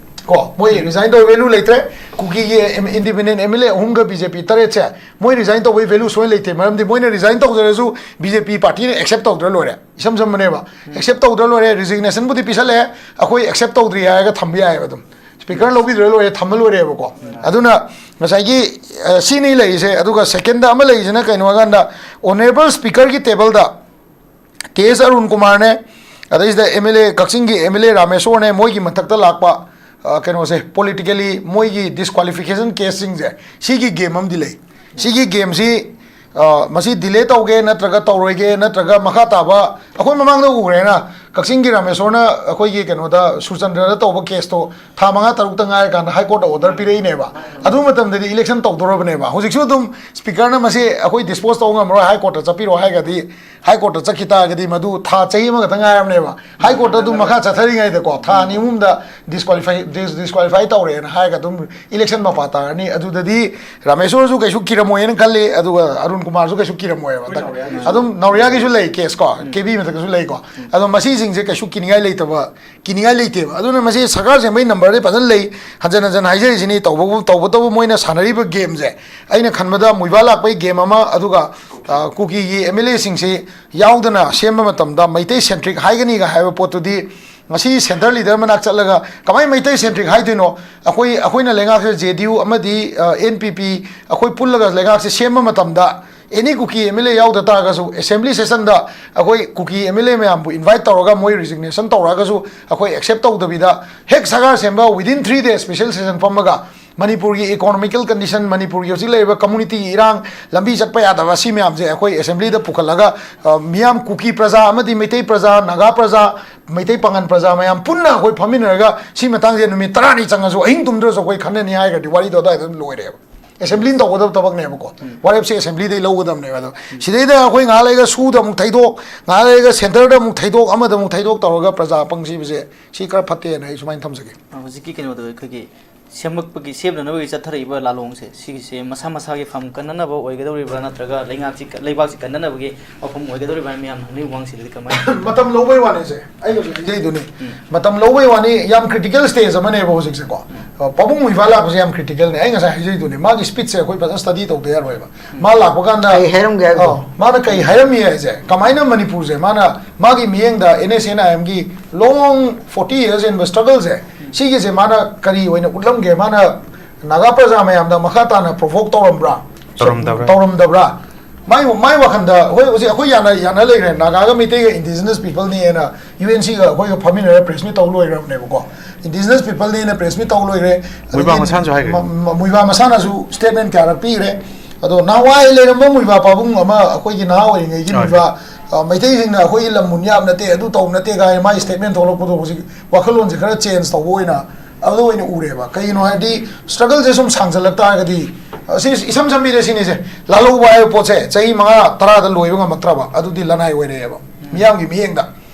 ꯀꯣ, ꯃꯣꯏ ꯔꯤꯖꯥꯏꯟ ꯇꯧꯕꯒꯤ ꯚꯦꯂꯨ ꯂꯩꯇ꯭ꯔꯦ꯫ ꯀꯨꯀꯤꯒꯤ ꯏꯟꯗꯤꯄꯦꯟꯗꯦꯟ ꯑꯦꯝ ꯑꯦꯜ ꯑꯦ ꯑꯍꯨꯝꯒ ꯕꯤ ꯖꯦ ꯄꯤ ꯇꯔꯦꯠꯁꯦ ꯃꯣꯏ ꯔꯤꯖꯥꯏꯟ ꯇꯧꯕꯒꯤ ꯚꯦꯂꯨ ꯁꯣꯏꯅ ꯂꯩꯇꯦ꯫ ꯃꯔꯝꯗꯤ ꯃꯣꯏꯅ ꯔꯤꯖꯥꯏꯟ ꯇꯧꯖꯔꯁꯨ ꯕꯤ ꯖꯦ ꯄꯤ ꯄꯥꯔꯇꯤꯅ ꯑꯦꯛꯁꯦꯞ ꯇꯧꯗ꯭ꯔ ꯂꯣꯏꯔꯦ꯫ ꯏꯁꯝ ꯁꯝꯕꯅꯦꯕ, ꯑꯦꯛꯁꯦꯞ ꯇꯧꯗ꯭ꯔ ꯂꯣꯏꯔꯦ꯫ ꯔꯤꯖꯤꯒꯅꯦꯁꯟꯕꯨꯗꯤ ꯄꯤꯁꯜꯂꯛꯑꯦ, ꯑꯩꯈꯣꯏ ꯑꯦꯛꯁꯦꯞ ꯇꯧꯗ꯭ꯔꯤ ꯍꯥꯏꯔꯒ ꯊꯝꯕ ꯌꯥꯏꯑꯕ꯫ ꯑꯗꯨꯝ ꯁ꯭ꯄꯤꯀꯔ ꯂꯧꯕꯤꯗ꯭ꯔ ꯂꯣꯏꯔꯦ, ꯊꯝꯃ ꯂꯣꯏꯔꯦꯕꯀꯣ꯫ ꯑꯗꯨꯅ ꯉꯁꯥꯏꯒꯤ, ꯑ, ꯁꯤꯅꯤ ꯂꯩꯔꯤꯁꯦ꯫ ꯑꯗꯨꯒ ꯁꯦꯀꯦꯟꯗ ꯑꯃ ꯂꯩꯔꯤꯁꯤꯅ ꯀꯩꯅꯣ ꯍꯥꯏꯀꯥꯟꯗ, ꯑꯣꯅꯔꯦꯕꯜ ꯁ꯭ꯄꯤꯀꯔꯒꯤ ꯇꯦꯕꯜꯗ ꯀꯦ ꯑꯦꯁ ꯑꯔꯨꯟ ꯀꯨꯃꯥꯔꯅꯦ, ꯑꯗꯩꯁꯤꯗ ꯑꯦꯝ ꯑꯦꯜ ꯑꯦ, ꯀꯛꯆꯤꯡꯒꯤ ꯑꯦꯝ ꯑꯦꯜ ꯑꯦ ꯔꯥꯃꯦꯁꯣꯔꯅꯦ, ꯃꯣꯏꯒꯤ ꯃꯊꯛꯇ ꯂꯥꯛꯄ, ꯑ, ꯀꯩꯅꯣꯁꯦ, ꯄꯣꯂꯤꯇꯤꯀꯦꯂꯤ ꯃꯣꯏꯒꯤ ꯗꯤꯁꯀ꯭ꯋꯥꯂꯤꯐꯤꯀꯦꯁꯟ ꯀꯦꯁꯁꯤꯡꯁꯦ, ꯁꯤꯒꯤ ꯒꯦꯝ ꯑꯃꯗꯤ ꯂꯩ꯫ ꯁꯤꯒꯤ ꯒꯦꯝꯁꯤ, ꯑ, ꯃꯁꯤ ꯗꯤꯂꯦ ꯇꯧꯒꯦ ꯅꯠꯇ꯭ꯔꯒ ꯇꯧꯔꯣꯏꯒꯦ ꯅꯠꯇ꯭ꯔꯒ ꯃꯈꯥ ꯇꯥꯕ, ꯑꯩꯈꯣꯏ ꯃꯃꯥꯡꯗ ꯎꯈ꯭ꯔꯦꯅ, ꯀꯛꯆꯤꯡꯒꯤ ꯔꯥꯃꯦꯁꯣꯔꯅ ꯑꯩꯈꯣꯏꯒꯤ ꯀꯩꯅꯣꯗ, ꯁꯨꯔꯆꯟꯗ꯭ꯔꯗ ꯇꯧꯕ ꯀꯦꯁꯇꯣ ꯊꯥ ꯃꯉꯥ ꯇꯔꯨꯛꯇ ꯉꯥꯏꯔꯀꯥꯟꯗ ꯍꯥꯏ ꯀꯣꯔꯠꯇ ꯑꯣꯔꯗꯔ ꯄꯤꯔꯛꯏꯅꯦꯕ꯫ ꯑꯗꯨ ꯃꯇꯝꯗꯗꯤ ꯏꯂꯦꯛꯁꯟ ꯇꯧꯗꯣꯔꯕꯅꯦꯕ꯫ ꯍꯧꯖꯤꯛꯁꯨ ꯑꯗꯨꯝ ꯁ꯭ꯄꯤꯀꯔꯅ ꯃꯁꯤ ꯑꯩꯈꯣꯏ ꯗꯤꯁꯄꯣꯁ ꯇꯧꯕ ꯉꯝꯃꯔꯣꯏ, ꯍꯥꯏ ꯀꯣꯔꯠꯇ ꯆꯠꯄꯤꯔꯣ ꯍꯥꯏꯔꯒꯗꯤ ꯍꯥꯏ ꯀꯣꯔꯠꯇ ꯆꯠꯈꯤ ꯇꯥꯔꯒꯗꯤ ꯃꯗꯨ ꯊꯥ ꯆꯍꯤ ꯑꯃꯈꯛꯇ ꯉꯥꯏꯔꯕꯅꯦꯕ꯫ ꯍꯥꯏ ꯀꯣꯔꯠꯇ ꯑꯗꯨꯝ ꯃꯈꯥ ꯆꯠꯊꯔꯤꯉꯩꯗꯀꯣ, ꯊꯥ ꯑꯅꯤ ꯑꯍꯨꯝꯗ ꯗꯤꯁꯀ꯭ꯋꯥꯂꯤꯐꯥꯏ, ꯗꯤꯁ-, ꯗꯤꯁꯀ꯭ꯋꯥꯂꯤꯐꯥꯏ ꯇꯧꯔꯦꯅ ꯍꯥꯏꯔꯒ ꯑꯗꯨꯝ ꯏꯂꯦꯛꯁꯟ ꯃꯄꯥ ꯇꯥꯔꯅꯤ꯫ ꯑꯗꯨꯗꯗꯤ ꯔꯥꯃꯦꯁꯣꯔꯁꯨ ꯀꯩꯁꯨ ꯀꯤꯔꯝꯃꯣꯏꯅ ꯈꯜꯂꯤ, ꯑꯗꯨꯒ ꯑꯔꯨꯟ ꯀꯨꯃꯥꯔꯁꯨ ꯀꯩꯁꯨ ꯀꯤꯔꯝꯃꯣꯏꯕ꯫ ꯍꯟꯗꯛ ꯑꯗꯨꯝ ꯅꯥꯎꯔꯤꯌꯥꯒꯤꯁꯨ ꯂꯩ ꯀꯦꯁ ꯀꯣ, ꯀꯦ ꯕꯤ ꯃꯊꯛꯇꯁꯨ ꯂꯩꯀꯣ꯫ ꯑꯗꯣ ꯃꯁꯤꯁꯤꯡꯁꯦ ꯀꯩꯁꯨ ꯀꯤꯅꯤꯡꯉꯥꯏ ꯂꯩꯇꯕ, ꯀꯤꯅꯤꯡꯉꯥꯏ ꯂꯩꯇꯦꯕ꯫ ꯑꯗꯨꯅ ꯃꯁꯤ ꯁꯔꯀꯥꯔ ꯁꯦꯝꯕꯒꯤ ꯅꯝꯕꯔꯗꯤ ꯐꯖꯅ ꯂꯩ, ꯍꯟꯖꯟ ꯍꯟꯖꯟ ꯍꯥꯏꯖꯔꯤꯁꯤꯅꯤ꯫ ꯇꯧꯕꯕꯨ, ꯇꯧꯕꯇꯕꯨ ꯃꯣꯏꯅ ꯁꯥꯟꯅꯔꯤꯕ ꯒꯦꯝꯁꯦ, ꯑꯩꯅ ꯈꯟꯕꯗ ꯃꯨꯏꯕꯥ ꯂꯥꯛꯄꯒꯤ ꯒꯦꯝ ꯑꯃ, ꯑꯗꯨꯒ, ꯑ, ꯀꯨꯀꯤꯒꯤ ꯑꯦꯝ ꯑꯦꯜ ꯑꯦꯁꯤꯡꯁꯤ ꯌꯥꯎꯗꯅ ꯁꯦꯝꯕ ꯃꯇꯝꯗ ꯃꯩꯇꯩ ꯁꯦꯟꯇ꯭ꯔꯤꯛ ꯍꯥꯏꯒꯅꯤꯒ ꯍꯥꯏꯕ ꯄꯣꯠꯇꯨꯗꯤ ꯉꯁꯤ ꯁꯦꯟꯇꯔ ꯂꯤꯗꯔ ꯃꯅꯥꯛ ꯆꯠꯂꯒ ꯀꯃꯥꯏꯅ ꯃꯩꯇꯩ ꯁꯦꯟꯇ꯭ꯔꯤꯛ ꯍꯥꯏꯗꯣꯏꯅꯣ? ꯑꯩꯈꯣꯏ, ꯑꯩꯈꯣꯏꯅ ꯂꯩꯉꯥꯛꯁꯦ ꯖꯦ ꯗꯤ ꯌꯨ ꯑꯃꯗꯤ, ꯑ, ꯑꯦꯟ ꯄꯤ ꯄꯤ ꯑꯩꯈꯣꯏ ꯄꯨꯜꯂꯒ ꯂꯩꯉꯥꯛꯁꯦ ꯁꯦꯝꯕ ꯃꯇꯝꯗ ꯑꯦꯅꯤ ꯀꯨꯀꯤ ꯑꯦꯝ ꯑꯦꯜ ꯑꯦ ꯌꯥꯎꯗ ꯇꯥꯔꯒꯁꯨ ꯑꯦꯁꯦꯝꯕ꯭ꯂꯤ ꯁꯦꯁꯟꯗ ꯑꯩꯈꯣꯏ ꯀꯨꯀꯤ ꯑꯦꯝ ꯑꯦꯜ ꯑꯦ ꯃꯌꯥꯝꯕꯨ ꯏꯟꯚꯥꯏꯠ ꯇꯧꯔꯒ ꯃꯣꯏ ꯔꯤꯖꯤꯒꯅꯦꯁꯟ ꯇꯧꯔꯛꯑꯒꯁꯨ ꯑꯩꯈꯣꯏ ꯑꯦꯛꯁꯦꯞ ꯇꯧꯗꯕꯤꯗ ꯍꯦꯛ ꯁꯔꯀꯥꯔ ꯁꯦꯝꯕ within three days special session ꯐꯝꯃꯒ ꯃꯅꯤꯄꯨꯔꯒꯤ ꯏꯀꯣꯅꯣꯃꯤꯀꯦꯜ ꯀꯟꯗꯤꯁꯟ, ꯃꯅꯤꯄꯨꯔꯒꯤ ꯍꯧꯖꯤꯛ ꯂꯩꯔꯤꯕ ꯀꯝꯃꯨꯅꯤꯇꯤꯒꯤ ꯏꯔꯥꯡ, ꯂꯝꯕꯤ ꯆꯠꯄ ꯌꯥꯗꯕ, ꯑꯁꯤ ꯃꯌꯥꯝꯁꯦ ꯑꯩꯈꯣꯏ ꯑꯦꯁꯦꯝꯕ꯭ꯂꯤꯗ ꯄꯨꯈꯠꯂꯒ, ꯑ, ꯃꯤꯌꯥꯝ ꯀꯨꯀꯤ ꯄ꯭ꯔꯖꯥ ꯑꯃꯗꯤ ꯃꯩꯇꯩ ꯄ꯭ꯔꯖꯥ, ꯅꯥꯒꯥ ꯄ꯭ꯔꯖꯥ, ꯃꯩꯇꯩ ꯄꯥꯉꯟ ꯄ꯭ꯔꯖꯥ ꯃꯌꯥꯝ ꯄꯨꯟꯅ ꯑꯩꯈꯣꯏ ꯐꯝꯃꯤꯟꯅꯔꯒ ꯁꯤ ꯃꯇꯥꯡꯁꯦ ꯅꯨꯃꯤꯠ ꯇꯔꯥꯅꯤ ꯆꯪꯉꯁꯨ ꯑꯍꯤꯡ ꯇꯨꯝꯗ꯭ꯔꯁꯨ ꯑꯩꯈꯣꯏ ꯈꯟꯅꯅꯤ ꯍꯥꯏꯔꯒꯗꯤ ꯋꯥꯔꯤꯗꯣ ꯑꯗꯨꯋꯥꯏꯗ ꯑꯗꯨꯝ ꯂꯣꯏꯔꯦꯕ꯫ ꯑꯦꯁꯦꯝꯕ꯭ꯂꯤꯅ ꯇꯧꯒꯗꯕ ꯊꯕꯛꯅꯦꯕꯀꯣ꯫ ꯋꯥꯔꯦꯞꯁꯦ ꯑꯦꯁꯦꯝꯕ꯭ꯂꯤꯗꯩ ꯂꯧꯒꯗꯕꯅꯦꯕ꯫ ꯑꯗꯣ ꯁꯤꯗꯩꯗ ꯑꯩꯈꯣꯏ ꯉꯥꯏꯍꯥꯛ ꯂꯩꯔꯒ ꯁꯨꯗ ꯑꯃꯨꯛ ꯊꯩꯗꯣꯛ, ꯉꯥꯏꯍꯥꯛ ꯂꯩꯔꯒ ꯁꯦꯟꯇꯔꯗ ꯑꯃꯨꯛ ꯊꯩꯗꯣꯛ, ꯑꯃꯗ ꯑꯃꯨꯛ ꯊꯩꯗꯣꯛ ꯇꯧꯔꯒ ꯄ꯭ꯔꯖꯥ ꯄꯪꯁꯤꯕꯁꯦ ꯁꯤ ꯈꯔ ꯐꯠꯇꯦꯅ ꯑꯩ ꯁꯨꯃꯥꯏꯅ ꯊꯝꯖꯒꯦ꯫ ꯑ, ꯍꯧꯖꯤꯛꯀꯤ ꯀꯩꯅꯣꯗꯣ ꯑꯩꯈꯣꯏꯒꯤ ꯁꯦꯝꯂꯛꯄꯒꯤ, ꯁꯦꯝꯅꯅꯕꯒꯤ ꯆꯠꯊꯔꯛꯏꯕ ꯂꯥꯂꯣꯡꯁꯦ, ꯁꯤꯒꯤꯁꯦ ꯃꯁꯥ ꯃꯁꯥꯒꯤ ꯐꯝ ꯀꯟꯅꯅꯕ ꯑꯣꯏꯒꯗꯧꯔꯤꯕ꯭ꯔꯥ, ꯅꯠꯇ꯭ꯔꯒ ꯂꯩꯉꯥꯛꯁꯤ, ꯂꯩꯕꯥꯛꯁꯤ ꯀꯟꯅꯅꯕꯒꯤ ꯋꯥꯐꯝ ꯑꯣꯏꯒꯗꯧꯔꯤꯕ꯭ꯔꯥ ꯍꯥꯏꯅ ꯃꯌꯥꯝꯅ ꯍꯪꯅꯔꯤꯕ ꯋꯥꯍꯪꯁꯤꯗꯗꯤ ꯀꯃꯥꯏꯅ? ꯃꯇꯝ ꯂꯧꯕꯩ ꯋꯥꯅꯤꯁꯦ, ꯑꯩꯅꯁꯨ ꯍꯥꯏꯖꯩꯗꯨꯅꯤ꯫ ꯎꯝ꯫ ꯃꯇꯝ ꯂꯧꯕꯩ ꯋꯥꯅꯤ, ꯌꯥꯝ critical stage ꯑꯃꯅꯦꯕ ꯍꯧꯖꯤꯛꯁꯦꯀꯣ꯫ ꯎꯝ꯫ ꯑ, ꯄꯥꯕꯨꯡ ꯃꯨꯏꯕꯥ ꯂꯥꯛꯄꯁꯦ ꯌꯥꯝ criticalꯅꯦ꯫ ꯑꯩ ꯉꯁꯥꯏ ꯍꯥꯏꯖꯩꯗꯨꯅꯤ, ꯃꯥꯒꯤ speechꯁꯦ ꯑꯩꯈꯣꯏ ꯐꯖꯅ study ꯇꯧꯗ ꯌꯥꯔꯣꯏꯕ꯫ ꯎꯝ꯫ ꯃꯥ ꯂꯥꯛꯄ ꯀꯥꯟꯗ ꯀꯩ ꯍꯥꯏꯔꯝꯒꯦ ꯍꯥꯏꯕꯗꯣ꯫ ꯑ, ꯃꯥꯅ ꯀꯩ ꯍꯥꯏꯔꯝꯃꯤ ꯍꯥꯏꯁꯦ, ꯀꯃꯥꯏꯅ ꯃꯅꯤꯄꯨꯔꯁꯦ ꯃꯥꯅ ꯃꯥꯒꯤ ꯃꯤꯠꯌꯦꯡꯗ NSCN-IMꯒꯤ long forty years ꯏꯟꯕ struggleꯁꯦ, ꯎꯝ꯫ ꯁꯤꯒꯤꯁꯦ ꯃꯥꯅ ꯀꯔꯤ ꯑꯣꯏꯅ ꯎꯠꯂꯝꯒꯦ? ꯃꯥꯅ ꯅꯥꯒꯥ ꯄ꯭ꯔꯖꯥ ꯃꯌꯥꯝꯗ ꯃꯈꯥ ꯇꯥꯅ provoke ꯇꯧꯔꯝꯕ꯭ꯔꯥ? ꯇꯧꯔꯝꯗꯕ꯭ꯔꯥ? ꯇꯧꯔꯝꯗꯕ꯭ꯔꯥ? ꯃꯥꯏ, ꯃꯥꯏ ꯋꯥꯈꯟꯗ, ꯍꯣꯏ, ꯍꯧꯖꯤꯛ ꯑꯩꯈꯣꯏ ꯌꯥꯅ, ꯌꯥꯅ ꯂꯩꯈ꯭ꯔꯦ, ꯅꯥꯒꯥꯒ ꯃꯩꯇꯩꯒ indigenous peopleꯅꯦꯅ UNCꯒ ꯑꯩꯈꯣꯏꯒ ꯐꯝꯃꯤꯟꯅꯔ press meet ꯇꯧ ꯂꯣꯏꯈ꯭ꯔꯕꯅꯦꯕꯀꯣ꯫ Indigenous peopleꯅꯦꯅ press meet ꯇꯧ ꯂꯣꯏꯈ꯭ꯔꯦ꯫ ꯃꯨꯏꯕꯥ ꯑꯗꯒꯤ ꯃꯁꯥꯅꯁꯨ ꯍꯥꯏꯈ꯭ꯔꯦ꯫ ꯃ-, ꯃ-, ꯃꯨꯏꯕꯥ ꯃꯁꯥꯅꯁꯨ statement ꯀꯌꯥꯔꯛ ꯄꯤꯈ꯭ꯔꯦ꯫ ꯑꯗꯣ ꯅꯍꯥꯟꯋꯥꯏ ꯂꯩꯔꯝꯕ ꯃꯨꯏꯕꯥ ꯄꯥꯕꯨꯡ ꯑꯃ, ꯑꯩꯈꯣꯏꯒꯤ ꯅꯍꯥ ꯑꯣꯏꯔꯤꯉꯩꯒꯤ ꯍꯣꯏ꯫ ꯃꯨꯏꯕꯥ, ꯑ, ꯃꯩꯇꯩꯁꯤꯡꯅ ꯑꯩꯈꯣꯏꯒꯤ ꯂꯝ ꯃꯨꯟ ꯌꯥꯕ ꯅꯠꯇꯦ, ꯑꯗꯨ ꯇꯧꯕ ꯅꯠꯇꯦ ꯀꯥꯏꯅ ꯃꯥꯒꯤ statement ꯊꯣꯛꯂꯛꯄꯗꯣ ꯍꯧꯖꯤꯛ ꯋꯥꯈꯜꯂꯣꯟꯁꯦ ꯈꯔ change ꯇꯧꯕ ꯑꯣꯏꯅ ꯑꯗꯨ ꯑꯣꯏꯅ ꯎꯔꯦꯕ꯫ ꯀꯩꯒꯤꯅꯣ ꯍꯥꯏꯔꯗꯤ, struggleꯁꯦ ꯁꯨꯝ ꯁꯥꯡꯖꯜꯂꯛ ꯇꯥꯔꯒꯗꯤ, ꯑ, ꯁꯤ ꯏꯁꯝ ꯁꯝꯕꯤꯗ ꯁꯤꯅꯤꯁꯦ, ꯂꯥꯜꯍꯧꯕ ꯍꯥꯏꯕ ꯄꯣꯠꯁꯦ ꯆꯍꯤ ꯃꯉꯥ ꯇꯔꯥꯗ ꯂꯣꯏꯕ ꯉꯝꯃꯛꯇ꯭ꯔꯕ, ꯑꯗꯨꯗꯤ ꯂꯅꯥꯏ ꯑꯣꯏꯔꯛꯑꯦꯕ꯫ ꯎꯝ꯫ ꯃꯤꯌꯥꯝꯒꯤ ꯃꯤꯠꯌꯦꯡꯗ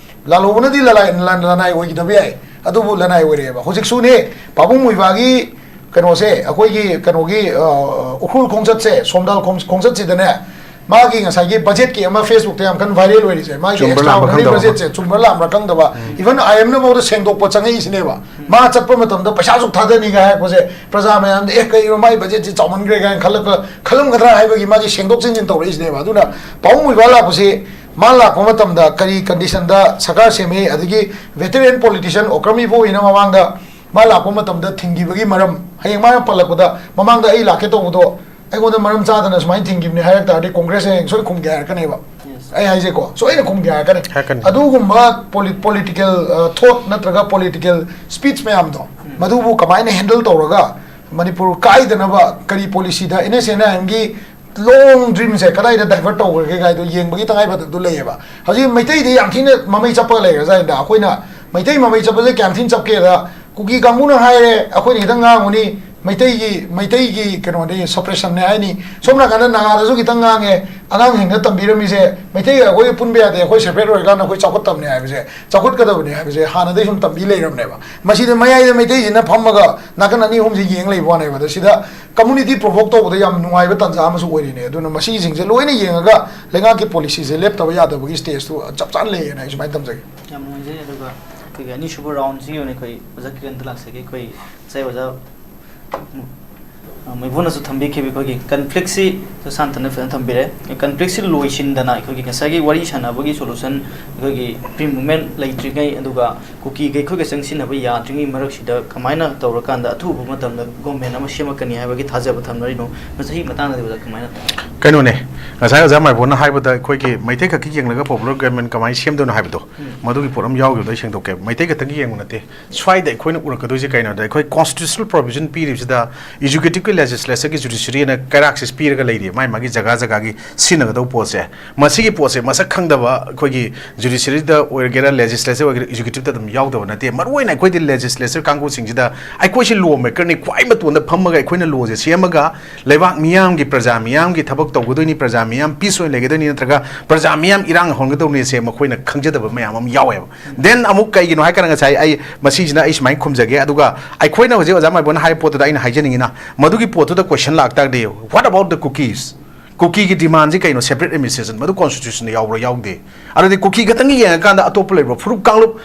ꯂꯥꯜꯍꯧꯕꯅꯗꯤ ꯂꯅꯥꯏ, ꯂ-, ꯂꯅꯥꯏ ꯑꯣꯏꯈꯤꯗꯕ ꯌꯥꯏ, ꯑꯗꯨꯕꯨ ꯂꯅꯥꯏ ꯑꯣꯏꯔꯛꯑꯦꯕ꯫ ꯍꯧꯖꯤꯛꯁꯨꯅꯦ, ꯄꯥꯕꯨꯡ ꯃꯨꯏꯕꯥꯒꯤ ꯀꯩꯅꯣꯁꯦ, ꯑꯩꯈꯣꯏꯒꯤ ꯀꯩꯅꯣꯒꯤ, ꯑ, ꯎꯈ꯭ꯔꯨꯜ ꯈꯣꯡꯆꯠꯁꯦ, ꯁꯣꯝꯗꯥꯜ ꯈꯣꯡ-, ꯈꯣꯡꯆꯠꯁꯤꯗꯅꯦ, ꯃꯥꯒꯤ ꯉꯁꯥꯏꯒꯤ budgetꯀꯤ ꯑꯃ Facebookꯇ ꯌꯥꯝ ꯀꯟꯅ viral ꯑꯣꯏꯔꯤꯁꯦ, ꯃꯥꯒꯤ ꯆꯨꯝꯕ꯭ꯔꯥ ꯂꯥꯝꯕ꯭ꯔꯥ extraordinary ꯈꯪꯗꯕ꯫ Budgetꯁꯦ ꯆꯨꯝꯕ꯭ꯔꯥ ꯂꯥꯝꯕ꯭ꯔꯥ ꯈꯪꯗꯕ, ꯎꯝ꯫ Even IMꯅꯐꯥꯎꯗ ꯁꯦꯡꯗꯣꯛꯄ ꯆꯪꯉꯛꯏꯁꯤꯅꯦꯕ꯫ ꯎꯝ꯫ ꯃꯥ ꯆꯠꯄ ꯃꯇꯝꯗ ꯄꯩꯁꯥ ꯑꯁꯨꯛ ꯊꯥꯗꯅꯤ ꯀꯥꯏ ꯍꯥꯏꯔꯛꯄꯁꯦ, ꯄ꯭ꯔꯖꯥ ꯃꯌꯥꯝꯅ, "ꯑꯦ, ꯀꯩꯅꯣ, ꯃꯥꯒꯤ budgetꯁꯤ ꯆꯥꯎꯃꯟꯈ꯭ꯔꯦ" ꯀꯥꯏꯅ ꯈꯜꯂꯛꯄ, ꯈꯜꯂꯝꯒꯗ꯭ꯔꯥ ꯍꯥꯏꯕꯒꯤ ꯃꯥꯒꯤ ꯁꯦꯡꯗꯣꯛ ꯁꯦꯡꯖꯤꯟ ꯇꯧꯔꯛꯏꯁꯤꯅꯦꯕ꯫ ꯑꯗꯨꯅ ꯄꯥꯕꯨꯡ ꯃꯨꯏꯕꯥ ꯂꯥꯛꯄꯁꯤ, ꯃꯥ ꯂꯥꯛꯄ ꯃꯇꯝꯗ ꯀꯔꯤ conditionꯗ ꯁꯔꯀꯥꯔ ꯁꯦꯝꯃꯤ, ꯑꯗꯒꯤ veteran politician ꯑꯣꯀ꯭ꯔꯝ ꯏꯕꯣꯕꯤꯅ ꯃꯃꯥꯡꯗ ꯃꯥ ꯂꯥꯛꯄ ꯃꯇꯝꯗ ꯊꯤꯡꯈꯤꯕꯒꯤ ꯃꯔꯝ, ꯍꯌꯦꯡ ꯃꯥꯅ ꯄꯜꯂꯛꯄꯗ, "ꯃꯃꯥꯡꯗ ꯑꯩ ꯂꯥꯛꯀꯦ ꯇꯧꯕꯗꯣ ꯑꯩꯉꯣꯟꯗ ꯃꯔꯝ ꯆꯥꯗꯅ ꯁꯨꯃꯥꯏꯅ ꯊꯤꯡꯈꯤꯕꯅꯤ" ꯍꯥꯏꯔꯛ ꯇꯥꯔꯗꯤ, ꯀꯣꯡꯒ꯭ꯔꯦꯁ ꯍꯌꯦꯡ ꯁꯣꯏ ꯈꯨꯝꯒꯦ ꯍꯥꯏꯔꯛꯀꯅꯦꯕ꯫ Yes꯫ ꯑꯩ ꯍꯥꯏꯁꯦꯀꯣ, ꯁꯣꯏꯅ ꯈꯨꯝꯒꯦ ꯍꯥꯏꯔꯛꯀꯅꯤ꯫ ꯍꯥꯏꯔꯛꯀꯅꯤ꯫ ꯑꯗꯨꯒꯨꯝꯕ poli-, political, ꯑ, thought ꯅꯠꯇ꯭ꯔꯒ political speech ꯃꯌꯥꯝꯗꯣ, ꯎꯝ꯫ ꯃꯗꯨꯕꯨ ꯀꯃꯥꯏꯅ handle ꯇꯧꯔꯒ ꯃꯅꯤꯄꯨꯔ ꯀꯥꯏꯗꯅꯕ ꯀꯔꯤ policyꯗ NSCN-IMꯒꯤ long dreamꯁꯦ ꯀꯗꯥꯏꯗ divert ꯇꯧꯈ꯭ꯔꯒꯦ ꯀꯥꯏꯗꯣ ꯌꯦꯡꯕꯒꯤ ꯇꯉꯥꯏ ꯐꯗꯕꯗꯣ ꯂꯩꯌꯦꯕ꯫ ꯍꯧꯖꯤꯛ ꯃꯩꯇꯩꯗꯤ ꯌꯥꯝ ꯊꯤꯅ ꯃꯃꯩ ꯆꯞꯄꯒ ꯂꯩꯈ꯭ꯔꯖꯥꯠꯅꯤꯗ꯫ ꯑꯩꯈꯣꯏꯅ ꯃꯩꯇꯩ ꯃꯃꯩ ꯆꯞꯄꯁꯦ ꯀꯌꯥꯝ ꯊꯤꯅ ꯆꯞꯀꯦꯗ, ꯀꯨꯀꯤ ꯀꯥꯡꯕꯨꯅ ꯍꯥꯏꯔꯦ, ꯑꯩꯈꯣꯏꯅ ꯈꯤꯇꯪ ꯉꯥꯡꯉꯨꯅꯤ, ꯃꯩꯇꯩꯒꯤ ꯃꯩꯇꯩꯒꯤ ꯀꯩꯅꯣꯗꯤ ꯁꯄ꯭ꯔꯦꯁꯟꯅꯦ ꯍꯥꯏꯅꯤ꯫ ꯁꯣꯝ ꯅꯥꯀꯟꯗ ꯅꯥꯒꯥꯗꯁꯨ ꯈꯤꯇꯪ ꯉꯥꯡꯉꯦ꯫ ꯑꯉꯥꯡꯁꯤꯡꯅ ꯇꯝꯕꯤꯔꯝꯃꯤꯁꯦ, ꯃꯩꯇꯩꯒ ꯑꯩꯈꯣꯏꯒ ꯄꯨꯟꯕ ꯌꯥꯗꯦ, ꯑꯩꯈꯣꯏ ꯁꯦꯄꯔꯦꯠ ꯑꯣꯏꯔꯀꯥꯟꯗ ꯑꯩꯈꯣꯏ ꯆꯥꯎꯈꯠꯇꯕꯅꯦ ꯍꯥꯏꯕꯁꯦ, ꯆꯥꯎꯈꯠꯀꯗꯕꯅꯦ ꯍꯥꯏꯕꯁꯦ ꯍꯥꯟꯅꯗꯩ ꯁꯨꯝ ꯇꯝꯕꯤ ꯂꯩꯔꯕꯅꯦꯕ꯫ ꯃꯁꯤꯗ ꯃꯌꯥꯏꯗ ꯃꯩꯇꯩꯁꯤꯅ ꯐꯝꯃꯒ ꯅꯥꯀꯟ ꯑꯅꯤ ꯑꯍꯨꯝꯁꯤ ꯌꯦꯡ ꯂꯩꯕ ꯋꯥꯅꯦꯕ꯫ ꯑꯗ ꯁꯤꯗ ꯀꯝꯃꯨꯅꯤꯇꯤ ꯄ꯭ꯔꯣꯚꯣꯛ ꯇꯧꯕꯗ ꯌꯥꯝ ꯅꯨꯡꯉꯥꯏꯕ ꯇꯥꯟꯖꯥ ꯑꯃꯁꯨ ꯑꯣꯏꯔꯤꯅꯦ꯫ ꯑꯗꯨꯅ ꯃꯁꯤꯁꯤꯡꯁꯦ ꯂꯣꯏꯅ ꯌꯦꯡꯉꯒ ꯂꯩꯉꯥꯛꯀꯤ ꯄꯣꯂꯤꯁꯤꯁꯦ ꯂꯦꯞꯇꯕ ꯌꯥꯗꯕꯒꯤ ꯁ꯭ꯇꯦꯖꯇꯨ ꯆꯞ ꯆꯥꯅ ꯂꯩꯌꯦꯅ ꯑꯩ ꯁꯨꯃꯥꯏꯅ ꯊꯝꯖꯒꯦ꯫ ꯌꯥꯝ ꯅꯨꯡꯉꯥꯏꯖꯩ꯫ ꯑꯗꯨꯒ ꯑꯩꯈꯣꯏꯒꯤ ꯑꯅꯤꯁꯨꯕ ꯔꯥꯎꯟꯁꯤꯒꯤ ꯑꯣꯏꯅ ꯑꯩꯈꯣꯏ ꯑꯣꯖꯥ ꯀꯤꯔꯟꯗ ꯂꯥꯛꯆꯒꯦ꯫ ꯑꯩꯈꯣꯏ ꯉꯁꯥꯏ ꯑꯣꯖꯥ ꯃꯩꯕꯨꯅꯁꯨ ꯊꯝꯕꯤꯈꯤꯕ ꯑꯩꯈꯣꯏꯒꯤ ꯀꯟꯐ꯭ꯂꯤꯛꯁꯤ ꯁꯥꯟꯇꯅ ꯐꯖꯅ ꯊꯝꯕꯤꯔꯦ꯫ ꯀꯟꯐ꯭ꯂꯤꯛꯁꯤ ꯂꯣꯏꯁꯤꯟꯗꯅ ꯑꯩꯈꯣꯏꯒꯤ ꯉꯁꯥꯏꯒꯤ ꯋꯥꯔꯤ ꯁꯥꯟꯅꯕꯒꯤ ꯁꯣꯂꯨꯁꯟ ꯑꯩꯈꯣꯏꯒꯤ ꯄ꯭ꯔꯤ ꯃꯨꯚꯃꯦꯟ ꯂꯩꯇ꯭ꯔꯤꯉꯩ, ꯑꯗꯨꯒ ꯀꯨꯀꯤꯒ ꯑꯩꯈꯣꯏꯒ ꯆꯪꯁꯤꯟꯅꯕ ꯌꯥꯗ꯭ꯔꯤꯉꯩ ꯃꯔꯛꯁꯤꯗ ꯀꯃꯥꯏꯅ ꯇꯧꯔꯀꯥꯟꯗ ꯑꯊꯨꯕ ꯃꯇꯝꯗ ꯒꯣꯔꯃꯦꯟ ꯑꯃ ꯁꯦꯝꯃꯛꯀꯅꯤ ꯍꯥꯏꯕꯒꯤ ꯊꯥꯖꯕ ꯊꯝꯅꯔꯤꯅꯣ? ꯃꯁꯤꯒꯤ ꯃꯇꯥꯡꯗꯗꯤ ꯑꯣꯖꯥ ꯀꯃꯥꯏꯅ? ꯀꯩꯅꯣꯅꯦ, ꯉꯁꯥꯏ ꯑꯣꯖꯥ ꯃꯥꯏꯕꯣꯟꯅ ꯍꯥꯏꯕꯗ ꯑꯩꯈꯣꯏꯒꯤ ꯃꯩꯇꯩ ꯈꯛꯀꯤ ꯌꯦꯡꯂꯒ ꯄꯣꯄꯨꯂꯔ ꯒꯣꯔꯃꯦꯟ ꯀꯃꯥꯏꯅ ꯁꯦꯝꯗꯣꯏꯅꯣ ꯍꯥꯏꯕꯗꯣ, ꯎꯝ꯫ ꯃꯗꯨꯒꯤ ꯄꯣꯠ ꯑꯃ ꯌꯥꯎꯈꯤꯕꯗꯣ ꯑꯩ ꯁꯦꯡꯗꯣꯛꯀꯦ꯫ ꯃꯩꯇꯩ ꯈꯛꯇꯪꯒꯤ ꯌꯦꯡꯕ ꯅꯠꯇꯦ꯫ ꯁ꯭ꯋꯥꯏꯗ ꯑꯩꯈꯣꯏꯅ ꯎꯔꯛꯀꯗꯣꯏꯁꯦ ꯀꯩꯅꯣꯗ, ꯑꯩꯈꯣꯏ ꯀꯣꯟꯁꯇꯤꯇ꯭ꯌꯨꯁꯅꯦꯜ ꯄ꯭ꯔꯣꯚꯤꯖꯟ ꯄꯤꯔꯤꯕꯁꯤꯗ ꯑꯦꯖꯨꯀꯦꯇꯤꯚꯀꯤ ꯂꯦꯖꯤꯁꯂꯦꯆꯔꯒꯤ ꯖꯨꯗꯤꯁꯔꯤꯅ ꯀꯩꯔꯥꯛꯁꯤꯁ ꯄꯤꯔꯒ ꯂꯩꯔꯤ, ꯃꯥꯏ ꯃꯥꯒꯤ ꯖꯒꯥ ꯖꯒꯥꯒꯤ ꯁꯤꯖꯤꯟꯅꯒꯗꯧꯕ ꯄꯣꯠꯁꯦ꯫ ꯃꯁꯤꯒꯤ ꯄꯣꯠꯁꯦ ꯃꯁꯛ ꯈꯪꯗꯕ ꯑꯩꯈꯣꯏꯒꯤ ꯖꯨꯗꯤꯁꯔꯤꯗ ꯑꯣꯏꯒꯦꯔꯥ, ꯂꯦꯖꯤꯁꯂꯦꯆꯔ ꯑꯣꯏꯒꯦꯔꯥ, ꯑꯦꯖꯨꯀꯦꯇꯤꯚꯇ ꯑꯗꯨꯝ ꯌꯥꯎꯗꯕ ꯅꯠꯇꯦ꯫ ꯃꯔꯨꯑꯣꯏꯅ ꯑꯩꯈꯣꯏꯗꯤ ꯂꯦꯖꯤꯁꯂꯦꯆꯔ ꯀꯥꯡꯕꯨꯁꯤꯡꯁꯤꯗ ꯑꯩꯈꯣꯏꯁꯤ ꯂꯣ ꯃꯦꯀꯔꯅꯤ, ꯈ꯭ꯋꯥꯏ ꯃꯇꯣꯟꯗ ꯐꯝꯃꯒ ꯑꯩꯈꯣꯏꯅ ꯂꯣꯁꯦ ꯁꯦꯝꯃꯒ ꯂꯩꯕꯥꯛ ꯃꯤꯌꯥꯝꯒꯤ, ꯄ꯭ꯔꯖꯥ ꯃꯤꯌꯥꯝꯒꯤ ꯊꯕꯛ ꯇꯧꯒꯗꯣꯏꯅꯤ, ꯄ꯭ꯔꯖꯥ ꯃꯤꯌꯥꯝ ꯄꯤꯁ ꯑꯣꯏꯅ ꯂꯩꯒꯗꯣꯏꯅꯤ, ꯅꯠꯇ꯭ꯔꯒ ꯄ꯭ꯔꯖꯥ ꯃꯤꯌꯥꯝ ꯏꯔꯥꯡ ꯍꯧꯍꯟꯒꯗꯧꯅꯤꯁꯦ ꯃꯈꯣꯏꯅ ꯈꯪꯖꯗꯕ ꯃꯌꯥꯝ ꯑꯃ ꯌꯥꯎꯋꯦꯕ꯫ ꯗꯦꯟ ꯑꯃꯨꯛ ꯀꯩꯒꯤꯅꯣ ꯍꯥꯏ ꯀꯥꯟꯗ ꯉꯁꯥꯏ ꯑꯩ ꯃꯁꯤꯁꯤꯅ ꯑꯩ ꯁꯨꯃꯥꯏꯅ ꯈꯨꯝꯖꯒꯦ, ꯑꯗꯨꯒ ꯑꯩꯈꯣꯏꯅ ꯍꯧꯖꯤꯛ ꯑꯣꯖꯥ ꯃꯥꯏꯕꯣꯟꯅ ꯍꯥꯏꯕ ꯄꯣꯠꯇꯨꯗ ꯑꯩꯅ ꯍꯥꯏꯖꯅꯤꯡꯉꯤꯅ, ꯃꯗꯨꯒꯤ ꯄꯣꯠꯇꯨꯗ ꯀꯣꯏꯁꯟ ꯂꯥꯛꯇꯥꯔꯗꯤ, what about the Kukis? ꯀꯨꯀꯤꯒꯤ ꯗꯤꯃꯥꯟꯁꯤ ꯀꯩꯅꯣ? ꯁꯦꯄꯔꯦꯠ ꯑꯦꯗꯃꯤꯅꯤꯁꯇ꯭ꯔꯦꯁꯟ, ꯃꯗꯨ ꯀꯣꯟꯁꯇꯤꯇ꯭ꯌꯨꯁꯟꯗ ꯌꯥꯎꯕ꯭ꯔꯥ? ꯌꯥꯎꯗꯦ꯫ ꯑꯗꯨꯗꯤ ꯀꯨꯀꯤ ꯈꯛꯇꯪꯒꯤ ꯌꯦꯡꯉꯀꯥꯟꯗ ꯑꯇꯣꯞꯄ ꯂꯩꯕ꯭ꯔꯣ? ꯐꯨꯔꯨꯞ ꯀꯥꯡꯂꯨꯞ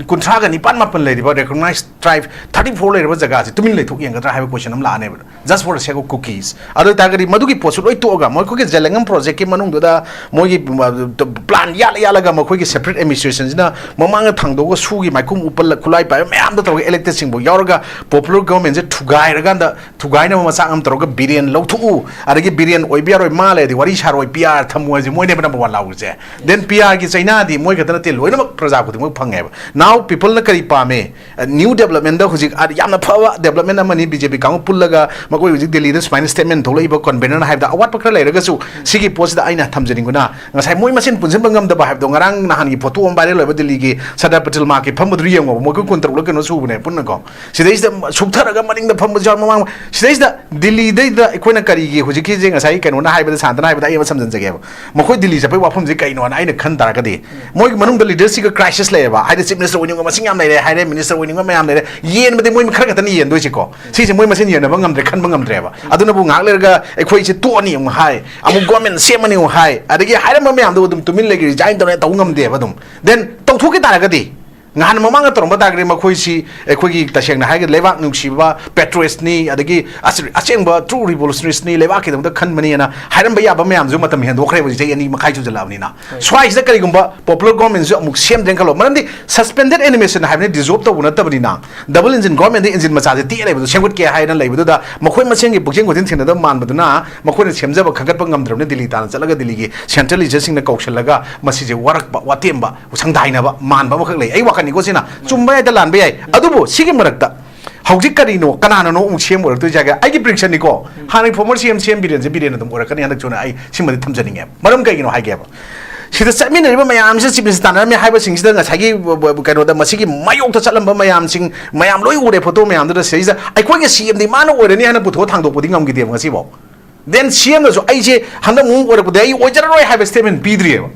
ꯀꯨꯟꯊ꯭ꯔꯥꯒ ꯅꯤꯄꯥꯟ ꯃꯥꯄꯟ ꯂꯩꯔꯤꯕ ꯔꯦꯀꯣꯒꯅꯥꯏꯁ ꯇ꯭ꯔꯥꯏꯕ ꯊꯥꯔꯇꯤ ꯐꯣꯔ ꯂꯩꯔꯤꯕ ꯖꯒꯥꯁꯤ ꯇꯨꯃꯤꯟ ꯂꯩꯊꯣꯛ ꯌꯦꯡꯒꯗ꯭ꯔꯥ ꯍꯥꯏꯕ ꯀꯣꯏꯁꯟ ꯑꯃ ꯂꯥꯛꯑꯅꯦꯕ, just for the sake of cookies꯫ ꯑꯗꯨ ꯑꯣꯏꯇꯥꯔꯒꯗꯤ ꯃꯗꯨꯒꯤ ꯄꯣꯠꯁꯨ ꯂꯣꯏ ꯇꯣꯛꯑꯒ ꯃꯈꯣꯏꯒꯤ ꯖꯦꯂꯦꯡꯉꯝ ꯄ꯭ꯔꯣꯖꯦꯛꯀꯤ ꯃꯅꯨꯡꯗꯨꯗ ꯃꯣꯏꯒꯤ ꯄ꯭ꯂꯥꯟ ꯌꯥꯠꯂ ꯌꯥꯠꯂꯒ ꯃꯈꯣꯏꯒꯤ ꯁꯦꯄꯔꯦꯠ ꯑꯦꯗꯃꯤꯅꯤꯁꯇ꯭ꯔꯦꯁꯟꯁꯤꯅ ꯃꯃꯥꯡꯗ ꯊꯥꯡꯗꯣꯛꯑꯒ ꯁꯨꯒꯤ ꯃꯥꯏꯈꯨ ꯎꯞꯄ ꯈꯨꯠꯂꯥꯏ ꯄꯥꯏꯕ ꯃꯌꯥꯝꯗ ꯇꯧꯔꯒ ꯏꯂꯦꯛꯇꯦꯗꯁꯤꯡꯕꯨ ꯌꯥꯎꯔꯒ ꯄꯣꯄꯨꯂꯔ ꯒꯣꯔꯃꯦꯟꯁꯦ ꯊꯨꯒꯥꯏꯔꯀꯥꯟꯗ ꯊꯨꯒꯥꯏꯅꯕ ꯃꯆꯥꯛ ꯑꯃ ꯇꯧꯔꯒ ꯕꯤꯔꯦꯟ ꯂꯧꯊꯣꯛꯎ, ꯑꯗꯒꯤ ꯕꯤꯔꯦꯟ ꯑꯣꯏꯕ ꯌꯥꯔꯣꯏ, ꯃꯥ ꯂꯩꯔꯗꯤ ꯋꯥꯔꯤ ꯁꯥꯔꯣꯏ, ꯄꯤ ꯑꯥꯔ ꯊꯝꯃꯨ ꯍꯥꯏꯁꯦ ꯃꯣꯏꯅꯦꯕ ꯅꯝꯕꯔ ꯋꯥꯟ ꯂꯥꯎꯔꯤꯁꯦ꯫ ꯗꯦꯟ ꯄꯤ ꯑꯥꯔꯒꯤ ꯆꯩꯅꯥꯗꯤ ꯃꯣꯏ ꯈꯛꯇ ꯅꯠꯇꯦ, ꯂꯣꯏꯅꯃꯛ ꯄ꯭ꯔꯖꯥ ꯈꯨꯗꯤꯡꯃꯛ ꯐꯪꯉꯦꯕ꯫ Now people ꯅ ꯀꯔꯤ ꯄꯥꯝꯃꯦ? ꯅ꯭ꯌꯨ ꯗꯦꯕꯂꯞꯃꯦꯟꯗ ꯍꯧꯖꯤꯛ ꯑ- ꯌꯥꯝꯅ ꯐꯕ ꯗꯦꯕꯂꯞꯃꯦꯟ ꯑꯃꯅꯤ꯫ ꯕꯤ ꯖꯦ ꯄꯤ ꯀꯥꯡꯕꯨ ꯄꯨꯜꯂꯒ ꯃꯈꯣꯏ ꯍꯧꯖꯤꯛ ꯗꯤꯜꯂꯤꯗ ꯁꯨꯃꯥꯏꯅ ꯁ꯭ꯇꯦꯠꯃꯦꯟ ꯊꯣꯛꯂꯛꯏꯕ, ꯀꯟꯚꯦꯅꯔꯅ ꯍꯥꯏꯕꯗ ꯑꯋꯥꯠꯄ ꯈꯔ ꯂꯩꯔꯒꯁꯨ ꯁꯤꯒꯤ ꯄꯣꯠꯁꯤꯗ ꯑꯩꯅ ꯊꯝꯖꯅꯤꯡꯕꯅ, ꯉꯁꯥꯏ ꯃꯣꯏ ꯃꯁꯦꯟ ꯄꯨꯟꯁꯤꯟꯕ ꯉꯝꯗꯕ ꯍꯥꯏꯕꯗꯣ, ꯉꯔꯥꯡ ꯅꯍꯥꯟꯒꯤ ꯐꯣꯇꯣ ꯑꯃ ꯚꯥꯏꯔꯦꯜ ꯑꯣꯏꯕ ꯗꯤꯜꯂꯤꯒꯤ ꯁꯔꯗꯥꯔ ꯄꯇꯦꯜ ꯃꯥꯔꯛꯀꯤ ꯐꯝꯕꯗꯨ ꯌꯦꯡꯉꯣꯕ, ꯃꯈꯣꯏ ꯀꯨꯟꯇꯔꯨꯛꯂ ꯀꯩꯅꯣ ꯁꯨꯕꯅꯦ ꯄꯨꯟꯅꯀꯣ꯫ ꯁꯤꯗꯩꯁꯤꯗ ꯁꯨꯛꯊꯔꯒ ꯃꯅꯤꯡꯗ ꯐꯝꯕꯁꯨ ꯌꯥꯎꯔ ꯃꯃꯥꯡ ꯁꯤꯗꯩꯁꯤꯗ ꯗꯤꯜꯂꯤꯗꯩꯗ ꯑꯩꯈꯣꯏꯅ ꯀꯔꯤꯒꯤ ꯍꯧꯖꯤꯛꯀꯤꯁꯦ, ꯉꯁꯥꯏ ꯀꯩꯅꯣꯅ ꯍꯥꯏꯕꯗ, ꯁꯥꯟꯇꯅ ꯍꯥꯏꯕꯗ ꯑꯩ ꯑꯃ ꯁꯝꯖꯤꯟꯖꯒꯦꯕ꯫ ꯃꯈꯣꯏ ꯗꯤꯜꯂꯤ ꯆꯠꯄꯒꯤ ꯋꯥꯐꯝꯁꯦ ꯀꯩꯅꯣꯅ ꯑꯩꯅ ꯈꯟ ꯇꯥꯔꯒꯗꯤ, ꯃꯣꯏꯒꯤ ꯃꯅꯨꯡꯗ ꯂꯤꯗꯔꯁꯤꯒ ꯀ꯭ꯔꯥꯏꯁꯤꯁ ꯂꯩꯔꯦꯕ꯫ ꯍꯥꯏꯗꯤ ꯆꯤꯐ ꯃꯤꯅꯤꯁꯇꯔ ꯑꯣꯏꯅꯤꯡꯕ ꯃꯁꯤꯡ ꯌꯥꯝ ꯂꯩꯔꯦ ꯍꯥꯏꯔꯦ, ꯃꯤꯅꯤꯁꯇꯔ ꯑꯣꯏꯅꯤꯡꯕ ꯃꯌꯥꯝ ꯂꯩꯔꯦ꯫ ꯌꯦꯟꯕꯗꯤ ꯃꯣꯏ ꯈꯔ ꯈꯛꯇꯅ ꯌꯦꯟꯗꯣꯏꯁꯤꯀꯣ꯫ ꯁꯤꯁꯦ ꯃꯣꯏ ꯃꯁꯦꯟ ꯌꯦꯟꯅꯕ ꯉꯝꯗ꯭ꯔꯦ, ꯈꯟꯕ ꯉꯝꯗ꯭ꯔꯦꯕ꯫ ꯑꯗꯨꯅꯕꯨ ꯉꯥꯏꯍꯥꯛ ꯂꯩꯔꯒ ꯑꯩꯈꯣꯏꯁꯦ ꯇꯣꯛꯑꯅꯤ ꯑꯃꯨꯛ ꯍꯥꯏ, ꯑꯃꯨꯛ ꯒꯣꯔꯃꯦꯟ ꯁꯦꯝꯃꯅꯤ ꯑꯃꯨꯛ ꯍꯥꯏ, ꯑꯗꯒꯤ ꯍꯥꯏꯔꯝꯕ ꯃꯌꯥꯝꯗꯣ ꯑꯗꯨꯝ ꯇꯨꯃꯤꯟ ꯂꯩꯒꯦ, ꯔꯤꯖꯥꯏꯟ ꯇꯧꯔꯦ, ꯇꯧ ꯉꯝꯗꯦꯕ ꯑꯗꯨꯝ꯫ ꯗꯦꯟ ꯇꯧꯊꯣꯛꯈꯤ ꯇꯥꯔꯒꯗꯤ, ꯉꯍꯥꯟ ꯃꯃꯥꯡꯗ ꯇꯧꯔꯝꯕ ꯇꯥꯔꯒꯗꯤ ꯃꯈꯣꯏꯁꯤ ꯑꯩꯈꯣꯏꯒꯤ ꯇꯁꯦꯡꯅ ꯍꯥꯏꯔꯒꯗꯤ ꯂꯩꯕꯥꯛ ꯅꯨꯡꯁꯤꯕ ꯄꯦꯇ꯭ꯔꯣꯏꯁꯅꯤ, ꯑꯗꯒꯤ ꯑꯁ-, ꯑꯁꯦꯡꯕ ꯇ꯭ꯔꯨ ꯔꯤꯚꯣꯂꯨꯁꯅꯔꯤꯁꯅꯤ, ꯂꯩꯕꯥꯛꯀꯤꯗꯃꯛꯇ ꯈꯟꯕꯅꯦꯅ ꯍꯥꯏꯔꯝꯕ ꯌꯥꯕ ꯃꯌꯥꯝꯁꯨ ꯃꯇꯝ ꯍꯦꯟꯗꯣꯛꯈ꯭ꯔꯦꯕ, ꯍꯧꯖꯤꯛ ꯆꯍꯤ ꯑꯅꯤ ꯃꯈꯥꯏ ꯁꯨꯖꯜꯂꯛꯑꯕꯅꯤꯅ꯫ ꯁ꯭ꯋꯥꯏꯁꯤꯗ ꯀꯔꯤꯒꯨꯝꯕ ꯄꯣꯄꯨꯂꯔ ꯒꯣꯔꯃꯦꯟꯁꯨ ꯑꯃꯨꯛ ꯁꯦꯝꯗ꯭ꯔꯦꯅ ꯈꯜꯂꯣ, ꯃꯔꯝꯗꯤ ꯁꯁꯄꯦꯟꯗꯦꯗ ꯑꯦꯅꯤꯃꯦꯁꯟ ꯍꯥꯏꯕꯅꯤ, ꯗꯤꯖꯣꯜꯕ ꯇꯧꯕ ꯅꯠꯇꯕꯅꯤꯅ꯫ ꯗꯕꯜ ꯏꯟꯖꯤꯟ ꯒꯣꯔꯃꯦꯟꯗ ꯏꯟꯖꯤꯟ ꯃꯆꯥꯁꯦ ꯇꯦꯛꯑ ꯂꯩꯕꯗꯣ ꯁꯦꯝꯒꯠꯀꯦ ꯍꯥꯏꯅ ꯂꯩꯕꯗꯨꯗ ꯃꯈꯣꯏ ꯃꯁꯦꯟꯒꯤ ꯄꯨꯛꯆꯦꯟ ꯈꯣꯠꯆꯦꯟ ꯊꯦꯡꯅꯗꯕ ꯃꯥꯟꯕꯗꯨꯅ ꯃꯈꯣꯏꯅ ꯁꯦꯝꯖꯕ ꯈꯟꯒꯠꯄ ꯉꯝꯗ꯭ꯔꯕꯅꯤꯅ ꯗꯤꯜꯂꯤ ꯇꯥꯟꯅ ꯆꯠꯂꯒ ꯗꯤꯜꯂꯤꯒꯤ ꯁꯦꯟꯇ꯭ꯔꯦꯜ ꯂꯤꯗꯔꯁꯤꯡꯅ ꯀꯧꯁꯤꯜꯂꯒ ꯃꯁꯤꯁꯦ ꯋꯥꯔꯛꯄ, ꯋꯥꯇꯦꯝꯕ, ꯁꯪꯗꯥꯏꯅꯕ ꯃꯥꯟꯕ ꯑꯃꯈꯛ ꯂꯩ꯫ ꯑꯩ ꯋꯥꯈꯜꯅꯤꯀꯣ ꯁꯤꯅ꯫ ꯆꯨꯝꯕ ꯌꯥꯏꯗ, ꯂꯥꯟꯕ ꯌꯥꯏ꯫ ꯑꯗꯨꯕꯨ ꯁꯤꯒꯤ ꯃꯔꯛꯇ ꯍꯧꯖꯤꯛ ꯀꯔꯤꯅꯣ, ꯀꯅꯥꯅꯅꯣ ꯑꯃꯨꯛ ꯁꯤ ꯑꯦꯝ ꯑꯣꯏꯔꯛꯇꯣꯏꯁꯦ ꯍꯥꯏꯒꯦ? ꯑꯩꯒꯤ ꯄ꯭ꯔꯤꯗꯤꯛꯁꯟꯅꯤꯀꯣ, ꯍꯥꯟꯅꯒꯤ ꯐꯣꯔꯃꯔ ꯁꯤ ꯑꯦꯝ, ꯁꯤ ꯑꯦꯝ ꯕꯤꯔꯦꯟꯁꯦ ꯕꯤꯔꯦꯟ ꯑꯗꯨꯝ ꯑꯣꯏꯔꯛꯀꯅꯤ ꯍꯟꯗꯛꯁꯨꯅ꯫ ꯑꯩ ꯁꯤꯃꯗꯤ ꯊꯝꯖꯅꯤꯡꯉꯦꯕ꯫ ꯃꯔꯝ ꯀꯩꯒꯤꯅꯣ ꯍꯥꯏꯒꯦꯕ? ꯁꯤꯗ ꯆꯠꯃꯤꯟꯅꯔꯤꯕ ꯃꯌꯥꯝꯁꯦ ꯆꯤꯞ ꯃꯤꯅꯤꯁꯇꯔ ꯇꯥꯟꯅꯔꯝꯃꯦ ꯍꯥꯏꯕꯁꯤꯡꯁꯤꯗ ꯉꯁꯥꯏꯒꯤ ꯕ-, ꯕ-, ꯀꯩꯅꯣꯗ ꯃꯁꯤꯒꯤ ꯃꯥꯌꯣꯛꯇ ꯆꯠꯂꯝꯕ ꯃꯌꯥꯝꯁꯤꯡ ꯃꯌꯥꯝ ꯂꯣꯏ ꯎꯔꯦ ꯐꯣꯇꯣ ꯃꯌꯥꯝꯗꯨꯗ꯫ ꯁꯤꯗꯩꯁꯤꯗ ꯑꯩꯈꯣꯏꯒꯤ ꯁꯤ ꯑꯦꯝꯗꯤ ꯃꯥꯅ ꯑꯣꯏꯔꯅꯤ ꯍꯥꯏꯅ ꯄꯨꯊꯣꯛꯑ ꯊꯥꯡꯗꯣꯛꯄꯗꯤ ꯉꯝꯈꯤꯗꯦꯕ ꯉꯁꯤꯐꯥꯎ꯫ ꯗꯦꯟ ꯁꯤ ꯑꯦꯝꯅꯁꯨ ꯑꯩꯁꯦ ꯍꯟꯗꯛ ꯑꯃꯨꯛ ꯑꯣꯏꯔꯛꯄꯗ ꯑꯩ ꯑꯣꯏꯖꯔꯔꯣꯏ ꯍꯥꯏꯕ ꯁ꯭ꯇꯦꯠꯃꯦꯟ ꯄꯤꯗ꯭ꯔꯤꯑꯕ꯫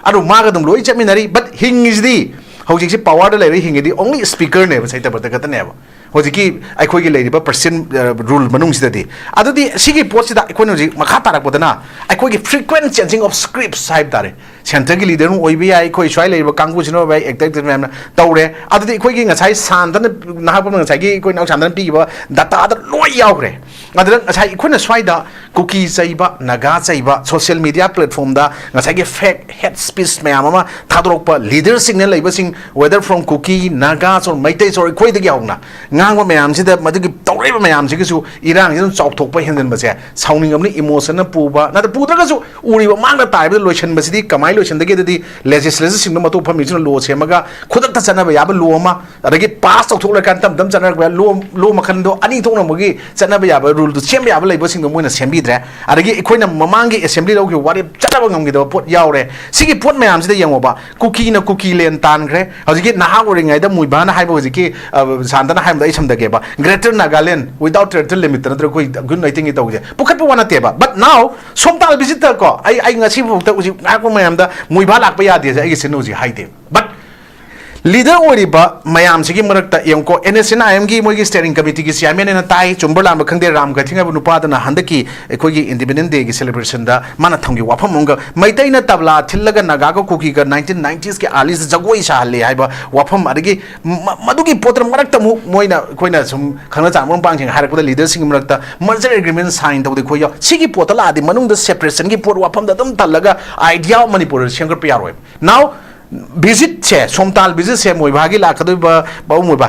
ꯑꯗꯨ ꯃꯥꯒ ꯑꯗꯨꯝ ꯂꯣꯏ ꯆꯠꯃꯤꯟꯅꯔꯤ꯫ ꯕꯠ ꯍꯤꯡꯉꯤꯁꯤꯗꯤ, ꯍꯧꯖꯤꯛꯁꯤ ꯄꯋꯥꯔꯗ ꯂꯩꯔ ꯍꯤꯡꯉꯤꯗꯤ ꯑꯣꯡꯂꯤ ꯁ꯭ꯄꯤꯀꯔꯅꯦꯕ, ꯁꯩꯇꯥ ꯄ꯭ꯔꯇ ꯈꯛꯇꯅꯦꯕ꯫ ꯍꯧꯖꯤꯛꯀꯤ ꯑꯩꯈꯣꯏꯒꯤ ꯂꯩꯔꯤꯕ ꯄ꯭ꯔꯁꯤꯗꯦꯟ ꯔꯨꯜ ꯃꯅꯨꯡꯁꯤꯗꯗꯤ꯫ ꯑꯗꯨꯗꯤ ꯁꯤꯒꯤ ꯄꯣꯠꯁꯤꯗ ꯑꯩꯈꯣꯏꯅ ꯍꯧꯖꯤꯛ ꯃꯈꯥ ꯇꯥꯔꯛꯄꯗꯅ ꯑꯩꯈꯣꯏꯒꯤ frequent changing of scripts ꯍꯥꯏꯕ ꯇꯥꯔꯦ꯫ ꯁꯦꯟꯇꯔꯒꯤ ꯂꯤꯗꯔ ꯑꯃ ꯑꯣꯏꯕ ꯌꯥꯏ, ꯑꯩꯈꯣꯏ ꯁ꯭ꯋꯥꯏ ꯂꯩꯔꯤꯕ ꯀꯥꯡꯕꯨꯁꯤꯅ ꯑꯣꯏꯕ ꯌꯥꯏ, ꯑꯦꯛꯇꯔ ꯑꯦꯛꯇꯔ ꯃꯌꯥꯝꯅ ꯇꯧꯔꯦ꯫ ꯑꯗꯨꯗꯤ ꯑꯩꯈꯣꯏꯒꯤ ꯉꯁꯥꯏ ꯁꯥꯟꯇꯅ, ꯅꯍꯥꯛꯄꯅ ꯉꯁꯥꯏꯒꯤ ꯑꯩꯈꯣꯏ ꯏꯅꯥꯎ ꯁꯥꯟꯇꯅ ꯄꯤꯈꯤꯕ ꯗꯇꯥꯗ ꯂꯣꯏ ꯌꯥꯎꯈ꯭ꯔꯦ꯫ ꯑꯗꯨꯗ ꯉꯁꯥꯏ ꯑꯩꯈꯣꯏꯅ ꯁ꯭ꯋꯥꯏꯗ ꯀꯨꯀꯤ ꯆꯩꯕ, ꯅꯥꯒꯥ ꯆꯩꯕ, ꯁꯣꯁꯤꯌꯦꯜ ꯃꯤꯗꯤꯌꯥ ꯄ꯭ꯂꯦꯠꯐꯣꯝꯗ ꯉꯁꯥꯏꯒꯤ ꯐꯦꯛ ꯍꯦꯠ ꯁ꯭ꯄꯤꯆ ꯃꯌꯥꯝ ꯑꯃ ꯊꯥꯗꯣꯔꯛꯄ ꯂꯤꯗꯔꯁꯤꯡꯅ ꯂꯩꯕꯁꯤꯡ, whether from Kuki, Nagas or Meiteis or ꯑꯩꯈꯣꯏꯗꯒꯤ ꯍꯧꯅ ꯉꯥꯡꯕ ꯃꯌꯥꯝꯁꯤꯗ, ꯃꯗꯨꯒꯤ ꯇꯧꯔꯛꯏꯕ ꯃꯌꯥꯝꯁꯤꯒꯤꯁꯨ ꯏꯔꯥꯡꯁꯤ ꯑꯗꯨꯝ ꯆꯥꯎꯊꯣꯛꯄ ꯍꯦꯟꯖꯟꯕꯁꯦ ꯁꯥꯎꯅꯤꯡꯉꯕꯅꯤ, ꯏꯃꯣꯁꯟꯅ ꯄꯨꯕ ꯅꯠꯇ꯭ꯔ ꯄꯨꯗ꯭ꯔꯒꯁꯨ ꯎꯔꯤꯕ ꯃꯥꯡꯗ ꯇꯥꯔꯤꯕꯗ ꯂꯣꯏꯁꯤꯟꯕꯁꯤꯗꯤ ꯀꯃꯥꯏꯅ ꯂꯣꯏꯁꯤꯟꯗꯒꯦꯗꯗꯤ ꯂꯦꯖꯤꯁꯂꯦꯆꯔꯁꯤꯡꯗꯣ ꯃꯇꯣꯛ ꯐꯝꯃꯤꯁꯤꯅ ꯂꯣ ꯁꯦꯝꯃꯒ ꯈꯨꯗꯛꯇ ꯆꯠꯅꯕ ꯌꯥꯕ ꯂꯣ ꯑꯃ, ꯑꯗꯒꯤ ꯄꯥꯁ ꯇꯧꯊꯣꯛꯂꯀꯥꯟꯗ ꯇꯞ ꯇꯞ ꯆꯠꯅꯔꯛꯄ ꯌꯥꯏ꯫ ꯂꯣ, ꯂꯣ ꯃꯈꯜꯗꯣ ꯑꯅꯤ ꯊꯣꯛꯅꯕꯒꯤ ꯆꯠꯅꯕ ꯌꯥꯕ ꯔꯨꯜꯗꯨ ꯁꯦꯝꯕ ꯌꯥꯕ ꯂꯩꯕꯁꯤꯡꯗꯣ ꯃꯣꯏꯅ ꯁꯦꯝꯕꯤꯗ꯭ꯔꯦ꯫ ꯑꯗꯒꯤ ꯑꯩꯈꯣꯏꯅ ꯃꯃꯥꯡꯒꯤ ꯑꯦꯁꯦꯝꯕ꯭ꯂꯤ ꯂꯧꯈꯤꯕ ꯋꯥꯔꯦꯞ ꯆꯠꯅꯕ ꯉꯝꯈꯤꯗꯕ ꯄꯣꯠ ꯌꯥꯎꯔꯦ꯫ ꯁꯤꯒꯤ ꯄꯣꯠ ꯃꯌꯥꯝꯁꯤꯗ ꯌꯦꯡꯉꯣꯕ, ꯀꯨꯀꯤꯅ ꯀꯨꯀꯤ ꯂꯦꯟ ꯇꯥꯟꯈ꯭ꯔꯦ꯫ ꯍꯧꯖꯤꯛꯀꯤ ꯅꯍꯥ ꯑꯣꯏꯔꯤꯉꯩꯗ ꯃꯨꯏꯚꯥꯅ ꯍꯥꯏꯕ, ꯍꯧꯖꯤꯛꯀꯤ, ꯑ, ꯁꯥꯟꯇꯅ ꯍꯥꯏꯕꯗ ꯑꯩ ꯁꯝꯗꯒꯦꯕ, Greater Nagaland without territorial limit ꯅꯠꯇ꯭ꯔꯒ ꯑꯩꯈꯣꯏ ꯒꯨꯟ ꯂꯩꯇꯤꯡꯒꯤ ꯇꯧꯁꯦ ꯄꯨꯈꯠꯄ ꯋꯥ ꯅꯠꯇꯦꯕ꯫ But now ꯁꯣꯝꯇꯥꯜ ꯚꯤꯖꯤꯠꯇ ꯀꯣ, ꯑꯩ, ꯑꯩ ꯉꯁꯤ ꯐꯥꯎꯗ ꯍꯧꯖꯤꯛ ꯉꯥꯏꯍꯥꯛꯄ ꯃꯌꯥꯝꯗ ꯃꯨꯏꯚꯥ ꯂꯥꯛꯄ ꯌꯥꯗꯦꯁꯦ ꯑꯩꯒꯤ ꯁꯤꯟꯅ ꯍꯧꯖꯤꯛ ꯍꯥꯏꯗꯦ꯫ But ꯂꯤꯗꯔ ꯑꯣꯏꯔꯤꯕ ꯃꯌꯥꯝꯁꯤꯒꯤ ꯃꯔꯛꯇ ꯌꯦꯡꯉꯨꯀꯣ, ꯑꯦꯟ ꯑꯦꯁ ꯑꯦꯟ ꯑꯥꯏ ꯑꯦꯝꯒꯤ ꯃꯣꯏꯒꯤ ꯁ꯭ꯇꯦꯔꯤꯡ ꯀꯃꯤꯇꯤꯒꯤ ꯆꯤꯌꯥꯔꯃꯦꯟ ꯑꯅ ꯇꯥꯏ, ꯆꯨꯝꯕ꯭ꯔꯥ ꯂꯥꯟꯕ ꯈꯪꯗꯦ, ꯔꯥꯝ ꯒꯊꯤꯡ ꯍꯥꯏꯕ ꯅꯨꯄꯥꯗꯨꯅ ꯍꯟꯗꯛꯀꯤ ꯑꯩꯈꯣꯏꯒꯤ ꯏꯟꯗꯤꯄꯦꯟꯗꯦꯟꯁ ꯗꯦꯒꯤ ꯁꯦꯂꯦꯕ꯭ꯔꯦꯁꯟꯗ ꯃꯥꯅ ꯊꯝꯈꯤꯕ ꯋꯥꯐꯝ ꯑꯃꯒ, ꯃꯩꯇꯩꯅ ꯇꯕ꯭ꯂꯥ ꯊꯤꯜꯂꯒ ꯅꯥꯒꯥꯒ ꯀꯨꯀꯤꯒ ꯅꯥꯏꯟꯇꯤꯟ ꯅꯥꯏꯟꯇꯤꯁꯀꯤ ꯑꯥꯔꯂꯤꯁꯇ ꯖꯒꯣꯏ ꯁꯥꯍꯜꯂꯦ ꯍꯥꯏꯕ ꯋꯥꯐꯝ, ꯑꯗꯒꯤ ꯃ-, ꯃꯗꯨꯒꯤ ꯄꯣꯠꯇꯨꯅ ꯃꯔꯛꯇ ꯑꯃꯨꯛ ꯃꯣꯏꯅ, ꯑꯩꯈꯣꯏꯅ ꯁꯨꯝ ꯈꯪꯅ ꯆꯥꯟꯅꯕ ꯃꯔꯨꯞ ꯃꯄꯥꯡꯁꯤꯡꯅ ꯍꯥꯏꯔꯛꯄꯗ, ꯂꯤꯗꯔꯁꯤꯡꯒꯤ ꯃꯔꯛꯇ merger agreement sign ꯇꯧꯗꯦ ꯑꯩꯈꯣꯏ ꯌꯥꯎ-, ꯁꯤꯒꯤ ꯄꯣꯠꯇ ꯂꯥꯛꯑꯗꯤ ꯃꯅꯨꯡꯗ ꯁꯦꯄꯔꯦꯁꯟꯒꯤ ꯄꯣꯠ ꯋꯥꯐꯝꯗ ꯑꯗꯨꯝ ꯇꯜꯂꯒ ꯑꯥꯏꯗꯤꯌꯥ ꯃꯅꯤꯄꯨꯔꯗ ꯁꯦꯝꯒꯠꯄ ꯌꯥꯔꯣꯏ꯫ Now ꯚꯤꯖꯤꯠꯁꯦ, ꯁꯣꯝꯇꯥꯜ ꯚꯤꯖꯤꯠꯁꯦ ꯃꯣꯏꯕꯥꯒꯤ ꯂꯥꯛꯀꯗꯧꯔꯤꯕ, ꯕꯥꯕꯨ ꯃꯣꯏꯕꯥ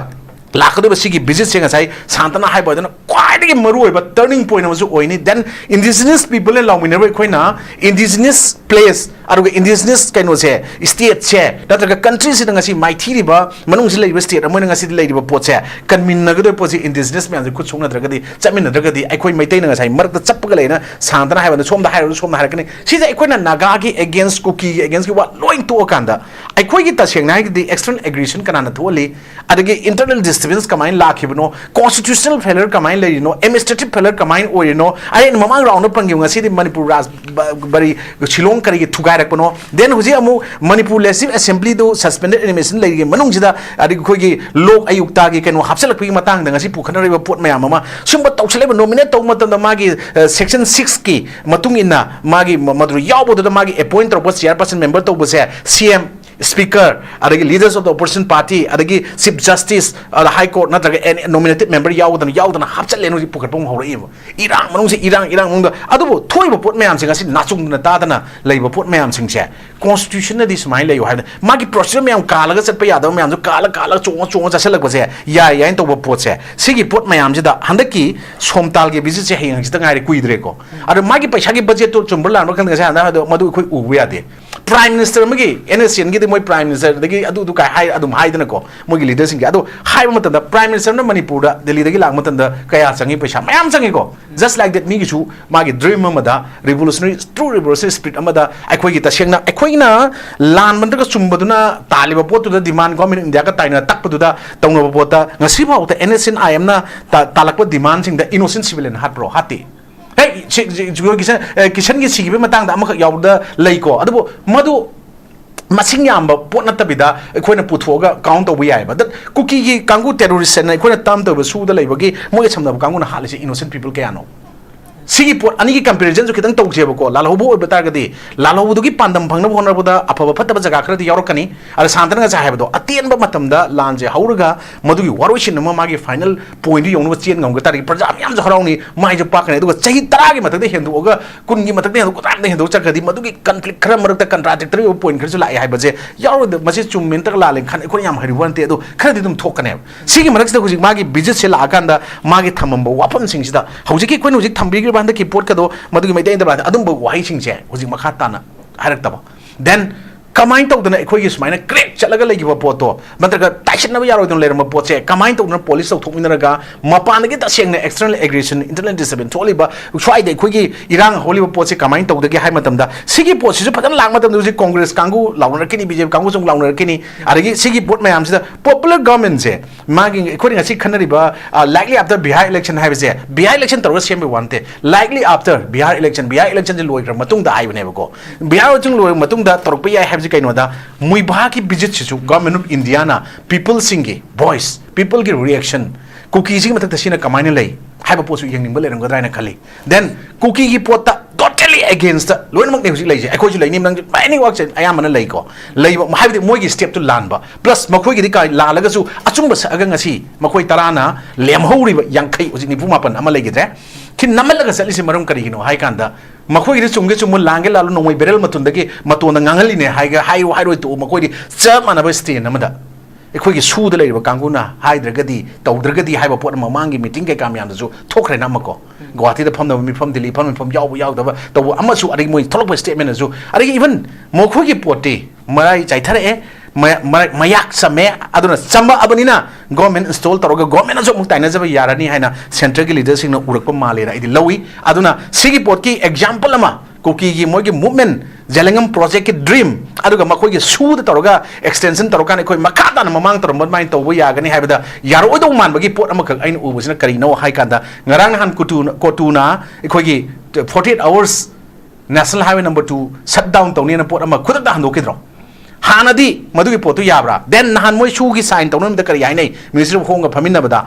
ꯂꯥꯛꯀꯗꯧꯔꯤꯕ ꯁꯤꯒꯤ ꯚꯤꯖꯤꯠꯁꯦ ꯉꯁꯥꯏ ꯁꯥꯟꯇꯅ ꯍꯥꯏꯕ ꯑꯗꯨꯅ ꯈ꯭ꯋꯥꯏꯗꯒꯤ ꯃꯔꯨ ꯑꯣꯏꯕ ꯇꯔꯅꯤꯡ ꯄꯣꯏꯟ ꯑꯃꯁꯨ ꯑꯣꯏꯅꯤ꯫ Then indigenous people ꯂꯥꯎꯃꯤꯟꯅꯔꯤꯕ ꯑꯩꯈꯣꯏꯅ indigenous place ꯑꯗꯨꯒ indigenous ꯀꯩꯅꯣꯁꯦ, ꯁ꯭ꯇꯦꯠꯁꯦ ꯅꯠꯇ꯭ꯔꯒ ꯀꯟꯇ꯭ꯔꯤꯁꯤꯗ ꯉꯁꯤ ꯃꯥꯏꯊꯤꯔꯤꯕ ꯃꯅꯨꯡꯁꯤꯗ ꯂꯩꯔꯤꯕ ꯁ꯭ꯇꯦꯠ ꯑꯃ ꯑꯣꯏꯅ ꯉꯁꯤꯗꯤ ꯂꯩꯔꯤꯕ ꯄꯣꯠꯁꯦ ꯀꯟꯃꯤꯟꯅꯒꯗꯧꯔꯤꯕ ꯄꯣꯠꯁꯦ indigenous ꯃꯌꯥꯝꯁꯦ ꯈꯨꯠ ꯁꯣꯛꯅꯗ꯭ꯔꯒꯗꯤ, ꯆꯠꯃꯤꯟꯅꯗ꯭ꯔꯒꯗꯤ ꯑꯩꯈꯣꯏ ꯃꯩꯇꯩꯅ ꯉꯁꯥꯏ ꯃꯔꯛꯇ ꯆꯞꯄꯒ ꯂꯩꯅ ꯁꯥꯟꯇꯅ ꯍꯥꯏꯕꯗ ꯁꯣꯝꯗ ꯍꯥꯏꯔꯨꯔꯁꯨ ꯁꯣꯝꯗ ꯍꯥꯏꯔꯛꯀꯅꯤ꯫ ꯁꯤꯁꯦ ꯑꯩꯈꯣꯏꯅ ꯅꯥꯒꯥꯒꯤ against, ꯀꯨꯀꯤꯒꯤ against ꯀꯤ ꯋꯥ ꯂꯣꯏ ꯇꯣꯛꯑꯀꯥꯟꯗ ꯑꯩꯈꯣꯏꯒꯤ ꯇꯁꯦꯡꯅ ꯍꯥꯏꯔꯒꯗꯤ external aggression ꯀꯅꯥꯅ ꯊꯣꯛꯍꯜꯂꯤ? ꯑꯗꯒꯤ internal disturbance ꯀꯃꯥꯏꯅ ꯂꯥꯛꯈꯤꯕꯅꯣ? Constitutional failure ꯀꯃꯥꯏꯅ ꯂꯩꯔꯤꯅꯣ? Administrative failure ꯀꯃꯥꯏꯅ ꯑꯣꯏꯔꯤꯅꯣ? ꯑꯩꯅ ꯃꯃꯥꯡ ꯔꯥꯎꯟꯗ ꯄꯟꯈꯤꯕ ꯉꯁꯤꯗꯤ ꯃꯅꯤꯄꯨꯔ ꯔꯥꯖ-, ꯕ-, ꯕꯔꯤ ꯁꯤꯂꯣꯡ ꯀꯔꯤꯒꯤ ꯊꯨꯒꯥꯏꯔꯛꯄꯅꯣ? Then ꯍꯧꯖꯤꯛ ꯑꯃꯨꯛ ꯃꯅꯤꯄꯨꯔ Legislative Assembly ꯗꯨ suspended animation ꯂꯩꯔꯤꯉꯩ ꯃꯅꯨꯡꯁꯤꯗ, ꯑꯗꯒꯤ ꯑꯩꯈꯣꯏꯒꯤ ꯂꯣꯛ ꯑꯌꯨꯛꯇꯒꯤ ꯀꯩꯅꯣ ꯍꯥꯞꯆꯤꯜꯂꯛꯄꯒꯤ ꯃꯇꯥꯡꯗ ꯉꯁꯤ ꯄꯨꯈꯠꯅꯔꯤꯕ ꯄꯣꯠ ꯃꯌꯥꯝ ꯑꯃ, ꯁꯨꯝꯕ ꯇꯧꯁꯤꯜꯂꯛꯏꯕ, nominate ꯇꯧꯕ ꯃꯇꯝꯗ ꯃꯥꯒꯤ, ꯑ, section six ꯀꯤ ꯃꯇꯨꯡ ꯏꯟꯅ ꯃꯥꯒꯤ ꯃ-, ꯃꯗꯨ ꯌꯥꯎꯕꯗꯨꯗ ꯃꯥꯒꯤ appoint ꯇꯧꯔꯛꯄ chairperson member ꯇꯧꯕꯁꯦ C M Speaker, ꯑꯗꯒꯤ leaders of the opposition party, ꯑꯗꯒꯤ Chief Justice, ꯑꯗ High Court ꯅꯠꯇ꯭ꯔꯒ any nominated member ꯌꯥꯎꯗꯅ ꯌꯥꯎꯗꯅ ꯍꯥꯞꯆꯜꯂꯦꯅ ꯍꯧꯖꯤꯛ ꯄꯨꯈꯠꯄ ꯑꯃ ꯍꯧꯔꯛꯏꯕ꯫ ꯏꯔꯥꯡ ꯃꯅꯨꯡꯁꯦ ꯏꯔꯥꯡ, ꯏꯔꯥꯡ ꯃꯅꯨꯡꯗ, ꯑꯗꯨꯕꯨ ꯊꯣꯛꯏꯕ ꯄꯣꯠ ꯃꯌꯥꯝꯁꯦ ꯉꯁꯤ ꯅꯥꯆꯨꯡꯗꯅ ꯇꯥꯗꯅ ꯂꯩꯕ ꯄꯣꯠ ꯃꯌꯥꯝꯁꯤꯡꯁꯦ constitution ꯅꯗꯤ ꯁꯨꯃꯥꯏꯅ ꯂꯩꯌꯨ ꯍꯥꯏꯕꯗ, ꯃꯥꯒꯤ procedure ꯃꯌꯥꯝ ꯀꯥꯜꯂꯒ ꯆꯠꯄ ꯌꯥꯗꯕ ꯃꯌꯥꯝꯁꯨ ꯀꯥꯜꯂ ꯀꯥꯜꯂꯒ ꯆꯣꯡꯉ ꯆꯣꯡꯉ ꯆꯠꯁꯜꯂꯛꯄꯁꯦ, ꯌꯥꯏ ꯌꯥꯏꯅ ꯇꯧꯕ ꯄꯣꯠꯁꯦ, ꯁꯤꯒꯤ ꯄꯣꯠ ꯃꯌꯥꯝꯁꯤꯗ ꯍꯟꯗꯛꯀꯤ ꯁꯣꯝꯇꯥꯜꯒꯤ visit ꯁꯦ ꯍꯌꯦꯡ ꯍꯪꯆꯤꯠꯇ ꯉꯥꯏꯔꯦ, ꯀꯨꯏꯗ꯭ꯔꯦꯀꯣ꯫ ꯑꯗꯣ ꯃꯥꯒꯤ ꯄꯩꯁꯥꯒꯤ budget ꯇꯣ ꯆꯨꯝꯕ꯭ꯔꯥ ꯂꯥꯟꯕ꯭ꯔꯥ ꯈꯪꯗꯦ, ꯉꯁꯥꯏ ꯍꯥꯟꯅ ꯍꯥꯏꯕꯗꯣ ꯃꯗꯨ ꯑꯩꯈꯣꯏ ꯎꯕ ꯌꯥꯗꯦ꯫ Prime Minister ꯑꯃꯒꯤ, N S C N ꯒꯤꯗꯤ ꯃꯣꯏ Prime Minister ꯗꯒꯤ ꯑꯗꯨꯗꯨ ꯀꯥꯏ ꯍꯥꯏ, ꯑꯗꯨꯝ ꯍꯥꯏꯗꯅꯀꯣ, ꯃꯣꯏꯒꯤ leader ꯁꯤꯡꯒꯤ꯫ ꯑꯗꯣ ꯍꯥꯏꯕ ꯃꯇꯝꯗ Prime Minister ꯅ ꯃꯅꯤꯄꯨꯔꯗ, ꯗꯦꯜꯂꯤꯗꯒꯤ ꯂꯥꯛꯄ ꯃꯇꯝꯗ ꯀꯌꯥ ꯆꯪꯉꯤ? ꯄꯩꯁꯥ ꯃꯌꯥꯝ ꯆꯪꯉꯤꯀꯣ꯫ Just like that, ꯃꯤꯒꯤꯁꯨ ꯃꯥꯒꯤ dream ꯑꯃꯗ, revolutionary, true revolutionary spirit ꯑꯃꯗ, ꯑꯩꯈꯣꯏꯒꯤ ꯇꯁꯦꯡꯅ ꯑꯩꯈꯣꯏꯅ ꯂꯥꯟꯕ ꯅꯠꯇ꯭ꯔꯒ ꯆꯨꯝꯕꯗꯨꯅ ꯇꯥꯜꯂꯤꯕ ꯄꯣꯠꯇꯨꯗ demand Government of India ꯒ ꯇꯥꯏꯅ ꯇꯛꯄꯗꯨꯗ ꯇꯧꯅꯕ ꯄꯣꯠꯇ ꯉꯁꯤꯐꯥꯎꯗ N S C N I M ꯅ ꯇꯥ-, ꯇꯥꯜꯂꯛꯄ demand ꯁꯤꯡꯗ innocent civilian ꯍꯥꯠꯄ꯭ꯔꯣ? ꯍꯥꯠꯇꯦ꯫ ꯍꯦ, ꯁꯤ-, ꯁꯤ-, ꯁꯤ-, ꯀꯤꯁꯟ, ꯑꯦ, ꯀꯤꯁꯟꯒꯤ ꯁꯤꯈꯤꯕꯒꯤ ꯃꯇꯥꯡꯗ ꯑꯃꯈꯛ ꯌꯥꯎꯕꯗ ꯂꯩꯀꯣ, ꯑꯗꯨꯕꯨ ꯃꯗꯨ ꯃꯁꯤꯡ ꯌꯥꯝꯕ ꯄꯣꯠ ꯅꯠꯇꯕꯤꯗ ꯑꯩꯈꯣꯏꯅ ꯄꯨꯊꯣꯛꯑꯒ count ꯇꯧꯕ ꯌꯥꯏꯑꯕ꯫ That ꯀꯨꯀꯤꯒꯤ ꯀꯥꯡꯕꯨ terrorist ꯍꯥꯏꯅ ꯑꯩꯈꯣꯏꯅ term ꯇꯧꯔꯤꯕ ꯁꯨꯗ ꯂꯩꯕꯒꯤ ꯃꯣꯏꯒ ꯁꯝꯅꯕ ꯀꯥꯡꯕꯨꯅ ꯍꯥꯠꯂꯤꯁꯦ innocent people ꯀꯌꯥꯅꯣ? ꯁꯤꯒꯤ ꯄꯣꯠ ꯑꯅꯤꯒꯤ comparison ꯁꯨ ꯈꯤꯇꯪ ꯇꯧꯁꯦꯕꯀꯣ꯫ ꯂꯥꯜꯍꯧꯕ ꯑꯣꯏꯕ ꯇꯥꯔꯒꯗꯤ ꯂꯥꯜꯍꯧꯕꯗꯨꯒꯤ ꯄꯥꯟꯗꯝ ꯐꯪꯅꯕ ꯍꯣꯠꯅꯕꯗ ꯑꯐꯕ ꯐꯠꯇꯕ ꯖꯒꯥ ꯈꯔꯗꯤ ꯌꯥꯎꯔꯛꯀꯅꯤ꯫ ꯑꯗ ꯁꯥꯟꯇꯅ ꯉꯁꯥꯏ ꯍꯥꯏꯕꯗꯣ, ꯑꯇꯦꯟꯕ ꯃꯇꯝꯗ ꯂꯥꯟꯁꯦ ꯍꯧꯔꯒ ꯃꯗꯨꯒꯤ ꯋꯥꯔꯣꯏꯁꯤꯟ ꯑꯃ ꯃꯥꯒꯤ final point ꯇꯨ ꯌꯧꯅꯕ ꯆꯦꯟ ꯉꯝꯒ ꯇꯥꯔꯗꯤ ꯄ꯭ꯔꯖꯥ ꯃꯌꯥꯝꯁꯨ ꯍꯔꯥꯎꯅꯤ, ꯃꯥꯏꯁꯨ ꯄꯥꯛꯀꯅꯤ꯫ ꯑꯗꯨꯒ ꯆꯍꯤ ꯇꯔꯥꯒꯤ ꯃꯊꯛꯇ ꯍꯦꯟꯗꯣꯛꯑꯒ, ꯀꯨꯟꯒꯤ ꯃꯊꯛꯇ ꯍꯦꯟꯗꯣꯛ-, ꯀꯨꯟꯊ꯭ꯔꯥꯒꯤ ꯃꯊꯛꯇ ꯍꯦꯟꯗꯣꯛ ꯆꯠꯈ꯭ꯔꯗꯤ ꯃꯗꯨꯒꯤ conflict ꯈꯔ ꯃꯔꯛꯇ contradictory ꯑꯣꯏꯕ point ꯈꯔꯁꯨ ꯂꯥꯛꯑꯦ ꯍꯥꯏꯕꯁꯦ ꯌꯥꯎꯔꯣꯏꯗ-, ꯃꯁꯤ ꯆꯨꯝꯃꯦ ꯅꯠꯇ꯭ꯔꯒ ꯂꯥꯜꯂꯦ ꯈꯟ-, ꯑꯩꯈꯣꯏꯅ ꯌꯥꯝ ꯍꯩꯔꯨꯕ ꯅꯠꯇꯦ, ꯑꯗꯣ ꯈꯔꯗꯤ ꯑꯗꯨꯝ ꯊꯣꯛꯀꯅꯦꯕ꯫ ꯁꯤꯒꯤ ꯃꯔꯛꯁꯤꯗ ꯍꯧꯖꯤꯛ ꯃꯥꯒꯤ visit ꯁꯦ ꯂꯥꯛꯑꯀꯥꯟꯗ ꯃꯥꯒꯤ ꯊꯝꯃꯝꯕ ꯋꯥꯐꯝꯁꯤꯡꯁꯤꯗ ꯍꯧꯖꯤꯛꯀꯤ ꯑꯩꯈꯣꯏꯅ ꯍꯧꯖꯤꯛ ꯊꯝꯕꯤꯈ꯭ꯔꯤꯕ ꯍꯟꯗꯛꯀꯤ ꯄꯣꯠꯀꯗꯣ ꯃꯗꯨꯒꯤ ꯃꯩꯇꯩ ꯏꯟꯗꯕ ꯑꯗꯨꯝꯕ ꯋꯥꯍꯩꯁꯤꯡꯁꯦ ꯍꯧꯖꯤꯛ ꯃꯈꯥ ꯇꯥꯅ ꯍꯥꯏꯔꯛꯇꯕ꯫ Then ꯀꯃꯥꯏꯅ ꯇꯧꯗꯅ ꯑꯩꯈꯣꯏꯒꯤ ꯁꯨꯃꯥꯏꯅ crack ꯆꯠꯂꯒ ꯂꯩꯈꯤꯕ ꯄꯣꯠꯇꯣ ꯅꯠꯇ꯭ꯔꯒ ꯇꯥꯏꯁꯤꯟꯅꯕ ꯌꯥꯔꯣꯏꯗꯅ ꯂꯩꯔꯝꯕ ꯄꯣꯠꯁꯦ ꯀꯃꯥꯏꯅ ꯇꯧꯗꯅ polish ꯇꯧꯊꯣꯛꯃꯤꯟꯅꯔꯒ ꯃꯄꯥꯟꯗꯒꯤ ꯇꯁꯦꯡꯅ external aggression, internal disturbance ꯊꯣꯛꯍꯜꯂꯤꯕ, ꯁ꯭ꯋꯥꯏꯗ ꯑꯩꯈꯣꯏꯒꯤ ꯏꯔꯥꯡ ꯍꯧꯍꯜꯂꯤꯕ ꯄꯣꯠꯁꯦ ꯀꯃꯥꯏꯅ ꯇꯧꯗꯒꯦ ꯍꯥꯏ ꯃꯇꯝꯗ, ꯁꯤꯒꯤ ꯄꯣꯠꯁꯤꯁꯨ ꯐꯖꯅ ꯂꯥꯛ ꯃꯇꯝꯗ ꯍꯧꯖꯤꯛ Congress ꯀꯥꯡꯕꯨ ꯂꯥꯎꯅꯔꯛꯀꯅꯤ, B J P ꯀꯥꯡꯕꯨꯁꯨ ꯑꯃꯨꯛ ꯂꯥꯎꯅꯔꯛꯀꯅꯤ꯫ ꯑꯗꯒꯤ ꯁꯤꯒꯤ ꯄꯣꯠ ꯃꯌꯥꯝꯁꯤꯗ popular government ꯁꯦ ꯃꯥꯒꯤ ꯑꯩꯈꯣꯏꯅ ꯉꯁꯤ ꯈꯟꯅꯔꯤꯕ, ꯑ, likely after Bihar election ꯍꯥꯏꯕꯁꯦ, Bihar election ꯇꯧꯔꯒ ꯁꯦꯝꯕꯩ ꯋꯥ ꯅꯠꯇꯦ꯫ Likely after Bihar election, Bihar election ꯁꯦ ꯂꯣꯏꯈ꯭ꯔ ꯃꯇꯨꯡꯗ ꯍꯥꯏꯕꯅꯦꯕꯀꯣ꯫ Bihar election ꯂꯣꯏꯔ ꯃꯇꯨꯡꯗ ꯇꯧꯔꯛꯄ ꯌꯥꯏ ꯍꯥꯏꯕꯁꯤ ꯀꯩꯅꯣꯗ, ꯃꯨꯏꯚꯥꯒꯤ visit ꯁꯤꯁꯨ Government of India ꯅ people ꯁꯤꯡꯒꯤ voice, people ꯒꯤ reaction, ꯀꯨꯀꯤꯁꯤꯒꯤ ꯃꯊꯛꯇ ꯁꯤꯅ ꯀꯃꯥꯏꯅ ꯂꯩ ꯍꯥꯏꯕ ꯄꯣꯠꯁꯨ ꯌꯦꯡꯅꯤꯡꯕ ꯂꯩꯔꯝꯒꯗ꯭ꯔꯥ ꯍꯥꯏꯅ ꯈꯜꯂꯤ꯫ Then ꯀꯨꯀꯤꯒꯤ ꯄꯣꯠꯇ total Against ꯂꯣꯏꯅꯃꯛꯅꯤ ꯍꯧꯖꯤꯛ ꯂꯩꯁꯦ꯫ ꯑꯩꯈꯣꯏꯁꯨ ꯂꯩꯅꯤ, ꯅꯪꯁꯨ, any work ꯑꯌꯥꯝꯕꯅ ꯂꯩꯀꯣ꯫ ꯂꯩꯕ ꯍꯥꯏꯕꯗꯤ ꯃꯣꯏꯒꯤ step ꯇꯨ ꯂꯥꯟꯕ, plus ꯃꯈꯣꯏꯒꯤꯗꯤ ꯀꯥꯏ ꯂꯥꯜꯂꯒꯁꯨ ꯑꯆꯨꯝꯕ ꯁꯛꯑꯒ ꯉꯁꯤ ꯃꯈꯣꯏ ꯇꯔꯥꯅ ꯂꯦꯝꯍꯧꯔꯤꯕ ꯌꯥꯡꯈꯩ, ꯍꯧꯖꯤꯛ ꯅꯤꯐꯨ ꯃꯥꯄꯟ ꯑꯃ ꯂꯩꯈꯤꯗ꯭ꯔꯦ꯫ ꯈꯤ ꯅꯝꯍꯜꯂꯒ ꯆꯠꯂꯤꯁꯦ ꯃꯔꯝ ꯀꯔꯤꯒꯤꯅꯣ ꯍꯥꯏ ꯀꯥꯟꯗ, ꯃꯈꯣꯏꯒꯤꯗꯤ ꯆꯨꯝꯒꯦ ꯆꯨꯝꯃꯨ, ꯂꯥꯟꯒꯦ ꯂꯥꯜꯂꯨ, ꯅꯣꯡꯃꯩ barrel ꯃꯇꯨꯟꯗꯒꯤ ꯃꯇꯣꯟꯗ ꯉꯥꯡꯍꯜꯂꯤꯅꯦ ꯍꯥꯏꯒ ꯍꯥꯏꯔꯨ ꯍꯥꯏꯔꯣꯏ ꯇꯣꯛꯎ, ꯃꯈꯣꯏꯗꯤ ꯆꯞ ꯃꯥꯟꯅꯕ stand ꯑꯃꯗ꯫ ꯑꯩꯈꯣꯏꯒꯤ ꯁꯨꯗ ꯂꯩꯔꯤꯕ ꯀꯥꯡꯕꯨꯅ ꯍꯥꯏꯗ꯭ꯔꯒꯗꯤ, ꯇꯧꯗ꯭ꯔꯒꯗꯤ ꯍꯥꯏꯕ ꯄꯣꯠ ꯑꯃ ꯃꯃꯥꯡꯒꯤ meeting ꯀꯩꯀꯥ ꯃꯌꯥꯝꯗꯁꯨ ꯊꯣꯛꯈ꯭ꯔꯦꯅ ꯑꯃꯀꯣ꯫ ꯒꯨꯋꯥꯍꯥꯇꯤꯗ ꯐꯝꯅꯕ ꯃꯤꯐꯝ, ꯗꯤꯜꯂꯤ ꯐꯝ ꯃꯤꯐꯝ, ꯌꯥꯎꯕ ꯌꯥꯎꯗꯕ ꯇꯧꯕ ꯑꯃꯁꯨ, ꯑꯗꯒꯤ ꯃꯣꯏ ꯊꯣꯛꯂꯛꯄ statement ꯅꯁꯨ, ꯑꯗꯒꯤ even ꯃꯈꯣꯏꯒꯤ ꯄꯣꯠꯇꯤ ꯃꯔꯥꯏ ꯆꯥꯏꯊꯔꯛꯑꯦ, ꯃ-, ꯃꯔꯥꯏ, ꯃꯌꯥꯛ ꯆꯝꯃꯦ꯫ ꯑꯗꯨꯅ ꯆꯝꯃꯛꯑꯕꯅꯤꯅ government install ꯇꯧꯔꯒ government ꯅꯁꯨ ꯑꯃꯨꯛ ꯇꯥꯏꯅꯖꯕ ꯌꯥꯔꯅꯤ ꯍꯥꯏꯅ centre ꯒꯤ leader ꯁꯤꯡꯅ ꯎꯔꯛꯄ ꯃꯥꯜꯂꯦꯅ ꯑꯩꯗꯤ ꯂꯧꯏ꯫ ꯑꯗꯨꯅ ꯁꯤꯒꯤ ꯄꯣꯠꯀꯤ example ꯑꯃ ꯀꯨꯀꯤꯒꯤ ꯃꯣꯏꯒꯤ movement, ꯖꯦꯂꯦꯡꯉꯝ project ꯀꯤ dream, ꯑꯗꯨꯒ ꯃꯈꯣꯏꯒꯤ ꯁꯨꯗ ꯇꯧꯔꯒ extension ꯇꯧꯔꯀꯥꯟꯗ ꯑꯩꯈꯣꯏ ꯃꯈꯥ ꯇꯥꯅ ꯃꯃꯥꯡ ꯇꯧꯔꯝꯕ ꯑꯗꯨꯃꯥꯏꯅ ꯇꯧꯕ ꯌꯥꯒꯅꯤ ꯍꯥꯏꯕꯗ ꯌꯥꯔꯛꯑꯣꯏꯗꯧꯕ ꯃꯥꯟꯕꯒꯤ ꯄꯣꯠ ꯑꯃꯈꯛ ꯑꯩꯅ ꯎꯕꯁꯤꯅ ꯀꯔꯤꯅꯣ ꯍꯥꯏ ꯀꯥꯟꯗ, ꯉꯔꯥꯡ ꯅꯍꯥꯟ ꯀꯣꯇꯨꯅ, ꯀꯣꯇꯨꯅ ꯑꯩꯈꯣꯏꯒꯤ forty eight hours National Highway number two shut down ꯇꯧꯅꯤꯅ ꯄꯣꯠ ꯑꯃ ꯈꯨꯗꯛꯇ ꯍꯟꯗꯣꯛꯈꯤꯗ꯭ꯔꯣ? ꯍꯥꯟꯅꯗꯤ ꯃꯗꯨꯒꯤ ꯄꯣꯠꯇꯨ ꯌꯥꯕ꯭ꯔꯥ? Then ꯅꯍꯥꯟ ꯃꯣꯏ ꯁꯨꯒꯤ sign ꯇꯧꯅꯕꯗ ꯀꯔꯤ ꯍꯥꯏꯅꯩ? Ministry of Home ꯒ ꯐꯝꯃꯤꯟꯅꯕꯗ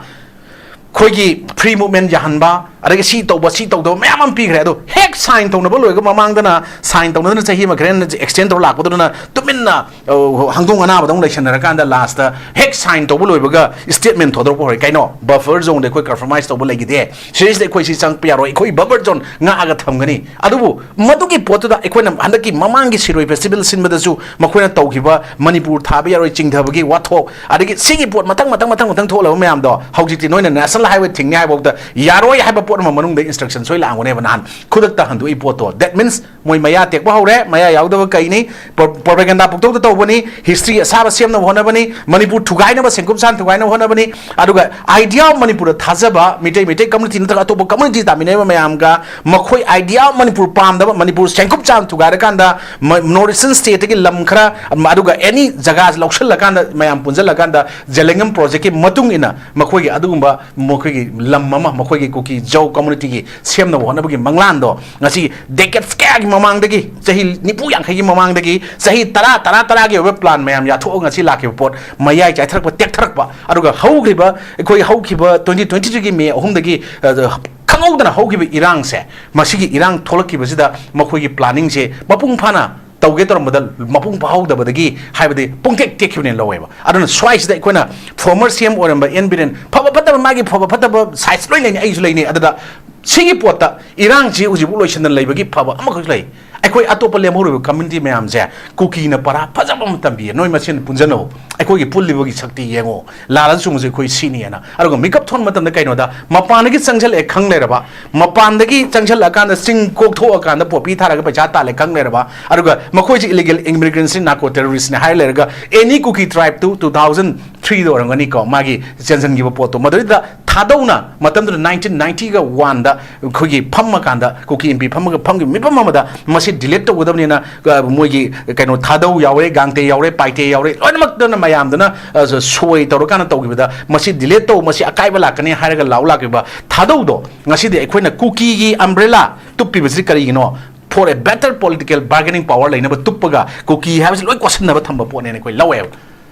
ꯑꯩꯈꯣꯏꯒꯤ free movement ꯌꯥꯍꯟꯕ, ꯑꯗꯒꯤ ꯁꯤ ꯇꯧꯕ, ꯁꯤ ꯇꯧꯗꯕ ꯃꯌꯥꯝ ꯑꯃ ꯄꯤꯈ꯭ꯔꯦ꯫ ꯑꯗꯣ ꯍꯦꯛ sign ꯇꯧꯅꯕ ꯂꯣꯏꯔꯒ, ꯃꯃꯥꯡꯗꯅ sign ꯇꯧꯅꯗꯅ ꯆꯍꯤ ꯑꯃ ꯈꯔ ꯍꯦꯟꯅ extend ꯇꯧꯔ ꯂꯥꯛꯄꯗꯨꯅ ꯇꯨꯃꯤꯟꯅ, ꯑ, ꯍꯪꯗꯣꯡ ꯑꯅꯥꯕꯗꯧꯅ ꯂꯩꯁꯟꯅꯔꯀꯥꯟꯗ last ꯇ ꯍꯦꯛ sign ꯇꯧꯕ ꯂꯣꯏꯕꯒ statement ꯊꯣꯛꯗꯣꯔꯛꯄ ꯍꯧꯔꯦ꯫ ꯀꯩꯅꯣ? Buffer zone ꯗ ꯑꯩꯈꯣꯏ compromise ꯇꯧꯕ ꯂꯩꯈꯤꯗꯦ, ꯁꯤꯗꯩꯁꯤꯗ ꯑꯩꯈꯣꯏ ꯁꯤ ꯆꯪꯉꯛꯄ ꯌꯥꯔꯣꯏ, ꯑꯩꯈꯣꯏ buffer zone ꯉꯥꯛꯑꯒ ꯊꯝꯒꯅꯤ꯫ ꯑꯗꯨꯕꯨ ꯃꯗꯨꯒꯤ ꯄꯣꯠꯇꯨꯗ ꯑꯩꯈꯣꯏꯅ ꯍꯟꯗꯛꯀꯤ ꯃꯃꯥꯡꯒꯤ ꯁꯤꯔꯣꯏ festival ꯁꯤꯟꯕꯗꯁꯨ ꯃꯈꯣꯏꯅ ꯇꯧꯈꯤꯕ ꯃꯅꯤꯄꯨꯔ ꯊꯥꯕ ꯌꯥꯔꯣꯏ ꯆꯤꯡꯊꯕꯒꯤ ꯋꯥꯊꯣꯛ, ꯑꯗꯒꯤ ꯁꯤꯒꯤ ꯄꯣꯠ ꯃꯊꯪ ꯃꯊꯪ ꯃꯊꯪ ꯃꯊꯪ ꯊꯣꯛꯂꯕ ꯃꯌꯥꯝꯗꯣ ꯍꯧꯖꯤꯛꯇꯤ ꯅꯣꯏꯅ National Highway ꯊꯤꯡꯅꯤ ꯍꯥꯏꯕꯐꯥꯎꯗ ꯌꯥꯔꯣꯏ ꯍꯥꯏꯕ ꯄꯣꯠ ꯑꯃ ꯃꯅꯨꯡꯗ instruction ꯁꯣꯏ ꯂꯥꯛꯑꯝꯒꯅꯦꯕ ꯅꯍꯥꯟ ꯈꯨꯗꯛꯇ ꯍꯟꯗꯣꯛꯏ ꯄꯣꯠꯇꯣ꯫ That means ꯃꯣꯏ ꯃꯌꯥ ꯇꯦꯛꯄ ꯍꯧꯔꯦ, ꯃꯌꯥ ꯌꯥꯎꯗꯕ ꯀꯩꯅꯤ, pro-, propaganda ꯄꯨꯡꯇꯧꯗ ꯇꯧꯕꯅꯤ, history ꯑꯁꯥꯕ ꯁꯦꯝꯅꯕ ꯍꯣꯠꯅꯕꯅꯤ, ꯃꯅꯤꯄꯨꯔ ꯊꯨꯒꯥꯏꯅꯕ, ꯁꯦꯡꯀꯨꯞ ꯁꯥꯟ ꯊꯨꯒꯥꯏꯅꯕ ꯍꯣꯠꯅꯕꯅꯤ꯫ ꯑꯗꯨꯒ idea of ꯃꯅꯤꯄꯨꯔꯗ ꯊꯥꯖꯕ ꯃꯤꯇꯩ, ꯃꯤꯇꯩ community ꯅꯠꯇ꯭ꯔꯒ ꯑꯇꯣꯞꯄ community ꯇꯥꯃꯤꯟꯅꯔꯤꯕ ꯃꯌꯥꯝꯒ ꯃꯈꯣꯏ idea of ꯃꯅꯤꯄꯨꯔ ꯄꯥꯝꯗꯕ, ꯃꯅꯤꯄꯨꯔ ꯁꯦꯡꯀꯨꯞ ꯆꯥꯝ ꯊꯨꯒꯥꯏꯔꯀꯥꯟꯗ ꯃ-, North Eastern state ꯀꯤ ꯂꯝ ꯈꯔ, ꯑꯗꯨꯒ any ꯖꯒꯥ ꯂꯧꯁꯤꯜꯂꯀꯥꯟꯗ ꯃꯌꯥꯝ ꯄꯨꯟꯁꯤꯜꯂꯀꯥꯟꯗ ꯖꯦꯂꯦꯡꯉꯝ project ꯀꯤ ꯃꯇꯨꯡ ꯏꯟꯅ ꯃꯈꯣꯏꯒꯤ ꯑꯗꯨꯒꯨꯝꯕ ꯃꯈꯣꯏꯒꯤ ꯂꯝ ꯑꯃ, ꯃꯈꯣꯏꯒꯤ ꯀꯨꯀꯤ ꯖꯧ ꯀꯝꯃꯨꯅꯤꯇꯤꯒꯤ ꯁꯦꯝꯅꯕ ꯍꯣꯠꯅꯕꯒꯤ ꯃꯪꯂꯥꯟꯗꯣ ꯉꯁꯤ ꯗꯦꯀꯦꯠꯁ ꯀꯌꯥꯒꯤ ꯃꯃꯥꯡꯗꯒꯤ, ꯆꯍꯤ ꯅꯤꯐꯨ ꯌꯥꯡꯈꯩꯒꯤ ꯃꯃꯥꯡꯗꯒꯤ, ꯆꯍꯤ ꯇꯔꯥ, ꯇꯔꯥ, ꯇꯔꯥꯒꯤ ꯑꯣꯏꯕ ꯄ꯭ꯂꯥꯟ ꯃꯌꯥꯝ ꯌꯥꯊꯣꯛꯑꯒ ꯉꯁꯤ ꯂꯥꯛꯈꯤꯕ ꯄꯣꯠ ꯃꯌꯥꯏ ꯆꯥꯏꯊꯔꯛꯄ, ꯇꯦꯛꯊꯔꯛꯄ, ꯑꯗꯨꯒ ꯍꯧꯈ꯭ꯔꯤꯕ, ꯑꯩꯈꯣꯏ ꯍꯧꯈꯤꯕ twenty twenty-three-ꯒꯤ ꯃꯦ ꯑꯍꯨꯝꯗꯒꯤ, ꯑ, ꯈꯪꯍꯧꯗꯅ ꯍꯧꯈꯤꯕ ꯏꯔꯥꯡꯁꯦ, ꯃꯁꯤꯒꯤ ꯏꯔꯥꯡ ꯊꯣꯛꯂꯛꯈꯤꯕꯁꯤꯗ ꯃꯈꯣꯏꯒꯤ ꯄ꯭ꯂꯥꯅꯤꯡꯁꯦ ꯃꯄꯨꯡ ꯐꯥꯅ ꯇꯧꯒꯦ ꯇꯧꯔꯝꯕꯗ ꯃꯄꯨꯡ ꯐꯥꯍꯧꯗꯕꯗꯒꯤ, ꯍꯥꯏꯕꯗꯤ ꯄꯨꯡꯇꯦꯛ ꯇꯦꯛꯈꯤꯕꯅꯦꯅ ꯂꯧꯋꯦꯕ꯫ ꯑꯗꯨꯅ ꯁ꯭ꯋꯥꯏꯁꯤꯗ ꯑꯩꯈꯣꯏꯅ ꯐꯣꯔꯃꯔ ꯁꯤ ꯑꯦꯝ ꯑꯣꯏꯔꯝꯕ ꯑꯦꯟ ꯕꯤꯔꯦꯟ, ꯐꯕ ꯐꯠꯇꯕ, ꯃꯥꯒꯤ ꯐꯕ ꯐꯠꯇꯕ ꯁꯥꯏꯠꯁ ꯂꯣꯏ ꯂꯩꯅꯤ, ꯑꯩꯁꯨ ꯂꯩꯅꯤ꯫ ꯑꯗꯨꯗ ꯁꯤꯒꯤ ꯄꯣꯠꯇ ꯏꯔꯥꯡꯁꯤ ꯍꯧꯖꯤꯛꯐꯥꯎ ꯂꯣꯏꯁꯤꯟꯗꯅ ꯂꯩꯕꯒꯤ ꯐꯕ ꯑꯃꯈꯛ ꯂꯩ꯫ ꯑꯩꯈꯣꯏ ꯑꯇꯣꯞꯄ ꯂꯦꯝꯍꯧꯔꯤꯕ ꯀꯝꯃ꯭ꯌꯨꯅꯤꯇꯤ ꯃꯌꯥꯝꯁꯦ ꯀꯨꯀꯤꯅ ꯄꯔꯥ ꯐꯖꯕ ꯑꯃ ꯇꯝꯕꯤꯌꯦ, "ꯅꯣꯏ ꯃꯁꯦꯟ ꯄꯨꯟꯁꯤꯟꯅꯧ, ꯑꯩꯈꯣꯏꯒꯤ ꯄꯨꯜꯂꯤꯕꯒꯤ ꯁꯛꯇꯤ ꯌꯦꯡꯉꯣ, ꯂꯥꯜꯂ ꯆꯨꯝꯕꯁꯦ ꯑꯩꯈꯣꯏ ꯁꯤꯅꯤꯅ"꯫ ꯑꯗꯨꯒ ꯃꯤꯀꯞ ꯊꯣꯛꯄ ꯃꯇꯝꯗ ꯀꯩꯅꯣꯗ, ꯃꯄꯥꯟꯗꯒꯤ ꯆꯪꯁꯤꯜꯂꯛꯑꯦ ꯈꯪ ꯂꯩꯔꯕ, ꯃꯄꯥꯟꯗꯒꯤ ꯆꯪꯁꯤꯜꯂꯛꯑꯀꯥꯟꯗ ꯆꯤꯡ ꯀꯣꯛꯊꯣꯛꯑꯀꯥꯟꯗ ꯄꯣꯄꯤ ꯊꯥꯔꯒ ꯄꯩꯁꯥ ꯇꯥꯜꯂꯦ ꯈꯪ ꯂꯩꯔꯕ, ꯑꯗꯨꯒ ꯃꯈꯣꯏꯁꯦ ꯏꯂꯤꯒꯦꯜ ꯏꯃꯤꯒ꯭ꯔꯦꯟꯁꯤꯅꯤ, ꯅꯥꯔꯀꯣ ꯇꯦꯔꯣꯔꯤꯁ꯭ꯠꯅꯤ ꯍꯥꯏꯔ ꯂꯩꯔꯒ, ꯑꯦꯅꯤ ꯀꯨꯀꯤ ꯇ꯭ꯔꯥꯏꯕꯇꯨ two thousand three-ꯗ ꯑꯣꯏꯔꯝꯒꯅꯤꯀꯣ, ꯃꯥꯒꯤ ꯆꯦꯟꯁꯤꯟꯈꯤꯕ ꯄꯣꯠꯇꯣ꯫ ꯃꯗꯨꯗ ꯊꯥꯗꯧꯅ ꯃꯇꯝꯗꯨꯗ nineteen ninety-ꯒ one-ꯗ ꯑꯩꯈꯣꯏꯒꯤ ꯐꯝꯃꯀꯥꯟꯗ, ꯀꯨꯀꯤ ꯑꯦꯝ ꯄꯤ ꯐꯝꯃꯒ, ꯐꯝꯈꯤꯕ ꯃꯤꯐꯝ ꯑꯃꯗ ꯃꯁꯤ ꯗꯤꯂꯤꯠ ꯇꯧꯒꯗꯕꯅꯤꯅ, ꯑ, ꯃꯣꯏꯒꯤ ꯀꯩꯅꯣ ꯊꯥꯗꯧ ꯌꯥꯎꯔꯦ, ꯒꯥꯡꯇꯦ ꯌꯥꯎꯔꯦ, ꯄꯥꯏꯇꯦ ꯌꯥꯎꯔꯦ, ꯂꯣꯏꯅꯃꯛꯇꯅ ꯃꯌꯥꯝꯗꯨꯅ, ꯑ, ꯁꯣꯏ ꯇꯧꯔꯀꯥꯟꯗ ꯇꯧꯈꯤꯕꯗ, "ꯃꯁꯤ ꯗꯤꯂꯤꯠ ꯇꯧ, ꯃꯁꯤ ꯑꯀꯥꯏꯕ ꯂꯥꯛꯀꯅꯤ" ꯍꯥꯏꯔꯒ ꯂꯥꯎ ꯂꯥꯛꯈꯤꯕ ꯊꯥꯗꯧꯗꯣ, ꯉꯁꯤꯗꯤ ꯑꯩꯈꯣꯏꯅ ꯀꯨꯀꯤꯒꯤ ꯑꯝꯕ꯭ꯔꯦꯂꯥ ꯇꯨꯞꯄꯤꯕꯁꯤ ꯀꯔꯤꯒꯤꯅꯣ? For a better political bargaining power ꯂꯩꯅꯕ ꯇꯨꯞꯄꯒ ꯀꯨꯀꯤ ꯍꯥꯏꯕꯁꯤ ꯂꯣꯏ ꯀꯣꯠꯁꯟꯅꯕ ꯊꯝꯕ ꯄꯣꯠꯅꯦꯅ ꯑꯩꯈꯣꯏ ꯂꯧꯋꯦꯕ꯫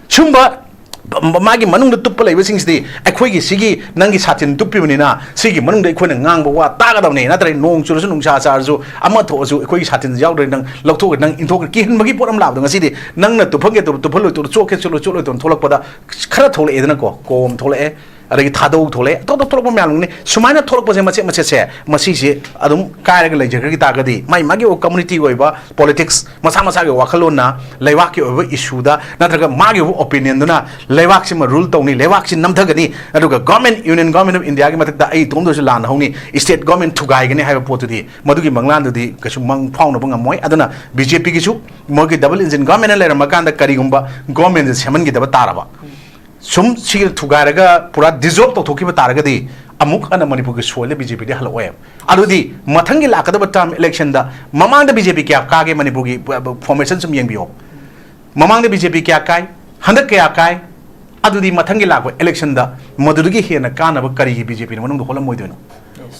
ꯁꯨꯝꯕ ꯃꯥꯒꯤ ꯃꯅꯨꯡꯗ ꯇꯨꯞꯄ ꯂꯩꯕꯁꯤꯡꯁꯤꯗꯤ ꯑꯩꯈꯣꯏꯒꯤ ꯁꯤꯒꯤ ꯅꯪꯒꯤ ꯁꯥꯇꯤꯟ ꯇꯨꯞꯄꯤꯕꯅꯤꯅ, ꯁꯤꯒꯤ ꯃꯅꯨꯡꯗ ꯑꯩꯈꯣꯏꯅ ꯉꯥꯡꯕ ꯋꯥ ꯇꯥꯒꯗꯕꯅꯤ, ꯅꯠꯇ꯭ꯔꯗꯤ ꯅꯣꯡ ꯆꯨꯔꯁꯨ, ꯅꯨꯡꯁꯥ ꯁꯥꯔꯁꯨ, ꯑꯃ ꯊꯣꯛꯑꯁꯨ, ꯑꯩꯈꯣꯏꯒꯤ ꯁꯥꯇꯤꯟꯁꯦ ꯌꯥꯎꯗ꯭ꯔꯗꯤ ꯅꯪ ꯂꯧꯊꯣꯛꯑꯒ ꯅꯪ ꯏꯟꯊꯣꯛꯈ꯭ꯔꯦ, ꯀꯤꯍꯟꯕꯒꯤ ꯄꯣꯠ ꯑꯃ ꯂꯥꯛꯄꯗꯣ꯫ ꯉꯁꯤꯗꯤ ꯅꯪꯅ ꯇꯨꯞꯐꯝꯒꯦ ꯇꯨꯞ-, ꯇꯨꯞꯐꯜꯂꯣꯏ ꯇꯨꯞ-, ꯆꯣꯠꯀꯦ ꯆꯣꯠꯂꯣꯏ ꯆꯣꯠꯂꯣꯏ ꯇꯨꯞ-, ꯊꯣꯛꯂꯛꯄꯗ ꯈꯔ ꯊꯣꯛꯂꯛꯑꯦꯗꯅꯀꯣ, ꯀꯣꯝ ꯊꯣꯛꯂꯛꯑꯦ, ꯑꯗꯒꯤ ꯊꯥꯗꯧ ꯊꯣꯛꯂꯛꯑꯦ, ꯑꯇꯣꯞ ꯑꯇꯣꯞ ꯊꯣꯛꯂꯛꯄ ꯃꯌꯥꯝ ꯂꯩꯅꯤ꯫ ꯁꯨꯃꯥꯏꯅ ꯊꯣꯛꯂꯛꯄꯁꯦ ꯃꯆꯦꯠ ꯃꯆꯦꯠꯁꯦ, ꯃꯁꯤꯁꯦ ꯑꯗꯨꯝ ꯀꯥꯏꯔꯒ ꯂꯩꯖꯈ꯭ꯔꯒꯤ ꯇꯥꯔꯒꯗꯤ, ꯃꯥꯏ ꯃꯥꯒꯤ ꯑꯣꯏꯕ ꯀꯝꯃꯨꯅꯤꯇꯤ ꯑꯣꯏꯕ ꯄꯣꯂꯤꯇꯤꯛꯁ, ꯃꯁꯥ ꯃꯁꯥꯒꯤ ꯋꯥꯈꯜꯂꯣꯟꯅ ꯂꯩꯕꯥꯛꯀꯤ ꯑꯣꯏꯕ ꯏꯁꯨꯗ ꯅꯠꯇ꯭ꯔꯒ ꯃꯥꯒꯤ ꯑꯣꯏꯕ ꯑꯣꯄꯤꯅꯤꯌꯟꯗꯨꯅ ꯂꯩꯕꯥꯛꯁꯤꯃ ꯔꯨꯜ ꯇꯧꯅꯤ, ꯂꯩꯕꯥꯛꯁꯤ ꯅꯝꯊꯒꯅꯤ, ꯑꯗꯨꯒ ꯒꯣꯔꯃꯦꯟ, ꯌꯨꯅꯤꯌꯟ ꯒꯣꯔꯃꯦꯟ ꯑꯣꯐ ꯏꯟꯗꯤꯌꯥꯒꯤ ꯃꯊꯛꯇ ꯑꯩ ꯏꯇꯣꯝꯗꯁꯨ ꯂꯥꯟꯅ ꯍꯧꯅꯤ, ꯁ꯭ꯇꯦꯠ ꯒꯣꯔꯃꯦꯟ ꯊꯨꯒꯥꯏꯒꯅꯤ ꯍꯥꯏꯕ ꯄꯣꯠꯇꯨꯗꯤ, ꯃꯗꯨꯒꯤ ꯃꯪꯂꯥꯟꯗꯨꯗꯤ ꯀꯩꯁꯨ ꯃꯪ ꯐꯥꯎꯅꯕ ꯉꯝꯃꯣꯏ꯫ ꯑꯗꯨꯅ ꯕꯤ ꯖꯦ ꯄꯤꯒꯤꯁꯨ ꯃꯣꯏꯒꯤ ꯗꯕꯜ ꯏꯟꯖꯤꯟ ꯒꯣꯔꯃꯦꯟꯅ ꯂꯩꯔꯝꯃꯀꯥꯟꯗ ꯀꯔꯤꯒꯨꯝꯕ ꯒꯣꯔꯃꯦꯟꯁꯦ ꯁꯦꯝꯍꯟꯈꯤꯗꯕ ꯇꯥꯔꯕ, ꯁꯨꯝ ꯁꯤꯒꯤ ꯊꯨꯒꯥꯏꯔꯒ ꯄꯨꯔꯥ ꯗꯤꯖꯣꯜꯕ ꯇꯧꯊꯣꯛꯈꯤꯕ ꯇꯥꯔꯒꯗꯤ, ꯑꯃꯨꯛ ꯍꯟꯅ ꯃꯅꯤꯄꯨꯔꯒꯤ ꯁꯣꯏꯜꯗ ꯕꯤ ꯖꯦ ꯄꯤꯗꯤ ꯍꯜꯂꯛꯑꯣꯏꯕ꯫ ꯑꯗꯨꯗꯤ ꯃꯊꯪꯒꯤ ꯂꯥꯛꯀꯗꯕ ꯇꯔꯝ ꯏꯂꯦꯛꯁꯟꯗ ꯃꯃꯥꯡꯗ ꯕꯤ ꯖꯦ ꯄꯤ ꯀꯌꯥ ꯀꯥꯒꯦ ꯃꯅꯤꯄꯨꯔꯒꯤ ꯐꯣꯔꯃꯦꯁꯟ ꯁꯨꯝ ꯌꯦꯡꯕꯤꯌꯣ꯫ ꯃꯃꯥꯡꯗ ꯕꯤ ꯖꯦ ꯄꯤ ꯀꯌꯥ ꯀꯥꯏ, ꯍꯟꯗꯛ ꯀꯌꯥ ꯀꯥꯏ, ꯑꯗꯨꯗꯤ ꯃꯊꯪꯒꯤ ꯂꯥꯛꯄ ꯏꯂꯦꯛꯁꯟꯗ ꯃꯗꯨꯗꯒꯤ ꯍꯦꯟꯅ ꯀꯥꯟꯅꯕ ꯀꯔꯤꯒꯤ ꯕꯤ ꯖꯦ ꯄꯤꯅ ꯃꯅꯨꯡꯗ ꯍꯣꯜꯂꯝꯃꯣꯏꯗꯣꯏꯅꯣ?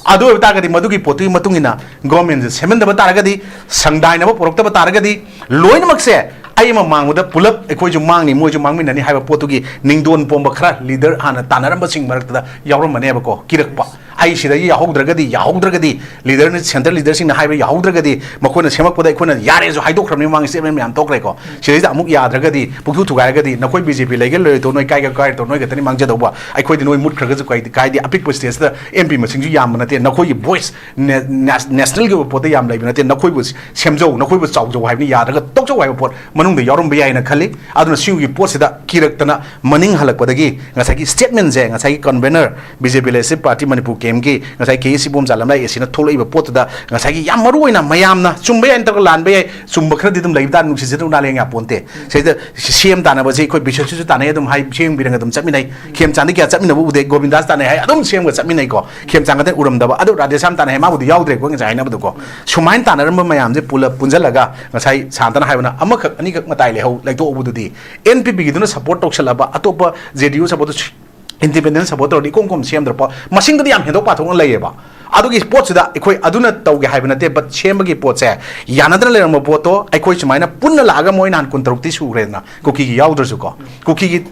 ꯑꯗꯨ ꯑꯣꯏꯕ ꯇꯥꯔꯒꯗꯤ ꯃꯗꯨꯒꯤ ꯄꯣꯠꯇꯨꯒꯤ ꯃꯇꯨꯡ ꯏꯟꯅ ꯒꯣꯔꯃꯦꯟꯁꯦ ꯁꯦꯝꯍꯟꯗꯕ ꯇꯥꯔꯒꯗꯤ, ꯁꯪꯗꯥꯏꯅꯕ ꯄꯨꯔꯛꯇꯕ ꯇꯥꯔꯒꯗꯤ, ꯂꯣꯏꯅꯃꯛꯁꯦ ꯑꯩ ꯑꯃ ꯃꯥꯡꯕꯗ ꯄꯨꯂꯞ ꯑꯩꯈꯣꯏꯁꯨ ꯃꯥꯡꯅꯤ, ꯃꯣꯏꯁꯨ ꯃꯥꯡꯃꯤꯟꯅꯅꯤ ꯍꯥꯏꯕ ꯄꯣꯠꯇꯨꯒꯤ ꯅꯤꯡꯗꯣꯟ ꯄꯣꯝꯕ ꯈꯔ ꯂꯤꯗꯔ ꯍꯥꯟꯅ ꯇꯥꯟꯅꯔꯝꯕꯁꯤꯡ ꯃꯔꯛꯇꯗ ꯌꯥꯎꯔꯝꯃꯅꯦꯕꯀꯣ, ꯀꯤꯔꯛꯄ꯫ ꯑꯩ ꯁꯤꯗꯒꯤ ꯌꯥꯍꯧꯗ꯭ꯔꯒꯗꯤ, ꯌꯥꯍꯧꯗ꯭ꯔꯒꯗꯤ, ꯂꯤꯗꯔꯅ, ꯁꯦꯟꯇ꯭ꯔꯦꯜ ꯂꯤꯗꯔꯁꯤꯡꯅ ꯍꯥꯏꯕ ꯌꯥꯍꯧꯗ꯭ꯔꯒꯗꯤ, ꯃꯈꯣꯏꯅ ꯁꯦꯝꯃꯛꯄꯗ ꯑꯩꯈꯣꯏꯅ ꯌꯥꯔꯦꯁꯨ ꯍꯥꯏꯗꯣꯛꯈ꯭ꯔꯕꯅꯤ, ꯃꯃꯥꯡꯒꯤ ꯁ꯭ꯇꯦꯠꯃꯦꯟ ꯃꯌꯥꯝ ꯊꯣꯛꯈ꯭ꯔꯦꯀꯣ꯫ ꯁꯤꯗꯩꯗ ꯑꯃꯨꯛ ꯌꯥꯗ꯭ꯔꯒꯗꯤ, ꯄꯨꯛꯁꯨ ꯊꯨꯒꯥꯏꯔꯒꯗꯤ, ꯅꯈꯣꯏ ꯕꯤ ꯖꯦ ꯄꯤ ꯂꯩꯒꯦ ꯂꯩꯔꯣꯏꯗꯣ, ꯅꯣꯏ ꯀꯥꯏꯒꯦ ꯀꯥꯏꯔꯣꯏꯗꯣ, ꯅꯣꯏ ꯈꯛꯇꯅꯤ ꯃꯥꯡꯖꯗꯧꯕ, ꯑꯩꯈꯣꯏꯗꯤ ꯅꯣꯏ ꯃꯨꯠꯈ꯭ꯔꯒꯁꯨ ꯀꯥꯏꯗꯦ, ꯀꯥꯏꯗꯦ, ꯑꯄꯤꯛꯄ ꯁ꯭ꯇꯦꯠꯁꯤꯗ ꯑꯦꯝ ꯄꯤ ꯃꯁꯤꯡꯁꯨ ꯌꯥꯝꯕ ꯅꯠꯇꯦ, ꯅꯈꯣꯏꯒꯤ ꯚꯣꯏꯁ ꯅꯦ-, ꯅꯦꯁ-, ꯅꯦꯁꯅꯦꯜꯒꯤ ꯑꯣꯏꯕ ꯄꯣꯠꯇ ꯌꯥꯝ ꯂꯩꯕ ꯅꯠꯇꯦ, ꯅꯈꯣꯏꯕꯨ ꯁꯦꯝꯖꯧ, ꯅꯈꯣꯏꯕꯨ ꯆꯥꯎꯖꯧ ꯍꯥꯏꯕꯅꯤ, ꯌꯥꯗ꯭ꯔꯒ ꯇꯣꯛꯆꯧ ꯍꯥꯏꯕ ꯄꯣꯠ ꯃꯅꯨꯡꯗ ꯌꯥꯎꯔꯝꯕ ꯌꯥꯏꯅ ꯈꯜꯂꯤ꯫ ꯑꯗꯨꯅ ꯁꯤꯒꯤ ꯄꯣꯠꯁꯤꯗ ꯀꯤꯔꯛꯇꯅ ꯃꯅꯤꯡ ꯍꯜꯂꯛꯄꯗꯒꯤ ꯉꯁꯥꯏꯒꯤ ꯁ꯭ꯇꯦꯠꯃꯦꯟꯁꯦ, ꯉꯁꯥꯏꯒꯤ ꯀꯟꯚꯦꯅꯔ, ꯕꯤ ꯖꯦ ꯄꯤ ꯂꯦꯖꯤꯁꯂꯦꯇꯤꯚ ꯄꯥꯔꯇꯤ ꯃꯅꯤꯄꯨꯔ ꯀꯦꯝꯒꯤ ꯉꯁꯥꯏ ꯀꯦ ꯁꯤꯕꯣꯝꯆꯥ ꯂꯝꯂꯥꯏ ꯑꯦ ꯁꯤꯅ ꯊꯣꯛꯂꯛꯏꯕ ꯄꯣꯠꯇꯨꯗ ꯉꯁꯥꯏꯒꯤ ꯌꯥꯝ ꯃꯔꯨ ꯑꯣꯏꯅ ꯃꯌꯥꯝꯅ ꯆꯨꯝꯕ ꯌꯥꯏ ꯅꯠꯇ꯭ꯔꯒ ꯂꯥꯟꯕ ꯌꯥꯏ, ꯆꯨꯝꯕ ꯈꯔꯗꯤ ꯑꯗꯨꯝ ꯂꯩꯕ ꯇꯥꯔꯦ, ꯅꯨꯡꯁꯤꯠꯁꯤꯗ ꯎꯅꯥ ꯂꯦꯡ ꯌꯥꯄꯣꯟꯇꯦ꯫ ꯁꯤꯗꯩꯗ ꯁꯤ-, ꯁꯤ ꯑꯦꯝ ꯇꯥꯟꯅꯕꯁꯦ ꯑꯩꯈꯣꯏ ꯕꯤꯁꯦꯁꯁꯤꯁꯨ ꯇꯥꯟꯅꯩ, ꯑꯗꯨꯝ ꯍꯥꯏ, ꯁꯤ ꯑꯦꯝ ꯕꯤꯔꯦꯟꯒ ꯑꯗꯨꯝ ꯆꯠꯃꯤꯟꯅꯩ꯫ ꯈꯦꯝꯆꯥꯟꯗꯤ ꯀꯌꯥ ꯆꯠꯃꯤꯟꯅꯕ ꯎꯗꯦ, ꯒꯣꯕꯤꯟꯗꯥꯁ ꯇꯥꯟꯅꯩ ꯍꯥꯏ, ꯑꯗꯨꯝ ꯁꯤ ꯑꯦꯝꯒ ꯆꯠꯃꯤꯟꯅꯩꯀꯣ꯫ ꯈꯦꯝꯆꯥꯟ ꯈꯛꯇꯪ ꯎꯔꯝꯗꯕ, ꯑꯗꯨ ꯔꯥꯙꯦꯁ꯭ꯌꯥꯝ ꯇꯥꯟꯅꯩ ꯍꯥꯏ, ꯃꯥꯕꯨꯗꯤ ꯌꯥꯎꯗ꯭ꯔꯦꯀꯣ ꯉꯁꯥꯏ ꯍꯥꯏꯅꯕꯗꯨꯀꯣ꯫ ꯁꯨꯃꯥꯏꯅ ꯇꯥꯟꯅꯔꯝꯕ ꯃꯌꯥꯝꯁꯦ ꯄꯨꯂꯞ ꯄꯨꯟꯁꯤꯜꯂꯒ ꯉꯁꯥꯏ ꯁꯥꯟꯇꯅ ꯍꯥꯏꯕꯅ ꯑꯃꯈꯛ ꯑꯅꯤꯈꯛ ꯃꯇꯥꯏ ꯂꯩꯍꯧ-, ꯂꯩꯊꯣꯛꯍꯧꯕꯗꯨꯗꯤ ꯑꯦꯟ ꯄꯤ ꯄꯤꯒꯤꯗꯨꯅ ꯁꯞꯄꯣꯔꯠ ꯇꯧꯁꯜꯂꯕ ꯑꯇꯣꯞꯄ ꯖꯦ ꯗꯤ ꯌꯨ ꯁꯞꯄꯣꯔꯠꯇ ꯏꯟꯗꯤꯄꯦꯟꯗꯦꯟ ꯁꯞꯄꯣꯔꯠ ꯇꯧꯔꯗꯤ ꯏꯀꯣꯝ ꯀꯣꯝ ꯁꯦꯝꯗ꯭ꯔꯣ? ꯄꯣ-, ꯃꯁꯤꯡꯗꯗꯤ ꯌꯥꯝ ꯍꯦꯟꯗꯣꯛ ꯄꯥꯊꯣꯛꯅ ꯂꯩꯌꯦꯕ꯫ ꯑꯗꯨꯒꯤ ꯄꯣꯠꯁꯤꯗ ꯑꯩꯈꯣꯏ ꯑꯗꯨꯅ ꯇꯧꯒꯦ ꯍꯥꯏꯕ ꯅꯠꯇꯦ, ꯕꯠ ꯁꯦꯝꯕꯒꯤ ꯄꯣꯠꯁꯦ ꯌꯥꯅꯗꯅ ꯂꯩꯔꯝꯕ ꯄꯣꯠꯇꯣ ꯑꯩꯈꯣꯏ ꯁꯨꯃꯥꯏꯅ ꯄꯨꯟꯅ ꯂꯥꯛꯑꯒ ꯃꯣꯏ ꯅꯍꯥꯟ ꯀꯨꯟꯇꯔꯨꯛꯇꯤ ꯁꯨꯈ꯭ꯔꯦꯗꯅ, ꯀꯨꯀꯤꯒꯤ ꯌꯥꯎꯗ꯭ꯔꯁꯨꯀꯣ, ꯀꯨꯀꯤꯒꯤ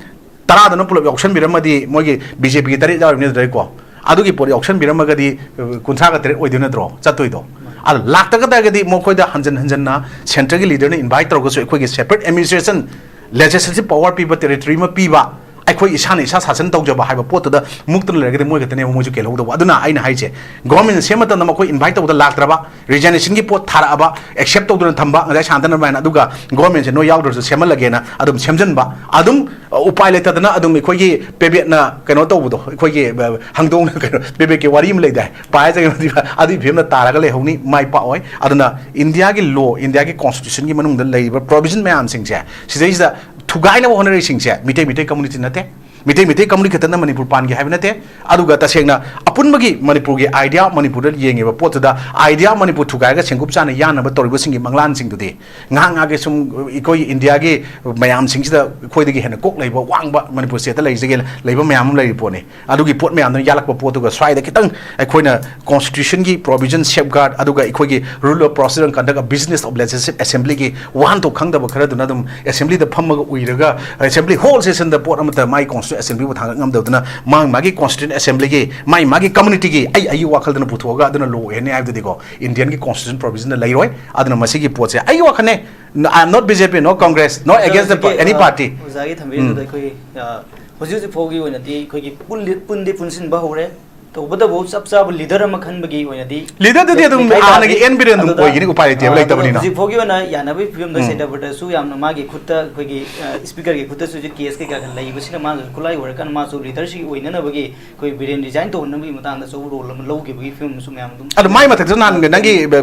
ꯇꯔꯥꯗꯨꯅ ꯄꯨꯂꯞ ꯌꯥꯎꯁꯟꯕꯤꯔꯝꯃꯗꯤ, ꯃꯣꯏꯒꯤ ꯕꯤ ꯖꯦ ꯄꯤꯒꯤ ꯇꯔꯦꯠ ꯌꯥꯎꯔꯤꯕꯅꯤ ꯑꯗꯨꯗꯩꯀꯣ, ꯑꯗꯨꯒꯤ ꯄꯣꯠ ꯌꯥꯎꯁꯟꯕꯤꯔꯝꯃꯒꯗꯤ, ꯑ, ꯀꯨꯟꯊ꯭ꯔꯥꯒ ꯇꯔꯦꯠ ꯑꯣꯏꯗꯣꯏ ꯅꯠꯇ꯭ꯔꯣ? ꯆꯠꯇꯣꯏꯗꯣ꯫ ꯑꯗꯣ ꯂꯥꯛꯇꯒ ꯇꯥꯔꯒꯗꯤ ꯃꯈꯣꯏꯗ ꯍꯟꯖꯟ ꯍꯟꯖꯟꯅ ꯁꯦꯟꯇꯔꯒꯤ ꯂꯤꯗꯔꯅ ꯏꯟꯚꯥꯏꯠ ꯇꯧꯔꯒꯁꯨ ꯑꯩꯈꯣꯏꯒꯤ ꯁꯦꯄꯔꯦꯠ ꯑꯦꯗꯃꯤꯅꯤꯁꯇ꯭ꯔꯦꯁꯟ, ꯂꯦꯖꯤꯁꯂꯦꯇꯤꯚ ꯄꯋꯥꯔ ꯄꯤꯕ, ꯇꯦꯔꯤꯇꯣꯔꯤ ꯑꯃ ꯄꯤꯕ, ꯑꯩꯈꯣꯏ ꯏꯁꯥꯅ ꯏꯁꯥ ꯁꯥꯁꯟ ꯇꯧꯖꯕ ꯍꯥꯏꯕ ꯄꯣꯠꯇꯨꯗ ꯃꯨꯛꯇꯅ ꯂꯩꯔꯒꯗꯤ ꯃꯣꯏ ꯈꯛꯇꯅꯦꯕ ꯃꯣꯏꯁꯨ ꯀꯦꯜꯍꯧꯗꯧꯕ꯫ ꯑꯗꯨꯅ ꯑꯩꯅ ꯍꯥꯏꯁꯦ, ꯒꯣꯔꯃꯦꯟꯅ ꯁꯦꯝꯕ ꯃꯇꯝꯗ ꯃꯈꯣꯏ ꯏꯟꯚꯥꯏꯠ ꯇꯧꯕꯗ ꯂꯥꯛꯇ꯭ꯔꯕ, ꯔꯤꯖꯥꯏꯅꯦꯁꯟꯒꯤ ꯄꯣꯠ ꯊꯥꯔꯛꯑꯕ, ꯑꯦꯛꯁꯦꯞ ꯇꯧꯗꯨꯅ ꯊꯝꯕ, ꯉꯁꯥꯏ ꯁꯥꯟꯇꯅ ꯑꯗꯨꯃꯥꯏꯅ, ꯑꯗꯨꯒ ꯒꯣꯔꯃꯦꯟꯁꯦ ꯅꯣꯏ ꯌꯥꯎꯗ꯭ꯔꯁꯨ ꯁꯦꯝꯍꯜꯂꯒꯦꯅ ꯑꯗꯨꯝ ꯁꯦꯝꯖꯤꯟꯕ, ꯑꯗꯨꯝ, ꯑ, ꯎꯄꯥꯏ ꯂꯩꯇꯗꯅ ꯑꯗꯨꯝ ꯑꯩꯈꯣꯏꯒꯤ ꯄꯦꯕꯦꯠꯅ ꯀꯩꯅꯣ ꯇꯧꯕꯗꯣ, ꯑꯩꯈꯣꯏꯒꯤ, ꯑ, ꯍꯪꯗꯣꯡꯅ ꯀꯩꯅꯣ, ꯄꯦꯕꯦꯠꯀꯤ ꯋꯥꯔꯤ ꯑꯃ ꯂꯩꯗꯥꯏ, ꯄꯥꯏ ꯆꯪꯉꯛꯄꯗꯤ ꯑꯗꯨꯒꯤ ꯐꯤꯕꯝꯗ ꯇꯥꯔꯒ ꯂꯩꯍꯧꯅꯤ, ꯃꯥꯏ ꯄꯥꯛꯑꯣꯏ꯫ ꯑꯗꯨꯅ ꯏꯟꯗꯤꯌꯥꯒꯤ ꯂꯣ, ꯏꯟꯗꯤꯌꯥꯒꯤ ꯀꯣꯟꯁꯇꯤꯇ꯭ꯌꯨꯁꯟꯒꯤ ꯃꯅꯨꯡꯗ ꯂꯩꯔꯤꯕ ꯄ꯭ꯔꯣꯚꯤꯖꯟ ꯃꯌꯥꯝꯁꯤꯡꯁꯦ, ꯁꯤꯗꯩꯁꯤꯗ ꯊꯨꯒꯥꯏꯅꯕ ꯍꯣꯠꯅꯔꯤꯁꯤꯡꯁꯦ ꯃꯤꯇꯩ, ꯃꯤꯇꯩ ꯀꯝꯃꯨꯅꯤꯇꯤ ꯅꯠꯇꯦ, ꯃꯤꯇꯩ ꯃꯤꯇꯩ ꯀꯝꯃꯨꯅꯤꯇꯤ ꯈꯛꯇꯅ ꯃꯅꯤꯄꯨꯔ ꯄꯥꯟꯒꯦ ꯍꯥꯏꯕ ꯅꯠꯇꯦ꯫ ꯑꯗꯨꯒ ꯇꯁꯦꯡꯅ ꯑꯄꯨꯟꯕꯒꯤ ꯃꯅꯤꯄꯨꯔꯒꯤ idea of ꯃꯅꯤꯄꯨꯔꯗ ꯌꯦꯡꯉꯤꯕ ꯄꯣꯠꯇꯨꯗ, idea of ꯃꯅꯤꯄꯨꯔ ꯊꯨꯒꯥꯏꯔꯒ ꯁꯦꯡꯀꯨꯞ ꯆꯥꯅ ꯌꯥꯅꯕ ꯇꯧꯔꯤꯕꯁꯤꯡꯒꯤ ꯃꯪꯂꯥꯟꯁꯤꯡꯗꯨꯗꯤ ꯉꯥꯏꯍꯥꯛ ꯉꯥꯏꯍꯥꯛꯀꯤ ꯁꯨꯝ ꯑꯩꯈꯣꯏ ꯏꯟꯗꯤꯌꯥꯒꯤ ꯃꯌꯥꯝꯁꯤꯡꯁꯤꯗ ꯑꯩꯈꯣꯏꯗꯒꯤ ꯍꯦꯟꯅ ꯀꯣꯛ ꯂꯩꯕ, ꯋꯥꯡꯕ ꯃꯅꯤꯄꯨꯔ ꯁ꯭ꯇꯦꯠꯇ ꯂꯩꯖꯒꯦ ꯂꯩꯕ ꯃꯌꯥꯝ ꯑꯃ ꯂꯩꯔꯤ ꯄꯣꯠꯅꯤ꯫ ꯑꯗꯨꯒꯤ ꯄꯣꯠ ꯃꯌꯥꯝꯗꯨꯅ ꯌꯥꯜꯂꯛꯄ ꯄꯣꯠꯇꯨꯒ ꯁ꯭ꯋꯥꯏꯗ ꯈꯤꯇꯪ ꯑꯩꯈꯣꯏꯅ constitution ꯒꯤ provision safeguard, ꯑꯗꯨꯒ ꯑꯩꯈꯣꯏꯒꯤ rule of procedure and conduct of business of legislative assembly ꯒꯤ ꯋꯥꯍꯟꯊꯣꯛ ꯈꯪꯗꯕ ꯈꯔꯗꯨꯅ ꯑꯗꯨꯝ assembly ꯗ ꯐꯝꯃꯒ ꯎꯏꯔꯒ, assembly whole session ꯗ ꯄꯣꯠ ꯑꯃꯠꯇ ꯃꯥꯒꯤ constituent assembly ꯕꯨ ꯊꯥꯡꯒꯠ ꯉꯝꯗꯕꯗꯨꯅ ꯃꯥꯒꯤ ꯃꯥꯒꯤ constituent assembly ꯒꯤ ꯃꯥꯒꯤ ꯃꯥꯒꯤ community ꯒꯤ ꯑꯩ ꯑꯩꯒꯤ ꯋꯥꯈꯜꯗꯅ ꯄꯨꯊꯣꯛꯑꯒ ꯑꯗꯨꯅ law ꯑꯣꯏꯍꯟꯅꯤ ꯍꯥꯏꯕꯗꯨꯗꯤꯀꯣ, Indian ꯒꯤ constitution provision ꯗ ꯂꯩꯔꯣꯏ꯫ ꯑꯗꯨꯅ ꯃꯁꯤꯒꯤ ꯄꯣꯠꯁꯦ ꯑꯩꯒꯤ ꯋꯥꯈꯜꯅꯦ, I am not B J P, no Congress, no ꯑꯣꯖꯥ, against the ꯍꯧꯖꯤꯛꯀꯤ, any ꯑ, party꯫ ꯑꯣꯖꯥꯒꯤ ꯊꯝꯕꯤꯔꯤꯗꯨꯗ ꯎꯝ꯫ ꯑꯩꯈꯣꯏ, ꯑ, ꯍꯧꯖꯤꯛ ꯍꯧꯖꯤꯛ ꯐꯥꯎꯒꯤ ꯑꯣꯏꯅꯗꯤ ꯑꯩꯈꯣꯏꯒꯤ ꯄꯨꯜꯂꯤ-, ꯄꯨꯟꯗꯤ ꯄꯨꯟꯁꯤꯟꯕ ꯍꯧꯔꯦ꯫ ꯇꯧꯕꯇꯕꯨ ꯆꯞ ꯆꯥꯕ leader ꯑꯃ ꯈꯟꯕꯒꯤ ꯑꯣꯏꯅꯗꯤ leader ꯗꯨꯗꯤ ꯑꯗꯨꯝ ꯂꯩꯀꯥꯏ ꯍꯥꯟꯅꯒꯤ ꯄꯥꯔꯇꯤ ꯑꯦꯟ ꯕꯤꯔꯦꯟ ꯑꯗꯨꯝ ꯑꯗꯨꯗ, ꯑꯣꯏꯒꯅꯤ, ꯎꯄꯥꯏ ꯂꯩꯇꯦꯕ, ꯑ, ꯑꯗꯨꯒ ꯂꯩꯇꯕꯅꯤꯅ꯫ ꯍꯧꯖꯤꯛ ꯐꯥꯎꯒꯤ ꯑꯣꯏꯅ ꯌꯥꯅꯕꯒꯤ ꯐꯤꯕꯝꯗ ꯎꯝ꯫ ꯁꯦꯟꯇꯔ ꯕꯣꯔꯗꯇꯁꯨ ꯌꯥꯝꯅ ꯃꯥꯒꯤ ꯈꯨꯠꯇ ꯑꯩꯈꯣꯏꯒꯤ, ꯑ, speaker ꯒꯤ ꯈꯨꯠꯇꯁꯨ ꯍꯧꯖꯤꯛ case ꯀꯩꯀꯥ ꯂꯩꯕꯁꯤꯅ ꯃꯥꯅꯁꯨ ꯈꯨꯠꯂꯥꯏ ꯑꯣꯏꯔꯀꯥꯟꯗ ꯃꯥꯁꯨ leader ꯁꯤꯒꯤ ꯑꯣꯏꯅꯅꯕꯒꯤ ꯑꯩꯈꯣꯏ ꯕꯤꯔꯦꯟ resign ꯇꯧꯍꯟꯅꯕꯒꯤ ꯃꯇꯥꯡꯗ ꯑꯆꯧꯕ role ꯑꯃ ꯂꯧꯈꯤꯕꯒꯤ ꯐꯤꯕꯝ ꯑꯃꯁꯨ ꯃꯌꯥꯝ ꯑꯗꯨꯝ ꯑꯗꯨ ꯃꯥꯏ ꯃꯊꯛꯇꯁꯨ ꯅꯍꯥꯟ ꯅꯪꯒꯤ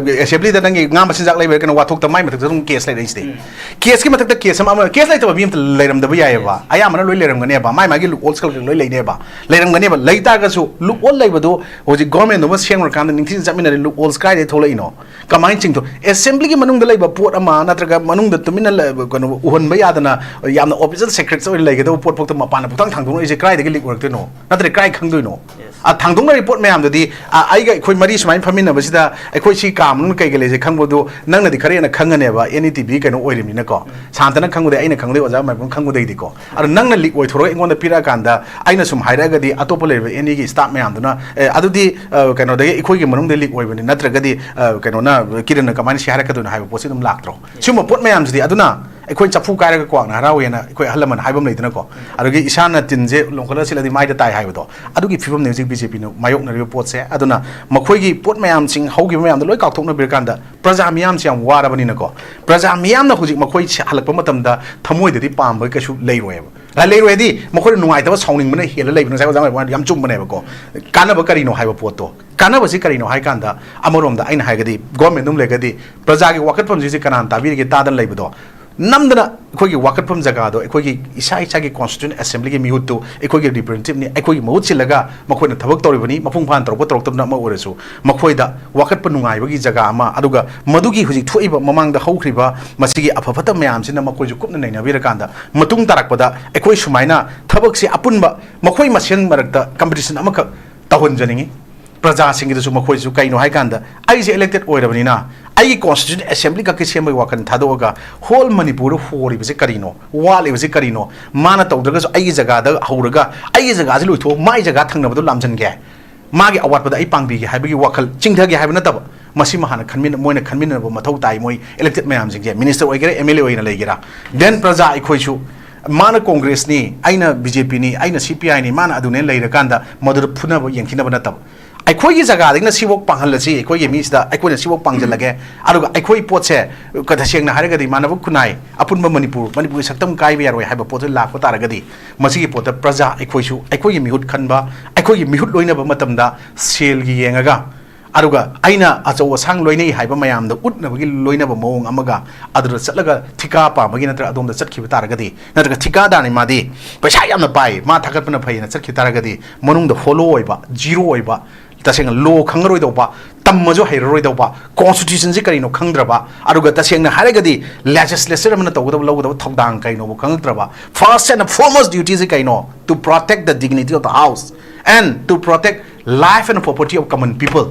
assembly ꯗ ꯅꯪꯒꯤ ꯉꯥ ꯃꯆꯤꯟꯖꯥꯛ ꯂꯩꯕ ꯀꯩꯅꯣ ꯋꯥꯊꯣꯛꯇ ꯃꯥꯏ ꯃꯊꯛꯇꯁꯨ ꯑꯗꯨꯝ case ꯂꯩꯔꯛꯏꯁꯤꯗꯤ꯫ ꯎꯝ꯫ Case ꯀꯤ ꯃꯊꯛꯇ case ꯑꯃ, ꯑꯃ, case ꯂꯩꯇꯕ ꯃꯤ ꯑꯝꯇ ꯂꯩꯔꯝꯗꯕ ꯌꯥꯏꯑꯕ꯫ Yes꯫ ꯑꯌꯥꯝꯕꯅ ꯂꯣꯏ ꯂꯩꯔꯝꯒꯅꯦꯕ꯫ ꯃꯥꯏ ꯃꯥꯒꯤ loopholes ꯈꯔ ꯈꯔ ꯂꯣꯏ ꯂꯩꯅꯦꯕ꯫ ꯂꯩꯔꯝꯒꯅꯦꯕ꯫ ꯂꯩ ꯇꯥꯔꯒꯁꯨ loophole ꯂꯩꯕꯗꯣ ꯍꯧꯖꯤꯛ government ꯑꯃ ꯁꯦꯝꯈ꯭ꯔꯀꯥꯟꯗ ꯅꯤꯡꯊꯤꯅ ꯆꯠꯃꯤꯟꯅꯔꯦ, loopholes ꯀꯥꯏꯗꯩ ꯊꯣꯛꯂꯛꯏꯅꯣ? ꯀꯃꯥꯏꯅ ꯆꯤꯡꯊꯣꯛ-, assembly ꯒꯤ ꯃꯅꯨꯡꯗ ꯂꯩꯕ ꯄꯣꯠ ꯑꯃ ꯅꯠꯇ꯭ꯔꯒ ꯃꯅꯨꯡꯗ ꯇꯨꯃꯤꯟꯅ ꯂꯩ-, ꯀꯩꯅꯣ, ꯎꯍꯟꯕ ꯌꯥꯗꯅ ꯌꯥꯝꯅ official secrets ꯑꯣꯏꯅ ꯂꯩꯒꯗꯕ ꯄꯣꯠ ꯐꯥꯎꯗ ꯃꯄꯥꯟꯗ ꯄꯨꯡꯊꯥꯡ ꯊꯥꯡꯗꯣꯛꯅꯔꯤꯁꯦ ꯀꯗꯥꯏꯗꯒꯤ leak ꯑꯣꯏꯔꯛꯇꯣꯏꯅꯣ? ꯅꯠꯇ꯭ꯔꯒ ꯀꯗꯥꯏ ꯈꯪꯗꯣꯏꯅꯣ? Yes꯫ ꯑ, ꯊꯥꯡꯗꯣꯛꯅꯔꯤꯕ ꯄꯣꯠ ꯃꯌꯥꯝꯗꯨꯗꯤ, ꯑ, ꯑꯩꯒ ꯑꯩꯈꯣꯏ ꯃꯔꯤ ꯁꯨꯃꯥꯏꯅ ꯐꯝꯃꯤꯟꯅꯕꯁꯤꯗ ꯑꯩꯈꯣꯏ ꯁꯤ ꯀꯥ ꯃꯅꯨꯡꯗ ꯀꯩ ꯀꯩ ꯂꯩꯁꯦ ꯈꯪꯕꯗꯨ ꯅꯪꯅꯗꯤ ꯈꯔ ꯍꯦꯟꯅ ꯈꯪꯒꯅꯦꯕ, any T V ꯀꯩꯅꯣ ꯑꯣꯏꯔꯤꯕꯅꯤꯅꯀꯣ꯫ ꯎꯝ꯫ ꯁꯥꯟꯇꯅ ꯈꯪꯕꯗꯩ, ꯑꯩꯅ ꯈꯪꯕꯗꯩ, ꯑꯣꯖꯥ ꯃꯥꯏꯕꯝ ꯈꯪꯕꯗꯩꯗꯤꯀꯣ꯫ ꯑꯗꯣ ꯅꯪꯅ leak ꯑꯣꯏꯊꯣꯔꯒ ꯑꯩꯉꯣꯟꯗ ꯄꯤꯔꯛꯑꯀꯥꯟꯗ ꯑꯩꯅ ꯁꯨꯝ ꯍꯥꯏꯔꯛꯑꯒꯗꯤ ꯑꯇꯣꯞꯄ ꯂꯩꯔꯤꯕ any ꯒꯤ staff ꯃꯌꯥꯝꯗꯨꯅ, "ꯑꯦ, ꯑꯗꯨꯗꯤ, ꯑ, ꯀꯩꯅꯣꯗꯒꯤ ꯑꯩꯈꯣꯏꯒꯤ ꯃꯅꯨꯡꯗ leak ꯑꯣꯏꯕꯅꯤ, ꯅꯠꯇ꯭ꯔꯒꯗꯤ, ꯑ, ꯀꯩꯅꯣꯅ, ꯀꯤꯔꯟꯅ ꯀꯃꯥꯏꯅ ꯁꯤ ꯍꯥꯏꯔꯛꯀꯗꯣꯏꯅꯣ?" ꯍꯥꯏꯕ ꯄꯣꯠꯁꯤ ꯑꯗꯨꯝ ꯂꯥꯛꯇ꯭ꯔꯣ? ꯁꯤꯒꯨꯝꯕ ꯄꯣꯠ ꯃꯌꯥꯝꯁꯤꯗꯤ ꯑꯗꯨꯅ ꯑꯩꯈꯣꯏ ꯆꯐꯨ ꯀꯥꯏꯔꯒ ꯀ꯭ꯋꯥꯛꯅ ꯍꯔꯥꯎꯋꯦꯅ ꯑꯩꯈꯣꯏ ꯑꯍꯜ ꯂꯃꯟ ꯍꯥꯏꯕ ꯑꯃ ꯂꯩꯗꯅꯀꯣ꯫ ꯑꯗꯨꯒꯤ ꯏꯁꯥꯅ ꯇꯤꯟꯁꯦ ꯂꯣꯡꯈꯠꯂ ꯁꯤꯠꯂꯗꯤ ꯃꯥꯏꯗ ꯇꯥꯏ ꯍꯥꯏꯕꯗꯣ, ꯑꯗꯨꯒꯤ ꯐꯤꯕꯝꯅꯤ ꯍꯧꯖꯤꯛ B J P ꯅ ꯃꯥꯌꯣꯛꯅꯔꯤꯕ ꯄꯣꯠꯁꯦ꯫ ꯑꯗꯨꯅ ꯃꯈꯣꯏꯒꯤ ꯄꯣꯠ ꯃꯌꯥꯝꯁꯤꯡ ꯍꯧꯈꯤꯕ ꯃꯌꯥꯝꯗꯣ ꯂꯣꯏ ꯀꯥꯎꯊꯣꯛꯅꯕꯤꯔꯀꯥꯟꯗ ꯄ꯭ꯔꯖꯥ ꯃꯤꯌꯥꯝꯁꯦ ꯌꯥꯝ ꯋꯥꯔꯕꯅꯤꯅꯀꯣ, ꯄ꯭ꯔꯖꯥ ꯃꯤꯌꯥꯝꯅ ꯍꯧꯖꯤꯛ ꯃꯈꯣꯏꯁꯦ ꯍꯜꯂꯛꯄ ꯃꯇꯝꯗ ꯊꯃꯣꯏꯗꯗꯤ ꯄꯥꯝꯕ ꯀꯩꯁꯨ ꯂꯩꯔꯣꯏꯕ꯫ ꯑ, ꯂꯩꯔꯣꯏ ꯍꯥꯏꯗꯤ ꯃꯈꯣꯏꯅ ꯅꯨꯡꯉꯥꯏꯇꯕ, ꯁꯥꯎꯅꯤꯡꯕꯅ ꯍꯦꯜꯂ ꯂꯩꯕꯅꯤ꯫ ꯉꯁꯥꯏ ꯑꯣꯖꯥ ꯃꯥꯏꯕꯝ ꯌꯥꯝ ꯆꯨꯝꯕꯅꯦꯕꯀꯣ꯫ ꯀꯥꯟꯅꯕ ꯀꯔꯤꯅꯣ ꯍꯥꯏꯕ ꯄꯣꯠꯇꯣ, ꯀꯥꯟꯅꯕꯁꯤ ꯀꯔꯤꯅꯣ ꯍꯥꯏ ꯀꯥꯟꯗ, ꯑꯃꯔꯣꯝꯗ ꯑꯩꯅ ꯍꯥꯏꯔꯒꯗꯤ government ꯑꯗꯨꯝ ꯂꯩꯔꯒꯗꯤ ꯄ꯭ꯔꯖꯥꯒꯤ ꯋꯥꯀꯠꯐꯝꯁꯤꯁꯦ ꯀꯅꯥꯅ ꯇꯥꯕꯤꯔꯤꯒꯦ? ꯇꯥꯗꯅ ꯂꯩꯕꯗꯣ꯫ ꯅꯝꯗꯅ ꯑꯩꯈꯣꯏꯒꯤ ꯋꯥꯀꯠꯐꯝ ꯖꯒꯥꯗꯣ ꯑꯩꯈꯣꯏꯒꯤ ꯏꯁꯥ ꯏꯁꯥꯒꯤ constituent assemblyꯒꯤ ꯃꯤꯍꯨꯠꯇꯨ ꯑꯩꯈꯣꯏꯒꯤ representativeꯅꯤ, ꯑꯩꯈꯣꯏꯒꯤ ꯃꯍꯨꯠ ꯁꯤꯜꯂꯒ ꯃꯈꯣꯏꯅ ꯊꯕꯛ ꯇꯧꯔꯤꯕꯅꯤ, ꯃꯄꯨꯡ ꯐꯥꯅ ꯇꯧꯔꯛꯄ ꯇꯧꯔꯛꯇꯕꯅ ꯑꯃ ꯑꯣꯏꯔꯁꯨ ꯃꯈꯣꯏꯗ ꯋꯥꯀꯠꯄ ꯅꯨꯡꯉꯥꯏꯕꯒꯤ ꯖꯒꯥ ꯑꯃ, ꯑꯗꯨꯒ ꯃꯗꯨꯒꯤ ꯍꯧꯖꯤꯛ ꯊꯣꯛꯏꯕ ꯃꯃꯥꯡꯗ ꯍꯧꯈ꯭ꯔꯤꯕ ꯃꯁꯤꯒꯤ ꯑꯐ ꯐꯠꯇ ꯃꯌꯥꯝꯁꯤꯅ ꯃꯈꯣꯏꯁꯨ ꯀꯨꯞꯅ ꯅꯩꯅꯕꯤꯔꯀꯥꯟꯗ ꯃꯇꯨꯡ ꯇꯥꯔꯛꯄꯗ ꯑꯩꯈꯣꯏ ꯁꯨꯃꯥꯏꯅ ꯊꯕꯛꯁꯦ ꯑꯄꯨꯟꯕ ꯃꯈꯣꯏ ꯃꯁꯦꯟ ꯃꯔꯛꯇ competition ꯑꯃꯈꯛ ꯇꯧꯍꯟꯖꯅꯤꯡꯉꯤ꯫ ꯄ꯭ꯔꯖꯥꯁꯤꯡꯒꯤꯗꯁꯨ ꯃꯈꯣꯏꯁꯨ ꯀꯩꯅꯣ ꯍꯥꯏꯀꯥꯟꯗ ꯑꯩꯁꯦ elected ꯑꯣꯏꯔꯕꯅꯤꯅ ꯑꯩꯒꯤ constituent assembly ꯈꯛꯀꯤ ꯁꯦꯝꯕꯒꯤ ꯋꯥꯈꯜ ꯊꯥꯗꯣꯛꯑꯒ whole ꯃꯅꯤꯄꯨꯔꯗ ꯍꯣꯔꯤꯕꯁꯦ ꯀꯔꯤꯅꯣ, ꯋꯥꯠꯂꯤꯕꯁꯦ ꯀꯔꯤꯅꯣ, ꯃꯥꯅ ꯇꯧꯗ꯭ꯔꯒꯁꯨ ꯑꯩꯒꯤ ꯖꯒꯥꯗ ꯍꯧꯔꯒ ꯑꯩꯒꯤ ꯖꯒꯥꯁꯦ ꯂꯣꯏꯊꯣꯛꯑ ꯃꯥꯒꯤ ꯖꯒꯥ ꯊꯪꯅꯕꯗꯣ ꯂꯥꯝꯖꯟꯒꯦ, ꯃꯥꯒꯤ ꯑꯋꯥꯠꯄꯗ ꯑꯩ ꯄꯥꯡꯕꯤꯒꯦ ꯍꯥꯏꯕꯒꯤ ꯋꯥꯈꯜ ꯆꯤꯡꯊꯒꯦ ꯍꯥꯏꯕ ꯅꯠꯇꯕ, ꯃꯁꯤꯃ ꯍꯥꯟꯅ ꯈꯟꯃꯤꯟꯅ ꯃꯣꯏꯅ ꯈꯟꯃꯤꯟꯅꯕ ꯃꯊꯧ ꯇꯥꯏ꯫ ꯃꯣꯏ elected ꯃꯌꯥꯝꯁꯤꯡꯁꯦ minister ꯑꯣꯏꯒꯦꯔꯥ, MLA ꯑꯣꯏꯅ ꯂꯩꯒꯦꯔꯥ, then ꯄ꯭ꯔꯖꯥ ꯑꯩꯈꯣꯏꯁꯨ ꯃꯥꯅ Congressꯅꯤ, ꯑꯩꯅ BJPꯅꯤ, ꯑꯩꯅ CPIꯅꯤ, ꯃꯥꯅ ꯑꯗꯨꯅꯦ ꯂꯩꯔꯀꯥꯟꯗ ꯃꯗꯨꯗ ꯐꯨꯅꯕ ꯌꯦꯡꯊꯤꯅꯕ ꯅꯠꯇꯕ, ꯑꯩꯈꯣꯏꯒꯤ ꯖꯒꯥꯗꯒꯤꯅ ꯁꯤꯐꯧ ꯄꯥꯡꯍꯜꯂꯁꯤ, ꯑꯩꯈꯣꯏꯒꯤ ꯃꯤꯁꯤꯗ ꯑꯩꯈꯣꯏꯅ ꯁꯤꯐꯧ ꯄꯥꯡꯁꯤꯜꯂꯒꯦ, ꯑꯗꯨꯒ ꯑꯩꯈꯣꯏ ꯄꯣꯠꯁꯦ ꯀ-, ꯇꯁꯦꯡꯅ ꯍꯥꯏꯔꯒꯗꯤ ꯃꯥꯟꯅꯕ ꯈꯨꯟꯅꯥꯏ ꯑꯄꯨꯟꯕ ꯃꯅꯤꯄꯨꯔ, ꯃꯅꯤꯄꯨꯔꯒꯤ ꯁꯛꯇꯝ ꯀꯥꯏꯕ ꯌꯥꯔꯣꯏ ꯍꯥꯏꯕ ꯄꯣꯠꯇꯨ ꯂꯥꯛꯄ ꯇꯥꯔꯒꯗꯤ ꯃꯁꯤꯒꯤ ꯄꯣꯠꯇ ꯄ꯭ꯔꯖꯥ ꯑꯩꯈꯣꯏꯁꯨ ꯑꯩꯈꯣꯏꯒꯤ ꯃꯤꯍꯨꯠ ꯈꯟꯕ, ꯑꯩꯈꯣꯏꯒꯤ ꯃꯤꯍꯨꯠ ꯂꯣꯏꯅꯕ ꯃꯇꯝꯗ ꯁꯦꯜꯒꯤ ꯌꯦꯡꯉꯒ, ꯑꯗꯨꯒ ꯑꯩꯅ ꯑꯆꯧ ꯑꯁꯥꯡ ꯂꯣꯏꯅꯩ ꯍꯥꯏꯕ ꯃꯌꯥꯝꯗ ꯎꯠꯅꯕꯒꯤ ꯂꯣꯏꯅꯕ ꯃꯑꯣꯡ ꯑꯃꯒ, ꯑꯗꯨꯗ ꯆꯠꯂꯒ ꯊꯤꯀꯥ ꯄꯥꯝꯕꯒꯤ ꯅꯠꯇ꯭ꯔꯒ ꯑꯗꯣꯝꯗ ꯆꯠꯈꯤꯕ ꯇꯥꯔꯒꯗꯤ, ꯅꯠꯇ꯭ꯔꯒ ꯊꯤꯀꯥꯗꯥꯔꯅꯤ ꯃꯥꯗꯤ ꯄꯩꯁꯥ ꯌꯥꯝꯅ ꯄꯥꯏ, ꯃꯥ ꯊꯥꯒꯠꯄꯅ ꯐꯩꯅ ꯆꯠꯈꯤ ꯇꯥꯔꯒꯗꯤ ꯃꯅꯨꯡꯗ hollow ꯑꯣꯏꯕ, zero ꯑꯣꯏꯕ, ꯇꯁꯦꯡꯅ law ꯈꯪꯉꯔꯣꯏꯗꯧꯕ, ꯇꯝꯃꯁꯨ ꯍꯩꯔꯔꯣꯏꯗꯧꯕ, constitutionꯁꯤ ꯀꯔꯤꯅꯣ ꯈꯪꯗ꯭ꯔꯕ, ꯑꯗꯨꯒ ꯇꯁꯦꯡꯅ ꯍꯥꯏꯔꯒꯗꯤ legislature ꯑꯃꯅ ꯇꯧꯒꯗꯕ ꯂꯧꯒꯗꯕ ꯊꯧꯗꯥꯡ ꯀꯩꯅꯣꯕꯨ ꯈꯪꯉꯛꯇ꯭ꯔꯕ, first and foremost dutyꯁꯤ ꯀꯩꯅꯣ? To protect the dignity of the house and to protect life and property of common people꯫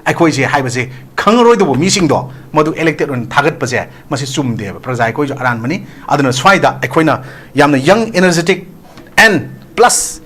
ꯑꯩꯈꯣꯏꯁꯦ ꯍꯥꯏꯕꯁꯦ ꯈꯪꯉꯔꯣꯏꯗꯧꯕ ꯃꯤꯁꯤꯡꯗꯣ ꯃꯗꯨ elected ꯑꯣꯏꯅ ꯊꯥꯒꯠꯄꯁꯦ ꯃꯁꯤ ꯆꯨꯝꯗꯦꯕ꯫ ꯄ꯭ꯔꯖꯥ ꯑꯩꯈꯣꯏꯁꯨ ꯑꯔꯥꯟꯕꯅꯤ꯫ ꯑꯗꯨꯅ ꯁ꯭ꯋꯥꯏꯗ ꯑꯩꯈꯣꯏꯅ ꯌꯥꯝꯅ young, energetic and plus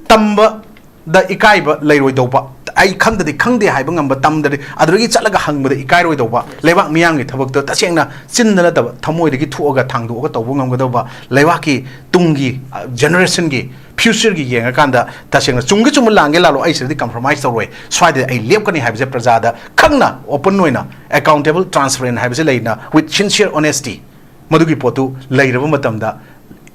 ꯇꯝꯕꯗ ꯏꯀꯥꯏꯕ ꯂꯩꯔꯣꯏꯗꯧꯕ, ꯑꯩ ꯈꯪꯗꯗꯤ ꯈꯪꯗꯦ ꯍꯥꯏꯕ ꯉꯝꯕ, ꯇꯝꯗꯗꯤ ꯑꯗꯨꯗꯒꯤ ꯆꯠꯂꯒ ꯍꯪꯕꯗ ꯏꯀꯥꯏꯔꯣꯏꯗꯧꯕ, ꯂꯩꯕꯥꯛ ꯃꯤꯌꯥꯝꯒꯤ ꯊꯕꯛꯇ ꯇꯁꯦꯡꯅ ꯆꯤꯟꯗ ꯅꯠꯇꯕ ꯊꯃꯣꯏꯗꯒꯤ ꯊꯣꯛꯑꯒ ꯊꯥꯡꯗꯣꯛꯑꯒ ꯇꯧꯕ ꯉꯝꯒꯗꯧꯕ, ꯂꯩꯕꯥꯛꯀꯤ ꯇꯨꯡꯒꯤ, ꯑ, generationꯒꯤ futureꯒꯤ ꯌꯦꯡꯉꯀꯥꯟꯗ ꯇꯁꯦꯡꯅ ꯆꯨꯝꯒꯦ ꯆꯨꯝꯕ ꯂꯥꯟꯒꯦ ꯂꯥꯜꯂꯣ, ꯑꯩ ꯁꯤꯗꯗꯤ compromise ꯇꯧꯔꯣꯏ, ꯁ꯭ꯋꯥꯏꯗꯗꯤ ꯑꯩ ꯂꯦꯞꯀꯅꯤ ꯍꯥꯏꯕꯁꯦ ꯄ꯭ꯔꯖꯥꯗ ꯈꯪꯅ open ꯑꯣꯏꯅ accountable, transparent ꯍꯥꯏꯕꯁꯦ ꯂꯩꯅ with sincere honesty ꯃꯗꯨꯒꯤ ꯄꯣꯠꯇꯨ ꯂꯩꯔꯕ ꯃꯇꯝꯗ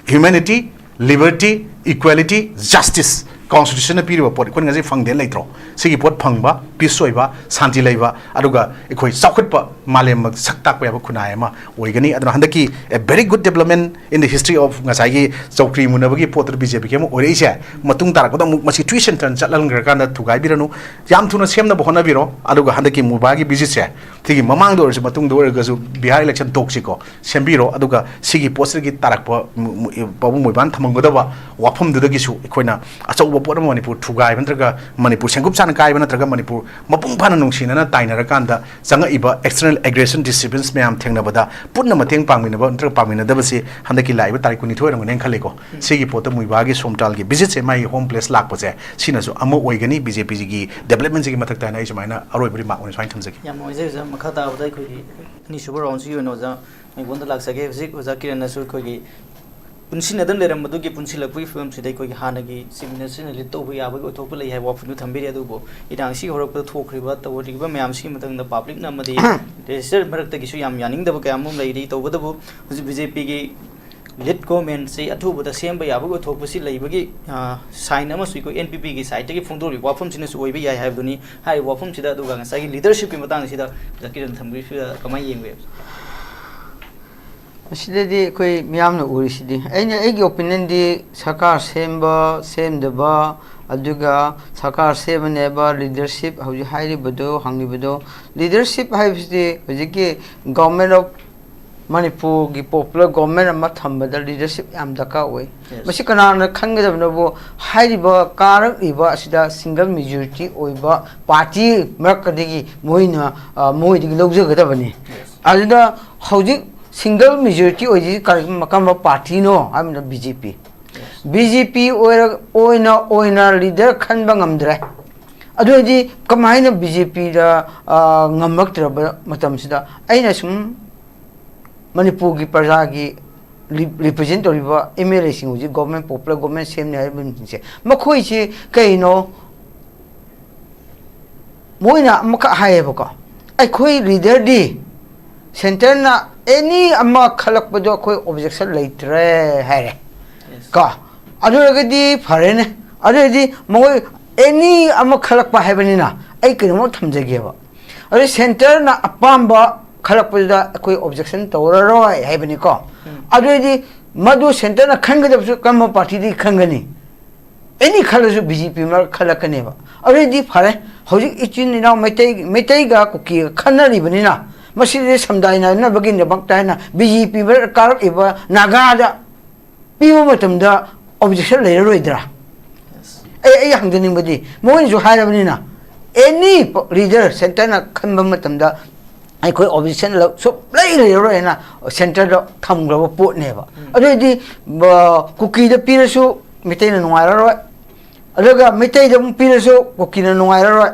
humanity, liberty, equality, justice, constitutionꯅ ꯄꯤꯔꯤꯕ ꯄꯣꯠ ꯑꯩꯈꯣꯏꯅ ꯉꯁꯤ ꯐꯪꯗꯦ ꯂꯩꯇ꯭ꯔꯣ? ꯁꯤꯒꯤ ꯄꯣꯠ ꯐꯪꯕ, peace ꯑꯣꯏꯕ, ꯁꯥꯟꯇꯤ ꯂꯩꯕ, ꯑꯗꯨꯒ ꯑꯩꯈꯣꯏ ꯆꯥꯎꯈꯠꯄ ꯃꯥꯂꯦꯝ ꯁꯛ ꯇꯥꯛꯄ ꯌꯥꯕ ꯈꯨꯟꯅꯥꯏ ꯑꯃ ꯑꯣꯏꯒꯅꯤ꯫ ꯑꯗꯨꯅ ꯍꯟꯗꯛꯀꯤ a very good development in the history of ꯉꯁꯥꯏꯒꯤ ꯆꯧꯀ꯭ꯔꯤ ꯃꯨꯟꯅꯕꯒꯤ ꯄꯣꯠꯇꯨꯗ ꯕꯤ ꯖꯦ ꯄꯤꯒꯤ ꯑꯃ ꯑꯣꯏꯔꯛꯏꯁꯦ, ꯃꯇꯨꯡ ꯇꯥꯔꯛꯄꯗ ꯑꯃꯨꯛ ꯃꯁꯤ twist and turn ꯆꯠꯍꯟꯈ꯭ꯔꯀꯥꯟꯗ ꯊꯨꯒꯥꯏꯕꯤꯔꯅꯨ꯫ ꯌꯥꯝ ꯊꯨꯅ ꯁꯦꯝꯅꯕ ꯍꯣꯠꯅꯕꯤꯔꯣ꯫ ꯑꯗꯨꯒ ꯍꯟꯗꯛꯀꯤ ꯃꯨꯕꯥꯒꯤ ꯚꯤꯖꯤꯠꯁꯦ, ꯁꯤꯒꯤ ꯃꯃꯥꯡꯗ ꯑꯣꯏꯔꯁꯨ ꯃꯇꯨꯡꯗ ꯑꯣꯏꯔꯒꯁꯨ ꯕꯤꯍꯥꯔ ꯏꯂꯦꯛꯁꯟ ꯇꯣꯛꯁꯤꯀꯣ, ꯁꯦꯝꯕꯤꯔꯣ꯫ ꯑꯗꯨꯒ ꯁꯤꯒꯤ ꯄꯣꯠꯁꯤꯗꯒꯤ ꯇꯥꯔꯛꯄ ꯃꯨ-, ꯃꯨ-, ꯄꯥꯕꯨꯡ ꯃꯣꯏꯕꯥꯅ ꯊꯝꯃꯝꯒꯗꯕ ꯋꯥꯐꯝꯗꯨꯗꯒꯤꯁꯨ ꯑꯩꯈꯣꯏꯅ ꯑꯆꯧꯕ ꯄꯣꯠ ꯑꯃ ꯃꯅꯤꯄꯨꯔ ꯊꯨꯒꯥꯏꯕ ꯅꯠꯇ꯭ꯔꯒ ꯃꯅꯤꯄꯨꯔ ꯁꯦꯡꯀꯨꯞ ꯆꯥꯅ ꯀꯥꯏꯕ ꯅꯠꯇ꯭ꯔꯒ ꯃꯅꯤꯄꯨꯔ ꯃꯄꯨꯡ ꯐꯥꯅ ꯅꯨꯡꯁꯤꯅꯅ ꯇꯥꯏꯅꯔꯀꯥꯟꯗ ꯆꯪꯉꯛꯏꯕ external aggression disturbance ꯃꯌꯥꯝ ꯊꯦꯡꯅꯕꯗ ꯄꯨꯟꯅ ꯃꯇꯦꯡ ꯄꯥꯡꯃꯤꯟꯅꯕ ꯅꯠꯇ꯭ꯔꯒ ꯄꯥꯡꯃꯤꯟꯅꯗꯕꯁꯤ ꯍꯟꯗꯛꯀꯤ ꯂꯥꯛꯏꯕ ꯇꯥꯔꯤꯛ ꯀꯨꯟꯅꯤꯊꯣꯏ ꯑꯣꯏꯔꯝꯒꯅꯤ ꯍꯥꯏꯅ ꯈꯜꯂꯤꯀꯣ꯫ ꯁꯤꯒꯤ ꯄꯣꯠꯇ ꯃꯨꯏꯕꯥꯒꯤ ꯁꯣꯝꯇꯥꯜꯒꯤ ꯚꯤꯖꯤꯠꯁꯦ, ꯃꯥꯒꯤ ꯍꯣꯝ ꯄ꯭ꯂꯦꯁ ꯂꯥꯛꯄꯁꯦ, ꯁꯤꯅꯁꯨ ꯑꯃ ꯑꯣꯏꯒꯅꯤ ꯕꯤ ꯖꯦ ꯄꯤꯒꯤ ꯗꯦꯕꯂꯞꯃꯦꯟꯁꯤꯒꯤ ꯃꯊꯛꯇ ꯍꯥꯏꯅ ꯑꯩ ꯁꯨꯃꯥꯏꯅ ꯑꯔꯣꯏꯕ ꯔꯤꯃꯥꯔꯛ ꯑꯣꯏꯅ ꯁꯨꯃꯥꯏꯅ ꯊꯝꯖꯒꯦ꯫ ꯌꯥꯝ ꯅꯨꯡꯉꯥꯏꯖꯩ ꯑꯣꯖꯥ꯫ ꯃꯈꯥ ꯇꯥꯕꯗ ꯑꯩꯈꯣꯏꯒꯤ ꯑꯅꯤꯁꯨꯕ ꯔꯥꯎꯟꯁꯤꯒꯤ ꯑꯣꯏꯅ ꯑꯣꯖꯥ ꯃꯉꯣꯟꯗ ꯂꯥꯛꯆꯒꯦ꯫ ꯍꯧꯖꯤꯛ ꯑꯣꯖꯥ ꯀꯤꯔꯟꯅꯁꯨ ꯑꯩꯈꯣꯏꯒꯤ ꯄꯨꯟꯁꯤꯟꯅꯗꯅ ꯂꯩꯔꯝꯕꯗꯨꯒꯤ ꯄꯨꯟꯁꯤꯜꯂꯛꯄꯒꯤ ꯐꯤꯕꯝꯁꯤꯗ ꯑꯩꯈꯣꯏꯒꯤ ꯍꯥꯟꯅꯒꯤ ꯆꯤꯐ ꯃꯤꯅꯤꯁꯇꯔꯅ ꯂꯤꯗ ꯇꯧꯕ ꯌꯥꯕꯒꯤ ꯑꯣꯏꯊꯣꯛꯄ ꯂꯩ ꯍꯥꯏꯕ ꯋꯥꯐꯝꯗꯨ ꯊꯝꯕꯤꯔꯤ꯫ ꯑꯗꯨꯕꯨ ꯏꯔꯥꯡꯁꯤ ꯍꯧꯔꯛꯄꯗ ꯊꯣꯛꯈ꯭ꯔꯤꯕ ꯇꯧꯔꯤꯕ ꯃꯌꯥꯝꯁꯤꯒꯤ ꯃꯇꯥꯡꯗ ꯄꯕ꯭ꯂꯤꯛꯅ ꯑꯃꯗꯤ ꯔꯦꯖꯤꯁꯇꯔ ꯃꯔꯛꯇꯒꯤꯁꯨ ꯌꯥꯝ ꯌꯥꯅꯤꯡꯗꯕ ꯀꯌꯥ ꯑꯃ ꯂꯩꯔꯤ꯫ ꯇꯧꯕꯇꯕꯨ ꯍꯧꯖꯤꯛ ꯕꯤ ꯖꯦ ꯄꯤꯒꯤ ꯂꯤꯗ ꯒꯣꯔꯃꯦꯟꯁꯤ ꯑꯊꯨꯕꯗ ꯁꯦꯝꯕ ꯌꯥꯕꯒꯤ ꯑꯣꯏꯊꯣꯛꯄꯁꯤ ꯂꯩꯕꯒꯤ, ꯑ, ꯁꯥꯏꯟ ꯑꯃꯁꯨ ꯑꯩꯈꯣꯏ ꯑꯦꯟ ꯄꯤ ꯄꯤꯒꯤ ꯁꯥꯏꯠꯇꯒꯤ ꯐꯣꯡꯗꯣꯔꯤꯕ ꯋꯥꯐꯝꯁꯤꯅꯁꯨ ꯑꯣꯏꯕ ꯌꯥꯏ ꯍꯥꯏꯕꯗꯨꯅꯤ꯫ ꯍꯥꯏꯔꯤꯕ ꯋꯥꯐꯝꯁꯤꯗ ꯑꯗꯨꯒ ꯉꯁꯥꯏꯒꯤ ꯂꯤꯗꯔꯁꯤꯞꯀꯤ ꯃꯇꯥꯡꯁꯤꯗ ꯑꯣꯖꯥ ꯀꯤꯔꯟ ꯊꯝꯕꯤꯔꯤꯁꯤꯗ ꯀꯃꯥꯏꯅ ꯌꯦꯡꯕ ꯌꯥꯏ? ꯃꯁꯤꯗꯗꯤ ꯑꯩꯈꯣꯏ ꯃꯤꯌꯥꯝꯅ ꯎꯔꯤꯁꯤꯗꯤ, ꯑꯩꯅ, ꯑꯩꯒꯤ ꯑꯣꯄꯤꯅꯤꯌꯟꯗꯤ ꯁꯔꯀꯥꯔ ꯁꯦꯝꯕ ꯁꯦꯝꯗꯕ, ꯑꯗꯨꯒ ꯁꯔꯀꯥꯔ ꯁꯦꯝꯃꯅꯦꯕ ꯂꯤꯗꯔꯁꯤꯞ ꯍꯧꯖꯤꯛ ꯍꯥꯏꯔꯤꯕꯗꯣ, ꯍꯪꯂꯤꯕꯗꯣ, ꯂꯤꯗꯔꯁꯤꯞ ꯍꯥꯏꯕꯁꯤꯗꯤ ꯍꯧꯖꯤꯛꯀꯤ ꯒꯣꯔꯃꯦꯟ ꯑꯣꯐ ꯃꯅꯤꯄꯨꯔꯒꯤ ꯄꯣꯄꯨꯂꯔ ꯒꯣꯔꯃꯦꯟ ꯑꯃ ꯊꯝꯕꯗ ꯂꯤꯗꯔꯁꯤꯞ ꯌꯥꯝ ꯗꯔꯀꯥꯔ ꯑꯣꯏ꯫ Yes. ꯃꯁꯤ ꯀꯅꯥꯅ ꯈꯟꯒꯗꯕꯅꯣꯕꯨ, ꯍꯥꯏꯔꯤꯕ ꯀꯥꯔꯛꯂꯤꯕ ꯑꯁꯤꯗ ꯁꯤꯡꯒꯜ ꯃꯦꯖꯣꯔꯤꯇꯤ ꯑꯣꯏꯕ ꯄꯥꯔꯇꯤ ꯃꯔꯛꯇꯒꯤ ꯃꯣꯏꯅ, ꯑ, ꯃꯣꯏꯗꯒꯤ ꯂꯧꯖꯒꯗꯕꯅꯤ꯫ Yes. ꯑꯗꯨꯗ ꯍꯧꯖꯤꯛ ꯁꯤꯡꯒꯜ ꯃꯦꯖꯣꯔꯤꯇꯤ ꯑꯣꯏꯔꯤꯁꯤ ꯀꯔꯤ, ꯀꯔꯝꯕ ꯄꯥꯔꯇꯤꯅꯣ ꯍꯥꯏꯕꯗ ꯕꯤ ꯖꯦ ꯄꯤ꯫ ꯕꯤ ꯖꯦ ꯄꯤ ꯑꯣꯏꯔ-, ꯑꯣꯏꯅ, ꯑꯣꯏꯅ ꯂꯤꯗꯔ ꯈꯟꯕ ꯉꯝꯗ꯭ꯔꯦ꯫ ꯑꯗꯨ ꯑꯣꯏꯔꯗꯤ ꯀꯃꯥꯏꯅ ꯕꯤ ꯖꯦ ꯄꯤꯗ, ꯑ, ꯉꯝꯃꯛꯇ꯭ꯔꯕ ꯃꯇꯝꯁꯤꯗ ꯑꯩꯅ ꯁꯨꯝ ꯃꯅꯤꯄꯨꯔꯒꯤ ꯄ꯭ꯔꯖꯥꯒꯤ ꯔꯤ-, ꯔꯤꯄ꯭ꯔꯖꯦꯟ ꯇꯧꯔꯤꯕ ꯑꯦꯝ ꯑꯦꯜ ꯑꯦꯁꯤꯡ ꯍꯧꯖꯤꯛ ꯒꯣꯔꯃꯦꯟ, ꯄꯣꯄꯨꯂꯔ ꯒꯣꯔꯃꯦꯟ ꯁꯦꯝꯅꯤ ꯍꯥꯏꯔꯤꯕꯁꯤꯡꯁꯦ, ꯃꯈꯣꯏꯁꯤ ꯀꯩꯅꯣ? ꯃꯣꯏꯅ ꯑꯃꯈꯛ ꯍꯥꯏꯌꯦꯕꯀꯣ, "ꯑꯩꯈꯣꯏ ꯂꯤꯗꯔꯗꯤ ꯁꯦꯟꯇꯔꯅ ꯑꯦꯅꯤ ꯑꯃ ꯈꯜꯂꯛꯄꯗꯣ ꯑꯩꯈꯣꯏ ꯑꯣꯕꯖꯦꯛꯁꯟ ꯂꯩꯇ꯭ꯔꯦ" ꯍꯥꯏꯔꯦ꯫ Yes. ꯀꯣ, ꯑꯗꯨ ꯑꯣꯏꯔꯒꯗꯤ ꯐꯔꯦꯅꯦ꯫ ꯑꯗꯨ ꯑꯣꯏꯔꯗꯤ ꯃꯣꯏ ꯑꯦꯅꯤ ꯑꯃ ꯈꯜꯂꯛꯄ ꯍꯥꯏꯕꯅꯤꯅ ꯑꯩ ꯀꯩꯅꯣꯝꯃ ꯊꯝꯖꯒꯦꯕ꯫ ꯑꯗꯩ centreꯅ ꯑꯄꯥꯝꯕ ꯈꯜꯂꯛꯄꯗꯨꯗ ꯑꯩꯈꯣꯏ objection ꯇꯧꯔꯔꯣꯏ ꯍꯥꯏꯕꯅꯤꯀꯣ꯫ ꯑꯗꯨꯑꯣꯏꯗꯤ ꯃꯗꯨ centreꯅ ꯈꯟꯒꯗꯕꯁꯨ ꯀꯔꯝꯕ partyꯗꯒꯤ ꯈꯟꯒꯅꯤ? Any ꯈꯜꯂꯁꯨ B J P ꯃꯔꯛ ꯈꯜꯂꯛꯀꯅꯦꯕ꯫ ꯑꯗꯨꯑꯣꯏꯗꯤ ꯐꯔꯦ, ꯍꯧꯖꯤꯛ ꯏꯆꯤꯟ ꯏꯅꯥꯎ ꯃꯩꯇꯩ, ꯃꯩꯇꯩꯒ ꯀꯨꯀꯤꯒ ꯈꯟꯅꯔꯤꯕꯅꯤꯅ, ꯃꯁꯤꯗꯤ ꯁꯝꯗꯥꯏꯅꯅꯕꯒꯤꯗꯃꯛꯇ ꯍꯥꯏꯅ B J P ꯃꯔꯛ ꯀꯥꯔꯛꯏꯕ ꯅꯥꯒꯥꯗ ꯄꯤꯕ ꯃꯇꯝꯗ objection ꯂꯩꯔꯔꯣꯏꯗ꯭ꯔꯥ? ꯑꯩ, ꯑꯩ ꯍꯪꯖꯅꯤꯡꯕꯗꯤ, ꯃꯣꯏꯅꯁꯨ ꯍꯥꯏꯔꯕꯅꯤꯅ, any leader centreꯅ ꯈꯟꯕ ꯃꯇꯝꯗ ꯑꯩꯈꯣꯏ objection ꯂꯧ-, ꯁꯨꯡꯂꯩ ꯂꯩꯔꯔꯣꯏ ꯍꯥꯏꯅ centreꯗ ꯊꯝꯈ꯭ꯔꯕ ꯄꯣꯠꯅꯦꯕ꯫ ꯑꯗꯨꯑꯣꯏꯗꯤ, ꯕ-, ꯀꯨꯀꯤꯗ ꯄꯤꯔꯁꯨ ꯃꯩꯇꯩꯅ ꯅꯨꯡꯉꯥꯏꯔꯔꯣꯏ, ꯑꯗꯨꯒ ꯃꯩꯇꯩꯗ ꯑꯃꯨꯛ ꯄꯤꯔꯁꯨ ꯀꯨꯀꯤꯅ ꯅꯨꯡꯉꯥꯏꯔꯔꯣꯏ꯫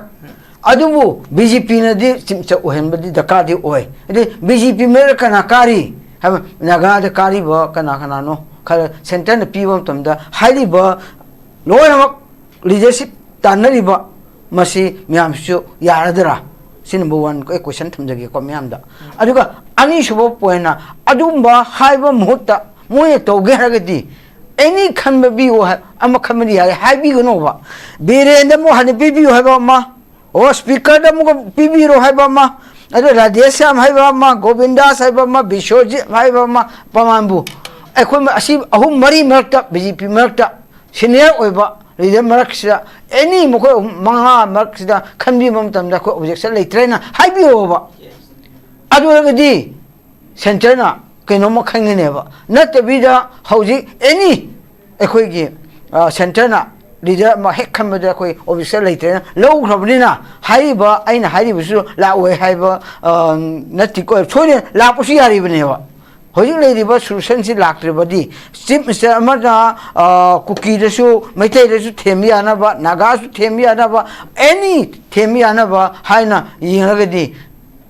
ꯑꯗꯨꯕꯨ B J Pꯅꯗꯤ ꯆꯤꯝꯆ ꯑꯣꯏꯍꯟꯕꯗꯤ ꯗꯔꯀꯥꯔꯗꯤ ꯑꯣꯏ꯫ ꯑꯗꯩ B J P ꯃꯔꯛꯇ ꯀꯅꯥ ꯀꯥꯔꯤ ꯍꯥꯏꯕ, ꯅꯥꯒꯥꯗ ꯀꯥꯔꯤꯕ ꯀꯅꯥ ꯀꯅꯥꯅꯣ ꯈꯔ centreꯅ ꯄꯤꯕ ꯃꯇꯝꯗ ꯍꯥꯏꯔꯤꯕ ꯂꯣꯏꯅꯃꯛ leadership ꯇꯥꯟꯅꯔꯤꯕ ꯃꯁꯤ ꯃꯌꯥꯝꯁꯤꯁꯨ ꯌꯥꯔꯗ꯭ꯔꯥ? ꯁꯤ number one ꯑꯩ question ꯊꯝꯖꯒꯦꯀꯣ ꯃꯌꯥꯝꯗ꯫ ꯑꯗꯨꯒ ꯑꯅꯤꯁꯨꯕ pointꯅ, ꯑꯗꯨꯒꯨꯝꯕ ꯍꯥꯏꯕ ꯃꯍꯨꯠꯇ ꯃꯣꯏꯅ ꯇꯧꯒꯦ ꯍꯥꯏꯔꯒꯗꯤ any ꯈꯟꯕ ꯄꯤꯌꯨ ꯍꯥꯏ-, ꯑꯃ ꯈꯟꯕꯗꯤ ꯌꯥꯔꯦ, ꯍꯥꯏꯕꯤꯒꯅꯣꯕ꯫ ꯕꯤꯔꯦꯟꯗ ꯑꯃꯨꯛ ꯍꯟꯅ ꯄꯤꯕꯤꯌꯨ ꯍꯥꯏꯕ ꯑꯃ, ꯑꯣ, speakerꯗ ꯑꯃꯨꯛꯀ ꯄꯤꯕꯤꯔꯣ ꯍꯥꯏꯕ ꯑꯃ, ꯑꯗꯨ ꯔꯥꯙꯦꯁ꯭ꯌꯥꯝ ꯍꯥꯏꯕ ꯑꯃ, ꯒꯣꯕꯤꯟꯗꯥꯁ ꯍꯥꯏꯕ ꯑꯃ, ꯕꯤꯁ꯭ꯋꯖꯤꯠ ꯍꯥꯏꯕ ꯑꯃ, ꯄ꯭ꯔꯃꯥꯟꯕꯨ, ꯑꯩꯈꯣꯏ ꯃ-, ꯑꯁꯤ ꯑꯍꯨꯝ ꯃꯔꯤ ꯃꯔꯛꯇ, B J P ꯃꯔꯛꯇ senior ꯑꯣꯏꯕ leader ꯃꯔꯛꯁꯤꯗ, any ꯃꯈꯣꯏ ꯑꯍꯨꯝ ꯃꯉꯥ ꯃꯔꯛꯁꯤꯗ ꯈꯟꯕꯤꯕ ꯃꯇꯝꯗ ꯑꯩꯈꯣꯏ objection ꯂꯩꯇ꯭ꯔꯦꯅ ꯍꯥꯏꯕꯤꯌꯣꯕ꯫ ꯑꯗꯨ ꯑꯣꯏꯔꯒꯗꯤ centreꯅ ꯀꯩꯅꯣꯝꯃ ꯈꯟꯒꯅꯦꯕ꯫ ꯅꯠꯇꯕꯤꯗ ꯍꯧꯖꯤꯛ any ꯑꯩꯈꯣꯏꯒꯤ, ꯑ, centreꯅ leader ꯑꯃ ꯍꯦꯛ ꯈꯟꯕꯗ ꯑꯩꯈꯣꯏ objection ꯂꯩꯇ꯭ꯔꯦꯅ ꯂꯧꯈ꯭ꯔꯕꯅꯤꯅ, ꯍꯥꯏꯔꯤꯕ, ꯑꯩꯅ ꯍꯥꯏꯔꯤꯕꯁꯨ ꯂꯥꯛꯑꯣꯏ ꯍꯥꯏꯕ, ꯑ, ꯅꯠꯇꯦꯀꯣ, ꯁꯣꯏꯗꯅ ꯂꯥꯛꯄꯁꯨ ꯌꯥꯔꯤꯕꯅꯦꯕ꯫ ꯍꯧꯖꯤꯛ ꯂꯩꯔꯤꯕ solutionꯁꯤ ꯂꯥꯛꯇ꯭ꯔꯕꯗꯤ, chief minister ꯑꯃꯅ, ꯑ, ꯀꯨꯀꯤꯗꯁꯨ, ꯃꯩꯇꯩꯗꯁꯨ ꯊꯦꯝꯕ ꯌꯥꯅꯕ, ꯅꯥꯒꯥꯁꯨ ꯊꯦꯝꯕ ꯌꯥꯅꯕ, any ꯊꯦꯝꯕ ꯌꯥꯅꯕ ꯍꯥꯏꯅ ꯌꯦꯡꯂꯒꯗꯤ,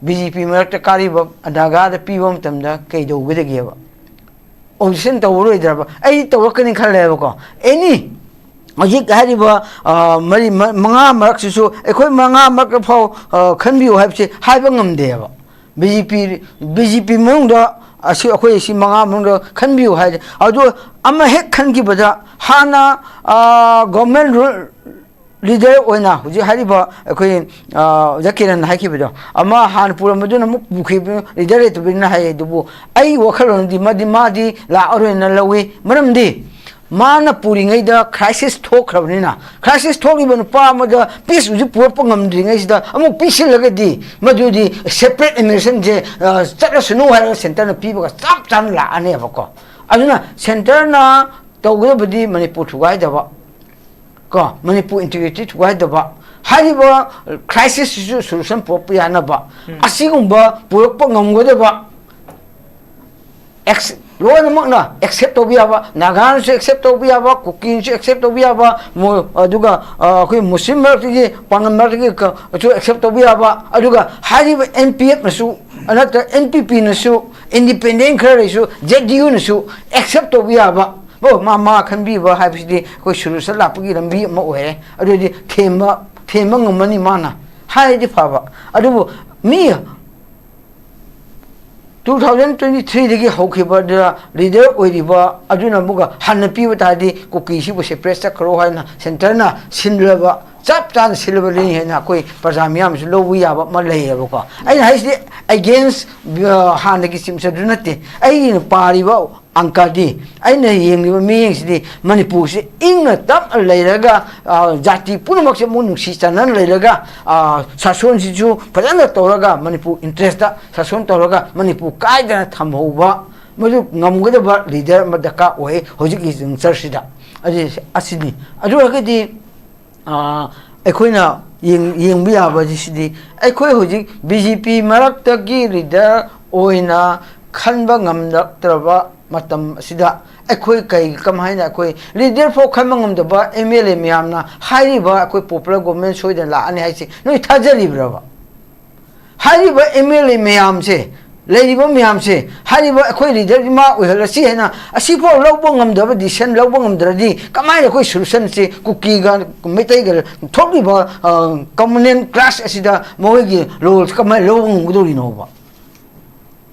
B J P ꯃꯔꯛꯇ ꯀꯥꯔꯤꯕ ꯅꯥꯒꯥꯗ ꯄꯤꯕ ꯃꯇꯝꯗ ꯀꯩꯗꯧꯒꯗꯒꯦꯕ? Objection ꯇꯧꯔꯔꯣꯏꯗ꯭ꯔꯕ? ꯑꯩ ꯇꯧꯔꯛꯀꯅꯤ ꯈꯜꯂꯦꯕꯀꯣ꯫ Any ꯍꯧꯖꯤꯛ ꯍꯥꯏꯔꯤꯕ, ꯑ, ꯃꯔꯤ, ꯃ-, ꯃꯉꯥ ꯃꯔꯛꯁꯤꯁꯨ ꯑꯩꯈꯣꯏ ꯃꯉꯥ ꯃꯔꯛꯇ ꯐꯥꯎ, ꯑ, ꯈꯟꯕꯤꯌꯨ ꯍꯥꯏꯕꯁꯤ ꯍꯥꯏꯕ ꯉꯝꯗꯦꯕ꯫ B J P, B J P ꯃꯅꯨꯡꯗ ꯑꯁꯤ, ꯑꯩꯈꯣꯏ ꯁꯤ ꯃꯉꯥ ꯃꯅꯨꯡꯗ ꯈꯟꯕꯤꯌꯨ ꯍꯥꯏꯔꯦ꯫ ꯑꯗꯨ ꯑꯃ ꯍꯦꯛ ꯈꯟꯈꯤꯕꯗ ꯍꯥꯟꯅ, ꯑ, government rule ꯂꯤꯗꯔ ꯑꯣꯏꯅ ꯍꯧꯖꯤꯛ ꯍꯥꯏꯔꯤꯕ ꯑꯩꯈꯣꯏ, ꯑ, ꯑꯣꯖꯥ ꯀꯤꯔꯟꯅ ꯍꯥꯏꯈꯤꯕꯗꯣ, ꯑꯃ ꯍꯥꯟꯅ ꯄꯨꯔꯝꯕꯗꯨꯅ ꯑꯃꯨꯛ ꯄꯨꯈꯤꯕ ꯂꯤꯗꯔ ꯂꯩꯇꯕꯅꯤꯅ ꯍꯥꯏꯌꯦ꯫ ꯑꯗꯨꯕꯨ ꯑꯩ ꯋꯥꯈꯜꯂꯣꯟꯗꯤ ꯃꯗꯤ, ꯃꯥꯗꯤ ꯂꯥꯛꯑꯔꯣꯏꯅ ꯂꯧꯏ꯫ ꯃꯔꯝꯗꯤ ꯃꯥꯅ ꯄꯨꯔꯤꯉꯩꯗ ꯀ꯭ꯔꯥꯏꯁꯤꯁ ꯊꯣꯛꯈ꯭ꯔꯕꯅꯤꯅ, ꯀ꯭ꯔꯥꯏꯁꯤꯁ ꯊꯣꯛꯂꯤꯕ ꯅꯨꯄꯥ ꯑꯃꯗ ꯄꯤꯁ ꯍꯧꯖꯤꯛ ꯄꯨꯔꯛꯄ ꯉꯝꯗ꯭ꯔꯤꯉꯩꯁꯤꯗ ꯑꯃꯨꯛ ꯄꯤꯁꯤꯜꯂꯒꯗꯤ ꯃꯗꯨꯗꯤ ꯁꯦꯄꯔꯦꯠ ꯑꯦꯃꯤꯅꯤꯁꯇ꯭ꯔꯦꯁꯟꯁꯦ, ꯑ, ꯆꯠꯂꯁꯅꯨ ꯍꯥꯏꯔꯒ ꯁꯦꯟꯇꯔꯅ ꯄꯤꯕꯒ ꯆꯞ ꯆꯥꯅ ꯂꯥꯛꯑꯅꯦꯕꯀꯣ꯫ ꯑꯗꯨꯅ ꯁꯦꯟꯇꯔꯅ ꯇꯧꯒꯗꯕꯗꯤ ꯃꯅꯤꯄꯨꯔ ꯊꯨꯒꯥꯏꯗꯕ, ꯀꯣ, ꯃꯅꯤꯄꯨꯔ ꯏꯟꯇꯤꯒ꯭ꯔꯤꯇꯤ ꯊꯨꯒꯥꯏꯗꯕ, ꯍꯥꯏꯔꯤꯕ ꯀ꯭ꯔꯥꯏꯁꯤꯁꯁꯤꯁꯨ ꯁꯣꯂꯨꯁꯟ ꯄꯨꯔꯛꯄ ꯌꯥꯅꯕ, ꯎꯝ꯫ ꯑꯁꯤꯒꯨꯝꯕ ꯄꯨꯔꯛꯄ ꯉꯝꯒꯗꯕ ꯑꯦꯛꯁ-, ꯂꯣꯏꯅꯃꯛꯅ ꯑꯦꯛꯁꯦꯞ ꯇꯧꯕ ꯌꯥꯕ, ꯅꯥꯒꯥꯅꯁꯨ ꯑꯦꯛꯁꯦꯞ ꯇꯧꯕ ꯌꯥꯕ, ꯀꯨꯀꯤꯅꯁꯨ ꯑꯦꯛꯁꯦꯞ ꯇꯧꯕ ꯌꯥꯕ, ꯃꯣꯏ, ꯑꯗꯨꯒ, ꯑ, ꯑꯩꯈꯣꯏ ꯃꯨꯁꯂꯤꯝ ꯃꯔꯛꯇꯒꯤ, ꯄꯥꯉꯜ ꯃꯔꯛꯇꯒꯤ ꯀ-, ꯁꯨ ꯑꯦꯛꯁꯦꯞ ꯇꯧꯕ ꯌꯥꯕ, ꯑꯗꯨꯒ ꯍꯥꯏꯔꯤꯕ ꯑꯦꯟ ꯄꯤ ꯑꯦꯐꯅꯁꯨ, ꯅꯠꯇ꯭ꯔ ꯑꯦꯟ ꯄꯤ ꯄꯤꯅꯁꯨ, ꯏꯟꯗꯤꯄꯦꯟꯗꯦꯟ ꯈꯔ ꯂꯩꯔꯁꯨ, ꯖꯦ ꯗꯤ ꯌꯨꯅꯁꯨ ꯑꯦꯛꯁꯦꯞ ꯇꯧꯕ ꯌꯥꯕ, ꯑꯣ, ꯃꯥ, ꯃꯥ ꯈꯟꯕꯤꯕ ꯍꯥꯏꯕꯁꯤꯗꯤ ꯑꯩꯈꯣꯏ ꯁꯣꯂꯨꯁꯟ ꯂꯥꯛꯄꯒꯤ ꯂꯝꯕꯤ ꯑꯃ ꯑꯣꯏꯔꯦ꯫ ꯑꯗꯨꯗꯤ ꯊꯦꯝꯕ, ꯊꯦꯝꯕ ꯉꯝꯃꯅꯤ ꯃꯥꯅ ꯍꯥꯏꯔꯗꯤ ꯐꯕ꯫ ꯑꯗꯨꯕꯨ ꯃꯤ two thousand twenty three ꯗꯒꯤ ꯍꯧꯈꯤꯕꯗ ꯂꯤꯗꯔ ꯑꯣꯏꯔꯤꯕ ꯑꯗꯨꯅ ꯑꯃꯨꯛꯀ ꯍꯟꯅ ꯄꯤꯕ ꯇꯥꯔꯗꯤ ꯀꯨꯀꯤꯁꯤꯕꯨ ꯁꯦꯄꯔꯦꯠ ꯆꯠꯈ꯭ꯔꯣ ꯍꯥꯏꯅ ꯁꯦꯟꯇꯔꯅ ꯁꯤꯜꯂꯕ, ꯆꯞ ꯆꯥꯅ ꯁꯤꯜꯂꯕꯅꯤ ꯍꯥꯏꯅ ꯑꯩꯈꯣꯏ ꯄ꯭ꯔꯖꯥ ꯃꯤꯌꯥꯝꯁꯨ ꯂꯧꯕ ꯌꯥꯕ ꯑꯃ ꯂꯩꯌꯦꯕꯀꯣ꯫ ꯑꯩꯅ ꯍꯥꯏꯁꯤꯗꯤ ꯑꯦꯒꯦꯟꯁ, ꯑ, ꯍꯥꯟꯅꯒꯤ ꯆꯤꯞꯁ ꯑꯗꯨ ꯅꯠꯇꯦ꯫ ꯑꯩꯅ ꯄꯥꯔꯤꯕ ꯑꯪꯀꯗꯤ, ꯑꯩꯅ ꯌꯦꯡꯂꯤꯕ ꯃꯤꯠꯌꯦꯡꯁꯤꯗꯤ ꯃꯅꯤꯄꯨꯔꯁꯤ ꯏꯪꯅ ꯇꯞꯅ ꯂꯩꯔꯒ, ꯑ, ꯖꯥꯇꯤ ꯄꯨꯝꯅꯃꯛꯁꯦ ꯑꯃꯨꯛ ꯅꯨꯡꯁꯤ ꯆꯥꯟꯅꯅ ꯂꯩꯔꯒ, ꯑ, ꯁꯥꯁꯣꯟꯁꯤꯁꯨ ꯐꯖꯅ ꯇꯧꯔꯒ ꯃꯅꯤꯄꯨꯔ ꯏꯟꯇꯔꯦꯁꯇ ꯁꯥꯁꯣꯟ ꯇꯧꯔꯒ ꯃꯅꯤꯄꯨꯔ ꯀꯥꯏꯗꯅ ꯊꯝꯍꯧꯕ, ꯃꯗꯨ ꯉꯝꯒꯗꯕ ꯂꯤꯗꯔ ꯑꯃ ꯗꯔꯀꯥꯔ ꯑꯣꯏ ꯍꯧꯖꯤꯛꯀꯤ ꯖꯪꯁꯔꯁꯤꯗ꯫ ꯑꯁꯤ, ꯑꯁꯤꯅꯤ꯫ ꯑꯗꯨ ꯑꯣꯏꯔꯒꯗꯤ ꯑ, ꯑꯩꯈꯣꯏꯅ ꯌꯦꯡ-, ꯌꯦꯡꯕ ꯌꯥꯕꯁꯤꯗꯤ, ꯑꯩꯈꯣꯏ ꯍꯧꯖꯤꯛ ꯕꯤ ꯖꯦ ꯄꯤ ꯃꯔꯛꯇꯒꯤ ꯂꯤꯗꯔ ꯑꯣꯏꯅ ꯈꯟꯕ ꯉꯝꯂꯛꯇ꯭ꯔꯕ ꯃꯇꯝ ꯑꯁꯤꯗ ꯑꯩꯈꯣꯏ ꯀꯩ, ꯀꯃꯥꯏꯅ ꯑꯩꯈꯣꯏ ꯂꯤꯗꯔ ꯐꯥꯎ ꯈꯟꯕ ꯉꯝꯗꯕ ꯑꯦꯝ ꯑꯦꯜ ꯑꯦ ꯃꯌꯥꯝꯅ ꯍꯥꯏꯔꯤꯕ ꯑꯩꯈꯣꯏ ꯄꯣꯄꯨꯂꯔ ꯒꯣꯚꯔꯟꯃꯦꯟ ꯁꯣꯏꯗꯅ ꯂꯥꯛꯑꯅꯤ ꯍꯥꯏꯁꯤ ꯅꯣꯏ ꯊꯥꯖꯔꯤꯕ꯭ꯔꯕ? ꯍꯥꯏꯔꯤꯕ ꯑꯦꯝ ꯑꯦꯜ ꯑꯦ ꯃꯌꯥꯝꯁꯦ, ꯂꯩꯔꯤꯕ ꯃꯌꯥꯝꯁꯦ, ꯍꯥꯏꯔꯤꯕ ꯑꯩꯈꯣꯏ ꯂꯤꯗꯔꯁꯤ ꯃꯥ ꯑꯣꯏꯍꯜꯂꯁꯤ ꯍꯥꯏꯅ ꯑꯁꯤꯐꯥꯎ ꯂꯧꯕ ꯉꯝꯗꯕ, ꯗꯤꯁꯤꯖꯟ ꯂꯧꯕ ꯉꯝꯗ꯭ꯔꯗꯤ ꯀꯃꯥꯏꯅ ꯑꯩꯈꯣꯏ ꯁꯣꯂꯨꯁꯟꯁꯤ ꯀꯨꯀꯤꯒ ꯃꯩꯇꯩꯒ ꯊꯣꯛꯂꯤꯕ, ꯑ, ꯀꯃꯟ ꯀ꯭ꯂꯥꯁ ꯑꯁꯤꯗ ꯃꯈꯣꯏꯒꯤ ꯔꯣꯜꯁꯤ ꯀꯃꯥꯏꯅ ꯂꯧꯕ ꯉꯝꯒꯗꯧꯔꯤꯅꯣꯕ?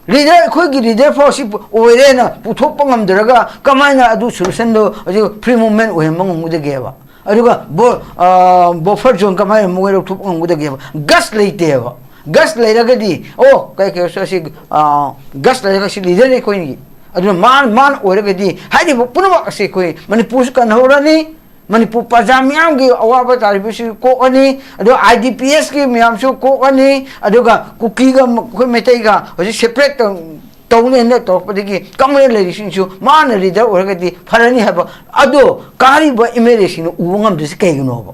ꯂꯤꯗꯔ, ꯑꯩꯈꯣꯏꯒꯤ ꯂꯤꯗꯔ ꯐꯥꯎ ꯁꯤ ꯑꯣꯏꯔꯦꯅ ꯄꯨꯊꯣꯛꯄ ꯉꯝꯗ꯭ꯔꯒ ꯀꯃꯥꯏꯅ ꯑꯗꯨ ꯁꯣꯂꯨꯁꯟꯗꯣ ꯍꯧꯖꯤꯛ ꯐ꯭ꯔꯤ ꯃꯨꯚꯃꯦꯟ ꯑꯣꯏꯍꯟꯕ ꯉꯝꯒꯗꯒꯦꯕ? ꯑꯗꯨꯒ ꯕꯣ- ꯕꯐꯔ ꯖꯣꯟ ꯀꯃꯥꯏꯅ ꯃꯣꯏ ꯂꯧꯊꯣꯛꯄ ꯉꯝꯒꯗꯒꯦꯕ? ꯒꯁ ꯂꯩꯇꯦꯕ꯫ ꯒꯁ ꯂꯩꯔꯒꯗꯤ, ꯑꯣ, ꯀꯩ ꯀꯩ ꯑꯁꯤ, ꯒꯁ ꯂꯩꯔꯒ ꯁꯤ ꯂꯤꯗꯔꯅꯤ ꯑꯩꯈꯣꯏꯒꯤ꯫ ꯑꯗꯨꯅ ꯃꯥꯅ ꯃꯥꯅ ꯑꯣꯏꯔꯒꯗꯤ ꯍꯥꯏꯔꯤꯕ ꯄꯨꯝꯅꯃꯛ ꯑꯁꯤ ꯑꯩꯈꯣꯏ ꯃꯅꯤꯄꯨꯔꯁꯨ ꯀꯟꯅꯍꯧꯔꯅꯤ, ꯃꯅꯤꯄꯨꯔ ꯄ꯭ꯔꯖꯥ ꯃꯤꯌꯥꯝꯒꯤ ꯑꯋꯥꯕ ꯇꯥꯔꯤꯕꯁꯤ ꯀꯣꯛꯑꯅꯤ, ꯑꯗꯣ ꯑꯥꯏ ꯗꯤ ꯄꯤ ꯑꯦꯁꯀꯤ ꯃꯌꯥꯝꯁꯨ ꯀꯣꯛꯑꯅꯤ, ꯑꯗꯨꯒ ꯀꯨꯀꯤꯒ ꯑꯩꯈꯣꯏ ꯃꯩꯇꯩꯒ ꯍꯧꯖꯤꯛ ꯁꯦꯄꯔꯦꯠ ꯇꯧꯅꯦꯅ ꯇꯧꯔꯛꯄꯗꯒꯤ ꯀꯝꯃꯨꯅꯦꯜ ꯂꯩꯔꯤꯁꯤꯡꯁꯨ ꯃꯥꯅ ꯂꯤꯗꯔ ꯑꯣꯏꯔꯒꯗꯤ ꯐꯔꯅꯤ ꯍꯥꯏꯕ ꯑꯗꯣ ꯀꯥꯔꯤꯕ ꯑꯦꯝ ꯑꯦꯜ ꯑꯦꯁꯤꯡꯅ ꯎꯕ ꯉꯝꯗ꯭ꯔꯤꯁꯤ ꯀꯩꯒꯤꯅꯣꯕ?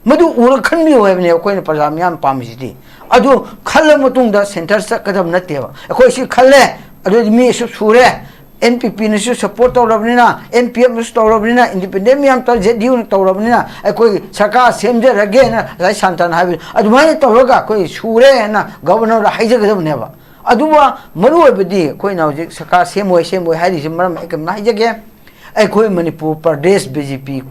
ꯃꯗꯨ ꯎꯔꯒ ꯈꯟꯕꯤꯌꯨ ꯍꯥꯏꯕꯅꯦ ꯑꯩꯈꯣꯏꯅ ꯄ꯭ꯔꯖꯥ ꯃꯤꯌꯥꯝ ꯄꯥꯝꯃꯤꯁꯤꯗꯤ꯫ ꯑꯗꯨ ꯈꯜꯂ ꯃꯇꯨꯡꯗ ꯁꯦꯟꯇꯔ ꯆꯠꯀꯗꯕ ꯅꯠꯇꯦꯕ꯫ ꯑꯩꯈꯣꯏ ꯁꯤ ꯈꯜꯂꯦ, ꯑꯗꯨꯗꯤ ꯃꯤ ꯑꯁꯨꯛ ꯁꯨꯔꯦ, ꯑꯦꯟ ꯄꯤ ꯄꯤꯅꯁꯨ ꯁꯞꯄꯣꯔꯠ ꯇꯧꯔꯕꯅꯤꯅ, ꯑꯦꯟ ꯄꯤ ꯑꯦꯐꯅꯁꯨ ꯇꯧꯔꯕꯅꯤꯅ, ꯏꯟꯗꯤꯄꯦꯟꯗꯦꯟ ꯃꯌꯥꯝ ꯇꯧꯔ, ꯖꯦ ꯗꯤ ꯌꯨꯅ ꯇꯧꯔꯕꯅꯤꯅ ꯑꯩꯈꯣꯏ ꯁꯔꯀꯥꯔ ꯁꯦꯝꯖꯔꯒꯦꯅ ꯉꯁꯥꯏ ꯁꯥꯟꯇꯅ ꯍꯥꯏꯕ ꯑꯗꯨꯃꯥꯏꯅ ꯇꯧꯔꯒ ꯑꯩꯈꯣꯏ ꯁꯨꯔꯦ ꯍꯥꯏꯅ ꯒꯕꯔꯅꯔꯗ ꯍꯥꯏꯖꯒꯗꯕꯅꯦꯕ꯫ ꯑꯗꯨꯒ ꯃꯔꯨ ꯑꯣꯏꯕꯗꯤ ꯑꯩꯈꯣꯏꯅ ꯍꯧꯖꯤꯛ ꯁꯔꯀꯥꯔ ꯁꯦꯝꯃꯣꯏ ꯁꯦꯝꯃꯣꯏ ꯍꯥꯏꯔꯤꯁꯤ ꯃꯔꯝ ꯑꯩ ꯀꯩꯅꯣꯝ ꯍꯥꯏꯖꯒꯦ꯫ ꯑꯩꯈꯣꯏ ꯃꯅꯤꯄꯨꯔ ꯄ꯭ꯔꯗꯦꯁ ꯕꯤ ꯖꯦ ꯄꯤ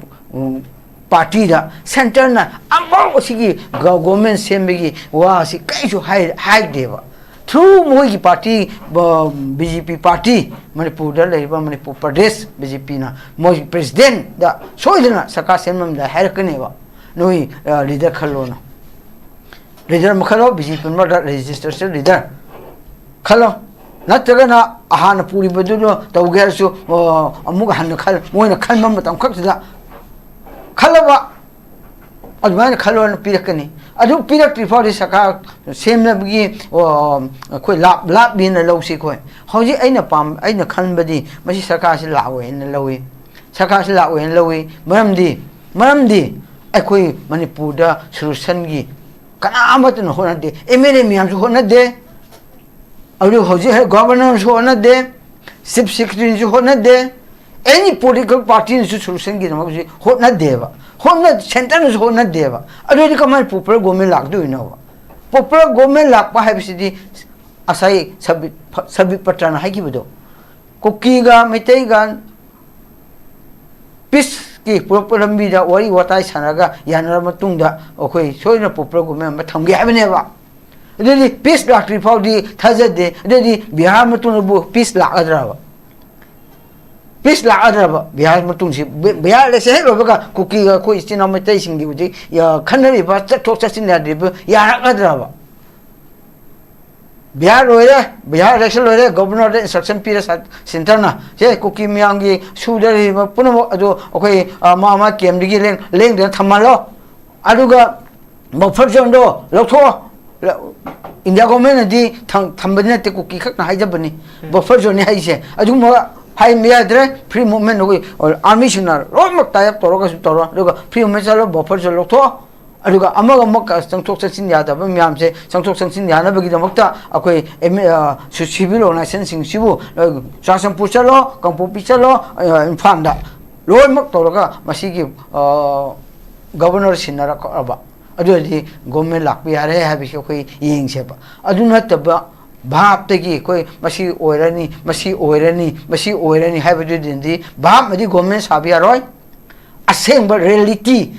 ꯄꯥꯔꯇꯤꯗ ꯁꯦꯟꯇꯔꯅ ꯑꯃꯐꯥꯎ ꯑꯁꯤꯒꯤ ꯒ- ꯒꯣꯔꯃꯦꯟ ꯁꯦꯝꯕꯒꯤ ꯋꯥꯁꯤ ꯀꯔꯤꯁꯨ ꯍꯥꯏ- ꯍꯥꯏꯗꯦꯕ꯫ ꯊ꯭ꯔꯨ ꯃꯣꯏꯒꯤ ꯄꯥꯔꯇꯤ, ꯕ- ꯕꯤ ꯖꯦ ꯄꯤ ꯄꯥꯔꯇꯤ, ꯃꯅꯤꯄꯨꯔꯗ ꯂꯩꯔꯤꯕ ꯃꯅꯤꯄꯨꯔ ꯄ꯭ꯔꯗꯦꯁ ꯕꯤ ꯖꯦ ꯄꯤꯅ ꯃꯣꯏꯒꯤ ꯄ꯭ꯔꯦꯁꯤꯗꯦꯟꯗ ꯁꯣꯏꯗꯅ ꯁꯔꯀꯥꯔ ꯁꯦꯝꯂꯝꯗꯥꯏ ꯍꯥꯏꯔꯛꯀꯅꯦꯕ, "ꯅꯣꯏ, ꯑ, ꯂꯤꯗꯔ ꯈꯜꯂꯣꯅ"꯫ ꯂꯤꯗꯔ ꯑꯃ ꯈꯜꯂꯣ, ꯕꯤ ꯖꯦ ꯄꯤ ꯃꯔꯛꯇ ꯔꯦꯖꯤꯁꯇꯔꯁꯟ ꯂꯤꯗꯔ ꯈꯜꯂꯣ꯫ ꯅꯠꯇ꯭ꯔꯒꯅ ꯍꯥꯟꯅ ꯄꯨꯔꯤꯕꯗꯨꯅ ꯇꯧꯒꯦ ꯍꯥꯏꯔꯁꯨ, ꯑ, ꯑꯃꯨꯛ ꯍꯟꯅ ꯈꯜ-, ꯃꯣꯏꯅ ꯈꯟꯕ ꯃꯇꯝ ꯈꯛꯇꯗ ꯈꯜꯂꯕ ꯑꯗꯨꯃꯥꯏꯅ ꯈꯜꯂꯣꯅ ꯄꯤꯔꯛꯀꯅꯤ꯫ ꯑꯗꯨ ꯄꯤꯔꯛꯇ꯭ꯔꯤ ꯐꯥꯎꯗꯤ ꯁꯔꯀꯥꯔ ꯁꯦꯝꯅꯕꯒꯤ, ꯑ, ꯑꯩꯈꯣꯏ ꯂꯥꯞ-, ꯂꯥꯞꯂꯤꯅ ꯂꯧꯁꯤ ꯑꯩꯈꯣꯏ꯫ ꯍꯧꯖꯤꯛ ꯑꯩꯅ ꯄꯥꯝ-, ꯑꯩꯅ ꯈꯟꯕꯗꯤ ꯃꯁꯤ ꯁꯔꯀꯥꯔꯁꯤ ꯂꯥꯛꯑꯣꯏꯅ ꯂꯧꯏ꯫ ꯁꯔꯀꯥꯔꯁꯤ ꯂꯥꯛꯑꯣꯏꯅ ꯂꯧꯏ꯫ ꯃꯔꯝꯗꯤ, ꯃꯔꯝꯗꯤ ꯑꯩꯈꯣꯏ ꯃꯅꯤꯄꯨꯔꯗ ꯁꯣꯂꯨꯁꯟꯒꯤ ꯀꯅꯥ ꯑꯃꯠꯇꯅ ꯍꯣꯠꯅꯗꯦ꯫ ꯑꯦꯝ ꯑꯦꯜ ꯑꯦ ꯃꯌꯥꯝꯁꯨ ꯍꯣꯠꯅꯗꯦ꯫ ꯑꯗꯨ ꯍꯧꯖꯤꯛ ꯍꯦꯛ ꯒꯣꯚꯔꯅꯔꯁꯨ ꯍꯣꯠꯅꯗꯦ, ꯆꯤꯐ ꯁꯦꯀ꯭ꯔꯦꯇꯔꯤꯁꯨ ꯍꯣꯠꯅꯗꯦ, ꯑꯦꯅꯤ ꯄꯣꯂꯤꯇꯤꯀꯦꯜ ꯄꯥꯔꯇꯤꯅꯁꯨ ꯁꯣꯂꯨꯁꯟꯒꯤꯗꯃꯛꯁꯨ ꯍꯣꯠꯅꯗꯦꯕ, ꯍꯣꯠꯅ-, ꯁꯦꯟꯇꯔꯅꯁꯨ ꯍꯣꯠꯅꯗꯦꯕ꯫ ꯑꯗꯨꯑꯣꯏꯗꯤ ꯀꯃꯥꯏꯅ ꯄꯣꯄꯨꯂꯔ ꯒꯣꯚꯔꯟꯃꯦꯟ ꯂꯥꯛꯇꯣꯏꯅꯣꯕ? ꯄꯣꯄꯨꯂꯔ ꯒꯣꯚꯔꯟꯃꯦꯟ ꯂꯥꯛꯄ ꯍꯥꯏꯕꯁꯤꯗꯤ ꯉꯁꯥꯏ ꯁꯕꯤꯠ, ꯁꯕꯤꯠ ꯄꯇ꯭ꯔꯅ ꯍꯥꯏꯈꯤꯕꯗꯣ, ꯀꯨꯀꯤꯒ ꯃꯩꯇꯩꯒ ꯄꯤꯁꯀꯤ ꯄꯨꯔꯛꯄ ꯂꯝꯕꯤꯗ ꯋꯥꯔꯤ ꯋꯥꯇꯥꯏ ꯁꯥꯟꯅꯔꯒ ꯌꯥꯅꯔꯕ ꯃꯇꯨꯡꯗ ꯑꯩꯈꯣꯏ ꯁꯣꯏꯗꯅ ꯄꯣꯄꯨꯂꯔ ꯒꯣꯚꯔꯟꯃꯦꯟ ꯑꯃ ꯊꯝꯒꯦ ꯍꯥꯏꯕꯅꯦꯕ꯫ ꯑꯗꯨꯗꯤ ꯄꯤꯁ ꯂꯥꯛꯇ꯭ꯔꯤ ꯐꯥꯎꯗꯤ ꯊꯥꯖꯗꯦ꯫ ꯑꯗꯨꯗꯤ ꯕꯤꯍꯥꯔ ꯃꯇꯨꯡꯗꯕꯨ ꯄꯤꯁ ꯂꯥꯛꯀꯗ꯭ꯔꯕ? ꯄꯤꯁ ꯂꯥꯛꯑꯗ꯭ꯔꯕ ꯕꯤꯍꯥꯔ ꯃꯇꯨꯡꯁꯤ? ꯕꯤ- ꯕꯤꯍꯥꯔ ꯏꯂꯦꯛꯁꯟ ꯍꯦꯛ ꯂꯣꯏꯕꯒ ꯀꯨꯀꯤꯒ ꯑꯩꯈꯣꯏ ꯏꯆꯤꯟ ꯏꯅꯥꯎ ꯃꯩꯇꯩꯁꯤꯡꯒꯤ ꯍꯧꯖꯤꯛ, ꯑ, ꯈꯟꯅꯔꯤꯕ ꯆꯠꯊꯣꯛ ꯆꯠꯁꯤꯟ ꯌꯥꯗ꯭ꯔꯤꯕ ꯌꯥꯔꯛꯑꯗ꯭ꯔꯕ? ꯕꯤꯍꯥꯔ ꯂꯣꯏꯔꯦ, ꯕꯤꯍꯥꯔ ꯏꯂꯦꯛꯁꯟ ꯂꯣꯏꯔꯦ, ꯒꯣꯕꯔꯅꯔꯗ ꯏꯟꯁꯇ꯭ꯔꯛꯁꯟ ꯄꯤꯔꯦ ꯁ- ꯁꯦꯟꯇꯔꯅ, "ꯁꯦ, ꯀꯨꯀꯤ ꯃꯌꯥꯝꯒꯤ ꯁꯨꯗꯔꯤꯕ ꯄꯨꯝꯅꯃꯛ ꯑꯗꯨ ꯑꯩꯈꯣꯏ, ꯑ, ꯃꯥ ꯃꯥ ꯀꯦꯝꯗꯒꯤ ꯂꯦꯡ- ꯂꯦꯡꯗꯅ ꯊꯝꯍꯜꯂꯣ, ꯑꯗꯨꯒ ꯕꯐꯔ ꯖꯣꯟꯗꯣ ꯂꯧꯊꯣꯛꯑꯣ"꯫ ꯂ- ꯏꯟꯗꯤꯌꯥ ꯒꯣꯕꯔꯃꯦꯟꯅꯗꯤ ꯊꯝ- ꯊꯝꯕꯗꯤ ꯅꯠꯇꯦ, ꯀꯨꯀꯤ ꯈꯛꯅ ꯍꯥꯏꯖꯕꯅꯤ꯫ ꯎꯝ꯫ ꯕꯐꯔ ꯖꯣꯟꯅꯤ ꯍꯥꯏꯁꯦ꯫ ꯑꯗꯨꯒꯨꯝꯕ ꯍꯥꯏꯕ ꯌꯥꯗ꯭ꯔꯦ꯫ ꯐ꯭ꯔꯤ ꯃꯨꯚꯃꯦꯟ ꯑꯩꯈꯣꯏ ꯑꯥꯔꯃꯤꯁꯤꯡꯅ ꯂꯣꯏꯅꯃꯛ ꯇꯥꯏ ꯑꯞ ꯇꯧꯔꯒꯁꯨ ꯇꯧꯔꯣ, ꯑꯗꯨꯒ ꯐ꯭ꯔꯤ ꯃꯨꯚꯃꯦꯟ ꯆꯠꯂꯣ, ꯕꯐꯔ ꯖꯣꯟ ꯂꯧꯊꯣꯛꯑꯣ꯫ ꯑꯗꯨꯒ ꯑꯃꯒ ꯑꯃꯒ ꯆꯪꯊꯣꯛ ꯆꯪꯁꯤꯟ ꯌꯥꯗꯕ ꯃꯌꯥꯝꯁꯦ ꯆꯪꯊꯣꯛ ꯆꯪꯁꯤꯟ ꯌꯥꯅꯕꯒꯤꯗꯃꯛꯇ ꯑꯩꯈꯣꯏ ꯑꯦꯝ ꯑꯦ, ꯑ, ꯁꯤ- ꯁꯤꯚꯤꯜ ꯑꯣꯔꯒꯅꯥꯏꯖꯦꯁꯟꯁꯤꯡꯁꯤꯕꯨ, ꯑ, ꯆꯨꯔꯥꯆꯥꯟꯄꯨꯔ ꯆꯠꯂꯣ, ꯀꯥꯡꯄꯣꯛꯄꯤ ꯆꯠꯂꯣ, ꯑ, ꯏꯝꯐꯥꯜꯗ ꯂꯣꯏꯅꯃꯛ ꯇꯧꯔꯒ ꯃꯁꯤꯒꯤ, ꯑ, ꯒꯕꯔꯅꯔ ꯁꯤꯟꯅꯔꯛꯑꯕ, ꯑꯗꯨ ꯑꯣꯏꯔꯗꯤ ꯒꯣꯕꯔꯃꯦꯟ ꯂꯥꯛꯄ ꯌꯥꯔꯦ ꯍꯥꯏꯕꯁꯤ ꯑꯩꯈꯣꯏ ꯌꯦꯡꯁꯦꯕ꯫ ꯑꯗꯨ ꯅꯠꯇꯕ ꯚꯥꯞꯇꯒꯤ ꯑꯩꯈꯣꯏ ꯃꯁꯤ ꯑꯣꯏꯔꯅꯤ, ꯃꯁꯤ ꯑꯣꯏꯔꯅꯤ, ꯃꯁꯤ ꯑꯣꯏꯔꯅꯤ ꯍꯥꯏꯕꯗꯨꯗꯤ ꯚꯥꯞꯅꯗꯤ ꯒꯣꯕꯔꯃꯦꯟ ꯁꯥꯕ ꯌꯥꯔꯣꯏ꯫ ꯑꯁꯦꯡꯕ ꯔꯤꯌꯦꯂꯤꯇꯤ,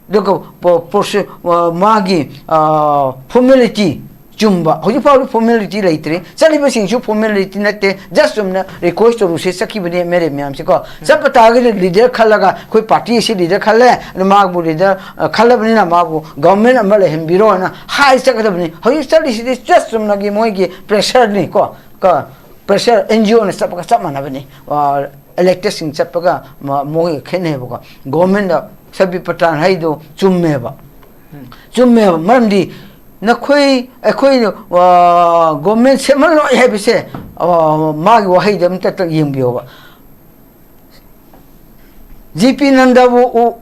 ꯑꯗꯨꯒ ꯄꯣ- ꯄ꯭ꯔꯣꯁꯦ- ꯑ, ꯃꯥꯒꯤ, ꯑ, ꯐꯣꯔꯃꯦꯂꯤꯇꯤ ꯆꯨꯝꯕ, ꯍꯧꯖꯤꯛ ꯐꯥꯎꯕꯗꯤ ꯐꯣꯔꯃꯦꯂꯤꯇꯤ ꯂꯩꯇ꯭ꯔꯤ꯫ ꯆꯠꯂꯤꯕꯁꯤꯡꯁꯨ ꯐꯣꯔꯃꯦꯂꯤꯇꯤ ꯅꯠꯇꯦ, ꯖꯁ ꯆꯨꯝꯅ ꯔꯤꯀ꯭ꯋꯦꯁ ꯇꯧꯔꯨꯁꯦ ꯆꯠꯈꯤꯕꯅꯤ ꯑꯦꯝ ꯑꯦꯜ ꯑꯦ ꯃꯌꯥꯝꯁꯦꯀꯣ꯫ ꯆꯠꯄ ꯇꯥꯔꯒꯗꯤ ꯂꯤꯗꯔ ꯈꯜꯂꯒ, ꯑꯩꯈꯣꯏ ꯄꯥꯔꯇꯤ ꯑꯁꯤ ꯂꯤꯗꯔ ꯈꯜꯂꯦ, ꯑꯗꯨ ꯃꯥꯕꯨ ꯂꯤꯗꯔ, ꯑ, ꯈꯜꯂꯕꯅꯤꯅ ꯃꯥꯕꯨ ꯒꯚꯔꯟꯃꯦꯟ ꯑꯃ ꯂꯩꯍꯟꯕꯤꯔꯣꯅ ꯍꯥꯏ ꯆꯠꯀꯗꯕꯅꯤ꯫ ꯍꯧꯖꯤꯛ ꯆꯠꯂꯤꯁꯤꯗꯤ ꯖꯁ ꯆꯨꯝꯅꯒꯤ ꯃꯣꯏꯒꯤ ꯄ꯭ꯔꯦꯁꯔꯅꯤ ꯀꯣ, ꯀꯣ, ꯄ꯭ꯔꯦꯁꯔ ꯑꯦꯟ ꯖꯤ ꯑꯣꯅ ꯆꯠꯄꯒ ꯆꯞ ꯃꯥꯟꯅꯕꯅꯤ꯫ ꯑ, ꯏꯂꯦꯛꯇꯦꯗꯁꯤꯡ ꯆꯠꯄꯒ ꯃ- ꯃꯣꯏꯒ ꯈꯦꯠꯅꯩꯕꯀꯣ꯫ ꯒꯣꯔꯃꯦꯟꯗ ꯁꯕꯤ ꯄ꯭ꯔꯇꯥꯟ ꯍꯥꯏꯗꯣ ꯆꯨꯝꯃꯦꯕ꯫ ꯎꯝ꯫ ꯆꯨꯝꯃꯦꯕ꯫ ꯃꯔꯝꯗꯤ ꯅꯈꯣꯏ, ꯑꯩꯈꯣꯏ, ꯑ, ꯒꯣꯔꯃꯦꯟ ꯁꯦꯝꯍꯜꯂꯣꯏ ꯍꯥꯏꯕꯁꯦ, ꯑ, ꯃꯥꯒꯤ ꯋꯥꯍꯩꯗ ꯑꯝꯇ ꯌꯦꯡꯕꯤꯌꯣꯕ꯫ ꯖꯤ ꯄꯤ ꯅꯟꯗꯕꯨ ꯎ-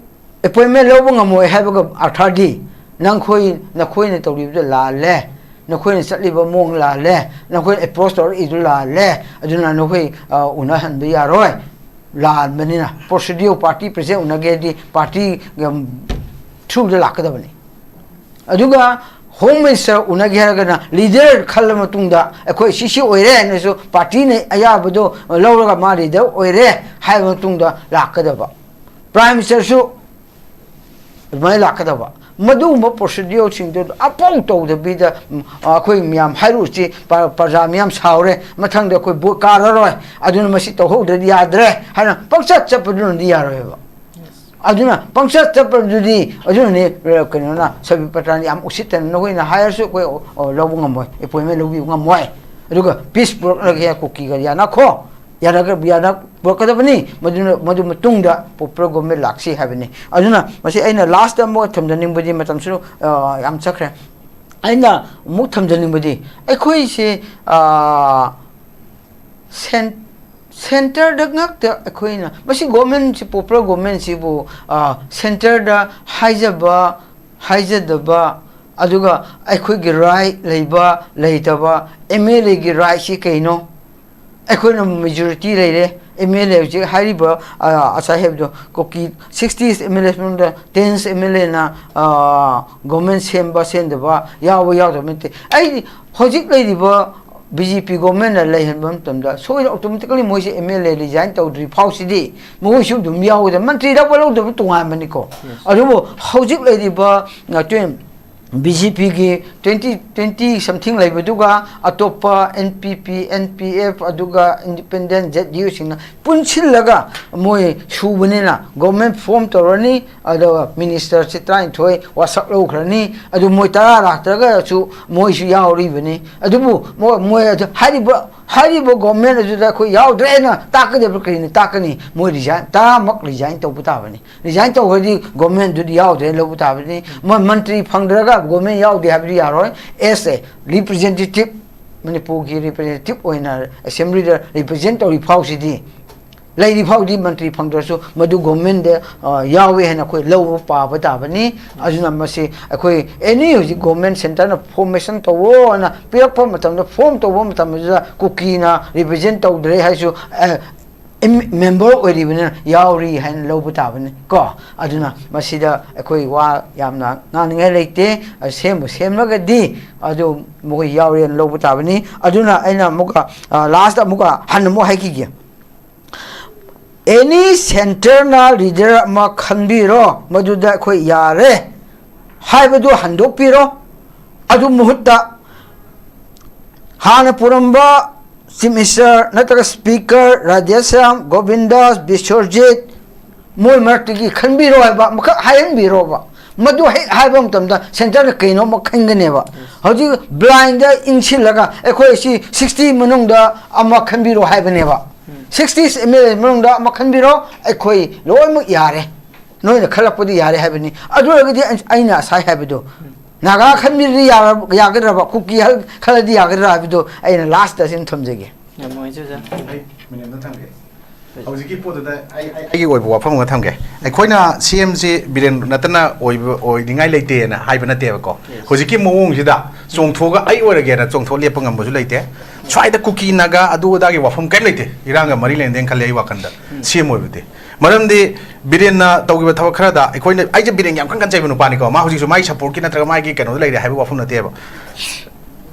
ꯑꯦꯄꯣꯏꯟꯃꯦꯟ ꯂꯧꯕ ꯉꯝꯃꯣꯏ ꯍꯥꯏꯕꯒ ꯑꯥꯔꯊꯗꯤ, ꯅꯈꯣꯏ, ꯅꯈꯣꯏꯅ ꯇꯧꯔꯤꯕꯗꯨ ꯂꯥꯜꯂꯦ, ꯅꯈꯣꯏꯅ ꯆꯠꯂꯤꯕ ꯃꯑꯣꯡ ꯂꯥꯜꯂꯦ, ꯅꯈꯣꯏꯅ ꯑꯦꯄ꯭ꯔꯣꯁ ꯇꯧꯔꯛꯏꯗꯨ ꯂꯥꯜꯂꯦ, ꯑꯗꯨꯅ ꯅꯈꯣꯏ, ꯑ, ꯎꯅꯍꯟꯕ ꯌꯥꯔꯣꯏ, ꯂꯥꯟꯕꯅꯤꯅ꯫ ꯄ꯭ꯔꯣꯁꯤꯗꯤꯌꯣ ꯄꯥꯔꯇꯤ ꯄ꯭ꯔꯦꯁꯤꯗꯦꯟ ꯎꯅꯒꯦꯗꯤ ꯄꯥꯔꯇꯤ, ꯎꯝ, ꯊ꯭ꯔꯨꯗ ꯂꯥꯛꯀꯗꯕꯅꯤ꯫ ꯑꯗꯨꯒ ꯍꯣꯝ ꯃꯤꯅꯤꯁꯇꯔ ꯎꯅꯒꯦ ꯍꯥꯏꯔꯒꯅ ꯂꯤꯗꯔ ꯈꯜꯂ ꯃꯇꯨꯡꯗ, "ꯑꯩꯈꯣꯏ ꯁꯤ ꯁꯤ ꯑꯣꯏꯔꯦ" ꯍꯥꯏꯅꯁꯨ ꯄꯥꯔꯇꯤꯅ ꯑꯌꯥꯕꯗꯣ ꯂꯧꯔꯒ ꯃꯥ ꯂꯤꯗꯔ ꯑꯣꯏꯔꯦ ꯍꯥꯏꯕ ꯃꯇꯨꯡꯗ ꯂꯥꯛꯀꯗꯕ꯫ ꯄ꯭ꯔꯥꯏꯝ ꯃꯤꯅꯤꯁꯇꯔꯁꯨ ꯑꯗꯨꯃꯥꯏꯅ ꯂꯥꯛꯀꯗꯕ꯫ ꯃꯗꯨꯒꯨꯝꯕ ꯄ꯭ꯔꯣꯁꯤꯗ꯭ꯌꯨꯔꯁꯤꯡꯗꯨ ꯑꯄꯧ ꯇꯧꯗꯕꯤꯗ, ꯎꯝ, ꯑꯩꯈꯣꯏ ꯃꯌꯥꯝ ꯍꯥꯏꯔꯨꯔꯁꯤ, ꯄ꯭ꯔ-, ꯄ꯭ꯔꯖꯥ ꯃꯌꯥꯝ ꯁꯥꯎꯔꯦ, ꯃꯊꯪꯗ ꯑꯩꯈꯣꯏ ꯚꯣꯠ ꯀꯥꯔꯔꯣꯏ, ꯑꯗꯨꯅ ꯃꯁꯤ ꯇꯧꯍꯧꯗ꯭ꯔꯗꯤ ꯌꯥꯗ꯭ꯔꯦ ꯍꯥꯏꯅ ꯄꯪꯆꯠ ꯆꯠꯄꯗꯨꯅꯗꯤ ꯌꯥꯔꯣꯏꯕ꯫ ꯑꯗꯨꯅ ꯄꯪꯆꯠ ꯆꯠꯄꯗꯨꯗꯤ, ꯑꯗꯨꯅꯅꯦ, ꯑ, ꯀꯩꯅꯣꯅ, ꯁꯕꯤ ꯄꯇ꯭ꯔꯥꯅ ꯌꯥꯝ ꯎꯁꯤꯠꯇꯅ ꯅꯈꯣꯏꯅ ꯍꯥꯏꯔꯁꯨ ꯑꯩꯈꯣꯏ, ꯑ, ꯑ, ꯂꯧꯕ ꯉꯝꯃꯣꯏ, ꯑꯦꯄꯣꯏꯟꯃꯦꯟ ꯂꯧꯕꯤꯕ ꯉꯝꯃꯣꯏ꯫ ꯑꯗꯨꯒ ꯄꯤꯁ ꯄꯨꯔꯛꯂꯒꯦ, ꯀꯨꯀꯤꯒ ꯌꯥꯅꯈꯣ, ꯌꯥꯅꯒ-, ꯌꯥꯅ ꯄꯨꯔꯛꯀꯗꯕꯅꯤ꯫ ꯃꯗꯨꯅ, ꯃꯗꯨ ꯃꯇꯨꯡꯗ ꯄꯣꯄꯨꯂꯔ ꯒꯣꯚꯔꯟꯃꯦꯟ ꯂꯥꯛꯁꯤ ꯍꯥꯏꯕꯅꯤ꯫ ꯑꯗꯨꯅ ꯃꯁꯤ ꯑꯩꯅ ꯂꯥꯁꯇ ꯑꯃꯨꯛ ꯊꯝꯖꯅꯤꯡꯕꯗꯤ, ꯃꯇꯝꯁꯨ, ꯑ, ꯌꯥꯝ ꯆꯠꯈ꯭ꯔꯦ꯫ ꯑꯩꯅ ꯑꯃꯨꯛ ꯊꯝꯖꯅꯤꯡꯕꯗꯤ, ꯑꯩꯈꯣꯏꯁꯦ, ꯑ, ꯁꯦꯟ-, ꯁꯦꯟꯇꯔꯗ ꯉꯥꯛꯇ ꯑꯩꯈꯣꯏꯅ, ꯃꯁꯤ ꯒꯣꯚꯔꯟꯃꯦꯟꯁꯤ, ꯄꯣꯄꯨꯂꯔ ꯒꯣꯚꯔꯟꯃꯦꯟꯁꯤꯕꯨ, ꯑ, ꯁꯦꯟꯇꯔꯗ ꯍꯥꯏꯖꯕ, ꯍꯥꯏꯖꯗꯕ, ꯑꯗꯨꯒ ꯑꯩꯈꯣꯏꯒꯤ ꯔꯥꯏꯠ ꯂꯩꯕ, ꯂꯩꯇꯕ, ꯑꯦꯝ ꯑꯦꯜ ꯑꯦꯒꯤ ꯔꯥꯏꯠꯁꯤ ꯀꯩꯅꯣ? ꯑꯩꯈꯣꯏꯅ ꯃꯦꯖꯣꯔꯤꯇꯤ ꯂꯩꯔꯦ, ꯑꯦꯝ ꯑꯦꯜ ꯑꯦ ꯍꯧꯖꯤꯛ ꯍꯥꯏꯔꯤꯕ, ꯑ, ꯉꯁꯥꯏ ꯍꯥꯏꯕꯗꯣ, ꯀꯨꯀꯤ ꯁꯤꯛꯁꯇꯤ ꯑꯦꯝ ꯑꯦꯜ ꯑꯦ ꯃꯅꯨꯡꯗ ꯇꯦꯟ ꯑꯦꯝ ꯑꯦꯜ ꯑꯦꯅ, ꯑ, ꯒꯣꯚꯔꯟꯃꯦꯟ ꯁꯦꯝꯕ, ꯁꯦꯝꯗꯕ, ꯌꯥꯎꯕ, ꯌꯥꯎꯗꯕ ꯅꯠꯇꯦ꯫ ꯑꯩ ꯍꯧꯖꯤꯛ ꯂꯩꯔꯤꯕ ꯕꯤ ꯖꯦ ꯄꯤ ꯒꯣꯚꯔꯟꯃꯦꯟꯅ ꯂꯩꯍꯟꯕ ꯃꯇꯝꯗ ꯁꯣꯏꯗꯅ ꯑꯣꯇꯣꯃꯦꯇꯤꯀꯦꯂꯤ ꯃꯣꯏꯁꯦ ꯑꯦꯝ ꯑꯦꯜ ꯑꯦ ꯔꯤꯖꯥꯏꯟ ꯇꯧꯗ꯭ꯔꯤ ꯐꯥꯎꯁꯤꯗꯤ ꯃꯈꯣꯏꯁꯨ ꯑꯗꯨꯝ ꯌꯥꯎꯒꯗꯕ, ꯃꯟꯇ꯭ꯔꯤ ꯂꯧꯕ ꯂꯧꯗꯕ ꯇꯣꯉꯥꯟꯕꯅꯤꯀꯣ꯫ Yes. ꯑꯗꯨꯕꯨ ꯍꯧꯖꯤꯛ ꯂꯩꯔꯤꯕ, ꯑ, ꯇ꯭ꯋꯦꯟ-, ꯕꯤ ꯖꯦ ꯄꯤꯒꯤ ꯇ꯭ꯋꯦꯟꯇꯤ, ꯇ꯭ꯋꯦꯟꯇꯤ ꯁꯝꯊꯤꯡ ꯂꯩꯕꯗꯨꯒ ꯑꯇꯣꯞꯄ ꯑꯦꯟ ꯄꯤ ꯄꯤ, ꯑꯦꯟ ꯄꯤ ꯑꯦꯐ, ꯑꯗꯨꯒ ꯏꯟꯗꯤꯄꯦꯟꯗꯦꯟ ꯖꯦꯠ ꯌꯨꯁꯤꯡꯅ ꯄꯨꯟꯁꯤꯜꯂꯒ ꯃꯣꯏ ꯁꯨꯕꯅꯤꯅ ꯒꯣꯚꯔꯟꯃꯦꯟ ꯐꯣꯔꯝ ꯇꯧꯔꯅꯤ꯫ ꯑꯗꯨꯒ ꯃꯤꯅꯤꯁꯇꯔꯁꯤ ꯇꯔꯥꯅꯤꯊꯣꯏ ꯋꯥꯁꯛ ꯂꯧꯈ꯭ꯔꯅꯤ꯫ ꯑꯗꯨ ꯃꯣꯏ ꯇꯔꯥ ꯂꯥꯛꯇ꯭ꯔꯒꯁꯨ ꯃꯣꯏꯁꯨ ꯌꯥꯎꯔꯤꯕꯅꯤ꯫ ꯑꯗꯨꯕꯨ ꯃꯣ-, ꯃꯣꯏ ꯑꯗꯨ ꯍꯥꯏꯔꯤꯕ, ꯍꯥꯏꯔꯤꯕ ꯒꯣꯚꯔꯟꯃꯦꯟ ꯑꯗꯨꯗ ꯑꯩꯈꯣꯏ ꯌꯥꯎꯗ꯭ꯔꯦꯅ ꯇꯥꯛꯀꯗꯕ ꯀꯔꯤꯅ ꯇꯥꯛꯀꯅꯤ? ꯃꯣꯏ ꯔꯤꯖꯥꯏꯟ, ꯇꯔꯥꯃꯛ ꯔꯤꯖꯥꯏꯟ ꯇꯧꯕ ꯇꯥꯕꯅꯤ꯫ ꯔꯤꯖꯥꯏꯟ ꯇꯧꯈ꯭ꯔꯗꯤ ꯒꯣꯚꯔꯟꯃꯦꯟꯗꯨꯗꯤ ꯌꯥꯎꯗ꯭ꯔꯦꯅ ꯂꯧꯕ ꯇꯥꯕꯅꯤ꯫ ꯃꯣꯏ ꯃꯟꯇ꯭ꯔꯤ ꯐꯪꯗ꯭ꯔꯒ ꯒꯣꯚꯔꯟꯃꯦꯟ ꯌꯥꯎꯗꯦ ꯍꯥꯏꯕꯗꯤ ꯌꯥꯔꯣꯏ꯫ As a representative, ꯃꯅꯤꯄꯨꯔꯒꯤ ꯔꯤꯄ꯭ꯔꯖꯦꯟꯇꯦꯇꯤꯚ ꯑꯣꯏꯅ ꯑꯦꯁꯦꯝꯕ꯭ꯂꯤꯗ ꯔꯤꯄ꯭ꯔꯖꯦꯟ ꯇꯧꯔꯤ ꯐꯥꯎꯁꯤꯗꯤ, ꯂꯩꯔꯤ ꯐꯥꯎꯗꯤ ꯃꯟꯇ꯭ꯔꯤ ꯐꯪꯗ꯭ꯔꯁꯨ ꯃꯗꯨ ꯒꯣꯚꯔꯟꯃꯦꯟꯗ, ꯑ, ꯌꯥꯎꯋꯦ ꯍꯥꯏꯅ ꯑꯩꯈꯣꯏ ꯂꯧꯕ ꯄꯥꯕ ꯇꯥꯕꯅꯤ꯫ ꯑꯗꯨꯅ ꯃꯁꯤ ꯑꯩꯈꯣꯏ ꯑꯦꯅꯤ ꯍꯧꯖꯤꯛ ꯒꯣꯚꯔꯟꯃꯦꯟ ꯁꯦꯟꯇꯔꯅ ꯐꯣꯔꯃꯦꯁꯟ ꯇꯧꯋꯣꯅ ꯄꯤꯔꯛꯄ ꯃꯇꯝꯗ, ꯐꯣꯔꯝ ꯇꯧꯕ ꯃꯇꯝꯗꯁꯤꯗ ꯀꯨꯀꯤꯅ ꯔꯤꯄ꯭ꯔꯖꯦꯟ ꯇꯧꯗ꯭ꯔꯦ ꯍꯥꯏꯔꯁꯨ, ꯑ, ꯏꯝ-, ꯃꯦꯝꯕꯔ ꯑꯣꯏꯔꯤꯕꯅꯤꯅ ꯌꯥꯎꯔꯤ ꯍꯥꯏꯅ ꯂꯧꯕ ꯇꯥꯕꯅꯤ ꯀꯣ꯫ ꯑꯗꯨꯅ ꯃꯁꯤꯗ ꯑꯩꯈꯣꯏ ꯋꯥ ꯌꯥꯝꯅ ꯉꯥꯡꯅꯤꯡꯉꯥꯏ ꯂꯩꯇꯦ꯫ ꯑ, ꯁꯦꯝꯕꯨ ꯁꯦꯝꯂꯒꯗꯤ ꯑꯗꯨ ꯃꯈꯣꯏ ꯌꯥꯎꯔꯦꯅ ꯂꯧꯕ ꯇꯥꯕꯅꯤ꯫ ꯑꯗꯨꯅ ꯑꯩꯅ ꯑꯃꯨꯛꯀ, ꯑ, ꯂꯥꯁꯇ ꯑꯃꯨꯛꯀ ꯍꯟꯅ ꯑꯃꯨꯛ ꯍꯥꯏꯈꯤꯒꯦ꯫ ꯑꯦꯅꯤ ꯁꯦꯟꯇꯔꯅ ꯂꯤꯗꯔ ꯑꯃ ꯈꯟꯕꯤꯔꯣ, ꯃꯗꯨꯗ ꯑꯩꯈꯣꯏ ꯌꯥꯔꯦ꯫ ꯍꯥꯏꯕꯗꯨ ꯍꯟꯗꯣꯛꯄꯤꯔꯣ꯫ ꯑꯗꯨ ꯃꯍꯨꯠꯇ ꯍꯥꯟꯅ ꯄꯨꯔꯝꯕ Chief Minister ꯅꯠꯇ꯭ꯔꯒ Speaker ꯔꯥꯙꯦꯁ꯭ꯌꯥꯝ, ꯒꯣꯕꯤꯟꯗꯥꯁ, ꯕꯤꯁ꯭ꯋꯔꯖꯤꯠ, ꯃꯣꯏ ꯃꯔꯛꯇꯒꯤ ꯈꯟꯕꯤꯔꯣ ꯍꯥꯏꯕ ꯑꯃꯈꯛ ꯍꯥꯏꯍꯟꯕꯤꯔꯣꯕ꯫ ꯃꯗꯨ ꯍꯦꯛ ꯍꯥꯏꯕ ꯃꯇꯝꯗ centre ꯅ ꯀꯩꯅꯣꯝꯃ ꯈꯟꯒꯅꯦꯕ꯫ ꯍꯧꯖꯤꯛ blind ꯗ ꯏꯟꯁꯤꯜꯂꯒ ꯑꯩꯈꯣꯏ ꯁꯤ sixty ꯃꯅꯨꯡꯗ ꯑꯃ ꯈꯟꯕꯤꯔꯣ ꯍꯥꯏꯕꯅꯦꯕ꯫ Sixty M L A ꯃꯅꯨꯡꯗ ꯑꯃ ꯈꯟꯕꯤꯔꯣ, ꯑꯩꯈꯣꯏ ꯂꯣꯏꯅꯃꯛ ꯌꯥꯔꯦ, ꯅꯣꯏꯅ ꯈꯜꯂꯛꯄꯗꯤ ꯌꯥꯔꯦ ꯍꯥꯏꯕꯅꯤ꯫ ꯑꯗꯨ ꯑꯣꯏꯔꯒꯗꯤ ꯑꯩ-, ꯑꯩꯅ ꯉꯁꯥꯏ ꯍꯥꯏꯕꯗꯣ, ꯅꯥꯒꯥ ꯈꯟꯕꯤꯔꯗꯤ ꯌꯥꯔ-, ꯌꯥꯒꯗ꯭ꯔꯕ, ꯀꯨꯀꯤ ꯍꯜ-, ꯈꯜꯂꯗꯤ ꯌꯥꯒꯗ꯭ꯔꯥ ꯍꯥꯏꯕꯗꯣ ꯑꯩꯅ last ꯁꯤꯗ ꯊꯝꯖꯒꯦ꯫ ꯌꯥꯝ ꯅꯨꯡꯉꯥꯏꯖꯩ ꯑꯣꯖꯥ꯫ ꯑꯩ minute ꯑꯃ ꯊꯝꯒꯦ꯫ ꯍꯧꯖꯤꯛꯀꯤ ꯄꯣꯠꯇꯨꯗ ꯑꯩ, ꯑꯩ, ꯑꯩꯒꯤ ꯑꯣꯏꯕ ꯋꯥꯐꯝ ꯑꯃ ꯊꯝꯒꯦ꯫ ꯑꯩꯈꯣꯏꯅ C M ꯁꯤ ꯕꯤꯔꯦꯟ ꯅꯠꯇꯅ ꯑꯣꯏꯕ, ꯑꯣꯏꯅꯤꯡꯉꯥꯏ ꯂꯩꯇꯦꯅ ꯍꯥꯏꯕ ꯅꯠꯇꯦꯕꯀꯣ꯫ Yes. ꯍꯧꯖꯤꯛꯀꯤ ꯃꯑꯣꯡꯁꯤꯗ ꯆꯣꯡꯊꯣꯛꯑꯒ ꯑꯩ ꯑꯣꯏꯔꯒꯦꯅ ꯆꯣꯡꯊꯣꯛ ꯂꯦꯞꯄ ꯉꯝꯕꯁꯨ ꯂꯩꯇꯦ꯫ ꯁ꯭ꯋꯥꯏꯗ ꯀꯨꯀꯤ ꯅꯥꯒꯥ ꯑꯗꯨ ꯑꯗꯥꯒꯤ ꯋꯥꯐꯝ ꯀꯔꯤꯝ ꯂꯩꯇꯦ꯫ ꯏꯔꯥꯡꯒ ꯃꯔꯤ ꯂꯩꯅꯗꯦꯅ ꯈꯜꯂꯦ ꯑꯩ ꯋꯥꯈꯜꯗ꯫ ꯎꯝ꯫ C M ꯑꯣꯏꯕꯗꯤ꯫ ꯃꯔꯝꯗꯤ ꯕꯤꯔꯦꯟꯅ ꯇꯧꯈꯤꯕ ꯊꯕꯛ ꯈꯔꯗ ꯑꯩꯈꯣꯏꯅ, ꯑꯩꯁꯦ ꯕꯤꯔꯦꯟ ꯌꯥꯝ ꯀꯟ ꯀꯟ ꯆꯩꯕ ꯅꯨꯄꯥꯅꯤꯀꯣ꯫ ꯃꯥ ꯍꯧꯖꯤꯛꯁꯨ ꯃꯥꯒꯤ support ꯀꯤ ꯅꯠꯇ꯭ꯔꯒ ꯃꯥꯒꯤ ꯀꯩꯅꯣꯗ ꯂꯩꯔꯦ ꯍꯥꯏꯕ ꯋꯥꯐꯝ ꯅꯠꯇꯦꯕ꯫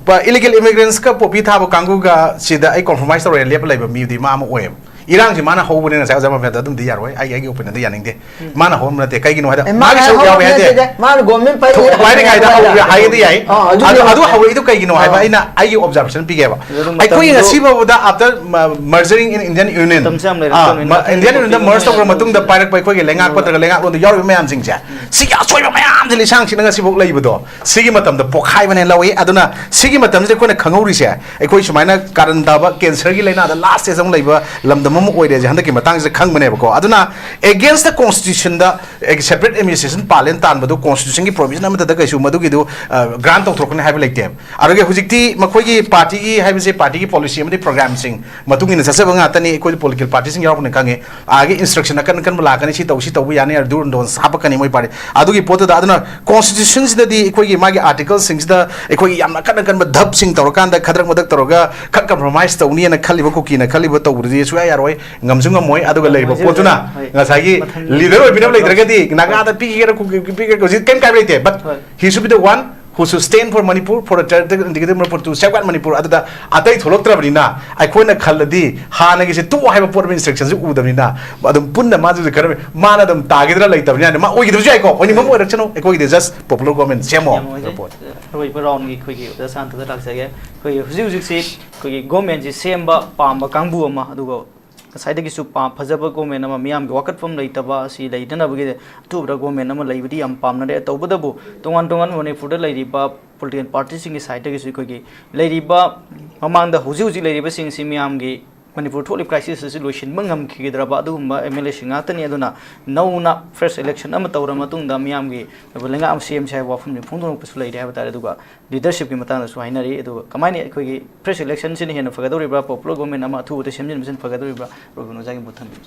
ꯄ-, illegal immigrants ꯀ poppy ꯊꯥꯕ ꯀꯥꯡꯕꯨꯒ ꯁꯤꯗ ꯑꯩ compromise ꯇꯧꯔꯦꯅ ꯂꯦꯞꯄ ꯂꯩꯕ ꯃꯤꯗꯤ ꯃꯥ ꯑꯃ ꯑꯣꯏꯌꯦꯕ꯫ ꯏꯔꯥꯡꯁꯤ ꯃꯥꯅ ꯍꯧꯕꯅꯦ, ꯉꯁꯥꯏ ꯑꯣꯖꯥ ꯃꯥꯝꯍꯦꯟꯗ ꯑꯗꯨꯝꯗꯤ ꯌꯥꯔꯣꯏ, ꯑꯩ, ꯑꯩꯒꯤ opinion ꯗ ꯌꯥꯅꯤꯡꯗꯦ꯫ ꯃꯥꯅ ꯍꯧꯔꯝꯕ ꯅꯠꯇꯦ꯫ ꯀꯩꯒꯤꯅꯣ ꯍꯥꯏꯗ ꯑꯦ, ꯃꯥꯅ ꯃꯥꯒꯤ ꯁꯔꯨꯛ ꯍꯧꯕ ꯌꯥꯎꯋꯦ ꯍꯥꯏꯗꯦ꯫ ꯅꯠꯇꯦꯗ꯫ ꯃꯥꯅ government ꯄꯥꯏꯔꯛꯏ ꯊꯣꯛ-, ꯄꯥꯏꯔꯤꯉꯩꯗ ꯍꯥꯏꯕ ꯍꯧꯔꯦ ꯍꯥꯏꯗꯦ꯫ ꯍꯥꯏꯒꯦꯗꯤ ꯌꯥꯏ꯫ ꯑꯥ, ꯑꯗꯨ ꯑꯗꯨ, ꯑꯗꯨ ꯌꯥꯏ꯫ ꯍꯧꯔꯛꯏꯗꯣ ꯀꯩꯒꯤꯅꯣ ꯍꯥꯏꯕ ꯑꯥ꯫ ꯑꯩꯅ ꯑꯩꯒꯤ observation ꯄꯤꯒꯦꯕ꯫ ꯑꯗꯨ ꯑꯗꯨꯝ ꯑꯩꯈꯣꯏꯒꯤ ꯃꯇꯝꯗꯣ ꯉꯁꯤ ꯐꯥꯎꯕꯗ after ma-, mergering in Indian Union, ꯃꯇꯝꯁꯨ ꯌꯥꯝ ꯑꯥ, ꯂꯩꯔꯛꯇꯕꯅꯤꯅ ꯃ-, ꯃꯊꯪꯒꯤ Indian Union ꯗ topic ꯑꯃ merge ꯇꯧꯈ꯭ꯔ ꯌꯥꯝ ꯃꯇꯨꯡꯗ ꯂꯩꯔꯛꯀꯅꯤ꯫ ꯄꯥꯏꯔꯛꯄ ꯑꯩꯈꯣꯏꯒꯤ ꯂꯩꯉꯥꯛ ꯎꯝ꯫ ꯄꯠꯇ꯭ꯔꯒ ꯂꯩꯉꯥꯛꯂꯣꯟꯗ ꯌꯥꯎꯔꯤꯕ ꯃꯌꯥꯝꯁꯤꯡꯁꯦ, ꯎꯝ꯫ ꯁꯤꯒꯤ ꯑꯁꯣꯏꯕ ꯃꯌꯥꯝꯁꯦ ꯂꯤꯁꯥꯡꯁꯤꯠꯅ ꯉꯁꯤꯐꯥꯎ ꯂꯩꯕꯗꯣ, ꯁꯤꯒꯤ ꯃꯇꯝꯗ ꯄꯣꯛꯈꯥꯏꯕꯅꯦ ꯂꯧꯏ꯫ ꯑꯗꯨꯅ ꯁꯤꯒꯤ ꯃꯇꯝꯁꯤꯗ ꯑꯩꯈꯣꯏꯅ ꯈꯪꯍꯧꯔꯤꯁꯦ, ꯑꯩꯈꯣꯏ ꯁꯨꯃꯥꯏꯅ ꯀꯥꯔꯟ ꯇꯥꯕ cancer ꯒꯤ ꯂꯥꯏꯅꯥꯗ last stage ꯑꯃ ꯂꯩꯕ ꯂꯝꯗꯝ ꯑꯃ ꯑꯣꯏꯔꯦꯁꯦ ꯍꯟꯗꯛꯀꯤ ꯃꯇꯥꯡꯁꯤꯗ ꯈꯪꯕꯅꯦꯕꯀꯣ꯫ ꯑꯗꯨꯅ against the constitution the separate administration ꯄꯥꯜꯂꯦꯅ ꯇꯥꯟꯕꯗꯨ constitution ꯒꯤ provision ꯑꯃꯠꯇꯗ ꯀꯩꯁꯨ ꯃꯗꯨꯒꯤꯗꯨ, ꯑ, grant ꯇꯧꯊꯣꯔꯛꯀꯅꯤ ꯍꯥꯏꯕ ꯂꯩꯇꯦꯕ꯫ ꯑꯗꯨꯒ ꯍꯧꯖꯤꯛꯇꯤ ꯃꯈꯣꯏꯒꯤ party ꯒꯤ ꯍꯥꯏꯕꯁꯦ party ꯒꯤ policy ꯑꯃꯗꯤ program ꯁꯤꯡ ꯃꯇꯨꯡ ꯏꯟꯅ ꯆꯠꯆꯕ ꯉꯥꯛꯇꯅꯤ꯫ ꯑꯩꯈꯣꯏ political party ꯁꯤꯡ ꯌꯥꯎꯔꯛꯄꯅ ꯈꯪꯉꯦ꯫ ꯑꯥꯒꯤ instruction ꯑꯀꯟ ꯑꯀꯟꯕ ꯂꯥꯛꯀꯅꯤ, ꯁꯤ ꯇꯧ, ꯁꯤ ꯇꯧꯕ ꯌꯥꯅꯤ, ꯑꯗꯨ ꯗꯣꯟꯁ ꯍꯥꯞꯄꯛꯀꯅꯤ ꯃꯣꯏ party꯫ ꯑꯗꯨꯒꯤ ꯄꯣꯠꯇꯨꯗ ꯑꯗꯨꯅ constitution ꯁꯤꯗꯗꯤ ꯑꯩꯈꯣꯏꯒꯤ ꯃꯥꯒꯤ article ꯁꯤꯡꯁꯤꯗ ꯑꯩꯈꯣꯏꯒꯤ ꯌꯥꯝꯅ ꯑꯀꯟ ꯑꯀꯟꯕ ꯙꯞꯁꯤꯡ ꯇꯧꯔꯀꯥꯟꯗ ꯈꯗ꯭ꯔꯛ ꯃꯗꯛ ꯇꯧꯔꯒ ꯈꯔ compromise ꯇꯧꯅꯤꯅ ꯈꯜꯂꯤꯕ ꯀꯨꯀꯤꯅ ꯈꯜꯂꯤꯕ ꯇꯧꯕꯗꯨꯗꯤ ꯁꯨꯡꯌꯥ ꯌꯥꯔꯣꯏ, ꯉꯝꯁꯨ ꯉꯝꯃꯣꯏ꯫ ꯑꯗꯨꯒ ꯂꯩꯔꯤꯕ ꯉꯝꯃꯣꯏ, ꯄꯣꯠꯇꯨꯅ ꯍꯣꯏ꯫ ꯉꯁꯥꯏꯒꯤ ꯃꯊꯪ leader ꯑꯣꯏꯕꯤꯅꯕ ꯂꯩꯇ꯭ꯔꯒꯗꯤ ꯅꯥꯒꯥꯗ ꯄꯤꯒꯦꯔꯥ ꯀꯨꯀꯤ ꯄꯤꯒꯦꯔꯥ ꯍꯧꯖꯤꯛ ꯀꯔꯤꯝ ꯀꯥꯏꯕ ꯂꯩꯇꯦ, but ꯍꯣꯏ꯫ He should be the one who should stand for Manipur, for the territorial integrity of Manipur, to safeguard Manipur, ꯑꯗꯨꯗ ꯑꯇꯩ ꯊꯣꯛꯂꯛꯇ꯭ꯔꯕꯅꯤꯅ, ꯑꯩꯈꯣꯏꯅ ꯈꯜꯂꯗꯤ ꯍꯥꯟꯅꯒꯤꯁꯦ ꯇꯣꯛꯑꯣ ꯍꯥꯏꯕ ꯄꯣꯠ ꯑꯃ, instruction ꯁꯨ ꯎꯗꯕꯅꯤꯅ, ꯑꯗꯨꯝ ꯄꯨꯟꯅ ꯃꯥꯁꯨ ꯈꯔ ꯃꯥꯅ ꯑꯗꯨꯝ ꯇꯥꯈꯤꯗ꯭ꯔꯥ ꯂꯩꯇꯕꯅꯤꯅ, ꯃꯥ ꯑꯣꯏꯈꯤꯗꯕꯁꯨ ꯌꯥꯏꯀꯣ, ꯑꯣꯏꯅꯤꯡꯕ ꯑꯃ ꯑꯣꯏꯔꯛꯁꯅꯨ, ꯑꯩꯈꯣꯏꯒꯤꯗꯤ just popular government ꯁꯦꯝꯃꯣ ꯌꯥꯝ ꯅꯨꯡꯉꯥꯏꯖꯩ꯫ ꯍꯥꯏꯕ ꯄꯣꯠ꯫ ꯑꯔꯣꯏꯕ round ꯒꯤ ꯑꯩꯈꯣꯏꯒꯤ ꯑꯣꯖꯥ ꯁꯥꯟꯇꯗ ꯂꯥꯛꯆꯒꯦ꯫ ꯑꯩꯈꯣꯏꯒꯤ ꯍꯧꯖꯤꯛ ꯍꯧꯖꯤꯛꯁꯤ ꯑꯩꯈꯣꯏꯒꯤ government ꯁꯤ ꯁꯦꯝꯕ ꯄꯥꯝꯕ ꯀꯥꯡꯕꯨ ꯑꯃ, ꯑꯗꯨꯒ ꯉꯁꯥꯏꯗꯒꯤꯁꯨ ꯄꯥ-, ꯐꯖꯕ government ꯑꯃ, ꯃꯤꯌꯥꯝꯒꯤ ꯋꯥꯀꯠꯐꯝ ꯂꯩꯇꯕ ꯑꯁꯤ ꯂꯩꯅꯅꯕꯒꯤ ꯑꯊꯨꯕꯗ government ꯑꯃ ꯂꯩꯕꯗꯤ ꯌꯥꯝ ꯄꯥꯝꯅꯔꯦ꯫ ꯇꯧꯕꯇꯕꯨ ꯇꯣꯉꯥꯟ ꯇꯣꯉꯥꯟꯕ ꯃꯅꯤꯄꯨꯔꯗ ꯂꯩꯔꯤꯕ political party ꯁꯤꯡꯒꯤ side ꯇꯒꯤꯁꯨ ꯑꯩꯈꯣꯏꯒꯤ ꯂꯩꯔꯤꯕ, ꯃꯃꯥꯡꯗ ꯍꯧꯖꯤꯛ ꯍꯧꯖꯤꯛ ꯂꯩꯔꯤꯕꯁꯤꯡꯁꯤ ꯃꯤꯌꯥꯝꯒꯤ ꯃꯅꯤꯄꯨꯔ ꯊꯣꯛꯂꯤꯕ crisis ꯑꯁꯤ ꯂꯣꯏꯁꯤꯟꯕ ꯉꯝꯈꯤꯒꯗ꯭ꯔꯕ ꯑꯗꯨꯒꯨꯝꯕ MLA ꯁꯤꯡ ꯉꯥꯛꯇꯅꯤ꯫ ꯑꯗꯨꯅ ꯅꯧꯅ fresh election ꯑꯃ ꯇꯧꯔ ꯃꯇꯨꯡꯗ ꯃꯤꯌꯥꯝꯒꯤ ꯑꯣꯏꯕ ꯂꯩꯉꯥꯛ ꯑꯃ ꯁꯦꯝꯁꯦ ꯍꯥꯏꯕ ꯋꯥꯐꯝꯁꯤ ꯐꯣꯡꯗꯣꯛꯂꯛꯄꯁꯨ ꯂꯩꯔꯦ ꯍꯥꯏꯕ ꯇꯥꯔꯦ꯫ ꯑꯗꯨꯒ leadership ꯀꯤ ꯃꯇꯥꯡꯗꯁꯨ ꯍꯥꯏꯅꯔꯤ꯫ ꯑꯗꯨꯒ ꯀꯃꯥꯏꯅ ꯑꯩꯈꯣꯏꯒꯤ fresh election ꯁꯤꯅ ꯍꯦꯟꯅ ꯐꯒꯗꯧꯔꯤꯕ꯭ꯔꯥ, popular government ꯑꯃ ꯑꯊꯨꯕꯗ ꯁꯦꯝꯖꯤꯟꯕꯁꯤꯅ ꯐꯒꯗꯧꯔꯤꯕ꯭ꯔꯥ, ꯔꯣꯕꯤꯟ ꯑꯣꯖꯥꯒꯤ ꯃꯣꯠ ꯊꯝꯕꯤꯌꯨ꯫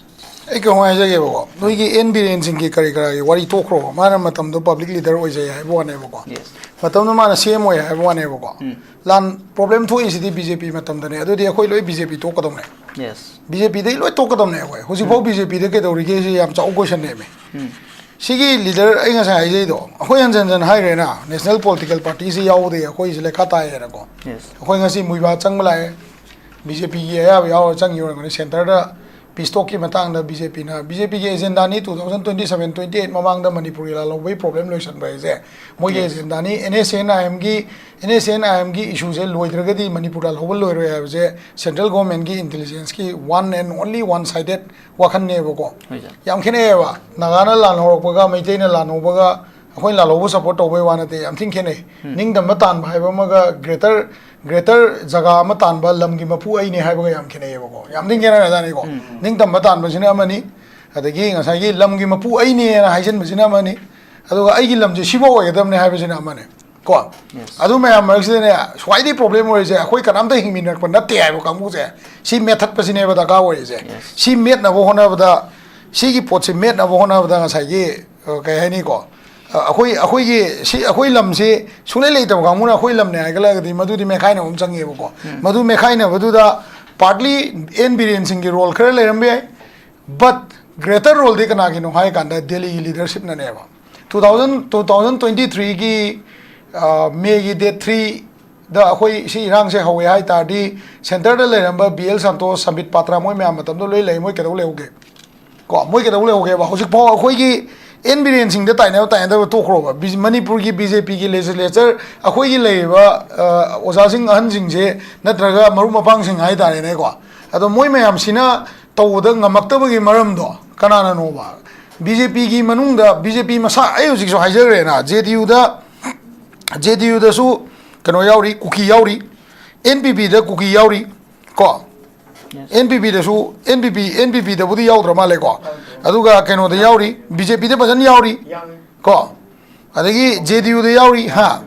ꯑꯩ ꯀꯩꯅꯣ ꯍꯥꯏꯖꯒꯦꯕꯀꯣ, ꯅꯣꯏꯒꯤ ꯑꯦꯟ ꯕꯤꯔꯦꯟ ꯁꯤꯡꯒꯤ ꯀꯔꯤ ꯀꯔꯥꯒꯤ ꯋꯥꯔꯤ ꯇꯣꯛꯈ꯭ꯔꯣꯕ, ꯃꯥꯅ ꯃꯇꯝꯗꯣ public leader ꯑꯣꯏꯖꯩ ꯍꯥꯏꯕ ꯋꯥꯅꯦꯕꯀꯣ꯫ Yes. ꯃꯇꯝꯗꯣ ꯃꯥꯅ ꯁꯦꯝ ꯑꯣꯏ ꯍꯥꯏꯕ ꯋꯥꯅꯦꯕꯀꯣ꯫ ꯎꯝ꯫ ꯂꯥꯟ problem ꯊꯣꯛꯏꯁꯤꯗꯤ BJP ꯃꯇꯝꯗꯅꯦ, ꯑꯗꯨꯗꯤ ꯑꯩꯈꯣꯏ ꯂꯣꯏ BJP ꯇꯣꯛꯀꯗꯧꯅꯦ꯫ Yes. BJP ꯗꯩ ꯂꯣꯏ ꯇꯣꯛꯀꯗꯧꯅꯦ ꯑꯩꯈꯣꯏ꯫ ꯍꯧꯖꯤꯛꯐꯥꯎ ꯎꯝ꯫ BJP ꯗ ꯀꯩꯗꯧꯔꯤꯒꯦ ꯁꯤ ꯌꯥꯝ ꯆꯥꯎꯕ question ꯅꯦꯃꯦ꯫ ꯎꯝ꯫ ꯁꯤꯒꯤ leader ꯑꯩ ꯉꯁꯥꯏ ꯍꯥꯏꯖꯩꯗꯣ, ꯑꯩꯈꯣꯏ ꯍꯟꯖꯟ ꯍꯟꯖꯟ ꯍꯥꯏꯈ꯭ꯔꯦꯅ, national political party ꯁꯤ ꯌꯥꯎꯕꯗꯒꯤ ꯑꯩꯈꯣꯏꯁꯤ ꯂꯩꯈꯥ ꯇꯥꯏꯌꯦꯅꯀꯣ꯫ Yes. ꯑꯩꯈꯣꯏ ꯉꯁꯤ ꯃꯨꯏꯕꯥ ꯆꯪꯕ ꯂꯥꯛꯑꯦ, BJP ꯒꯤ ꯑꯌꯥꯕ ꯌꯥꯎꯔ ꯆꯪꯉꯤ ꯑꯣꯏꯔꯝꯒꯅꯤ꯫ Centre ꯗ peace talk ꯀꯤ ꯃꯇꯥꯡꯗ BJP ꯅ, BJP ꯒꯤ agenda ꯅꯤ two thousand twenty seven twenty eight ꯃꯃꯥꯡꯗ ꯃꯅꯤꯄꯨꯔꯒꯤ ꯂꯥꯜꯍꯧꯕꯒꯤ problem ꯂꯣꯏꯁꯟꯕ ꯍꯥꯏꯁꯦ ꯃꯣꯏꯒꯤ Yes. agenda ꯅꯤ꯫ NSCN IM ꯒꯤ, NSCN IM ꯒꯤ issue ꯁꯦ ꯂꯣꯏꯗ꯭ꯔꯒꯗꯤ ꯃꯅꯤꯄꯨꯔ ꯂꯥꯜꯍꯧꯕ ꯂꯣꯏꯔꯣꯏ ꯍꯥꯏꯕꯁꯦ central government ꯒꯤ intelligence ꯀꯤ one and only one sided ꯋꯥꯈꯜꯅꯦꯕꯀꯣ꯫ ꯍꯣꯏ, ꯁꯥꯔ꯫ ꯌꯥꯝ ꯈꯦꯠꯅꯩꯌꯦꯕ꯫ ꯅꯥꯒꯥꯅ ꯂꯥꯟ ꯍꯧꯔꯛꯄꯒ, ꯃꯩꯇꯩꯅ ꯂꯥꯟ ꯍꯧꯕꯒ, ꯑꯩꯈꯣꯏꯅ ꯂꯥꯜꯍꯧꯕ support ꯇꯧꯕꯩ ꯋꯥ ꯅꯠꯇꯦ, ꯌꯥꯝ ꯊꯤꯅ ꯈꯦꯠꯅꯩ꯫ ꯎꯝ꯫ ꯅꯤꯡꯇꯝꯕ ꯇꯥꯟꯕ ꯍꯥꯏꯕ ꯑꯃꯒ greater, greater ꯖꯒꯥ ꯑꯃ ꯇꯥꯟꯕ, ꯂꯝꯒꯤ ꯃꯄꯨ ꯑꯩꯅꯦ ꯍꯥꯏꯕꯒ ꯌꯥꯝ ꯈꯦꯠꯅꯩꯌꯦꯕꯀꯣ꯫ ꯌꯥꯝ ꯊꯤꯅ ꯈꯦꯠꯅꯔꯖꯥꯠꯅꯤꯀꯣ꯫ ꯎꯝ꯫ ꯅꯤꯡꯇꯝꯕ ꯇꯥꯟꯕꯁꯤꯅ ꯑꯃꯅꯤ, ꯑꯗꯒꯤ ꯉꯁꯥꯏꯒꯤ ꯂꯝꯒꯤ ꯃꯄꯨ ꯑꯩꯅꯦꯅ ꯍꯥꯏꯖꯟꯕꯁꯤꯅ ꯑꯃꯅꯤ, ꯑꯗꯨꯒ ꯑꯩꯒꯤ ꯂꯝꯁꯦ ꯁꯤꯐꯥꯎ ꯑꯣꯏꯒꯗꯕꯅꯦ ꯍꯥꯏꯕꯁꯤꯅ ꯑꯃꯅꯤ꯫ ꯀꯣ? Yes. ꯑꯗꯨ ꯃꯌꯥꯝ ꯃꯔꯛꯁꯤꯗꯅꯦ, ꯈ꯭ꯋꯥꯏꯗꯒꯤ problem ꯑꯣꯏꯔꯤꯁꯦ, ꯑꯩꯈꯣꯏ ꯀꯅꯥꯝꯇ ꯍꯤꯡꯃꯤꯟꯅꯔꯛꯄ ꯅꯠꯇꯦ ꯍꯥꯏꯕ ꯀꯥꯡꯕꯨꯁꯦ, ꯁꯤ ꯃꯦꯠꯊꯠꯄꯁꯤꯅꯦꯕ ꯗꯔꯀꯥꯔ ꯑꯣꯏꯔꯤꯁꯦ꯫ Yes. ꯁꯤ ꯃꯦꯠꯅꯕ ꯍꯣꯠꯅꯕꯗ, ꯁꯤꯒꯤ ꯄꯣꯠꯁꯤ ꯃꯦꯠꯅꯕ ꯍꯣꯠꯅꯕꯗ ꯉꯁꯥꯏꯒꯤ, ꯑ, ꯀꯩ ꯍꯥꯏꯅꯤꯀꯣ? ꯑ, ꯑꯩꯈꯣꯏ, ꯑꯩꯈꯣꯏꯒꯤ, ꯁꯤ, ꯑꯩꯈꯣꯏ ꯂꯝꯁꯤ ꯁꯨꯡꯂꯩ ꯂꯩꯇꯕ ꯀꯥꯡꯕꯨꯅ ꯑꯩꯈꯣꯏ ꯂꯝꯅꯦ ꯍꯥꯏꯒꯠꯂꯒꯗꯤ ꯃꯗꯨꯗꯤ ꯃꯦꯠꯈꯥꯏꯅꯕ ꯑꯃ ꯆꯪꯉꯦꯕꯀꯣ꯫ ꯎꯝ꯫ ꯃꯗꯨ ꯃꯦꯠꯈꯥꯏꯅꯕꯗꯨꯗ partly ꯑꯦꯟ ꯕꯤꯔꯦꯟ ꯁꯤꯡꯒꯤ role ꯈꯔ ꯂꯩꯔꯝꯕ ꯌꯥꯏ, but greater role ꯗꯤ ꯀꯅꯥꯒꯤꯅꯣ ꯍꯥꯏ ꯀꯥꯟꯗ ꯗꯦꯜꯂꯤꯒꯤ leadership ꯅꯅꯦꯕ꯫ Two thousand, two thousand twenty three ꯒꯤ ꯃꯦꯒꯤ ꯗꯦꯠ ꯊ꯭ꯔꯤꯗ ꯑꯩꯈꯣꯏ ꯁꯤ ꯏꯔꯥꯡꯁꯦ ꯍꯧꯋꯦ ꯍꯥꯏ ꯇꯥꯔꯗꯤ, ꯁꯦꯟꯇꯔꯗ ꯂꯩꯔꯝꯕ ꯕꯤ ꯑꯦꯜ ꯁꯟꯇꯣꯁ, ꯁꯝꯕꯤꯠ ꯄꯥꯇ꯭ꯔꯥ, ꯃꯣꯏ ꯃꯌꯥꯝ ꯃꯇꯝꯗꯣ ꯂꯣꯏ ꯂꯩ꯫ ꯃꯣꯏ ꯀꯩꯗꯧ ꯂꯩꯍꯧꯒꯦ? ꯀꯣ, ꯃꯣꯏ ꯀꯩꯗꯧ ꯂꯩꯍꯧꯒꯦꯕ? ꯍꯧꯖꯤꯛꯐꯥꯎ ꯑꯩꯈꯣꯏꯒꯤ ꯑꯦꯟ ꯕꯤꯔꯦꯟ ꯁꯤꯡꯗ ꯇꯥꯏꯅꯕ ꯇꯥꯏꯅꯗꯕ ꯇꯣꯛꯈ꯭ꯔꯣꯕ꯫ ꯕꯤ-, ꯃꯅꯤꯄꯨꯔꯒꯤ ꯕꯤ ꯖꯦ ꯄꯤꯒꯤ ꯂꯦꯖꯤꯁꯂꯦꯆꯔ, ꯑꯩꯈꯣꯏꯒꯤ ꯂꯩꯔꯤꯕ, ꯑ, ꯑꯣꯖꯥꯁꯤꯡ, ꯑꯍꯟꯁꯤꯡꯁꯦ, ꯅꯠꯇ꯭ꯔꯒ ꯃꯔꯨꯞ ꯃꯄꯥꯡꯁꯤꯡ ꯍꯥꯏ ꯇꯥꯔꯦꯅꯦꯀꯣ, ꯑꯗꯣ ꯃꯣꯏ ꯃꯌꯥꯝꯁꯤꯅ ꯇꯧꯕꯗ ꯉꯝꯃꯛꯇꯕꯒꯤ ꯃꯔꯝꯗꯣ ꯀꯅꯥꯅꯅꯣꯕ? ꯕꯤ ꯖꯦ ꯄꯤꯒꯤ ꯃꯅꯨꯡꯗ, ꯕꯤ ꯖꯦ ꯄꯤ ꯃꯁꯥ, ꯑꯩ ꯍꯧꯖꯤꯛꯁꯨ ꯍꯥꯏꯖꯈ꯭ꯔꯦꯅ, ꯖꯦ ꯗꯤ ꯌꯨꯗ, ꯖꯦ ꯗꯤ ꯌꯨꯗꯁꯨ ꯀꯩꯅꯣ ꯌꯥꯎꯔꯤ, ꯀꯨꯀꯤ ꯌꯥꯎꯔꯤ, ꯑꯦꯟ ꯄꯤ ꯄꯤꯗ ꯀꯨꯀꯤ ꯌꯥꯎꯔꯤ, ꯀꯣ꯫ ꯑꯦꯟ ꯄꯤ ꯄꯤꯗꯁꯨ, ꯑꯦꯟ ꯄꯤ ꯄꯤ, ꯑꯦꯟ ꯄꯤ ꯄꯤꯗꯕꯨꯗꯤ ꯌꯥꯎꯗ꯭ꯔ ꯃꯥꯜꯂꯦꯀꯣ꯫ ꯑꯗꯨꯒ ꯀꯩꯅꯣꯗ ꯌꯥꯎꯔꯤ, ꯕꯤ ꯖꯦ ꯄꯤꯗ ꯐꯖꯅ ꯌꯥꯎꯔꯤ, ꯀꯣ꯫ ꯑꯗꯒꯤ ꯖꯦ ꯗꯤ ꯌꯨꯗ ꯌꯥꯎꯔꯤ, ꯍꯥ꯫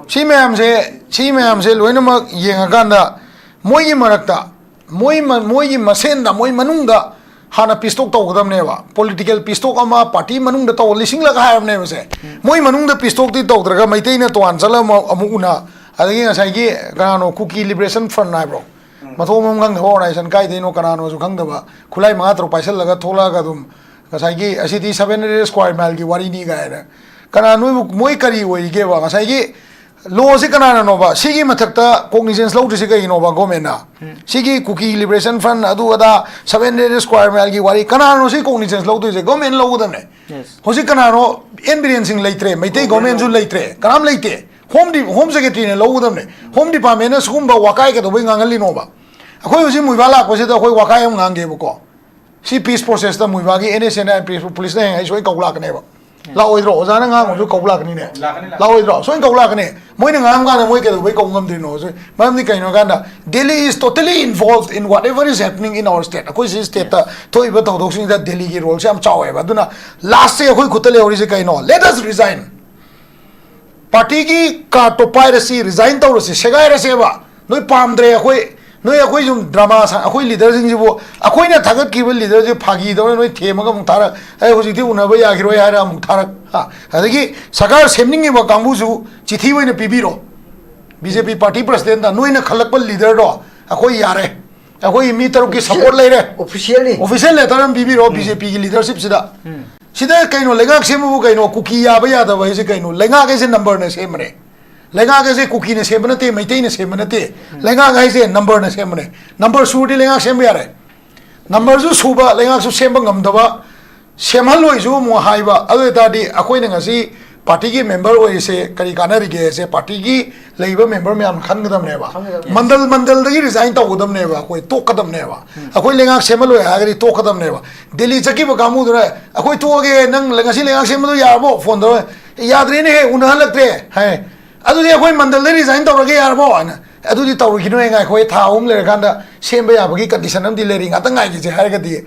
ꯁꯤ ꯃꯌꯥꯝꯁꯦ, ꯁꯤ ꯃꯌꯥꯝꯁꯦ ꯂꯣꯏꯅꯃꯛ ꯌꯦꯡꯉꯀꯥꯟꯗ ꯃꯣꯏꯒꯤ ꯃꯔꯛꯇ, ꯃꯣꯏ ꯃ-, ꯃꯣꯏꯒꯤ ꯃꯁꯦꯟꯗ, ꯃꯣꯏ ꯃꯅꯨꯡꯗ ꯍꯥꯟꯅ ꯄꯤꯁ ꯇꯣꯛ ꯇꯧꯒꯗꯕꯅꯦꯕ꯫ ꯄꯣꯂꯤꯇꯤꯀꯦꯜ ꯄꯤꯁ ꯇꯣꯛ ꯑꯃ ꯄꯥꯔꯇꯤ ꯃꯅꯨꯡꯗ ꯇꯧ, ꯂꯤꯁꯤꯡꯂꯒ ꯍꯥꯏꯔꯕꯅꯦꯕꯁꯦ꯫ ꯃꯣꯏ ꯃꯅꯨꯡꯗ ꯄꯤꯁ ꯇꯣꯛꯇꯤ ꯇꯧꯗ꯭ꯔꯒ ꯃꯩꯇꯩꯅ ꯇꯣꯉꯥꯟ ꯆꯠꯂꯒ ꯑꯃꯨꯛ, ꯑꯃꯨꯛ ꯎꯅ, ꯑꯗꯒꯤ ꯉꯁꯥꯏꯒꯤ ꯀꯅꯥꯅꯣ, ꯀꯨꯀꯤ ꯂꯤꯕꯔꯦꯁꯟ ꯐ꯭ꯔꯟ ꯍꯥꯏꯕ꯭ꯔꯣ? ꯃꯊꯣꯡ ꯃꯔꯝ ꯈꯪꯗꯕ ꯑꯣꯔꯒꯅꯥꯏꯖꯦꯁꯟ, ꯀꯥꯏꯗꯩꯅꯣ ꯀꯅꯥꯅꯣꯁꯨ ꯈꯪꯗꯕ, ꯈꯨꯠꯂꯥꯏ ꯃꯉꯥ ꯇꯔꯨꯛ ꯄꯥꯏꯁꯜꯂꯒ ꯊꯣꯛꯂꯛꯑꯒ ꯑꯗꯨꯝ ꯉꯁꯥꯏꯒꯤ ꯑꯁꯤꯗꯤ ꯁꯚꯦꯟ ꯍꯟꯗ꯭ꯔꯦꯗ ꯁ꯭ꯀ꯭ꯋꯥꯔ ꯃꯥꯏꯜꯒꯤ ꯋꯥꯔꯤꯅꯤ ꯀꯥꯏꯅ꯫ ꯀꯅꯥ ꯅꯣꯏꯕꯨ, ꯃꯣꯏ ꯀꯔꯤ ꯑꯣꯏꯔꯤꯒꯦꯕ? ꯉꯁꯥꯏꯒꯤ ꯂꯣꯁꯤ ꯀꯅꯥꯅꯅꯣꯕ? ꯁꯤꯒꯤ ꯃꯊꯛꯇ ꯀꯣꯒꯅꯤꯖꯦꯟꯁ ꯂꯧꯗ꯭ꯔꯤꯁꯤ ꯀꯩꯒꯤꯅꯣꯕ ꯒꯣꯔꯃꯦꯟꯅ? ꯁꯤꯒꯤ ꯀꯨꯀꯤ ꯂꯤꯕꯔꯦꯁꯟ ꯐ꯭ꯔꯟ, ꯑꯗꯨ ꯑꯗꯥ, ꯁꯚꯦꯟ ꯍꯟꯗ꯭ꯔꯦꯗ ꯁ꯭ꯀ꯭ꯋꯥꯔ ꯃꯥꯏꯜꯒꯤ ꯋꯥꯔꯤ, ꯀꯅꯥꯅꯣ ꯁꯤ ꯀꯣꯒꯅꯤꯖꯦꯟꯁ ꯂꯧꯗꯣꯏꯁꯦ? ꯒꯣꯔꯃꯦꯟ ꯂꯧꯒꯗꯕꯅꯦ꯫ ꯍꯧꯖꯤꯛ ꯀꯅꯥꯅꯣ? ꯑꯦꯟ ꯕꯤꯔꯦꯟ ꯁꯤꯡ ꯂꯩꯇ꯭ꯔꯦ, ꯃꯩꯇꯩ ꯒꯣꯔꯃꯦꯟꯁꯨ ꯂꯩꯇ꯭ꯔꯦ, ꯀꯅꯥꯝ ꯂꯩꯇꯦ꯫ ꯍꯣꯝ ꯗꯤ-, ꯍꯣꯝ ꯁꯦꯀ꯭ꯔꯦꯇꯔꯤꯅ ꯂꯧꯒꯗꯕꯅꯦ꯫ ꯍꯣꯝ ꯗꯤꯄꯥꯔꯠꯃꯦꯟꯅ ꯁꯤꯒꯨꯝꯕ ꯋꯥꯀꯥꯏ ꯀꯩꯗꯧꯕꯩ ꯉꯥꯡꯍꯜꯂꯤꯅꯣꯕ? ꯑꯩꯈꯣꯏ ꯍꯧꯖꯤꯛ ꯃꯨꯏꯕꯥ ꯂꯥꯛꯄꯁꯤꯗ ꯑꯩꯈꯣꯏ ꯋꯥꯀꯥꯏ ꯑꯃ ꯉꯥꯡꯒꯦꯕꯀꯣ꯫ ꯁꯤ ꯄꯤꯁ ꯄ꯭ꯔꯣꯁꯦꯁꯇ ꯃꯨꯏꯕꯥꯒꯤ ꯑꯦꯟ ꯑꯦꯁ ꯑꯦꯟ ꯑꯥꯏ ꯄꯨꯂꯤꯁꯅ ꯍꯌꯦꯡ ꯑꯩ ꯁꯣꯏ ꯀꯧ ꯂꯥꯛꯀꯅꯦꯕ꯫ ꯂꯥꯛꯑꯣꯏꯗ꯭ꯔꯣ? ꯑꯣꯖꯥꯅ ꯉꯥꯡꯕꯁꯨ ꯀꯧ ꯂꯥꯛꯀꯅꯤꯅꯦ꯫ ꯂꯥꯛꯀꯅꯤ, ꯂꯥꯛꯀꯅꯤ꯫ ꯂꯥꯛꯑꯣꯏꯗ꯭ꯔꯣ? ꯁꯣꯏꯅ ꯀꯧ ꯂꯥꯛꯀꯅꯤ꯫ ꯃꯣꯏꯅ ꯉꯥꯡꯕ ꯀꯥꯟꯗ ꯃꯣꯏ ꯀꯩꯗꯧꯕꯩ ꯀꯧ ꯉꯝꯗ꯭ꯔꯤꯅꯣ? ꯁꯤ ꯃꯔꯝꯗꯤ ꯀꯩꯅꯣ ꯍꯥꯏ ꯀꯥꯟꯗ, Delhi is totally involved in whatever is happening in our state. ꯑꯩꯈꯣꯏ ꯁꯤ ꯁ꯭ꯇꯦꯠꯇ ꯊꯣꯛꯏꯕ ꯊꯧꯗꯣꯛꯁꯤꯡꯁꯤꯗ ꯗꯦꯜꯂꯤꯒꯤ ꯔꯣꯜꯁꯦ ꯌꯥꯝ ꯆꯥꯎꯋꯦꯕ꯫ ꯑꯗꯨꯅ ꯂꯥꯁꯁꯦ ꯑꯩꯈꯣꯏ ꯈꯨꯠꯇ ꯂꯩꯍꯧꯔꯤꯁꯦ ꯀꯩꯅꯣ? Let us resign. ꯄꯥꯔꯇꯤꯒꯤ ꯀꯥꯔꯠꯇꯣ ꯄꯥꯏꯔꯁꯤ, ꯔꯤꯖꯥꯏꯟ ꯇꯧꯔꯁꯤ, ꯁꯦꯒꯥꯏꯔꯁꯦꯕ꯫ ꯅꯣꯏ ꯄꯥꯝꯗ꯭ꯔꯦ, ꯑꯩꯈꯣꯏ, ꯅꯣꯏ, ꯑꯩꯈꯣꯏ ꯁꯨꯝ ꯗ꯭ꯔꯃꯥ ꯁꯥ-, ꯑꯩꯈꯣꯏ ꯂꯤꯗꯔꯁꯤꯡꯁꯤꯕꯨ, ꯑꯩꯈꯣꯏꯅ ꯊꯥꯒꯠꯈꯤꯕ ꯂꯤꯗꯔꯁꯦ ꯐꯥꯒꯤ ꯇꯧꯔ ꯅꯣꯏ ꯊꯦꯝꯃꯒ ꯑꯃꯨꯛ ꯊꯥꯔꯛ, "ꯑꯩ ꯍꯧꯖꯤꯛꯇꯤ ꯎꯅꯕ ꯌꯥꯈꯤꯔꯣꯏ" ꯍꯥꯏꯔ ꯑꯃꯨꯛ ꯊꯥꯔꯛ꯫ ꯍꯥ? ꯑꯗꯒꯤ ꯁꯔꯀꯥꯔ ꯁꯦꯝꯅꯤꯡꯉꯤꯕ ꯀꯥꯡꯕꯨꯁꯨ ꯆꯤꯊꯤ ꯑꯣꯏꯅ ꯄꯤꯕꯤꯔꯣ꯫ ꯕꯤ ꯖꯦ ꯄꯤ ꯄꯥꯔꯇꯤ ꯄ꯭ꯔꯁꯤꯗꯦꯟꯗ, "ꯅꯣꯏꯅ ꯈꯜꯂꯛꯄ ꯂꯤꯗꯔꯗꯣ ꯑꯩꯈꯣꯏ ꯌꯥꯔꯦ, ꯑꯩꯈꯣꯏ ꯃꯤ ꯇꯔꯨꯛꯀꯤ ꯁꯄꯣꯔꯠ ꯂꯩꯔꯦ"꯫ ꯑꯣꯐꯤꯁꯤꯌꯦꯜꯅꯤ꯫ ꯑꯣꯐꯤꯁꯤꯌꯦꯜ ꯂꯦꯇꯔ ꯑꯃ ꯄꯤꯕꯤꯔꯣ ꯕꯤ ꯖꯦ ꯄꯤꯒꯤ ꯂꯤꯗꯔꯁꯤꯞꯁꯤꯗ꯫ ꯁꯤꯗ ꯀꯩꯅꯣ, ꯂꯩꯉꯥꯛ ꯁꯦꯝꯕꯕꯨ ꯀꯩꯅꯣ? ꯀꯨꯀꯤ ꯌꯥꯕ ꯌꯥꯗꯕ ꯍꯥꯏꯁꯦ ꯀꯩꯅꯣ? ꯂꯩꯉꯥꯛ ꯍꯥꯏꯁꯦ ꯅꯝꯕꯔꯅ ꯁꯦꯝꯕꯅꯦ꯫ ꯂꯩꯉꯥꯛ ꯍꯥꯏꯁꯦ ꯀꯨꯀꯤꯅ ꯁꯦꯝꯕ ꯅꯠꯇꯦ, ꯃꯩꯇꯩꯅ ꯁꯦꯝꯕ ꯅꯠꯇꯦ꯫ ꯂꯩꯉꯥꯛ ꯍꯥꯏꯁꯦ ꯅꯝꯕꯔꯅ ꯁꯦꯝꯕꯅꯦ꯫ ꯅꯝꯕꯔ ꯁꯨꯔꯗꯤ ꯂꯩꯉꯥꯛ ꯁꯦꯝꯕ ꯌꯥꯔꯦ꯫ ꯅꯝꯕꯔꯁꯨ ꯁꯨꯕ, ꯂꯩꯉꯥꯛꯁꯨ ꯁꯦꯝꯕ ꯉꯝꯗꯕ, ꯁꯦꯝꯍꯜꯂꯣꯏꯁꯨ ꯑꯃꯨꯛ ꯍꯥꯏꯕ꯫ ꯑꯗꯨ ꯑꯣꯏ ꯇꯥꯔꯗꯤ ꯑꯩꯈꯣꯏꯅ ꯉꯁꯤ ꯄꯥꯔꯇꯤꯒꯤ ꯃꯦꯝꯕꯔ ꯑꯣꯏꯔꯤꯁꯦ ꯀꯔꯤ ꯀꯥꯟꯅꯔꯤꯒꯦ ꯍꯥꯏꯁꯦ ꯄꯥꯔꯇꯤꯒꯤ ꯂꯩꯔꯤꯕ ꯃꯦꯝꯕꯔ ꯃꯌꯥꯝꯅ ꯈꯟꯒꯗꯕꯅꯦꯕ꯫ ꯈꯟꯒꯗꯕꯅꯦ꯫ ꯃꯟꯗꯜ ꯃꯟꯗꯜꯗꯒꯤ ꯔꯤꯖꯥꯏꯟ ꯇꯧꯒꯗꯕꯅꯦꯕ꯫ ꯑꯩꯈꯣꯏ ꯇꯣꯛꯀꯗꯕꯅꯦꯕ꯫ ꯑꯩꯈꯣꯏ ꯂꯩꯉꯥꯛ ꯁꯦꯝꯍꯜꯂꯣꯏ ꯍꯥꯏꯔꯒꯗꯤ ꯇꯣꯛꯀꯗꯕꯅꯦꯕ꯫ ꯗꯦꯜꯂꯤ ꯆꯠꯈꯤꯕ ꯀꯥꯡꯕꯨꯗꯨꯅ, "ꯑꯩꯈꯣꯏ ꯇꯣꯛꯑꯒꯦ, ꯅꯪ ꯉꯁꯤ ꯂꯩꯉꯥꯛ ꯁꯦꯝꯕꯗꯣ ꯌꯥꯔꯕꯣ?" ꯐꯣꯟ ꯇꯧꯔꯒ, "ꯌꯥꯗ꯭ꯔꯦꯅꯦꯍꯦ, ꯎꯅꯍꯜꯂꯛꯇ꯭ꯔꯦ" ꯍꯥꯏ꯫ "ꯑꯗꯨꯗꯤ ꯑꯩꯈꯣꯏ ꯃꯟꯗꯜꯗ ꯔꯤꯖꯥꯏꯟ ꯇꯧꯔꯒꯦ ꯌꯥꯔꯕꯣ?" ꯍꯥꯏꯅ꯫ "ꯑꯗꯨꯗꯤ ꯇꯧꯔꯨꯈꯤꯅꯨꯍꯦ, ꯉꯥꯏꯈꯣꯍꯦ, ꯊꯥ ꯑꯍꯨꯝ ꯂꯩꯔꯀꯥꯟꯗ ꯁꯦꯝꯕ ꯌꯥꯕꯒꯤ ꯀꯟꯗꯤꯁꯟ ꯑꯃꯗꯤ ꯂꯩꯔꯤ, ꯉꯥꯛꯇꯪ ꯉꯥꯏꯈꯤꯁꯦ" ꯍꯥꯏꯔꯒꯗꯤ,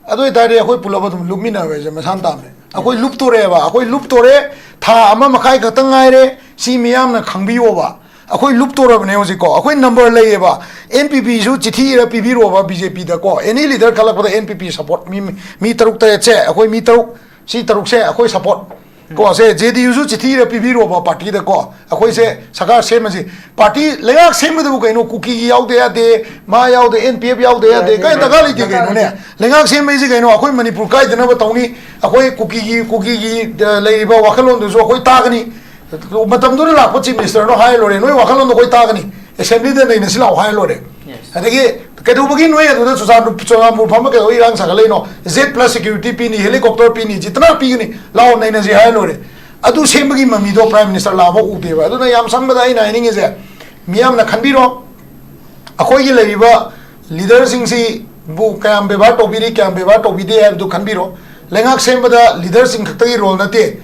ꯑꯗꯨ ꯑꯣꯏꯇꯥꯔꯗꯤ ꯑꯩꯈꯣꯏ ꯄꯨꯂꯞ ꯑꯗꯨꯝ ꯂꯨꯞꯃꯤꯟꯅꯕ ꯍꯥꯏꯁꯦ ꯃꯁꯥꯅ ꯇꯥꯕꯅꯦ꯫ ꯑꯩꯈꯣꯏ ꯂꯨꯞꯇꯣꯔꯦꯕ, ꯑꯩꯈꯣꯏ ꯂꯨꯞꯇꯣꯔꯦ, ꯊꯥ ꯑꯃ ꯃꯈꯥꯏ ꯈꯛꯇꯪ ꯉꯥꯏꯔꯦ꯫ ꯁꯤ ꯃꯤꯌꯥꯝꯅ ꯈꯪꯕꯤꯌꯣꯕ꯫ ꯑꯩꯈꯣꯏ ꯂꯨꯞꯇꯣꯔꯕꯅꯦ ꯍꯧꯖꯤꯛꯀꯣ꯫ ꯑꯩꯈꯣꯏ ꯅꯝꯕꯔ ꯂꯩꯌꯦꯕ꯫ ꯑꯦꯟ ꯄꯤ ꯄꯤꯁꯨ ꯆꯤꯊꯤ ꯏꯔ ꯄꯤꯕꯤꯔꯣꯕ ꯕꯤ ꯖꯦ ꯄꯤꯗꯀꯣ꯫ ꯑꯦꯅꯤ ꯂꯤꯗꯔ ꯈꯜꯂꯛꯄꯗ ꯑꯦꯟ ꯄꯤ ꯄꯤ ꯁꯄꯣꯔꯠ ꯃꯤ, ꯃꯤ ꯇꯔꯨꯛ ꯇꯔꯦꯠꯁꯦ, ꯑꯩꯈꯣꯏ ꯃꯤ ꯇꯔꯨꯛ, ꯁꯤ ꯇꯔꯨꯛꯁꯦ ꯑꯩꯈꯣꯏ ꯁꯄꯣꯔꯠ ꯀꯣ꯫ ꯁꯦ ꯖꯦ ꯗꯤ ꯌꯨꯁꯨ ꯆꯤꯊꯤ ꯏꯔ ꯄꯤꯕꯤꯔꯣꯕ ꯄꯥꯔꯇꯤꯗꯀꯣ꯫ ꯑꯩꯈꯣꯏꯁꯦ ꯁꯔꯀꯥꯔ ꯁꯦꯝꯃꯁꯤ꯫ ꯄꯥꯔꯇꯤ ꯂꯩꯉꯥꯛ ꯁꯦꯝꯕꯗꯕꯨ ꯀꯩꯅꯣ? ꯀꯨꯀꯤꯒꯤ ꯌꯥꯎꯗ ꯌꯥꯗꯦ, ꯃꯥ ꯌꯥꯎꯗꯦ, ꯑꯦꯟ ꯄꯤ ꯑꯦꯐ ꯌꯥꯎꯗ ꯌꯥꯗꯦ, ꯀꯥꯏ ꯗꯔꯀꯥꯔ ꯂꯩꯇꯦ ꯀꯩꯅꯣꯅꯦ꯫ ꯂꯩꯉꯥꯛ ꯁꯦꯝꯕ ꯍꯥꯏꯁꯤ ꯀꯩꯅꯣ? ꯑꯩꯈꯣꯏ ꯃꯅꯤꯄꯨꯔ ꯀꯥꯏꯗꯅꯕ ꯇꯧꯅꯤ꯫ ꯑꯩꯈꯣꯏ ꯀꯨꯀꯤꯒꯤ, ꯀꯨꯀꯤꯒꯤ, ꯑ, ꯂꯩꯔꯤꯕ ꯋꯥꯈꯜꯂꯣꯟꯗꯨꯁꯨ ꯑꯩꯈꯣꯏ ꯇꯥꯒꯅꯤ꯫ ꯃꯇꯝꯗꯨꯗ ꯂꯥꯛꯄ ꯆꯤꯐ ꯃꯤꯅꯤꯁꯇꯔꯅꯣ ꯍꯥꯏꯔ ꯂꯣꯏꯔꯦ, "ꯅꯣꯏ ꯋꯥꯈꯜꯂꯣꯟꯗꯣ ꯑꯩꯈꯣꯏ ꯇꯥꯒꯅꯤ, ꯑꯦꯁꯦꯝꯕ꯭ꯂꯤꯗ ꯅꯩꯅꯁꯤ ꯂꯥꯛꯑꯣ" ꯍꯥꯏꯔ ꯂꯣꯏꯔꯦ꯫ Yes. ꯑꯗꯒꯤ ꯀꯩꯗꯧꯕꯒꯤ ꯅꯣꯏ ꯑꯗꯨꯗ ꯆꯨꯔꯆꯥꯟꯄꯨꯔ, ꯆꯨꯔꯆꯥꯟꯄꯨꯔ ꯐꯝꯕ ꯀꯩꯗꯧꯕꯒꯤ ꯏꯔꯥꯡ ꯁꯥꯒꯠꯂꯛꯏꯅꯣ? ꯖꯦꯠ ꯄ꯭ꯂꯁ ꯁꯦꯀ꯭ꯌꯨꯔꯤꯇꯤ ꯄꯤꯅꯤ, ꯍꯦꯂꯤꯀꯣꯞꯇꯔ ꯄꯤꯅꯤ, ꯖꯤꯇꯅ ꯄꯤꯒꯅꯤ, ꯂꯥꯛꯑꯣ ꯅꯩꯅꯁꯤ ꯍꯥꯏꯔ ꯂꯣꯏꯔꯦ꯫ ꯑꯗꯨ ꯁꯦꯝꯕꯒꯤ ꯃꯃꯤꯗꯣ ꯄ꯭ꯔꯥꯏꯝ ꯃꯤꯅꯤꯁꯇꯔ ꯂꯥꯛꯑꯐꯥꯎ ꯎꯗꯦꯕ꯫ ꯑꯗꯨꯅ ꯌꯥꯝ ꯁꯝꯕꯗ ꯑꯩꯅ ꯍꯥꯏꯅꯤꯡꯉꯤꯁꯦ, ꯃꯤꯌꯥꯝꯅ ꯈꯟꯕꯤꯔꯣ, ꯑꯩꯈꯣꯏꯒꯤ ꯂꯩꯔꯤꯕ ꯂꯤꯗꯔꯁꯤꯡꯁꯤꯕꯨ ꯀꯌꯥꯝ ꯕꯦꯕꯥꯔ ꯇꯧꯕꯤꯔꯤ, ꯀꯌꯥꯝ ꯕꯦꯕꯥꯔ ꯇꯧꯕꯤꯗꯦ ꯍꯥꯏꯕꯗꯨ ꯈꯟꯕꯤꯔꯣ꯫ ꯂꯩꯉꯥꯛ ꯁꯦꯝꯕꯗ ꯂꯤꯗꯔꯁꯤꯡ ꯈꯛꯇꯒꯤ ꯔꯣꯜ ꯅꯠꯇꯦ꯫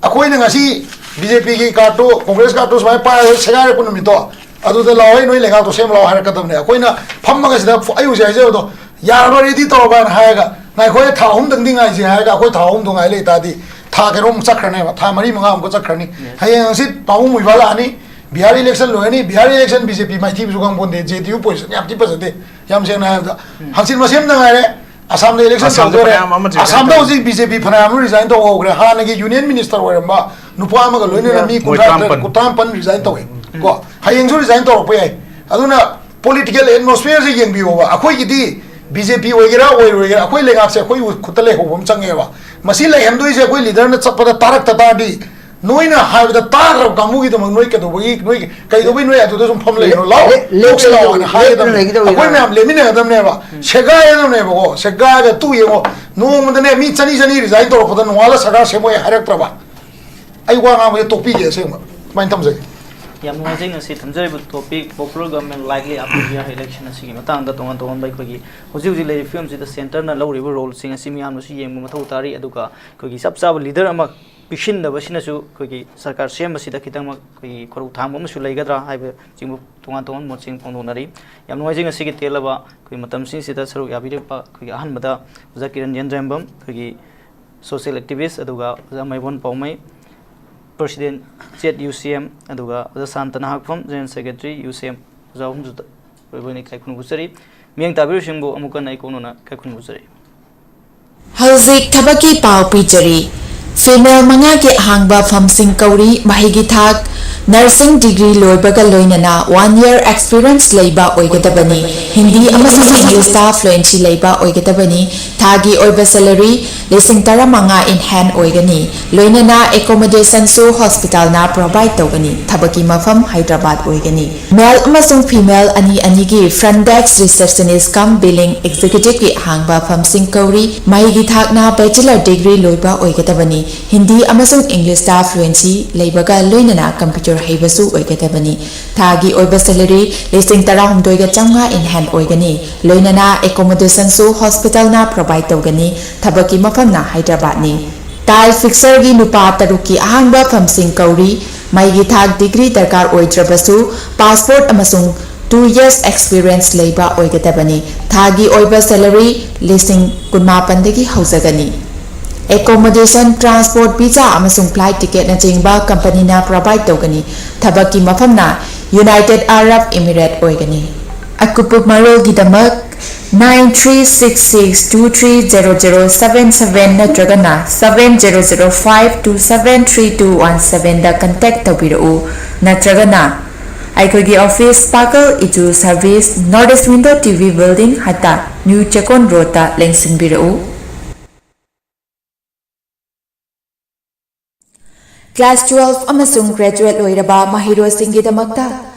ꯑꯩꯈꯣꯏꯅ ꯉꯁꯤ ꯕꯤ ꯖꯦ ꯄꯤꯒꯤ ꯀꯥꯔꯠꯇꯨ, ꯀꯣꯡꯒ꯭ꯔꯦꯁ ꯀꯥꯔꯠꯇꯨ ꯁꯨꯃꯥꯏꯅ ꯄꯥꯏꯔꯒ ꯁꯦꯒꯥꯏꯔꯛꯄ ꯅꯨꯃꯤꯠꯇꯣ, ꯑꯗꯨꯗ ꯂꯥꯛꯑꯣ, "ꯑꯩ ꯅꯣꯏ ꯂꯩꯉꯥꯛꯇꯣ ꯁꯦꯝꯕ ꯂꯥꯛꯑꯣ" ꯍꯥꯏꯔꯛꯀꯗꯕꯅꯦ꯫ ꯑꯩꯈꯣꯏꯅ ꯐꯝꯃꯒ ꯁꯤꯗ ꯐ-, ꯑꯩ ꯍꯧꯖꯤꯛ ꯍꯥꯏꯖꯕꯗꯣ, "ꯌꯥꯔꯕ, ꯔꯦꯗꯤ ꯇꯧꯔꯕ?" ꯍꯥꯏꯅ ꯍꯥꯏꯔꯒ, "ꯉꯥꯏꯈꯣꯍꯦ, ꯊꯥ ꯑꯍꯨꯝꯗꯪꯗꯤ ꯉꯥꯏꯁꯦ" ꯍꯥꯏꯔꯒ, ꯑꯩꯈꯣꯏ ꯊꯥ ꯑꯍꯨꯝꯗꯣ ꯉꯥꯏ ꯂꯩ ꯇꯥꯔꯗꯤ, ꯊꯥ ꯀꯩꯅꯣꯃꯨꯛ ꯆꯠꯈ꯭ꯔꯅꯦꯕ, ꯊꯥ ꯃꯔꯤ ꯃꯉꯥꯃꯨꯛꯀ ꯆꯠꯈ꯭ꯔꯅꯤ꯫ ꯍꯌꯦꯡ ꯍꯪꯆꯤꯠ ꯄꯥꯕꯨꯡ ꯃꯣꯏꯕꯥ ꯂꯥꯛꯑꯅꯤ, ꯕꯤꯍꯥꯔ ꯏꯂꯦꯛꯁꯟ ꯂꯣꯏꯔꯅꯤ꯫ ꯕꯤꯍꯥꯔ ꯏꯂꯦꯛꯁꯟ ꯕꯤ ꯖꯦ ꯄꯤ ꯃꯥꯏꯊꯤꯕꯁꯨ ꯈꯪꯄꯣꯟꯇꯦ, ꯖꯦ ꯗꯤ ꯌꯨ ꯄꯣꯖꯤꯁꯟ ꯌꯥꯝ ꯊꯤ ꯐꯖꯗꯦ, ꯌꯥꯝ ꯁꯦꯡꯅ ꯍꯥꯏꯔꯕꯗ꯫ ꯍꯪꯆꯤꯠ ꯃꯁꯦꯝꯗ ꯉꯥꯏꯔꯦ꯫ ꯑꯁꯥꯝꯗ ꯏꯂꯦꯛꯁꯟ ꯑꯁꯥꯝꯗ ꯇꯧꯗꯣꯔꯦ꯫ ꯐꯅꯌꯥꯝ ꯑꯃ resign ꯑꯁꯥꯝꯗ ꯇꯧꯔꯦ꯫ ꯍꯧꯖꯤꯛ ꯕꯤ ꯖꯦ ꯄꯤ ꯐꯅꯌꯥꯝ ꯑꯃ ꯔꯤꯖꯥꯏꯟ ꯇꯧꯍꯧꯈ꯭ꯔꯦ꯫ ꯍꯥꯟꯅꯒꯤ ꯌꯨꯅꯤꯌꯟ ꯃꯤꯅꯤꯁꯇꯔ ꯑꯣꯏꯔꯝꯕ ꯅꯨꯄꯥ ꯑꯃꯒ ꯂꯣꯏꯅꯅ ꯃꯤ ꯃꯣꯏ ꯀꯨꯟꯊ꯭ꯔꯥ ꯇꯔꯥꯃꯥꯄꯟ꯫ ꯇꯔꯥꯃꯥꯄꯟ ꯔꯤꯖꯥꯏꯟ ꯇꯧꯋꯦ꯫ ꯀꯣ, ꯍꯌꯦꯡꯁꯨ ꯔꯤꯖꯥꯏꯟ ꯇꯧꯔꯛꯄ ꯌꯥꯏ꯫ ꯑꯗꯨꯅ ꯄꯣꯂꯤꯇꯤꯀꯦꯜ ꯑꯦꯠꯃꯣꯁꯐꯤꯌꯔꯁꯦ ꯌꯦꯡꯕꯤꯌꯣꯕ꯫ ꯑꯩꯈꯣꯏꯒꯤꯗꯤ ꯕꯤ ꯖꯦ ꯄꯤ ꯑꯣꯏꯒꯦꯔꯥ ꯑꯣꯏꯔꯣꯏꯒꯦꯔꯥ, ꯑꯩꯈꯣꯏ ꯂꯩꯉꯥꯛꯁꯦ ꯑꯩꯈꯣꯏ ꯈꯨꯠꯇ ꯂꯩꯍꯧꯕ ꯑꯃ ꯆꯪꯉꯦꯕ꯫ ꯃꯁꯤ ꯂꯩꯍꯟꯗꯣꯏꯁꯦ ꯑꯩꯈꯣꯏ ꯂꯤꯗꯔꯅ ꯆꯠꯄꯗ ꯇꯥꯔꯛꯇ ꯇꯥꯔꯗꯤ, ꯅꯣꯏꯅ ꯍꯥꯏꯕꯗ ꯇꯥꯈ꯭ꯔꯕ ꯀꯥꯡꯕꯨꯒꯤꯗꯃꯛ ꯅꯣꯏ ꯀꯩꯗꯧꯕꯒꯤ, ꯅꯣꯏ ꯀꯩꯗꯧꯕꯩ ꯅꯣꯏ ꯑꯗꯨꯗ ꯁꯨꯝ ꯐꯝ ꯂꯩꯅꯣ? ꯂꯥꯛꯑꯣ, ꯂꯦꯞ-, ꯂꯦꯞ-, ꯊꯣꯛꯁꯤ ꯂꯥꯛꯑꯣ ꯍꯥꯏꯅ ꯂꯦꯞꯇꯨꯅ ꯍꯥꯏꯒꯗꯕꯅꯦ꯫ ꯂꯩꯒꯗꯕꯅꯤꯗ꯫ ꯑꯩꯈꯣꯏ ꯃꯌꯥꯝ ꯂꯦꯞꯃꯤꯟꯅꯒꯗꯕꯅꯦꯕ꯫ ꯁꯦꯒꯥꯏꯒꯗꯕꯅꯦꯕꯀꯣ꯫ ꯁꯦꯒꯥꯏꯒ ꯇꯨ ꯌꯦꯡꯉꯣ, ꯅꯣꯡꯃꯗꯅꯦ ꯃꯤ ꯆꯅꯤ ꯆꯅꯤ ꯔꯤꯖꯥꯏꯟ ꯇꯧꯔꯛꯄꯗ ꯅꯣꯡꯉꯥꯜꯂ ꯁꯔꯀꯥꯔ ꯁꯦꯝꯃꯣꯏ ꯍꯥꯏꯔꯛꯇ꯭ꯔꯕ? ꯑꯩ ꯋꯥ ꯉꯥꯡꯕꯁꯦ ꯇꯣꯛꯄꯤꯒꯦ ꯑꯁꯦꯡꯕ꯫ ꯁꯨꯃꯥꯏꯅ ꯊꯝꯖꯒꯦ꯫ ꯌꯥꯝ ꯅꯨꯡꯉꯥꯏꯖꯩ ꯉꯁꯤ ꯊꯝꯖꯔꯤꯕ topic, popular government likely after B R election ꯑꯁꯤꯒꯤ ꯃꯇꯥꯡꯗ ꯇꯣꯉꯥꯟ ꯇꯣꯉꯥꯟꯕ ꯑꯩꯈꯣꯏꯒꯤ ꯍꯧꯖꯤꯛ ꯍꯧꯖꯤꯛ ꯂꯩꯔꯤꯕ ꯐꯤꯕꯝꯁꯤꯗ centreꯅ ꯂꯧꯔꯤꯕ roleꯁꯤꯡ ꯑꯁꯤ ꯃꯤꯌꯥꯝꯅꯁꯨ ꯌꯦꯡꯕ ꯃꯊꯧ ꯇꯥꯔꯤ꯫ ꯑꯗꯨꯒ ꯑꯩꯈꯣꯏꯒꯤ ꯆꯞ ꯆꯥꯕ leader ꯑꯃ ꯄꯤꯁꯤꯟꯗꯕꯁꯤꯅꯁꯨ ꯑꯩꯈꯣꯏꯒꯤ ꯁꯔꯀꯥꯔ ꯁꯦꯝꯕꯁꯤꯗ ꯈꯤꯇꯪꯃꯛ ꯑꯩꯈꯣꯏꯒꯤ ꯈꯨꯔꯧ ꯊꯥꯡꯕ ꯑꯃꯁꯨ ꯂꯩꯒꯗ꯭ꯔꯥ ꯍꯥꯏꯕ ꯆꯤꯡꯕ ꯇꯣꯉꯥꯟ ꯇꯣꯉꯥꯟꯕ ꯃꯣꯠꯁꯤꯡ ꯐꯣꯡꯗꯣꯛꯅꯔꯤ꯫ ꯌꯥꯝ ꯅꯨꯡꯉꯥꯏꯖꯩ ꯉꯁꯤꯒꯤ ꯇꯦꯜꯂꯕ ꯑꯩꯈꯣꯏ ꯃꯇꯝꯁꯤꯡꯁꯤꯗ ꯁꯔꯨꯛ ꯌꯥꯕꯤꯔꯤꯕ ꯑꯩꯈꯣꯏꯒꯤ ꯑꯍꯥꯟꯕꯗ ꯑꯣꯖꯥ ꯀꯤꯔꯟ ꯌꯦꯟꯗ꯭ꯔꯦꯝꯕꯝ, ꯑꯩꯈꯣꯏꯒꯤ social activist, ꯑꯗꯨꯒ ꯑꯣꯖꯥ ꯃꯥꯏꯕꯣꯟ ꯄꯥꯎꯃꯩ, president Z U C M, ꯑꯗꯨꯒ ꯑꯣꯖꯥ ꯁꯥꯟꯇꯅ ꯍꯥꯛꯐꯝ, general secretary U C M, ꯑꯣꯖꯥ ꯑꯍꯨꯝꯁꯨ ꯂꯣꯏꯕ ꯑꯣꯏꯅ ꯏꯀꯥꯏ ꯈꯨꯝꯅꯕ ꯎꯠꯆꯔꯤ꯫ ꯃꯤꯠꯌꯦꯡ ꯇꯥꯕꯤꯔꯤꯕꯁꯤꯡꯕꯨ ꯑꯃꯨꯛ ꯍꯟꯅ ꯑꯩ ꯀꯣꯛꯅꯅ ꯏꯀꯥꯏ ꯈꯨꯝꯅꯕ ꯎꯠꯆꯔꯤ꯫ ꯍꯧꯖꯤꯛ ꯊꯕꯛꯀꯤ ꯄꯥꯎ ꯄꯤꯖꯔꯤ꯫ Female ꯃꯉꯥꯒꯤ ꯑꯍꯥꯡꯕ ꯐꯝꯁꯤꯡ ꯀꯧꯔꯤ꯫ ꯃꯍꯩꯒꯤ ꯊꯥꯛ nursing degree ꯂꯣꯏꯕꯒ ꯂꯣꯏꯅꯅ one year experience ꯂꯩꯕ ꯑꯣꯏꯒꯗꯕꯅꯤ꯫ ꯍꯤꯟꯗꯤ ꯑꯃꯁꯨꯡ Englishꯇ fluency ꯂꯩꯕ ꯑꯣꯏꯒꯗꯕꯅꯤ꯫ ꯊꯥꯒꯤ ꯑꯣꯏꯕ salary ꯂꯤꯁꯤꯡ ꯇꯔꯥꯃꯉꯥ in hand ꯑꯣꯏꯒꯅꯤ꯫ ꯂꯣꯏꯅꯅ accommodationꯁꯨ hospitalꯅ provide ꯇꯧꯒꯅꯤ꯫ ꯊꯕꯛꯀꯤ ꯃꯐꯝ ꯍꯥꯏꯗ꯭ꯔꯕꯥꯗ ꯑꯣꯏꯒꯅꯤ꯫ Male ꯑꯃꯁꯨꯡ female ꯑꯅꯤ ꯑꯅꯤꯒꯤ front desk receptionist cum billing executiveꯀꯤ ꯑꯍꯥꯡꯕ ꯐꯝꯁꯤꯡ ꯀꯧꯔꯤ꯫ ꯃꯍꯩꯒꯤ ꯊꯥꯛꯅ bachelor degree ꯂꯣꯏꯕ ꯑꯣꯏꯒꯗꯕꯅꯤ꯫ ꯍꯤꯟꯗꯤ ꯑꯃꯁꯨꯡ Englishꯇ fluency ꯂꯩꯕꯒ ꯂꯣꯏꯅꯅ computer ꯍꯩꯕꯁꯨ ꯑꯣꯏꯒꯗꯕꯅꯤ꯫ ꯊꯥꯒꯤ ꯑꯣꯏꯕ salary ꯂꯤꯁꯤꯡ ꯇꯔꯥꯍꯨꯝꯗꯣꯏꯒ ꯆꯥꯝꯃꯉꯥ in hand ꯑꯣꯏꯒꯅꯤ꯫ ꯂꯣꯏꯅꯅ accommodationꯁꯨ hospitalꯅ provide ꯇꯧꯒꯅꯤ꯫ ꯊꯕꯛꯀꯤ ꯃꯐꯝꯅ ꯍꯥꯏꯗ꯭ꯔꯕꯥꯗꯅꯤ꯫ Tile fixerꯒꯤ ꯅꯨꯄꯥ ꯇꯔꯨꯛꯀꯤ ꯑꯍꯥꯡꯕ ꯐꯝꯁꯤꯡ ꯀꯧꯔꯤ꯫ ꯃꯍꯩꯒꯤ ꯊꯥꯛ degree ꯗꯔꯀꯥꯔ ꯑꯣꯏꯗ꯭ꯔꯕꯁꯨ passport ꯑꯃꯁꯨꯡ two years experience ꯂꯩꯕ ꯑꯣꯏꯒꯗꯕꯅꯤ꯫ ꯊꯥꯒꯤ ꯑꯣꯏꯕ salary ꯂꯤꯁꯤꯡ ꯀꯨꯟꯃꯥꯄꯟꯗꯒꯤ ꯍꯧꯖꯒꯅꯤ꯫ Accommodation, transport, visa ꯑꯃꯁꯨꯡ flight ticketꯅꯆꯤꯡꯕ companyꯅ provide ꯇꯧꯒꯅꯤ꯫ ꯊꯕꯛꯀꯤ ꯃꯐꯝꯅ United Arab Emirate ꯑꯣꯏꯒꯅꯤ꯫ ꯑꯀꯨꯞꯄ ꯃꯔꯣꯜꯒꯤꯗꯃꯛ nine three six six two three zero zero seven seven ꯅꯠꯇ꯭ꯔꯒꯅ seven zero zero five two seven three two one sevenꯗ contact ꯇꯧꯕꯤꯔꯛꯎ, ꯅꯠꯇ꯭ꯔꯒꯅ ꯑꯩꯈꯣꯏꯒꯤ ꯑꯣꯐꯤꯁ ꯄꯥꯀꯜ ꯏꯖꯨ service, north east window T V building, Hatta, new Checkon ꯔꯣꯗꯇ ꯂꯦꯡꯁꯤꯟꯕꯤꯔꯛꯎ꯫ ꯀ꯭ꯂꯥꯁ ꯇꯨꯋꯦꯜꯐ ꯑꯃꯁꯨꯡ ꯒ꯭ꯔꯦꯖꯨꯋꯦꯠ ꯂꯣꯏꯔꯕ ꯃꯍꯩꯔꯣꯏꯁꯤꯡꯒꯤꯗꯃꯛꯇ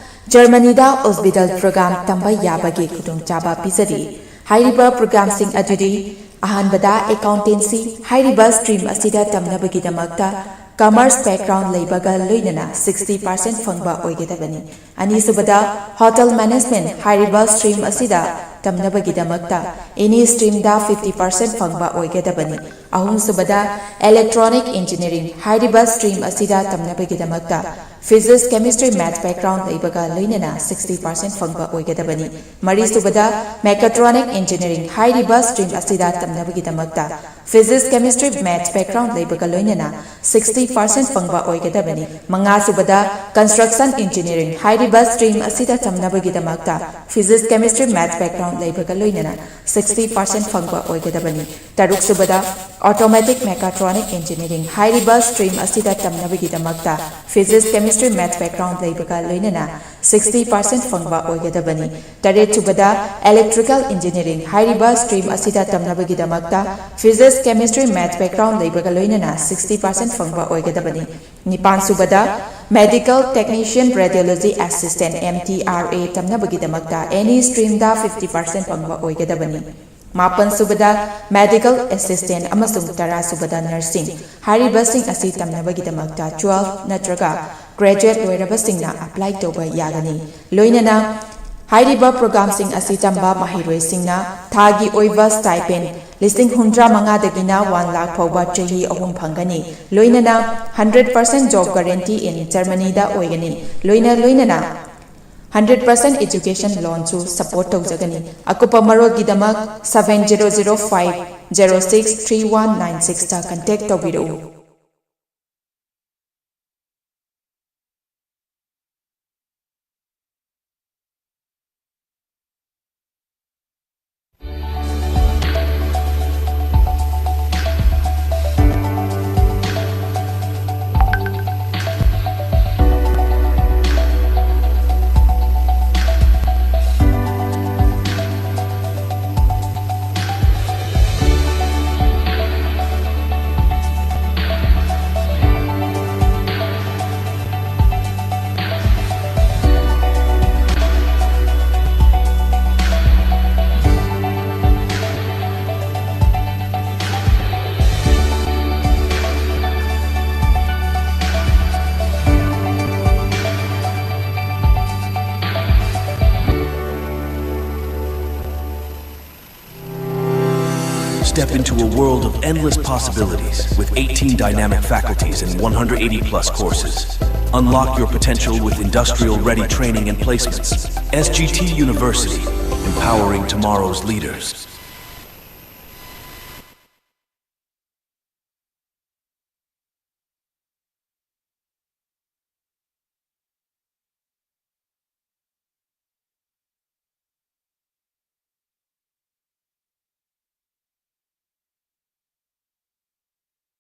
ꯖꯔꯃꯅꯤꯗ ꯑꯣꯁꯕꯤꯇꯥꯜ ꯄ꯭ꯔꯣꯒ꯭ꯔꯥꯝ ꯇꯝꯕ ꯌꯥꯕꯒꯤ ꯈꯨꯗꯣꯡꯆꯥꯕ ꯄꯤꯖꯔꯤ꯫ ꯍꯥꯏꯔꯤꯕ ꯄ꯭ꯔꯣꯒ꯭ꯔꯥꯝꯁꯤꯡ ꯑꯗꯨꯗꯤ: ꯑꯍꯥꯟꯕꯗ, ꯑꯦꯀꯥꯎꯟꯇꯦꯟꯁꯤ꯫ ꯍꯥꯏꯔꯤꯕ ꯁ꯭ꯇ꯭ꯔꯤꯝ ꯑꯁꯤꯗ ꯇꯝꯅꯕꯒꯤꯗꯃꯛꯇ ꯀꯃꯔꯁ ꯕꯦꯛꯒ꯭ꯔꯥꯎꯟ ꯂꯩꯕꯒ ꯂꯣꯏꯅꯅ ꯁꯤꯛꯁꯇꯤ ꯄꯥꯔꯁꯦꯟ ꯐꯪꯕ ꯑꯣꯏꯒꯗꯕꯅꯤ꯫ ꯑꯅꯤꯁꯨꯕꯗ, ꯍꯣꯇꯦꯜ ꯃꯦꯅꯦꯖꯃꯦꯟꯠ꯫ ꯍꯥꯏꯔꯤꯕ ꯁ꯭ꯇ꯭ꯔꯤꯝ ꯑꯁꯤꯗ ꯇꯝꯅꯕꯒꯤꯗꯃꯛꯇ ꯑꯦꯅꯤ ꯁ꯭ꯇ꯭ꯔꯤꯝꯗ ꯐꯤꯐꯇꯤ ꯄꯥꯔꯁꯦꯟ ꯐꯪꯕ ꯑꯣꯏꯒꯗꯕꯅꯤ꯫ ꯑꯍꯨꯝꯁꯨꯕꯗ, ꯏꯂꯦꯛꯇ꯭ꯔꯣꯅꯤꯛ ꯏꯟꯖꯤꯅꯤꯌꯥꯔꯤꯡ꯫ ꯍꯥꯏꯔꯤꯕ ꯁ꯭ꯇ꯭ꯔꯤꯝ ꯑꯁꯤꯗ ꯇꯝꯅꯕꯒꯤꯗꯃꯛꯇ ꯐꯤꯖꯤꯛꯁ, ꯀꯦꯃꯤꯁꯇ꯭ꯔꯤ, ꯃꯦꯊꯁ ꯕꯦꯛꯒ꯭ꯔꯥꯎꯟ ꯂꯩꯕꯒ ꯂꯣꯏꯅꯅ ꯁꯤꯛꯁꯇꯤ ꯄꯥꯔꯁꯦꯟ ꯐꯪꯕ ꯑꯣꯏꯒꯗꯕꯅꯤ꯫ ꯃꯔꯤꯁꯨꯕꯗ, ꯃꯦꯀꯥꯇ꯭ꯔꯣꯅꯤꯛ ꯏꯟꯖꯤꯅꯤꯌꯥꯔꯤꯡ꯫ ꯍꯥꯏꯔꯤꯕ ꯁ꯭ꯇ꯭ꯔꯤꯝ ꯑꯁꯤꯗ ꯇꯝꯅꯕꯒꯤꯗꯃꯛꯇ ꯐꯤꯖꯤꯛꯁ, ꯀꯦꯃꯤꯁꯇ꯭ꯔꯤ, ꯃꯦꯊꯁ ꯕꯦꯛꯒ꯭ꯔꯥꯎꯟ ꯂꯩꯕꯒ ꯂꯣꯏꯅꯅ ꯁꯤꯛꯁꯇꯤ ꯄꯥꯔꯁꯦꯟ ꯐꯪꯕ ꯑꯣꯏꯒꯗꯕꯅꯤ꯫ ꯃꯉꯥꯁꯨꯕꯗ, ꯀꯟꯁꯇ꯭ꯔꯛꯁꯟ ꯏꯟꯖꯤꯅꯤꯌꯥꯔꯤꯡ꯫ ꯍꯥꯏꯔꯤꯕ ꯁ꯭ꯇ꯭ꯔꯤꯝ ꯑꯁꯤꯗ ꯇꯝꯅꯕꯒꯤꯗꯃꯛꯇ ꯐꯤꯖꯤꯛꯁ, ꯀꯦꯃꯤꯁꯇ꯭ꯔꯤ, ꯃꯦꯊꯁ ꯕꯦꯛꯒ꯭ꯔꯥꯎꯟ ꯂꯩꯕꯒ ꯂꯣꯏꯅꯅ ꯁꯤꯛꯁꯇꯤ ꯄꯥꯔꯁꯦꯟ ꯐꯪꯕ ꯑꯣꯏꯒꯗꯕꯅꯤ꯫ ꯇꯔꯨꯛꯁꯨꯕꯗ, ꯑꯣꯇꯣꯃꯦꯇꯤꯛ ꯃꯦꯀꯥꯇ꯭ꯔꯣꯅꯤꯛ ꯏꯟꯖꯤꯅꯤꯌꯥꯔꯤꯡ꯫ ꯍꯥꯏꯔꯤꯕ ꯁ꯭ꯇ꯭ꯔꯤꯝ ꯑꯁꯤꯗ ꯇꯝꯅꯕꯒꯤꯗꯃꯛꯇ ꯐꯤꯖꯤꯛꯁ, ꯀꯦꯃꯤꯁꯇ꯭ꯔꯤ, ꯃꯦꯊꯁ ꯕꯦꯛꯒ꯭ꯔꯥꯎꯟ ꯂꯩꯕꯒ ꯂꯣꯏꯅꯅ ꯁꯤꯛꯁꯇꯤ ꯄꯥꯔꯁꯦꯟ ꯐꯪꯕ ꯑꯣꯏꯒꯗꯕꯅꯤ꯫ ꯇꯔꯦꯠꯁꯨꯕꯗ, ꯏꯂꯦꯛꯇ꯭ꯔꯤꯀꯦꯜ ꯏꯟꯖꯤꯅꯤꯌꯥꯔꯤꯡ꯫ ꯍꯥꯏꯔꯤꯕ ꯁ꯭ꯇ꯭ꯔꯤꯝ ꯑꯁꯤꯗ ꯇꯝꯅꯕꯒꯤꯗꯃꯛꯇ ꯐꯤꯖꯤꯛꯁ, ꯀꯦꯃꯤꯁꯇ꯭ꯔꯤ, ꯃꯦꯊꯁ ꯕꯦꯛꯒ꯭ꯔꯥꯎꯟ ꯂꯩꯕꯒ ꯂꯣꯏꯅꯅ ꯁꯤꯛꯁꯇꯤ ꯄꯥꯔꯁꯦꯟ ꯐꯪꯕ ꯑꯣꯏꯒꯗꯕꯅꯤ꯫ ꯅꯤꯄꯥꯟꯁꯨꯕꯗ, medical technician, radiology assistant, M T R A, ꯇꯝꯅꯕꯒꯤꯗꯃꯛꯇ ꯑꯦꯅꯤ ꯁ꯭ꯇ꯭ꯔꯤꯝꯗ ꯐꯤꯐꯇꯤ ꯄꯥꯔꯁꯦꯟ ꯐꯪꯕ ꯑꯣꯏꯒꯗꯕꯅꯤ꯫ ꯃꯥꯄꯟꯁꯨꯕꯗ, ꯃꯦꯗꯤꯀꯦꯜ ꯑꯦꯁꯤꯁꯇꯦꯟꯠ ꯑꯃꯁꯨꯡ ꯇꯔꯥꯁꯨꯕꯗ, ꯅꯔꯁꯤꯡ꯫ ꯍꯥꯏꯔꯤꯕꯁꯤꯡ ꯑꯁꯤ ꯇꯝꯅꯕꯒꯤꯗꯃꯛꯇ ꯇꯨꯋꯦꯜꯐ ꯅꯠꯇ꯭ꯔꯒ ꯒ꯭ꯔꯦꯖꯨꯋꯦꯠ ꯂꯣꯏꯔꯕꯁꯤꯡꯅ ꯑꯦꯄ꯭ꯂꯥꯏ ꯇꯧꯕ ꯌꯥꯒꯅꯤ꯫ ꯂꯣꯏꯅꯅ ꯍꯥꯏꯔꯤꯕ ꯄ꯭ꯔꯣꯒ꯭ꯔꯥꯝꯁꯤꯡ ꯑꯁꯤ ꯇꯝꯕ ꯃꯍꯩꯔꯣꯏꯁꯤꯡꯅ ꯊꯥꯒꯤ ꯑꯣꯏꯕ ꯁ꯭ꯇꯥꯏꯄꯦꯟ ꯂꯤꯁꯤꯡ ꯍꯨꯝꯗ꯭ꯔꯥ ꯃꯉꯥꯗꯒꯤꯅ ꯋꯥꯟ ꯂꯥꯈ ꯐꯥꯎꯕ ꯆꯍꯤ ꯑꯍꯨꯝ ꯐꯪꯒꯅꯤ꯫ ꯂꯣꯏꯅꯅ ꯍꯟꯗ꯭ꯔꯦꯠ ꯄꯥꯔꯁꯦꯟ ꯖꯣꯕ ꯒꯥꯔꯦꯟꯇꯤ ꯏꯟ ꯖꯔꯃꯅꯤꯗ ꯑꯣꯏꯒꯅꯤ꯫ ꯂꯣꯏꯅ ꯂꯣꯏꯅꯅ ꯍꯟꯗ꯭ꯔꯦꯠ ꯄꯥꯔꯁꯦꯟ ꯑꯦꯖꯨꯀꯦꯁꯟ ꯂꯣꯟꯁꯨ ꯁꯄꯣꯔꯠ ꯇꯧꯖꯒꯅꯤ꯫ ꯑꯀꯨꯞꯄ ꯃꯔꯣꯜꯒꯤꯗꯃꯛ seven zero zero five zero six three one nine six ꯇ ꯀꯟꯇꯦꯛ ꯇꯧꯕꯤꯔꯛꯎ꯫ Step into a world of endless possibilities with eighteen dynamic faculties and one hundred eighty plus courses. Unlock your potential with industrial ready training and placements. S G T University, empowering tomorrow's leaders.